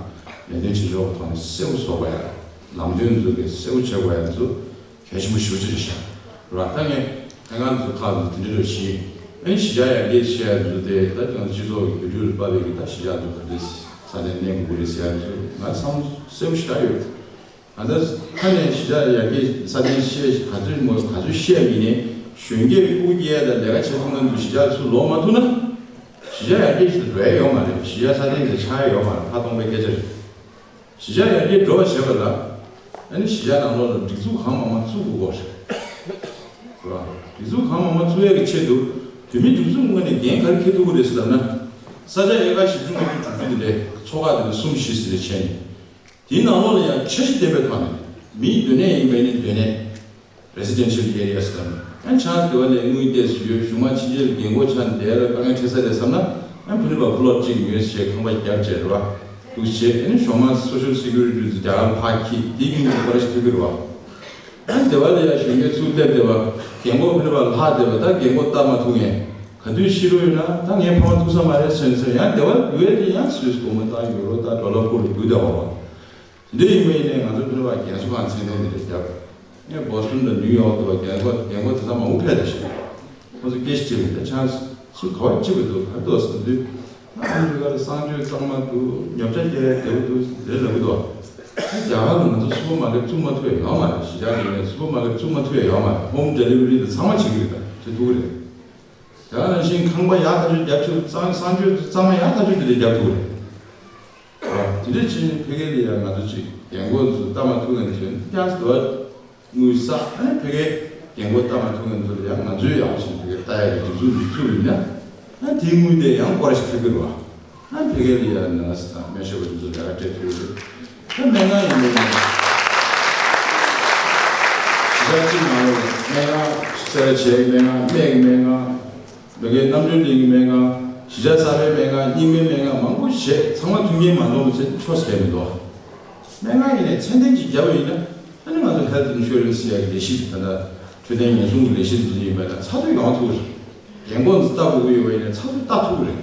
ལས་དོན་བྱེད་ཕྱོགས་ཀྱི་ཐོག་ནས་གསལ་པོ་བཟོ་དགོས་ཡ། ལམ་སྟོན་ཚོ་གི་གསལ་པོ་བྱེད་དགོས་ཡ་ཚོ་གལ་ཆེན་པོ་ཞེ་པོ་ཅིག་རེད་ཤག་རེད་བ། ད་ངས་ལྷན་ཁང་ཚོ་ཁག་ཚོ་དེ་འདྲ་རེ་བྱས། ཨ་ནི་གཞིས་ཆགས་ཡར་རྒྱས་བྱེད་ཡ་ཚོ་དེ་ད་ཀྱང་སྤྱི་ཚོགས་ཀྱི་བོད་ཕྲུག་ལ་དཔག་པའི་གི་ད་གཞིས་ཆགས་ཚོ་ག་འདྲས་སྲ་བརྟན་གནས་དགོས་ཀྱི་རེད་ཟེར་ཡ་ཚོ་ང་བསམ་གསལ་པོ་ཞེ་དྲག་ཡོད། ད་ལྟ་ཁ་ནས་གཞིས་ཆགས་ཡར་རྒྱས་སྲ་བརྟན་བཤད་ག་ཚོད་མོ་ག་ཚོད་བཤད་མིན་ནས་གཞོན་སྐྱེས་སྤུ་གུ་སྐྱེ་ཡ་དང་ལས་ཀ་བྱེད་ཐུབ་མཁན་ཚོ་གཞིས་ཆགས་ཚུར་ལོག་མ་ཐུབ་ན། གཞིས་ཆགས་ཡར་རྒྱས་ཞིག་ཏུ་འགྲོ་ཡ་ཡོད་མ་རེད། གཞིས་ཆགས་སྲ་བརྟན་ཞིག་ཆགས་ཡ་ཡོད་མ་རེད། ཁ་སྟོང་པའི་སྐད་ཆ་རེད། གཞིས་ཆགས་ཡར་རྒྱས་འགྲོ་བ་བྱེད་པ་ལ་ཨ་ནི་གཞིས་ཆགས་ནང་ལོགས་ལ་སྒྲིག་འཛུགས་གང་མང་མང་བཙུགས་དགོས་རེད། རེད་བ། སྒྲིག་འཛུགས་གང་མང་མང་བཙུགས་ཡ་གི་ཆེད་དུ་བོད་མིའི་སྒྲིག་འཛུགས་ངོས་ནས་འགན་ག་རེ་འཁྱེར་ཐུབ་ཀྱི་རེད་ཟེར་ལབ་ན། ས་ཆ་ཨེ་ཀར་བཞི་བཅུ་ལྔ་བཅུ་དྲུག་ཅུ་དེ་འདྲའི་ཚོགས་ཁག་དེ་འདྲ་གསུམ་བཞི་ཟེར་ནས་བྱས་ནས། དེའི་ནང་ལོགས་ལ་ཡང་འཆར་གཞི་ལྡན་པའི་ཐོག་ནས་མིའི་སྡོད་གནས་ཡིན་པ་ཡིན་ན་སྡོད་གནས། Residential Areas ལ་ཡང་ཆང་དེ་བ་ལས་དངུལ་ཏོག་ཙམ་ཡོད། གཞུང་མང་ཕྱི་རྒྱལ་རྒན་གོག་ཆང་དེ་ལ་དཀའ་ངལ་འཕྲད་ས་རེད་བསམ་ན་ཡང་ཕ་ནི་པ་plot གཅིག་ཉོས་བྱས་ཁང་པ་བརྒྱབ་བྱས་རེད་བ། འདུག་བྱས་ཨ་ནི་གཞུང་མང་social security འདུག་རྒྱ་གར་ཕར་འཁྱེར་དེའི་མིང་ལ་སྐོར་ར་ཞིག་ཐུབ་ཀྱི་རེད་བ། ཨ་ནི་དེ་བ་ལ་ཡང་གཞོན་སྐྱེས་ཚུར་སླེབས་བསྡད་པ་རྒན་གོག་ཕ་ནི་པ་ལྷག་བསྡད་པ་ད་རྒན་གོག་ལྟ་མ་ཐུབ་མཁན་ག་དུས་ཤི་རོ་ཡོད་ན་ད་ངའི་ཕ་མ་ཐུག་ས་མ་རེད་ཟེར་ནས་ཟེར་ཡང་དེ་བ་ཡུལ་དེ་ཡང་སུད་སི་སྒོར་མོ་དང་ཡུ་རོ་དང་ཌོ་ལར་ཁུར་རྒྱུག་བསྡད་པ་བ། དེ་འདྲ་ཡིན་པ་ཡིན་ནའི་ང་ཚོ་ཕ་ནི་པ་རྒན་གསོ་ཁང་མཚན་ལྡན་འདི་འདྲ་བརྒྱབ། ངས་Boston དང་New York དུ་བ་རྒན་གོག་རྒན་གོག་དེ་ཚང་མང་པོ་ཕེབས་བསྡད་ཤག་ཁོ་ཚོ་སྐད་ཆ་དྲིས་པ་ད་ཆང་སུ་ག་བ་ཅི་བ་འདུག་ག་འདུག་ཟེར་དུས། ང་ཨ་མི་རི་ཀ་ལ་གསང་སྤྱོད་གཙང་མ་འདུག་ཉོ་ཆ་རྒྱག་ཡ་བདེ་པོ་འདུག་ཟེར་ལབ་ཀྱི་འདུག་རྒྱ་གར་ལ་ང་ཚོ་སུ་པར་མར་ཀེཊ་བཙུགས་མ་ཐུབ་ཡ་ཡོད་མ་རེད། གཞིས་ཆགས་ལ་ཡིན་ནའི་སུ་པར་མར་ཀེཊ་བཙུགས་མ་ཐུབ་ཡ་ཡོད་མ་རེད། Home delivery དང་ཚང་མ་བྱེད་ཀྱི་ཡོད། ད་བྱེད་ཐུབ་ཀྱི་རེད། དེ་ག་ནང་བཞིན་ཁང་པ་ཡག་ཐག་ཆོད་རྒྱབ་ཆོག་གཙང་གསང་སྤྱོད་གཙང་མ་ཡག་ཐག་ཆོད་དེ་འདྲ་རྒྱབ་ཐུབ་རེད། ཨ། དེ་འདྲ་བྱས་ནས་ཕ་གི་ལ་ཡང་ང་ཚོ་ཅིག་རྒན་གོག་ཚོ་ལྟ་མ་ཐུབ་མཁན་ཚོ་ཡང་དེ་དངུལ་བསགས་ཨ་ནི་ཕ་གི་རྒན་གོག་ལྟ་མ་ཐུབ་མཁན་ཚོ་ལ་ཡང་ང་ཚོས་ཡག་པོ་བྱས་ནས་ཕ་གི་ལྟ་ཡག་གི་སྒྲིག་འཛུགས་འདི་བཙུགས་ཡིན་ན། ཨ་དེའི་དངུལ་དེ་ཡང་སྐོར་ཞིག་ཐེབས་ཀྱི་རེད་བ། ཨ་ཕ་གི་ལ་ཡང་ནར་སི་དང་སྨན་ཞབས་པ་འདི་ཚོ་ལས་ཀ་སྤྲད་ཐུབ་ཀྱི་རེད། ད་སྨན་ཁང་ཡིན་པ་ཡིན་ན། གཞིས་ཆགས་གཅིག་ནང་ལ་སྨན་ཁང་གསར་བྱས་སྨན་ཁང་སྨད་ཀྱི་སྨན་ཁང་། མ་གིའི་རྣམ་གྲོལ་གླིང་གི་སྨན་ཁང་། གཞིས་ཆགས་གསར་པའི་སྨན་ཁང་། རྙིང་པའི་སྨན་ཁང་མང་པོ་བྱས་ཚང་མ་མཐུན་རྐྱེན་མ་འདྲ་བ་བྱས་ཆོག་ཟེར་མི་འདུག་སྨན་ཁང་ཡིན་ནའི་ཚད་ལྡན་ཅིག་བརྒྱབ་པ་ཡིན་ན། ཨ་ནི་ང་ཚོ་health insurance ཟེར་ཡག་གི་ལས་གཞི་དེ་ད་ལྟ་འཕྲོད་བསྟེན་ཉེན་སྲུང་གི་ལས་གཞི་དེ་ཚོ་ཡིན་པ་ཡིན་ན་ཚགས་ཚུད་ཡོང་ཐུབ་རེད། རྒན་གོག་ཚོ་ལྟ་དགོས་ཀྱི་ཡོད་པ་ཡིན་ན་ཚགས་ཚུད་ལྟ་ཐུབ་རེད།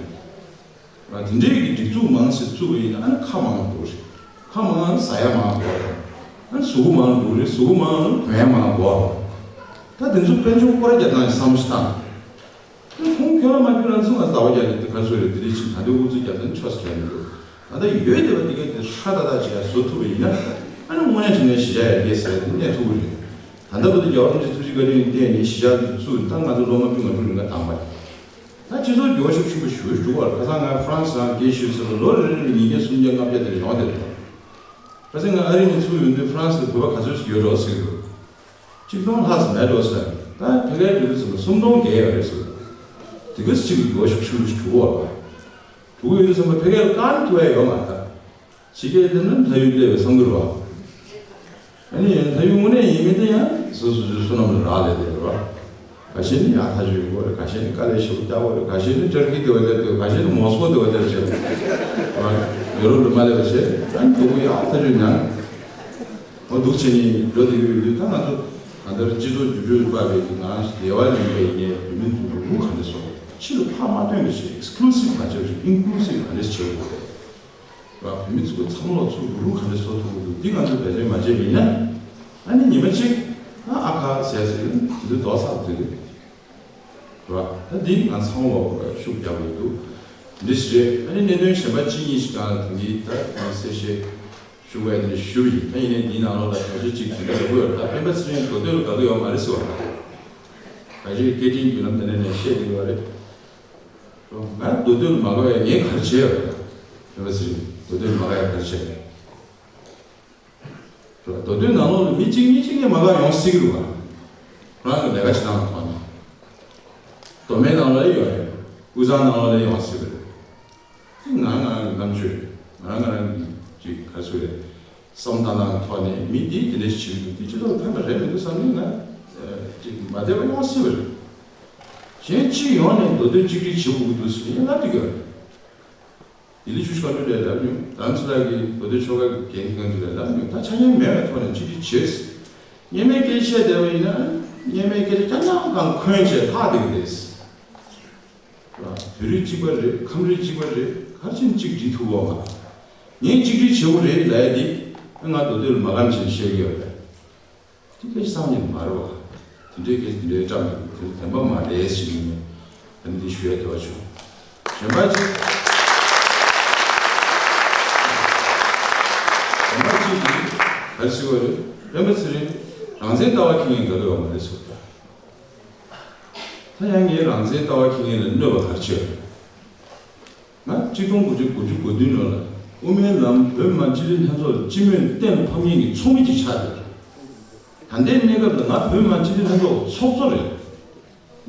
ང་དེ་འདྲའི་གི་སྒྲིག་འཛུགས་མང་ཞིག་བཙུགས་པ་ཡིན་ན་ཨ་ནི་ཁ་མང་འགྲོ་རེད། ཁ་མང་ཟ་ཡ་མང་འགྲོ་རེད། ཨ་ནི་གཟུགས་པོ་མང་འགྲོ་རེད། གཟུགས་པོ་མང་གོན་ཡ་མང་འགྲོ་རེད། ད་དེ་ཚོ་དཔལ་འབྱོར་སྐོར་རྒྱག་སྟངས་ཡི་བསམ་བློ་ཞིག་བཏང་། ཨ་ནི་ཁོང་ཁྱོད་ལ་མ་ཁྱོད་ལ་ཚོ་ང་ཟླ་བ་བརྒྱ་ནས་དེ་ག་ཚོད་རེད། དེ་རེད་ཅིག་ད་དུང་ཨུ་ཚུགས་རྒྱག་ད་ནི་ཆོག་ཟེར་གྱི་མི་འདུག་ད་ལྟ་ཡོད་བསྡད་པ་དེ་ག་དེ་ཧྲ་ཏག་ཏག་བྱས་བཟོ་ཐུབ་པ་ཡིན་ན། ཨ་ནི་དངོས་གནས་དྲང་གནས་གཞིས་ཆགས་ཡར་རྒྱས་ཟེར་ཡ་དེ་གནས་ཐུབ་ཀྱི་རེད། ད་ལྟ་བར་དུ་རྒྱལ་བ་རིན་པོ་ཆེ་ཐུགས་རྗེ་བཀའ་དྲིན་བརྟེན་ནས་གཞིས་ཆགས་དེ་ཚུར་ད་ང་ཚོ་ལོ་ལྔ་བཅུ་ང་དྲུག་རིང་ག་བཏང་པ་རེད། ད་སྤྱི་ཚོགས་འགྱུར་བ་ཤུགས་ཆེན་པོ་ཞེ་པོ་ཅིག་འགྲོ་བ་རེད། ཁ་སང་ང་ཧྥ་རན་སི་ནང་སྐད་ཞུས་ཚར་བ་ལོ་རེ་རེ་ལ་ཉིས་བརྒྱ་སུམ་བརྒྱ་ལྔ་བརྒྱ་དེ་འདྲ་ཡོང་བསྡད་འདུག་ཁ་སང་ང་ཨ་རི་ནས་ཚུར་ཡོང་དུས་ཧྥ་རན་སི་ལ་བོད་པ་ག་ཚོད་ཅིག་ཡོད་འགྲོ་ཟེར་གྱི་འདུག་ཆིག་སྟོང་ལྷག་ཙམ་མེད་འགྲོ་ཟེར། ད་ཕ་གིར་འགྲོ་དུས་ཙམ་ལ་སུམ་སྟོང་བརྒལ་ཡོད་རེད་ཟེར། དེ་ག་ཅིག་གི་འགྱུར་བ་ཤུགས་ཆེན་པོ་ཞིག་འགྲོ་བ་རེད། འགྲོ་གི་ཡོད་དུས་ཙམ་པ་ཕ་གིར་བཀག་ནས་ཐུབ་ཡ་ཡོད་མ་རེད། ད་ཕྱི་རྒྱལ་དེ་ནི་ལྷ་ཡུལ་སླེབས་པའི་བསམ་གྱི་རེད་བ། ཨ་ནི་ལྷ་ཡུལ་དངོས་གནས་ཡིན་མིན་དེ་ཡང་སོ་སོ་སོའི་བསོད་ནམས་ལ་རག་ལས་བསྡད་རེད་བ། ཁ་ཤས་ནི་ཡག་ཐག་ཆོད་ཡོད་རེད། ཁ་ཤས་ནི་དཀའ་ལས་ཞེ་པོ་རྒྱག་དགོས་རེད། ཁ་ཤས་ནི་ཊར་ཀི་དེ་བ་སླེབས་དགོས། ཁ་ཤས་ནི་མོ་སི་ཀོ་དེ་བ་སླེབས་བྱས། ཡོ་རོབ་ལ་མ་སླེབས་པ་བྱས། ཨ་ནི་སྡུག་པོ་ཡག་ཐག་ཆོད་མྱངས། འོ་འདུག་བྱས་ནས་འགྲོ་བསྡད་ཀྱི་ཡོད་དུས་ད་ང་ཚོ་གང་ལྟར་སྤྱི་ཚོགས་འགྱུར་འགྲོས་འབབ་པའི་ནང་སྡེ་བ་ལས་པའི་ནས་བོད་མི་ཚོ་རུག་རུག་ག་འདྲ་སོང་། ཕྱི་ལ་ཕར་མ་སྟོན་པ་བྱས། ཨེག་སི་ཀུ་ལུ་སིབ་ག་འདྲ་བྱས། ཨིན་ཀུ་ལུ་སིབ་ག་འདྲ་བྱེད་དགོས་རེད། བོད་མི་ཚོ་ཚང་མ་ལ་ཚུར་རུག་རུག་ག་འདྲ་བཟོ་ཐུབ་ཀྱི་འདུག་འདི་ང་ཚོས་འབད་བརྩོན་མ་བྱས་པ་ཡིན་ན། ཨ་ནི་ཉི་མ་གཅིག་ཨ་ཨ་ཁ་ཟས་ཟེར་གྱི་འདུག་རྡོ་སག་འཛུལ་གྱི་རེད་བ། ད་འདི་ང་ཚང་མ་ཤུགས་རྒྱག་དགོས་འདུག་འདི་ཞིག་རེད། ཨ་ནི་གནད་དོན་གཞན་པ་གཅིག་གཉིས་ཤིག་སྒང་ལ་ད་འདི་ད་ང་གསལ་བཤད་ཞུ་བའི་དེ་ཞུ་ཡིན། ད་ཡིན་ནའི་འདིའི་ནང་ལོགས་ལ་གྲོས་ཆོད་གཅིག་དེ་འདྲ་ཡོད་དགོས་ཡོད། ད་སྤེན་པ་ཚེ་རིང་མདོ་སྟོད་ལ་དགའ་གི་ཡོད་མ་རེད་ཟེར་བ། ད་གཞི་སྐད་འཕྲིན་བརྒྱུད་ལམ་དེ་འདྲ་ནས་བཤད་བསྡད་ཡོད་རེད། ང་མདོ་སྟོད་ལ་མ་དགའ་བའི་ངས་ག་རེ་བྱས་ཡོད་རེད། སྤེན་པ་ཚེ་རིང་མདོ་སྟོད་ལ་མ་དགའ་ཡ་ག་རེ་བྱས་ཡོད་རེད། མདོ་སྟོད་ནང་ལོགས་ལ་མི་གཅིག་གཉིས་གཅིག་ངས་མ་དགའ་ཡོང་སྲིད་ཀྱི་རེད་བ། ཁོ་རང་གི་ལས་ཀ་བྱེད་སྟངས་ལ་ཐོག་ནས། མདོ་སྨད་ནང་ལོགས་ལ་ཡོད་རེད། དབུས་གཙང་ནང་ལོགས་ལ་ཡོང་སྲིད་ཀྱི་རེད། ང་ང་རང་གི་རྣམ་དཔྱོད་རེད། ང་རང་ང་རང་གི་ཅིག་ག་རེ་ཟེར་རེད། བསམ་བློ་བཏང་སྟངས་ཐོག་ནས་མི་འདིས་དེ་འདྲ་ཞིག་བྱེད་ཀྱི་འདུག་འདི་སྤྱི་ཚོགས་ལ་ཕན་པ་རེད་མི་འདུག་བསམ་ནས་ང་ཅིག་མ་བདེ་བ་ཡོང་སྲིད་པ་རེད། གཞན་གཅིག་ཡོང་ནས་མདོ་སྟོད་གཅིག་སྒྲིལ་བྱེད་དགོས་ཀྱི་འདུག་ཟེར་ནས་ལབ་བསྡད་ཀྱི་ཡོད་རེད། ལྡི་ལི་ཆུ་བཞི་སྒང་དྲུག་ལ་ལབ་མྱོང་། རྡ་རམ་ས་ལ་གི་མདོ་སྟོད་ཆོལ་ཁ་གི་འགན་འཁྱེར་མཁན་ཚོ་ལ་ལབ་མྱོང་། ད་ཆ་རྐྱེན་མེད་པའི་ཐོག་ནས་གཅིག་སྒྲིལ་བྱེད། སྔོན་མའི་སྐད་ཆ་བཤད་བསྡད་པ་ཡིན་ན་སྔོན་མའི་སྐད་ཆ་རྐྱང་རྐྱང་གང་འཁོན་བྱས་ལྷག་བསྡད་ཀྱི་རེད། བོད་རིགས་གཅིག་པ་རེད། ཁམས་རིགས་གཅིག་པ་རེད། ག་རེ་བྱས་ནས་གཅིག་སྒྲིལ་ཐུབ་ཀྱི་ཡོད་མ་རེད། ངས་གཅིག་སྒྲིལ་བྱེད་དགོས་རེད་ལབ་ཡ་དེ་ང་མདོ་སྟོད་ལ་མ་གམ་བྱས་ནས་བཤད་ཀྱི་ཡོད་རེད། དེ་སྐད་ཆ་བསམ་ནས་མ་རེད་བ། དེ་འདྲའི་སྐད་ཆ་དེ་འདྲའི་བཀྲམ་འདུག་དེ་བདེན་པ་མ་རེད་ཟེར་ནས་ད་ནི་འདི་ཞུ་ཡ་དེ་བ་བྱུང་། གཞན་པ་ཅིག་གཞན་པ་ཅིག་གིས་ག་རེ་ཟེར་བ་རེད། སྤེན་པ་ཚེ་རིང་རང་བཙན་ལྟ་བ་ཁེངས་མཁན་འགའ་ལོས་ཡོད་མ་རེད་ཟེར་བ། ད་ཡང་ངས་རང་བཙན་ལྟ་བ་ཁེངས་མཁན་ལ་གནོད་པ་ག་རེ་བྱས་ཡོད་རེད། ང་གཅིག་སྟོང་དགུ་བརྒྱ་དགུ་བཅུ་གོ་བདུན་ལོ་ལ་དབུ་མའི་ལམ་བོད་མི་མང་སྤྱི་འཐུས་ལྷན་ཚོགས་ལ་སྤྱི་མོས་གཏན་ལ་ཕབ་མཁན་གྱི་ཚོགས་མི་ཅིག་ཆགས་ཡོད་རེད། ད་ལྟའི་གནས་སྐབས་ལ་ང་བོད་མི་མང་སྤྱི་འཐུས་ལྷན་ཚོགས་ཚོགས་གཙོ་རེད།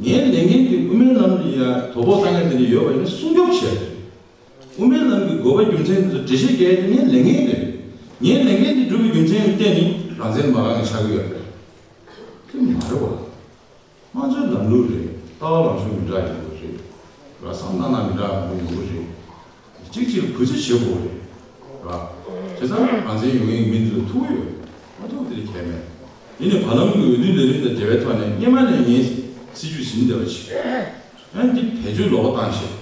ངའི་ལས་འགན་དེ་དབུ་མའི་ལམ་ལ་ཡ་དོ་ཕོག་བཏང་མཁན་དེ་འདྲ་ཡོད་པ་ཡིན་ན་སྲུང་སྐྱོབ་བྱས་རེད། དབུ་མའི་ལམ་གྱི་དགོས་པ་རྒྱུ་མཚན་དེ་ཚོ་འགྲེལ་བཤད་རྒྱག་ཡ་དེ་ངའི་ལས་འགན་རེད། ངའི་ལས་འགན་དེ་སྒྲུབ་པའི་རྒྱུ་མཚན་ལ་བརྟེན་ནས་རང་བཙན་མ་རག་མཁན་ཆགས་ཀྱི་ཡོད་རེད། དེ་མ་རེད་བ། དམངས་གཙོའི་ལམ་ལུགས་རེད། ལྟ་བ་ལངས་ཕྱོགས་མི་འདྲ་ཡོང་གི་རེད། ར་བསམ་སྣང་སྣང་མི་འདྲ་མང་པོ་ཡོང་གི་རེད། གཅིག་གཅིག་ལ་གུས་བརྩི་བྱེད་དགོས་རེད། ར། བྱས་ཙང་རང་བཙན་ཡོང་མཁན་མི་ཚོ་ཐུག་གི་ཡོད། མ་ཐུག་དེ་གལ་མེད། ཡིན་ནའི་བར་ལམ་གྱི་འོས་བསྡུའི་ལས་རིམ་དང་འབྲེལ་བའི་ཐོག་ནས་སྔོན་མ་ནས་ངས་སྲིད་ཇུས་ཟིན་བསྡད་པ་ཞིག་ཨ་ནི་འདི་བེད་སྤྱོད་ལོག་པ་བཏང་ཞིག་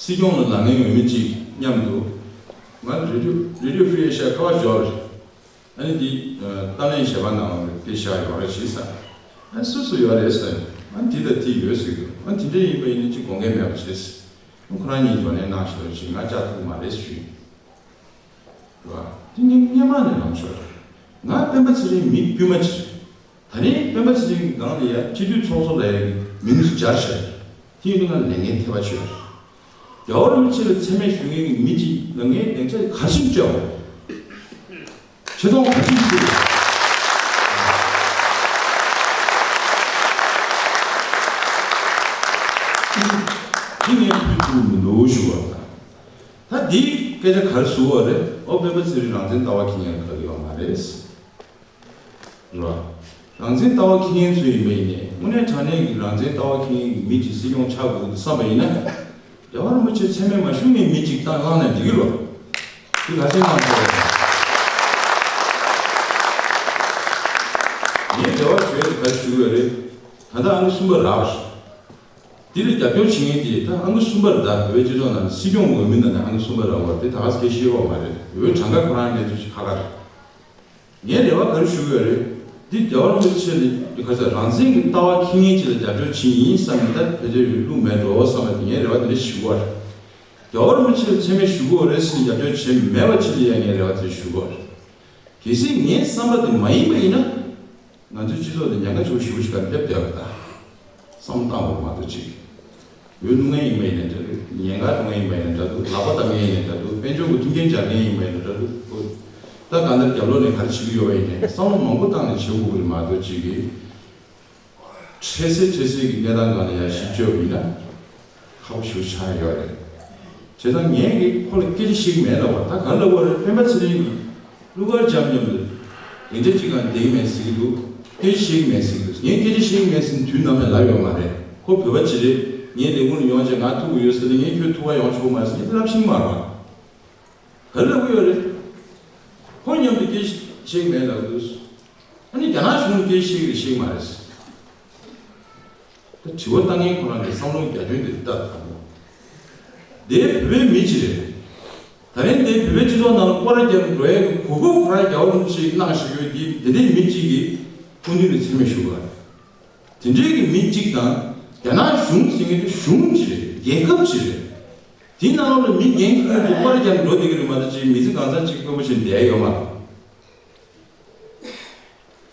སྲིད་སྐྱོང་ལ་ལངས་མཁན་འོས་མི་གཅིག་མཉམ་དུ་ང་Radio Radio Free Asia ཀ་བ་འབྱོར་རེད། ཨ་ནི་འདི་ཏཱ་ལའི་ཞལ་པར་ནང་ལ་དེ་བཞག་ཡོད་རེད་ཞེས་ཟེར། ཨ་ནི་སུ་སུ་ཡོད་རེད་ཟེར། ཨ་ནི་འདི་དང་འདི་ཡོད་ཟེར་གི་འདུག་ཨ་ནི་དེ་འདྲ་ཡིན་པ་ཡིན་ན་ཅིག་དགོངས་འགལ་མེད་པ་བྱེད་ཟེར། ཁོ་རང་གཉིས་འགྲོ་ནས་གནང་ཞོར་ཞིག་ང་བཅར་ཐུབ་མ་རེད་ཞུས། རེད་བ། དེ་ངས་སྔོན་མ་ནས་ལངས་ཆོག་རེད། ང་སྤེན་པ་ཚེ་རིང་མི་དཀྱུས་མ་ཅིག་ད་རིང་སྤེན་པ་ཚེ་རིང་སྒང་ལ་ཡ་སྤྱི་འཐུས་ཚོགས་གཙོ་ལ་ཡ་མིང་ཅིག་སྦྱར་ཤག་དེ་ཡིན་དུས་ང་ལས་འགན་ཐེ་བ་ཆོད་རེད། རྒྱལ་བ་རིན་པོ་ཆེ་ལ་མཚན་སྨད་ཞུ་མཁན་གྱི་མི་ཅིག་ལ་ངས་སྡིངས་ཆ་ག་ཚོད་བཅོལ་བ། ཆེ་མཐོང་ག་ཚོད་བཅོལ་བ། དེ་ངས་ཕུལ་ཐུབ་མི་འདུག་ཞུ་བ། ད་འདིའི་སྐད་ཆ་ག་རེ་ཟུར་བ་རེད། ཨོ་སྤེན་པ་ཚེ་རིང་རང་བཙན་ལྟ་བ་ཁེངས་མཁན་ག་གི་ཡོད་མ་རེད། རེད་བ། རང་བཙན་ལྟ་བ་ཁེངས་མཁན་ཚོ་ཡིན་པ་ཡིན་ནའི་དངོས་གནས་དྲང་གནས་ཀྱི་རང་བཙན་ལྟ་བ་ཁེངས་མཁན་གྱི་མི་གཅིག་སྲིད་སྐྱོང་ཆགས་དགོས་ཀྱི་བསམ་པ་ཡིན་ན། རྒྱལ་བ་རིན་པོ་ཆེ་མཚན་སྨད་མ་ཞུ་མཁན་མི་གཅིག་བཏང་བླངས་ནས་འགྲིག་གི་རེད། དེ་ག་ཚོད་གནང་ཐུབ་རེད། ངས་རེ་བ་བྱོས་ཏེ་ག་རེ་ཞུ་གི་ཡོད་རེད། ད་ལྟ་ཨང་ཀི་གསུམ་པ་རག་རེད། དེ་ལ་རྒྱབ་སྐྱོར་བྱེད་མཁན་དེ་ད་ཨང་ཀི་གསུམ་པ་རེད། ད་བོད་སྤྱི་ཚོགས་ནང་ལ་སྲིད་སྐྱོང་འོས་མི་ནང་ནས་ཨང་ཀི་གསུམ་པ་རག་པ་དེ་ད་ག་སེ་ཤེས་ཡོད་མ་རེད། འོས་གྲངས་ཀ་ཁོ་རང་གནས་ཚུལ་ཞིག་ཁག་ཁག་རེད། ངས་རེ་བ་ག་རེ་ཞུ་གི་ཡོད་རེད། འདི་རྒྱལ་བ་རིན་པོ་ཆེ་ལ་ག་ཚ་རང་བཙན་གྱི་ལྟ་བ་ཁེངས་མཁན་ཅིག་ལ་རྒྱབ་སྐྱོར་བྱེད་ཡིན་བསམ་ནས་ད་ཕལ་ཆེར་ཡོད་ལུགས་མེད་འགྲོ་བསམ་པ་དེ་ངས་རེ་བ་དེ་འདྲ་ཞུ་གི་ཡོད་རེད། རྒྱལ་བ་རིན་པོ་ཆེ་ལ་མཚན་སྨད་ཞུ་གི་ཡོད་རེད་ཟེར་ནས་རྒྱབ་སྐྱོར་བྱེད་མེད་པ་ཅིག་ལ་ཡང་ངས་རེ་བ་དེ་ཞུ་གི་ཡོད་རེད། གལ་སྲིད་ངའི་བསམ་པ་དེ་མ་ཡིན་པ་ཡིན་ན། ང་ཚོའི་སྤྱི་ཚོགས་དེ་ཉེན་ཁ་ཆེ་པོ་ཞེ་པོ་ཞིག་ག་སླེབས་བསྡད་པ་དང་། བསམ་བློ་བཏང་དགོས་མ་གཏོགས་ཅིག་འོས་བླུག་མཁན་ཡིན་པ་ཡིན་ནའི་འདྲ་འདུག་ཉེན་ཁ་གཏོང་མཁན་ཡིན་པ་ཡིན་ནའི་འདྲ་འདུག་ལག་པ་བརྡབ་མཁན་ཡིན་ནའི་འདྲ་འདུག་དཔལ་འབྱོར་གྱི་མཐུན་རྐྱེན་སྦྱར་མཁན་ཡིན་པ་ཡིན་ནའི་འདྲ་འདུག་ད་གང་ལྟར་རྒྱབ་ལོགས་ནས་ག་རེ་བྱེད་ཀྱི་ཡོད་པ་ཡིན་ནའི་བསམ་བློ་མང་པོ་བཏང་ནས་བྱེད་དགོས་ཀྱི་རེད་མ་གཏོགས་ཅིག་གིས། འཕྲལ་སེལ་འཕྲལ་སེལ་གྱི་གནས་སྟངས་སྒང་ལ་ཡར་ཞིབ་དཔྱོད་ཡིན་ན་ཁག་པོ་ཞེ་པོ་ཆགས་ཡོད་རེད། བྱས་ཙང་ངས་ཀྱི་ཁོ་ལ་སྐད་ཆ་བཤད་ཀྱི་མེད་ལབ་པ་ད་ག་རེ་ལབ་པ་རེད། སྤེན་པ་ཚེ་རིང་གིས་གླུ་གར་འཇམ་འཇམ་ལ་དེ་འདྲ་ཅིག་གང་བསྡད་ཀྱི་མེད་ཟེར་གྱི་འདུག་སྐད་ཆ་བཤད་ཀྱི་མེད་ཟེར་གྱི་འདུག་ངས་སྐད་ཆ་བཤད་ཀྱི་མེད་ཟེར་དུས་ནམ་ཡང་ལབ་ཡོད་མ་རེད། ཁོ་བོད་པ་ཅིག་རེད། ངའི་ལས་ཁུངས་ལ་ཡོང་བྱས་ང་ཐུག་གི་ཡོད་ཟེར་ནས་ངས་ཁྱོད་ཐུག་ག་ཡོང་ཆོག་མ་རེད་ཟེར་ངས་ལབ་ཤེས་ཀྱི་མ་རེད་པ། ག་རེ་ལབ་ཀྱི་ཡོད་རེད། ཁོ་མཉམ་དུ་སྐད་ཆ་བཤད་ཀྱི་མེད་ལབ་འདུག་ཨ་ནི་རྒྱ་ནག་གཞུང་ལ་སྐད་ཆ་བཤད་ཀྱི་རེད་བཤད་ཀྱི་མ་རེད། ད་དྲི་བ་བཏང་མཁན་ཁོ་རང་གི་བསམ་བློའི་རྒྱ་ཁྱོན་དེ་ལྟ་དང་པོ། འདི་བོད་པའི་མི་ཅིག་རེད། ད་རིང་འདི་བོད་པའི་སྤྱི་ཚོགས་ནང་ལ་སྐོར་ར་རྒྱབ་འགྲོ་ཡས་ཀྱི་གོ་སྐབས་ཁོ་རང་རྒྱལ་བ་རིན་པོ་ཆེས་གནང་བཞག་ཡོད་འདི་འདི་འདྲའི་མི་གཅིག་གིས་སྐུ་མདུན་ལ་མཚན་སྨད་ཞུ་དགོས་རེད། དེ་འདྲའི་གི་མི་གཅིག་དང་རྒྱ་ནག་གཞུང་ཟེར་མཁན་དེ་གཞུང་ཅིག་རེད། རྒྱལ་ཁབ་ཅིག་རེད། དེའི་ནང་ལོགས་ལ་མི་རྒན་ཁྱོད་ཀྱི་སྐོར་རྒྱབ་འགྲོ་བསྡད་ཀྱི་རེད་མ་གཏོགས་ཅིག་མི་ཚེ་གང་ཚང་ཅིག་དཀོན་པོ་བྱས་བསྡད་ཡོད་མ་རེད།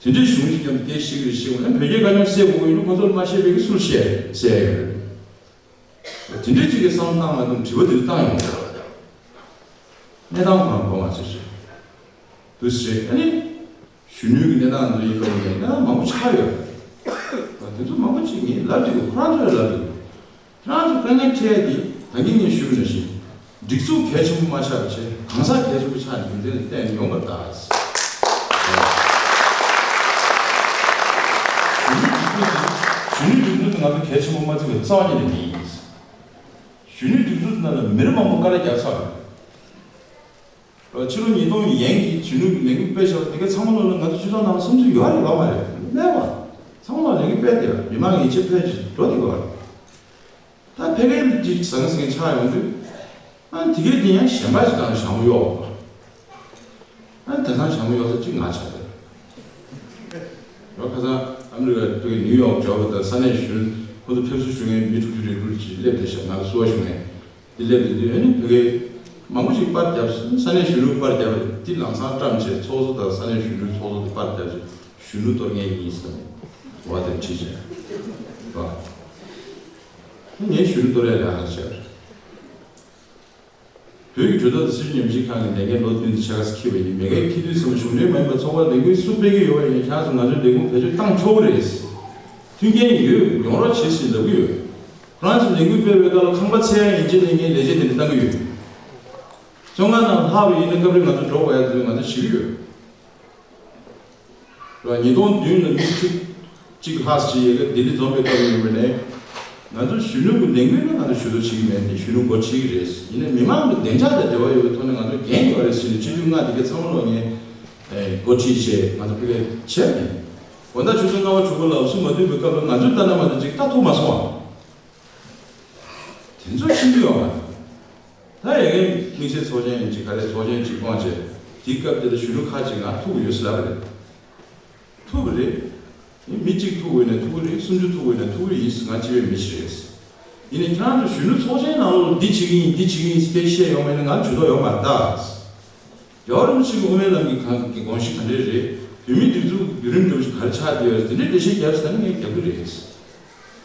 དེ་འདྲའི་གཞུང་ཞིག་མཉམ་དུ་སྐད་ཆ་བཤད་ཀྱི་རེད་བཤད་དགོས་ན་བོད་རྒྱའི་དཀའ་རྙོག་སེལ་དགོས་ཀྱི་ཡོད་ན་ཁོ་ཚོར་མ་བཤད་པའི་གི་སུར་བཤད་ཟེར་ཡ་ཡོད་རེད། དེ་འདྲའི་ཅིག་གི་བསམ་བློ་བཏང་མ་ཐུབ་དྲི་བ་དེ་འདྲ་བཏང་ཡོང་གི་རེད། གནས་སྟངས་ཁོ་རང་གོ་མ་ཚོད་ཅིག་འདུག་ཟེར་ཨ་ནི། གཞོན་ནུའི་གནས་སྟངས་འདི་ཡིན་པ་ཡིན་ནའི་གནས་སྟངས་མང་པོ་ཆགས་ཡོད། དེ་ཚོ་མང་པོ་ཅིག་ངས་ལབ་ཀྱི་འདུག་ཁོ་རང་ཚོས་ལབ་ཀྱི་འདུག་ཁྱེད་རང་ཚོ་དཀའ་ངལ་འཕྲད་ཡ་འདི་ད་གིན་ངས་ཞུས་པ་ནང་བཞིན་སྒྲིག་འཛུགས་གལ་ཆེན་པོ་མ་ཆགས་པ་བྱས་གང་ཟག་གལ་ཆེན་པོ་ཆགས་ནས་རྒྱུ་མཚན་ལ་བརྟེན་ནས་ཡོང་བ་རེད་ད། གཞོན་ནུའི་སྒྲིག་འཛུགས་དེ་གཞོན་ནུའི་སྒྲིག་འཛུགས་དེ་ང་ཚོ་གལ་ཆེན་པོ་མ་བརྩི་བའི་རྩ་བ་ཉིད་ནས་མིན། གཞོན་ནུའི་སྒྲིག་འཛུགས་དེ་ནང་ལ་མི་རབས་མང་པོ་དཀའ་ལས་བརྒྱབ་ཚར་རེད། ཕྱི་ལོ་ཉིས་སྟོང་ཡན་གྱི་གཞོན་ནུ་ལས་འགུལ་སྤེལ་བཞག་པ་དེ་ག་ཚང་མ་ལོ་ལ་ང་ཚོ་སྤྱི་ཚོགས་ནང་ལ་བསམ་ཚུལ་ཡོད་རེད་ལབ་མ་རེད། མེད་པ། ཚང་མ་ལ་ལས་འགུལ་སྤེལ་བསྡད་པ་མི་མང་ཡིད་ཆེས་འཕེལ་ཅིག་འགྲོ་བསྡད་ཀྱི་ཡོད་རེད། ཕ་གིར་ཅིག་ཟང་ཟིང་ཆགས་ཡོང་དུས། ཨ་དེ་གས་དེ་ཡང་གཞན་པ་ཞིག་དང་ཞྭ་མོ་གཡོག་པ། ཨ་དེ་དང་ཞྭ་མོ་གཡོག་ས་གཅིག་ང་ཆགས་པ། ཁ་སང་ཨ་མི་རི་ཀ་ཕ་གི་ནིའུ་ཡོག་འབྱོར་བ་དང་ས་གནས་གཞོན་ཁོ་ཚོ་ཕེབས་བསུ་ཞུ་མཁན་མི་དྲུག་ཅུ་རེ་དགུ་ཅིག་སླེབས་བསྡད་ཤག་ང་ཚོ་བསུ་བ་ཞུ་མཁན་དེ་སླེབས་བསྡད་དུས། ཨ་ནི་ཕ་གི་མང་པོ་ཅིག་པར་བརྒྱབ་སོང་། ས་གནས་གཞོན་ནུ་པར་བརྒྱབ་པ་དེ་ལམ་སང་བཀྲམ་བྱས། ཚོགས་གཙོ་དང་ས་གནས་གཞོན་ནུ་ཚོགས་གཙོ་དེ་པར་བརྒྱབ་བྱས། གཞོན་ནུ་གཏོར་མཁན་ཡིན་ཟེར་ནས་འོ་དེ་བྲིས་བྱས་རོ། ངས་གཞོན་ནུ་གཏོར་ཡ་ལས་ཧ་ཆེ་བ་རེད། བོད་ཀྱི་གྲོས་ཚོགས་དང་སྲིད་བྱུས་ཉམས་ཞིབ་ཁང་གི་ལས་འགན་ལོ་བདུན་དུ་ཆ་ག་ས་འཁྱེར་བ་ཡིན། མེད་མཁན་འཁྱེར་དུས་ཙམ་གཞུང་འབྲེལ་མ་ཡིན་པ་ཚོགས་པར་ལས་འགུལ་སུ་སྤེལ་གྱི་ཡོད་པ་ཡིན་ན། ཁྱེད་རང་ཚོ་ང་ཚོའི་ལས་འགུལ་བེད་སྤྱོད་བཏང་ཆོག་གི་རེད། མཐུན་རྐྱེན་ཡོད། ཡོང་རོགས་བྱེད་ཟེར་ལབ་ཀྱི་ཡོད། ཁོ་རང་ཚོ་ལས་འགུལ་སྤེལ་བའི་སྐབས་ལ་ཁང་པ་ཚད་ཡང་ཡན་ཆད་ལེན་མཁན་ལས་བྱེད་དེ་འདྲ་བཏང་གི་ཡོད། བཙོན་ཁང་ནང་ལྷག་པ་ཡིན་ན་སྐབས་རེ་ང་ཚོ་འགྲོ་དགོས་ཡ་དེ་ང་ཚོ་བྱེད་ཀྱི་ཡོད། ཉིས་སྟོང་བདུན་ལ་མི་ཁྲི་གཅིག་ལྷག་ཅིག་ཡ་གི་ལྡི་ལི་འཛོམས་པའི་སྐབས་ཡིན་པ་ནས། ང་ཚོ་གཞོན་ནུ་གི་ལས་འགུལ་ནི་ང་ཚོ་ཞུ་གཏུག་བྱེད་ཀྱི་མེད་དེ། གཞོན་ནུ་འགོ་ཁྲིད་ཀྱི་རེད། ཡིན་ནའི་མི་མང་གི་བདེ་འཇགས་དང་འབྲེལ་བ་ཡོད་པའི་ཐོག་ནས་ང་ཚོ་འགན་ཡོད་རེད་ཟེར་ནས་སྤྱི་འཐུས་ལྔ་དེ་གའི་ཚང་མ་ལོག་ངས་འགོ་ཁྲིད་བྱས། ང་ཚོ་ཕ་གིར་བྱས་ནས་དགོང་དག་ཆུ་ཚོད་ལྔ་པ་དྲུག་པ་ལ་སུ་མ་འདུས་པའི་སྐབས་ལ་ང་ཚོས་ལྟ་ན་མ་ལྟ་ཅིག་ལྟ་ཐུབ་མ་སོང་བ། དེ་ཚོ་ཤེས་ཀྱི་ཡོད་མ་རེད། ད་ཡ་གི་དམིགས་བསལ་ཚོགས་ཆེན་ཡིན་གཅིག་ག་རེ་ཚོགས་ཆེན་གཅིག་སྐོང་བྱས། དེའི་སྐབས་དེ་ལ་གཞོན་ནུ་ཁག་ཅིག་ང་ཐུག་གི་ཡོད་ཟེར་ལབ་པ་རེད། ཐུག་གི་རེད། མི་གཅིག་ཐུག་དགོས་ན་ཐུག་གི་རེད། སུམ་ཅུ་ཐུག་དགོས་ན་ཐུག་གི་རེད། ཡིན་ཟེར། ང་སྤྱི་པའི་མི་ཞིག་རེད། ཡིན་ནའི་ཁྱེད་རང་ཚོ་གཞོན་ནུ་ཚོགས་ཆེན་ནང་ལོགས་འདི་བྱེད་ཀྱི་ཡིན་འདི་བྱེད་ཀྱི་ཡིན་ཟེར་སྐད་ཆ་བཤད་ཡོང་བ་ཡིན་ན་ང་ཇུས་གཏོགས་ཡོད་མ་རེད་ད། རྒྱལ་བ་རིན་པོ་ཆེ་གི་དབུ་མའི་ལམ་གྱི་གང་གི་དགོངས་གཞི་ག་འདྲས་རེད། བོད་མིའི་སྒྲིག་འཛུགས་བརྒྱུད་རིམ་འདྲ་བོ་ཞིག་ག་རེ་ཆགས་བསྡད་ཡོད་རེད། དེ་འདྲའི་འགྲེལ་བཤད་བརྒྱབ་ཟེར་ན་ངས་རྒྱབ་ཀྱི་རེད།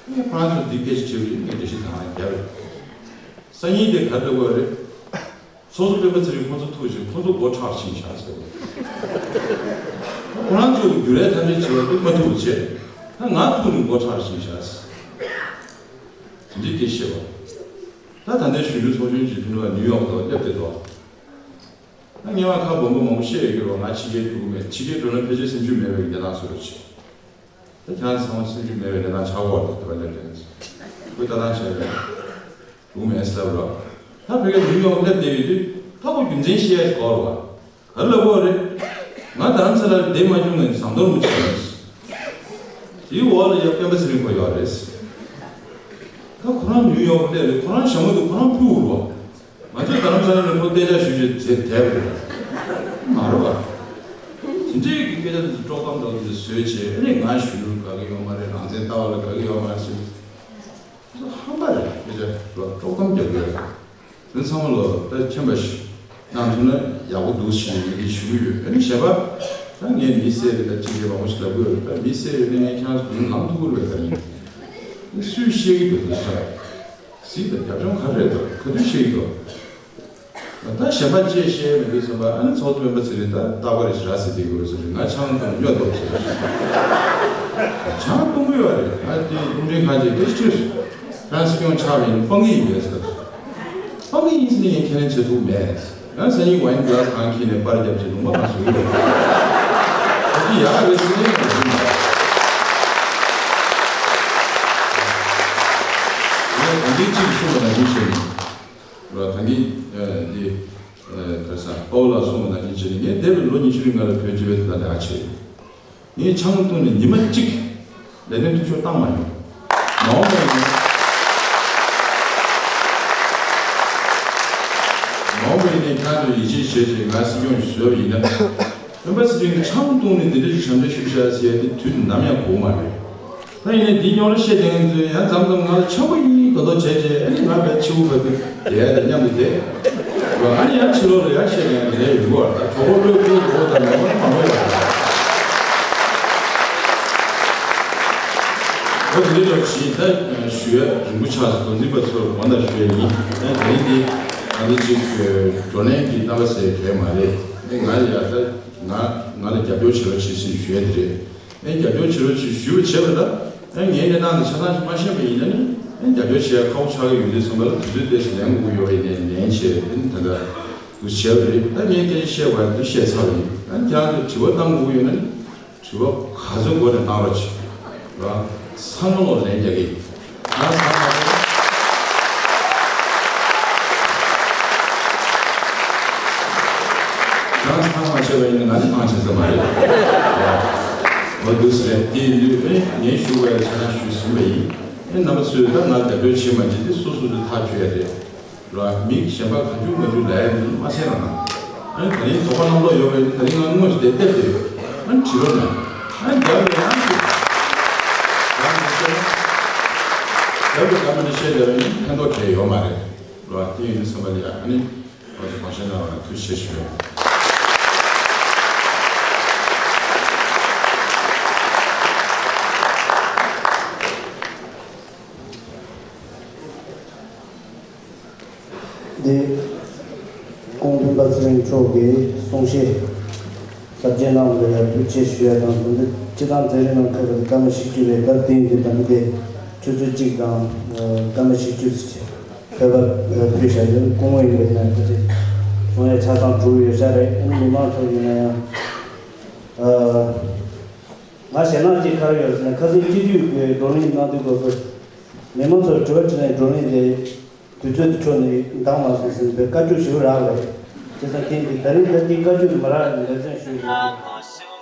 ངས་ཁོ་རང་ཚོ་འདི་སྐད་ཆ་དྲིས་པ་རེད། ངས་འགྲེལ་བཤད་གང་རྒྱབ་རེད། སང་ཉིན་དེ་ག་རེ་ལབ་དགོས་རེད། ཚོགས་གཙོ་སྤེན་པ་ཚེ་རིང་ཁོང་ཚོ་ཐུག་བྱས་ཁོང་ཚོ་མགོ་ཁྲག་ཕྱིན་བཞག་ཟེར། ཁོ་རང་ཚོ་རྒྱུ་རའི་ཐ་མའི་བྱེད་པ་དེ་མ་ཐུབ་བྱས། ད་ང་ཐུག་ནས་མགོ་ཁྲག་ཕྱིན་བཞག་ཟེར། དེ་འདྲའི་སྐད་བཤད་པ། ད་ད་ལྟའི་གཞོན་ནུ་ཚོགས་ཆུང་གི་ཕྱི་ནང་ནིའུ་ཡོག་ཏུ་སླེབས་བསྡད་འདུག་ད་ངས་མ་ཁ་སྦོམ་པོ་མང་པོ་བཤད་ཡོད་ཀྱི་རེད་པ། ང་ཕྱི་རྒྱལ་འགྲོ་གི་མེད། ཕྱི་རྒྱལ་འགྲོ་ན་ཕལ་ཆེར་སེམས་ཤུགས་མེད་པའི་གནས་སྟངས་བཟོ་འདྲ་ཅིག་ད་ཁྱེད་རང་ཚང་མ་སེམས་ཤུགས་མེད་པའི་གནས་སྟངས་ཆགས་ཀྱི་ཡོད་རེད། དེ་བ་སླེབས་བསྡད་ན་ཁོས་ལྟ་སྟངས་བྱས་པས་འགྲོ་གི་མེད་ཟེར་ལབ་རོགས། ད་ཕ་གིར་ནིའུ་ཡོག་སླེབས་བསྡད་ཡོད་དུས་ད་ཁོ་རྒྱུ་མཚན་བཤད་ཡ་ཞིག་དགོས་རེད་པ། ག་རེ་ལབ་ཀྱི་ཡོད་རེད། ང་རྡ་རམ་ས་ལར་བསྡད་མ་བྱུང་ངས་ཟངས་མདོག་རུ་ཕྱིན་ཡོད། དེའི་འོག་ལ་ཡ་སྤེན་པ་ཚེ་རིང་ཁོ་ཡོད་རེད། ད་ཁོ་རང་ནིའུ་ཡོག་སླེབས་རེད། ཁོ་རང་ཞྭ་མོ་དེ་ཁོ་རང་ཕུལ་དགོས་རེད་པ། ང་ཚོས་རྡ་རམ་ས་ལ་ནས་ཁོ་སྟེར་ཆ་ཞུས་བྱས་དེ་བསྡད་པ་རེད། མ་རེད་པ། དེ་འདྲའི་གི་སྐད་ཆ་དེ་ཚོ་དཀྲོག་གཏམ་འདྲ་བོ་དེ་བཟོས་བྱས། ཨ་ནི་ང་གཞོན་ནུར་དགའ་གི་ཡོད་མ་རེད། རང་བཙན་ལྟ་བ་ལ་དགའ་གི་ཡོད་མ་རེད་ཟེར། ཧམ་པ་རེད། སྐད་ཆ་ལ་དཀྲོག་གཏམ་རྒྱག་གི་ཡོད་རེད། དེ་ཚང་མ་ལ་ད་མཁྱེན་པ་ཞིག་གནང་ཐུབ་ན་ཡག་པོ་འདུག་ཞེས་ངས་འདི་ཞུ་གི་ཡོད། ཨ་ནི་གཞན་པ་ད་ངས་མི་བསད་རེད། ད་ཅི་བྱེད་མང་པོ་ཞིག་ལབ་ཀྱི་ཡོད་རེད། ད་མི་བསད་ཡོད་ན་ངས་ཁྱེད་རང་ཚོ་མདུན་ལངས་ཐུབ་ཀྱི་རེད། ད་ནི་སུས་བཤད་ཀྱི་འདུག་དེ་ཚོ་གཟིགས་དང་རྒྱབ་ལྗོངས་ག་རེ་རེད་དོ། ག་དུས་བཤད་ཀྱི་འདུག་ད་གཞན་པ་ཅིག་བཤད་མི་འདུག་བསམ་པ། ཨ་ནི་ཚོགས་གཙོ་སྤེན་པ་ཚེ་རིང་ད་རྟག་པར་རེ་ཞིག་ར་བཟི་བསྡད་ཀྱི་ཡོད་ཟེར། ང་ཆང་འཐུང་སྨྱོ་འདུག་ཟེར། ཆང་འཐུང་གི་ཡོད་རེད། ཨ་དེ་རླུང་འཕྲིན་ཁང་ཅིག་སྐད་ཆ་དྲིས་སོང་། ཁྱེད་རང་སྲིད་སྐྱོང་ཆགས་པ་ཡིན་ན་དཔང་གི་ཡིན་པས་ཟེར། དཔང་གི་ཡིན་ཟེར་ནས་ངས་ཁས་ལེན་བྱེད་ཐུབ་མེད། ང་སང་ཉིན་ཝའིན་ག་ལ་སི་གང་འཁྱེར་ནས་པར་བརྒྱབ་བྱས་ལུང་པ་གང་བཟོ་གི་ཡོད། ད་དེ་ཡག་རེད་ཟེར་ནས་ཡང་མ་ཞུ་མ་རེད། ངས་ད་གིན་གཅིག་གསུངས་པ་ནང་བཞིན་བྱས་ནས། ར་ད་གིན་འདི་ག་ས་པའོ་ལགས་གསུངས་པ་ནང་བཞིན་བྱས་ནས། ངས་འདས་པའི་ལོ་ཉི་ཤུ་རིང་ང་ལ་བོད་སྤྱི་པའི་དོན་དག་ལས་ཀ་བྱས་ཡོད། ངས་ཆང་བཏུང་ནས་ཉི་མ་གཅིག་ལས་དོན་འཐུས་ཤོར་བཏང་མ་མྱོང་། མ་འོངས་པ་ཡིན་ན། མ་འོངས་པ་ཡིན་ནའི་ཁྱེད་ཚོས་ཡིད་ཆེས་བྱས་བྱས་ང་སྲིད་སྐྱོང་ཞིག་བཟོས་པ་ཡིན་ན། སྤེན་པ་ཚེ་རིང་ཆང་བཏུང་ནས་འདི་འདྲ་ཞིག་ཞབས་འདེགས་ཞུ་བཞག་ཟེར་ཡ་དེ་དུས་ནམ་ཡང་དགོས་མ་རེད། ད་ཡིན་ནའི་འདི་རྙོག་དྲ་བཤད་མཁན་ཚོས་ཡང་མཚམས་མཚམས་ང་ལ་ཆང་པ་ཡིན་ད་དོ་བྱས་བྱས། ཨ་ནི་ང་བས་ཕྱི་པོ་བབས་ཏེ་བསྡད་ཡ་དང་མཉམ་དུ་བསྡད། ཨ་ནི་ཡང་ཕྱི་ལོགས་ལ་ཡང་བཤད་མཁན་རེ་ཡོད་པ། ད་གྲོགས་པོ་བློས་བཀལ་དགོས་དང་མེད་པ་མང་པོ་ཡོད་རེད། འོ་དེ་འདྲ་ཞིག་ད་ཞུ་ཡ་རིང་པོ་ཆགས་སོང་། འདི་པ་ཚོར་དགོངས་དག་ཞུ་ཡ་ཡིན། ད་དེ་རིང་འདི་ང་ཚོ་ཅིག་བགྲོ་གླེང་གི་རྣམ་པ་ཟེར་གང་ཡང་མ་རེད། ཨེ་ང་ཡ་ད་ང་ང་ལ་རྒྱབ་སྐྱོར་བྱེད་རོགས་བྱེད་ཟེར་ཞུ་ཡ་དེ་རེད། ཨེ་རྒྱབ་སྐྱོར་བྱེད་རོགས་བྱེད་ཞུས་པ་བྱས་པ་ད། ཨེ་ངའི་གནས་སྟངས་འདི་ཆ་ཚང་ཞིག་མ་ཤེས་པ་ཡིན་ན་ནི། ཨེ་རྒྱབ་སྐྱོར་བྱེད་ཡ་ཁག་པོ་ཆགས་ཀྱི་ཡོད་དུས་ཙམ་པ་ལ་དུས་ཚོད་ཏོག་ཙམ་ལེན་དགོས་ཀྱི་ཡོད་པ་ཡིན་ནའི་ལེན་བྱས། ཨེ་ད་ལྟ་འདུག་བྱས་པ་རེད། ད་ངས་སྐད་ཆ་བཤད་དགོས་ཡ་འདི་བཤད་ཚར་བ་ཡིན། ཨེ་ཁྱེད་རང་ཚོས་དྲི་བ་བཏང་དགོས་ཀྱི་ཡོད་ན་ནི། དྲི་བ་ག་ཚོད་དགོས་ནས་བཏང་རོགས་བྱེད། ར། ཚང་མ་ལོག་ལན་རྒྱག་གི། ང་ཚང་མ་ང་ཚང་མ་བྱས་པ་ཡིན་ན་ང་ནི་ཐང་ཆད་ས་མ་རེད། ར། འོ་འདུག་སེ་རེད། དེ་ལུས་པས་ངས་ཞུ་བའི་ཆ་ན་ཞུས་ཟིན་པ་ཡིན། ཨེ་རྣམ་པ་ཚོས་ད་ང་བརྡ་སྤྲོད་བྱེད་མ་བྱེད་དེ་སོ་སོ་སོའི་ཐག་གཅོད་ཡ་རེད། ར་མི་གཞན་པ་ག་རྒྱུ་མ་རྒྱུ་ལ་ཡ་མ་ཟེར་ར་ན། ཨ་ནི་ད་རིང་དོགས་པ་རྣམ་རྟོག་ཡོད་པའི་ད་རིང་ང་དངོས་སུ་དེ་བལྟས་ཏེ་ཡོད། ཨ་ནི་དྲི་རོགས་གནང་། ཨ་ནི་རྒྱབ་ལ་ཡང་ཞུ། རང་གི་བཤད་ན། རྒྱབ་ལ་རྒྱབ་མ་ནི་བཤད་རྒྱབ་ཡིན་ཕན་ཐོགས་གལ་ཡོད་མ་རེད། ར་དེ་ཡིན་ཙམ་པ་ལ་ཡ་ཨ་ནི་ང་ཚོ་གོང་བཤད་གནང་བ་ལ་ཐུགས་རྗེ་ཆེ་ཞུ། འདི་སྐུ་ངོ་སྤེན་པ་ཚེ་རིང་མཆོག་གིས་གསུང་བཤད་ཟབ་རྒྱས་གནང་བ་ལ་ཡང་ཐུགས་རྗེ་ཆེ་ཞུ་ཡ་དང་། འདི་འདི་སྤྱི་བཏང་མཛད་རིམ་ནང་འཁོད་པ་དེ་སྐར་མ་བཞི་བཅུ་རེད། ད་དེ་ཡིན་དུས་ད་འདི་དེ་ཆུ་ཚོད་གཅིག་དང་སྐར་མ་བཞི་བཅུ་ཙམ་བོད་པ་ཕུལ་བཞག་ཡོད། སྐུ་ངོ་ཡིན་པའི་ནང་ད་ཅི་གསུང་ཡ་ཆ་ཚང་གྲུབ་ཡོད་ཤག་རེད། ཨ་ནི་མི་མང་ཚོ་ཡིན་ན་ཡང་། ང་ཞེད་སྣང་ཅིག་ག་རེ་ཡོད་ཟེར་ན། ཁ་སང་སྤྱི་འཐུས་ཀྱི་བགྲོ་གླེང་གནང་དུས་སྐབས་སུ་མི་མང་ཚོར་དྲི་བ་དྲིས་ལན་བགྲོ་གླེང་དེ་དུས་ཚོད་དེ་འཕྲོ་ནས་འདང་མ་སོང་ཟེར་བའི་བཀའ་བཀྱོན་ཞིག་རག་རེད། བྱས་ཙང་ཐེངས་འདི་ད་རིང་ད་ལྟའི་བཀའ་བཀྱོན་མ་རག་ཡང་འབད་བརྩོན་ཞུས་ཡོད།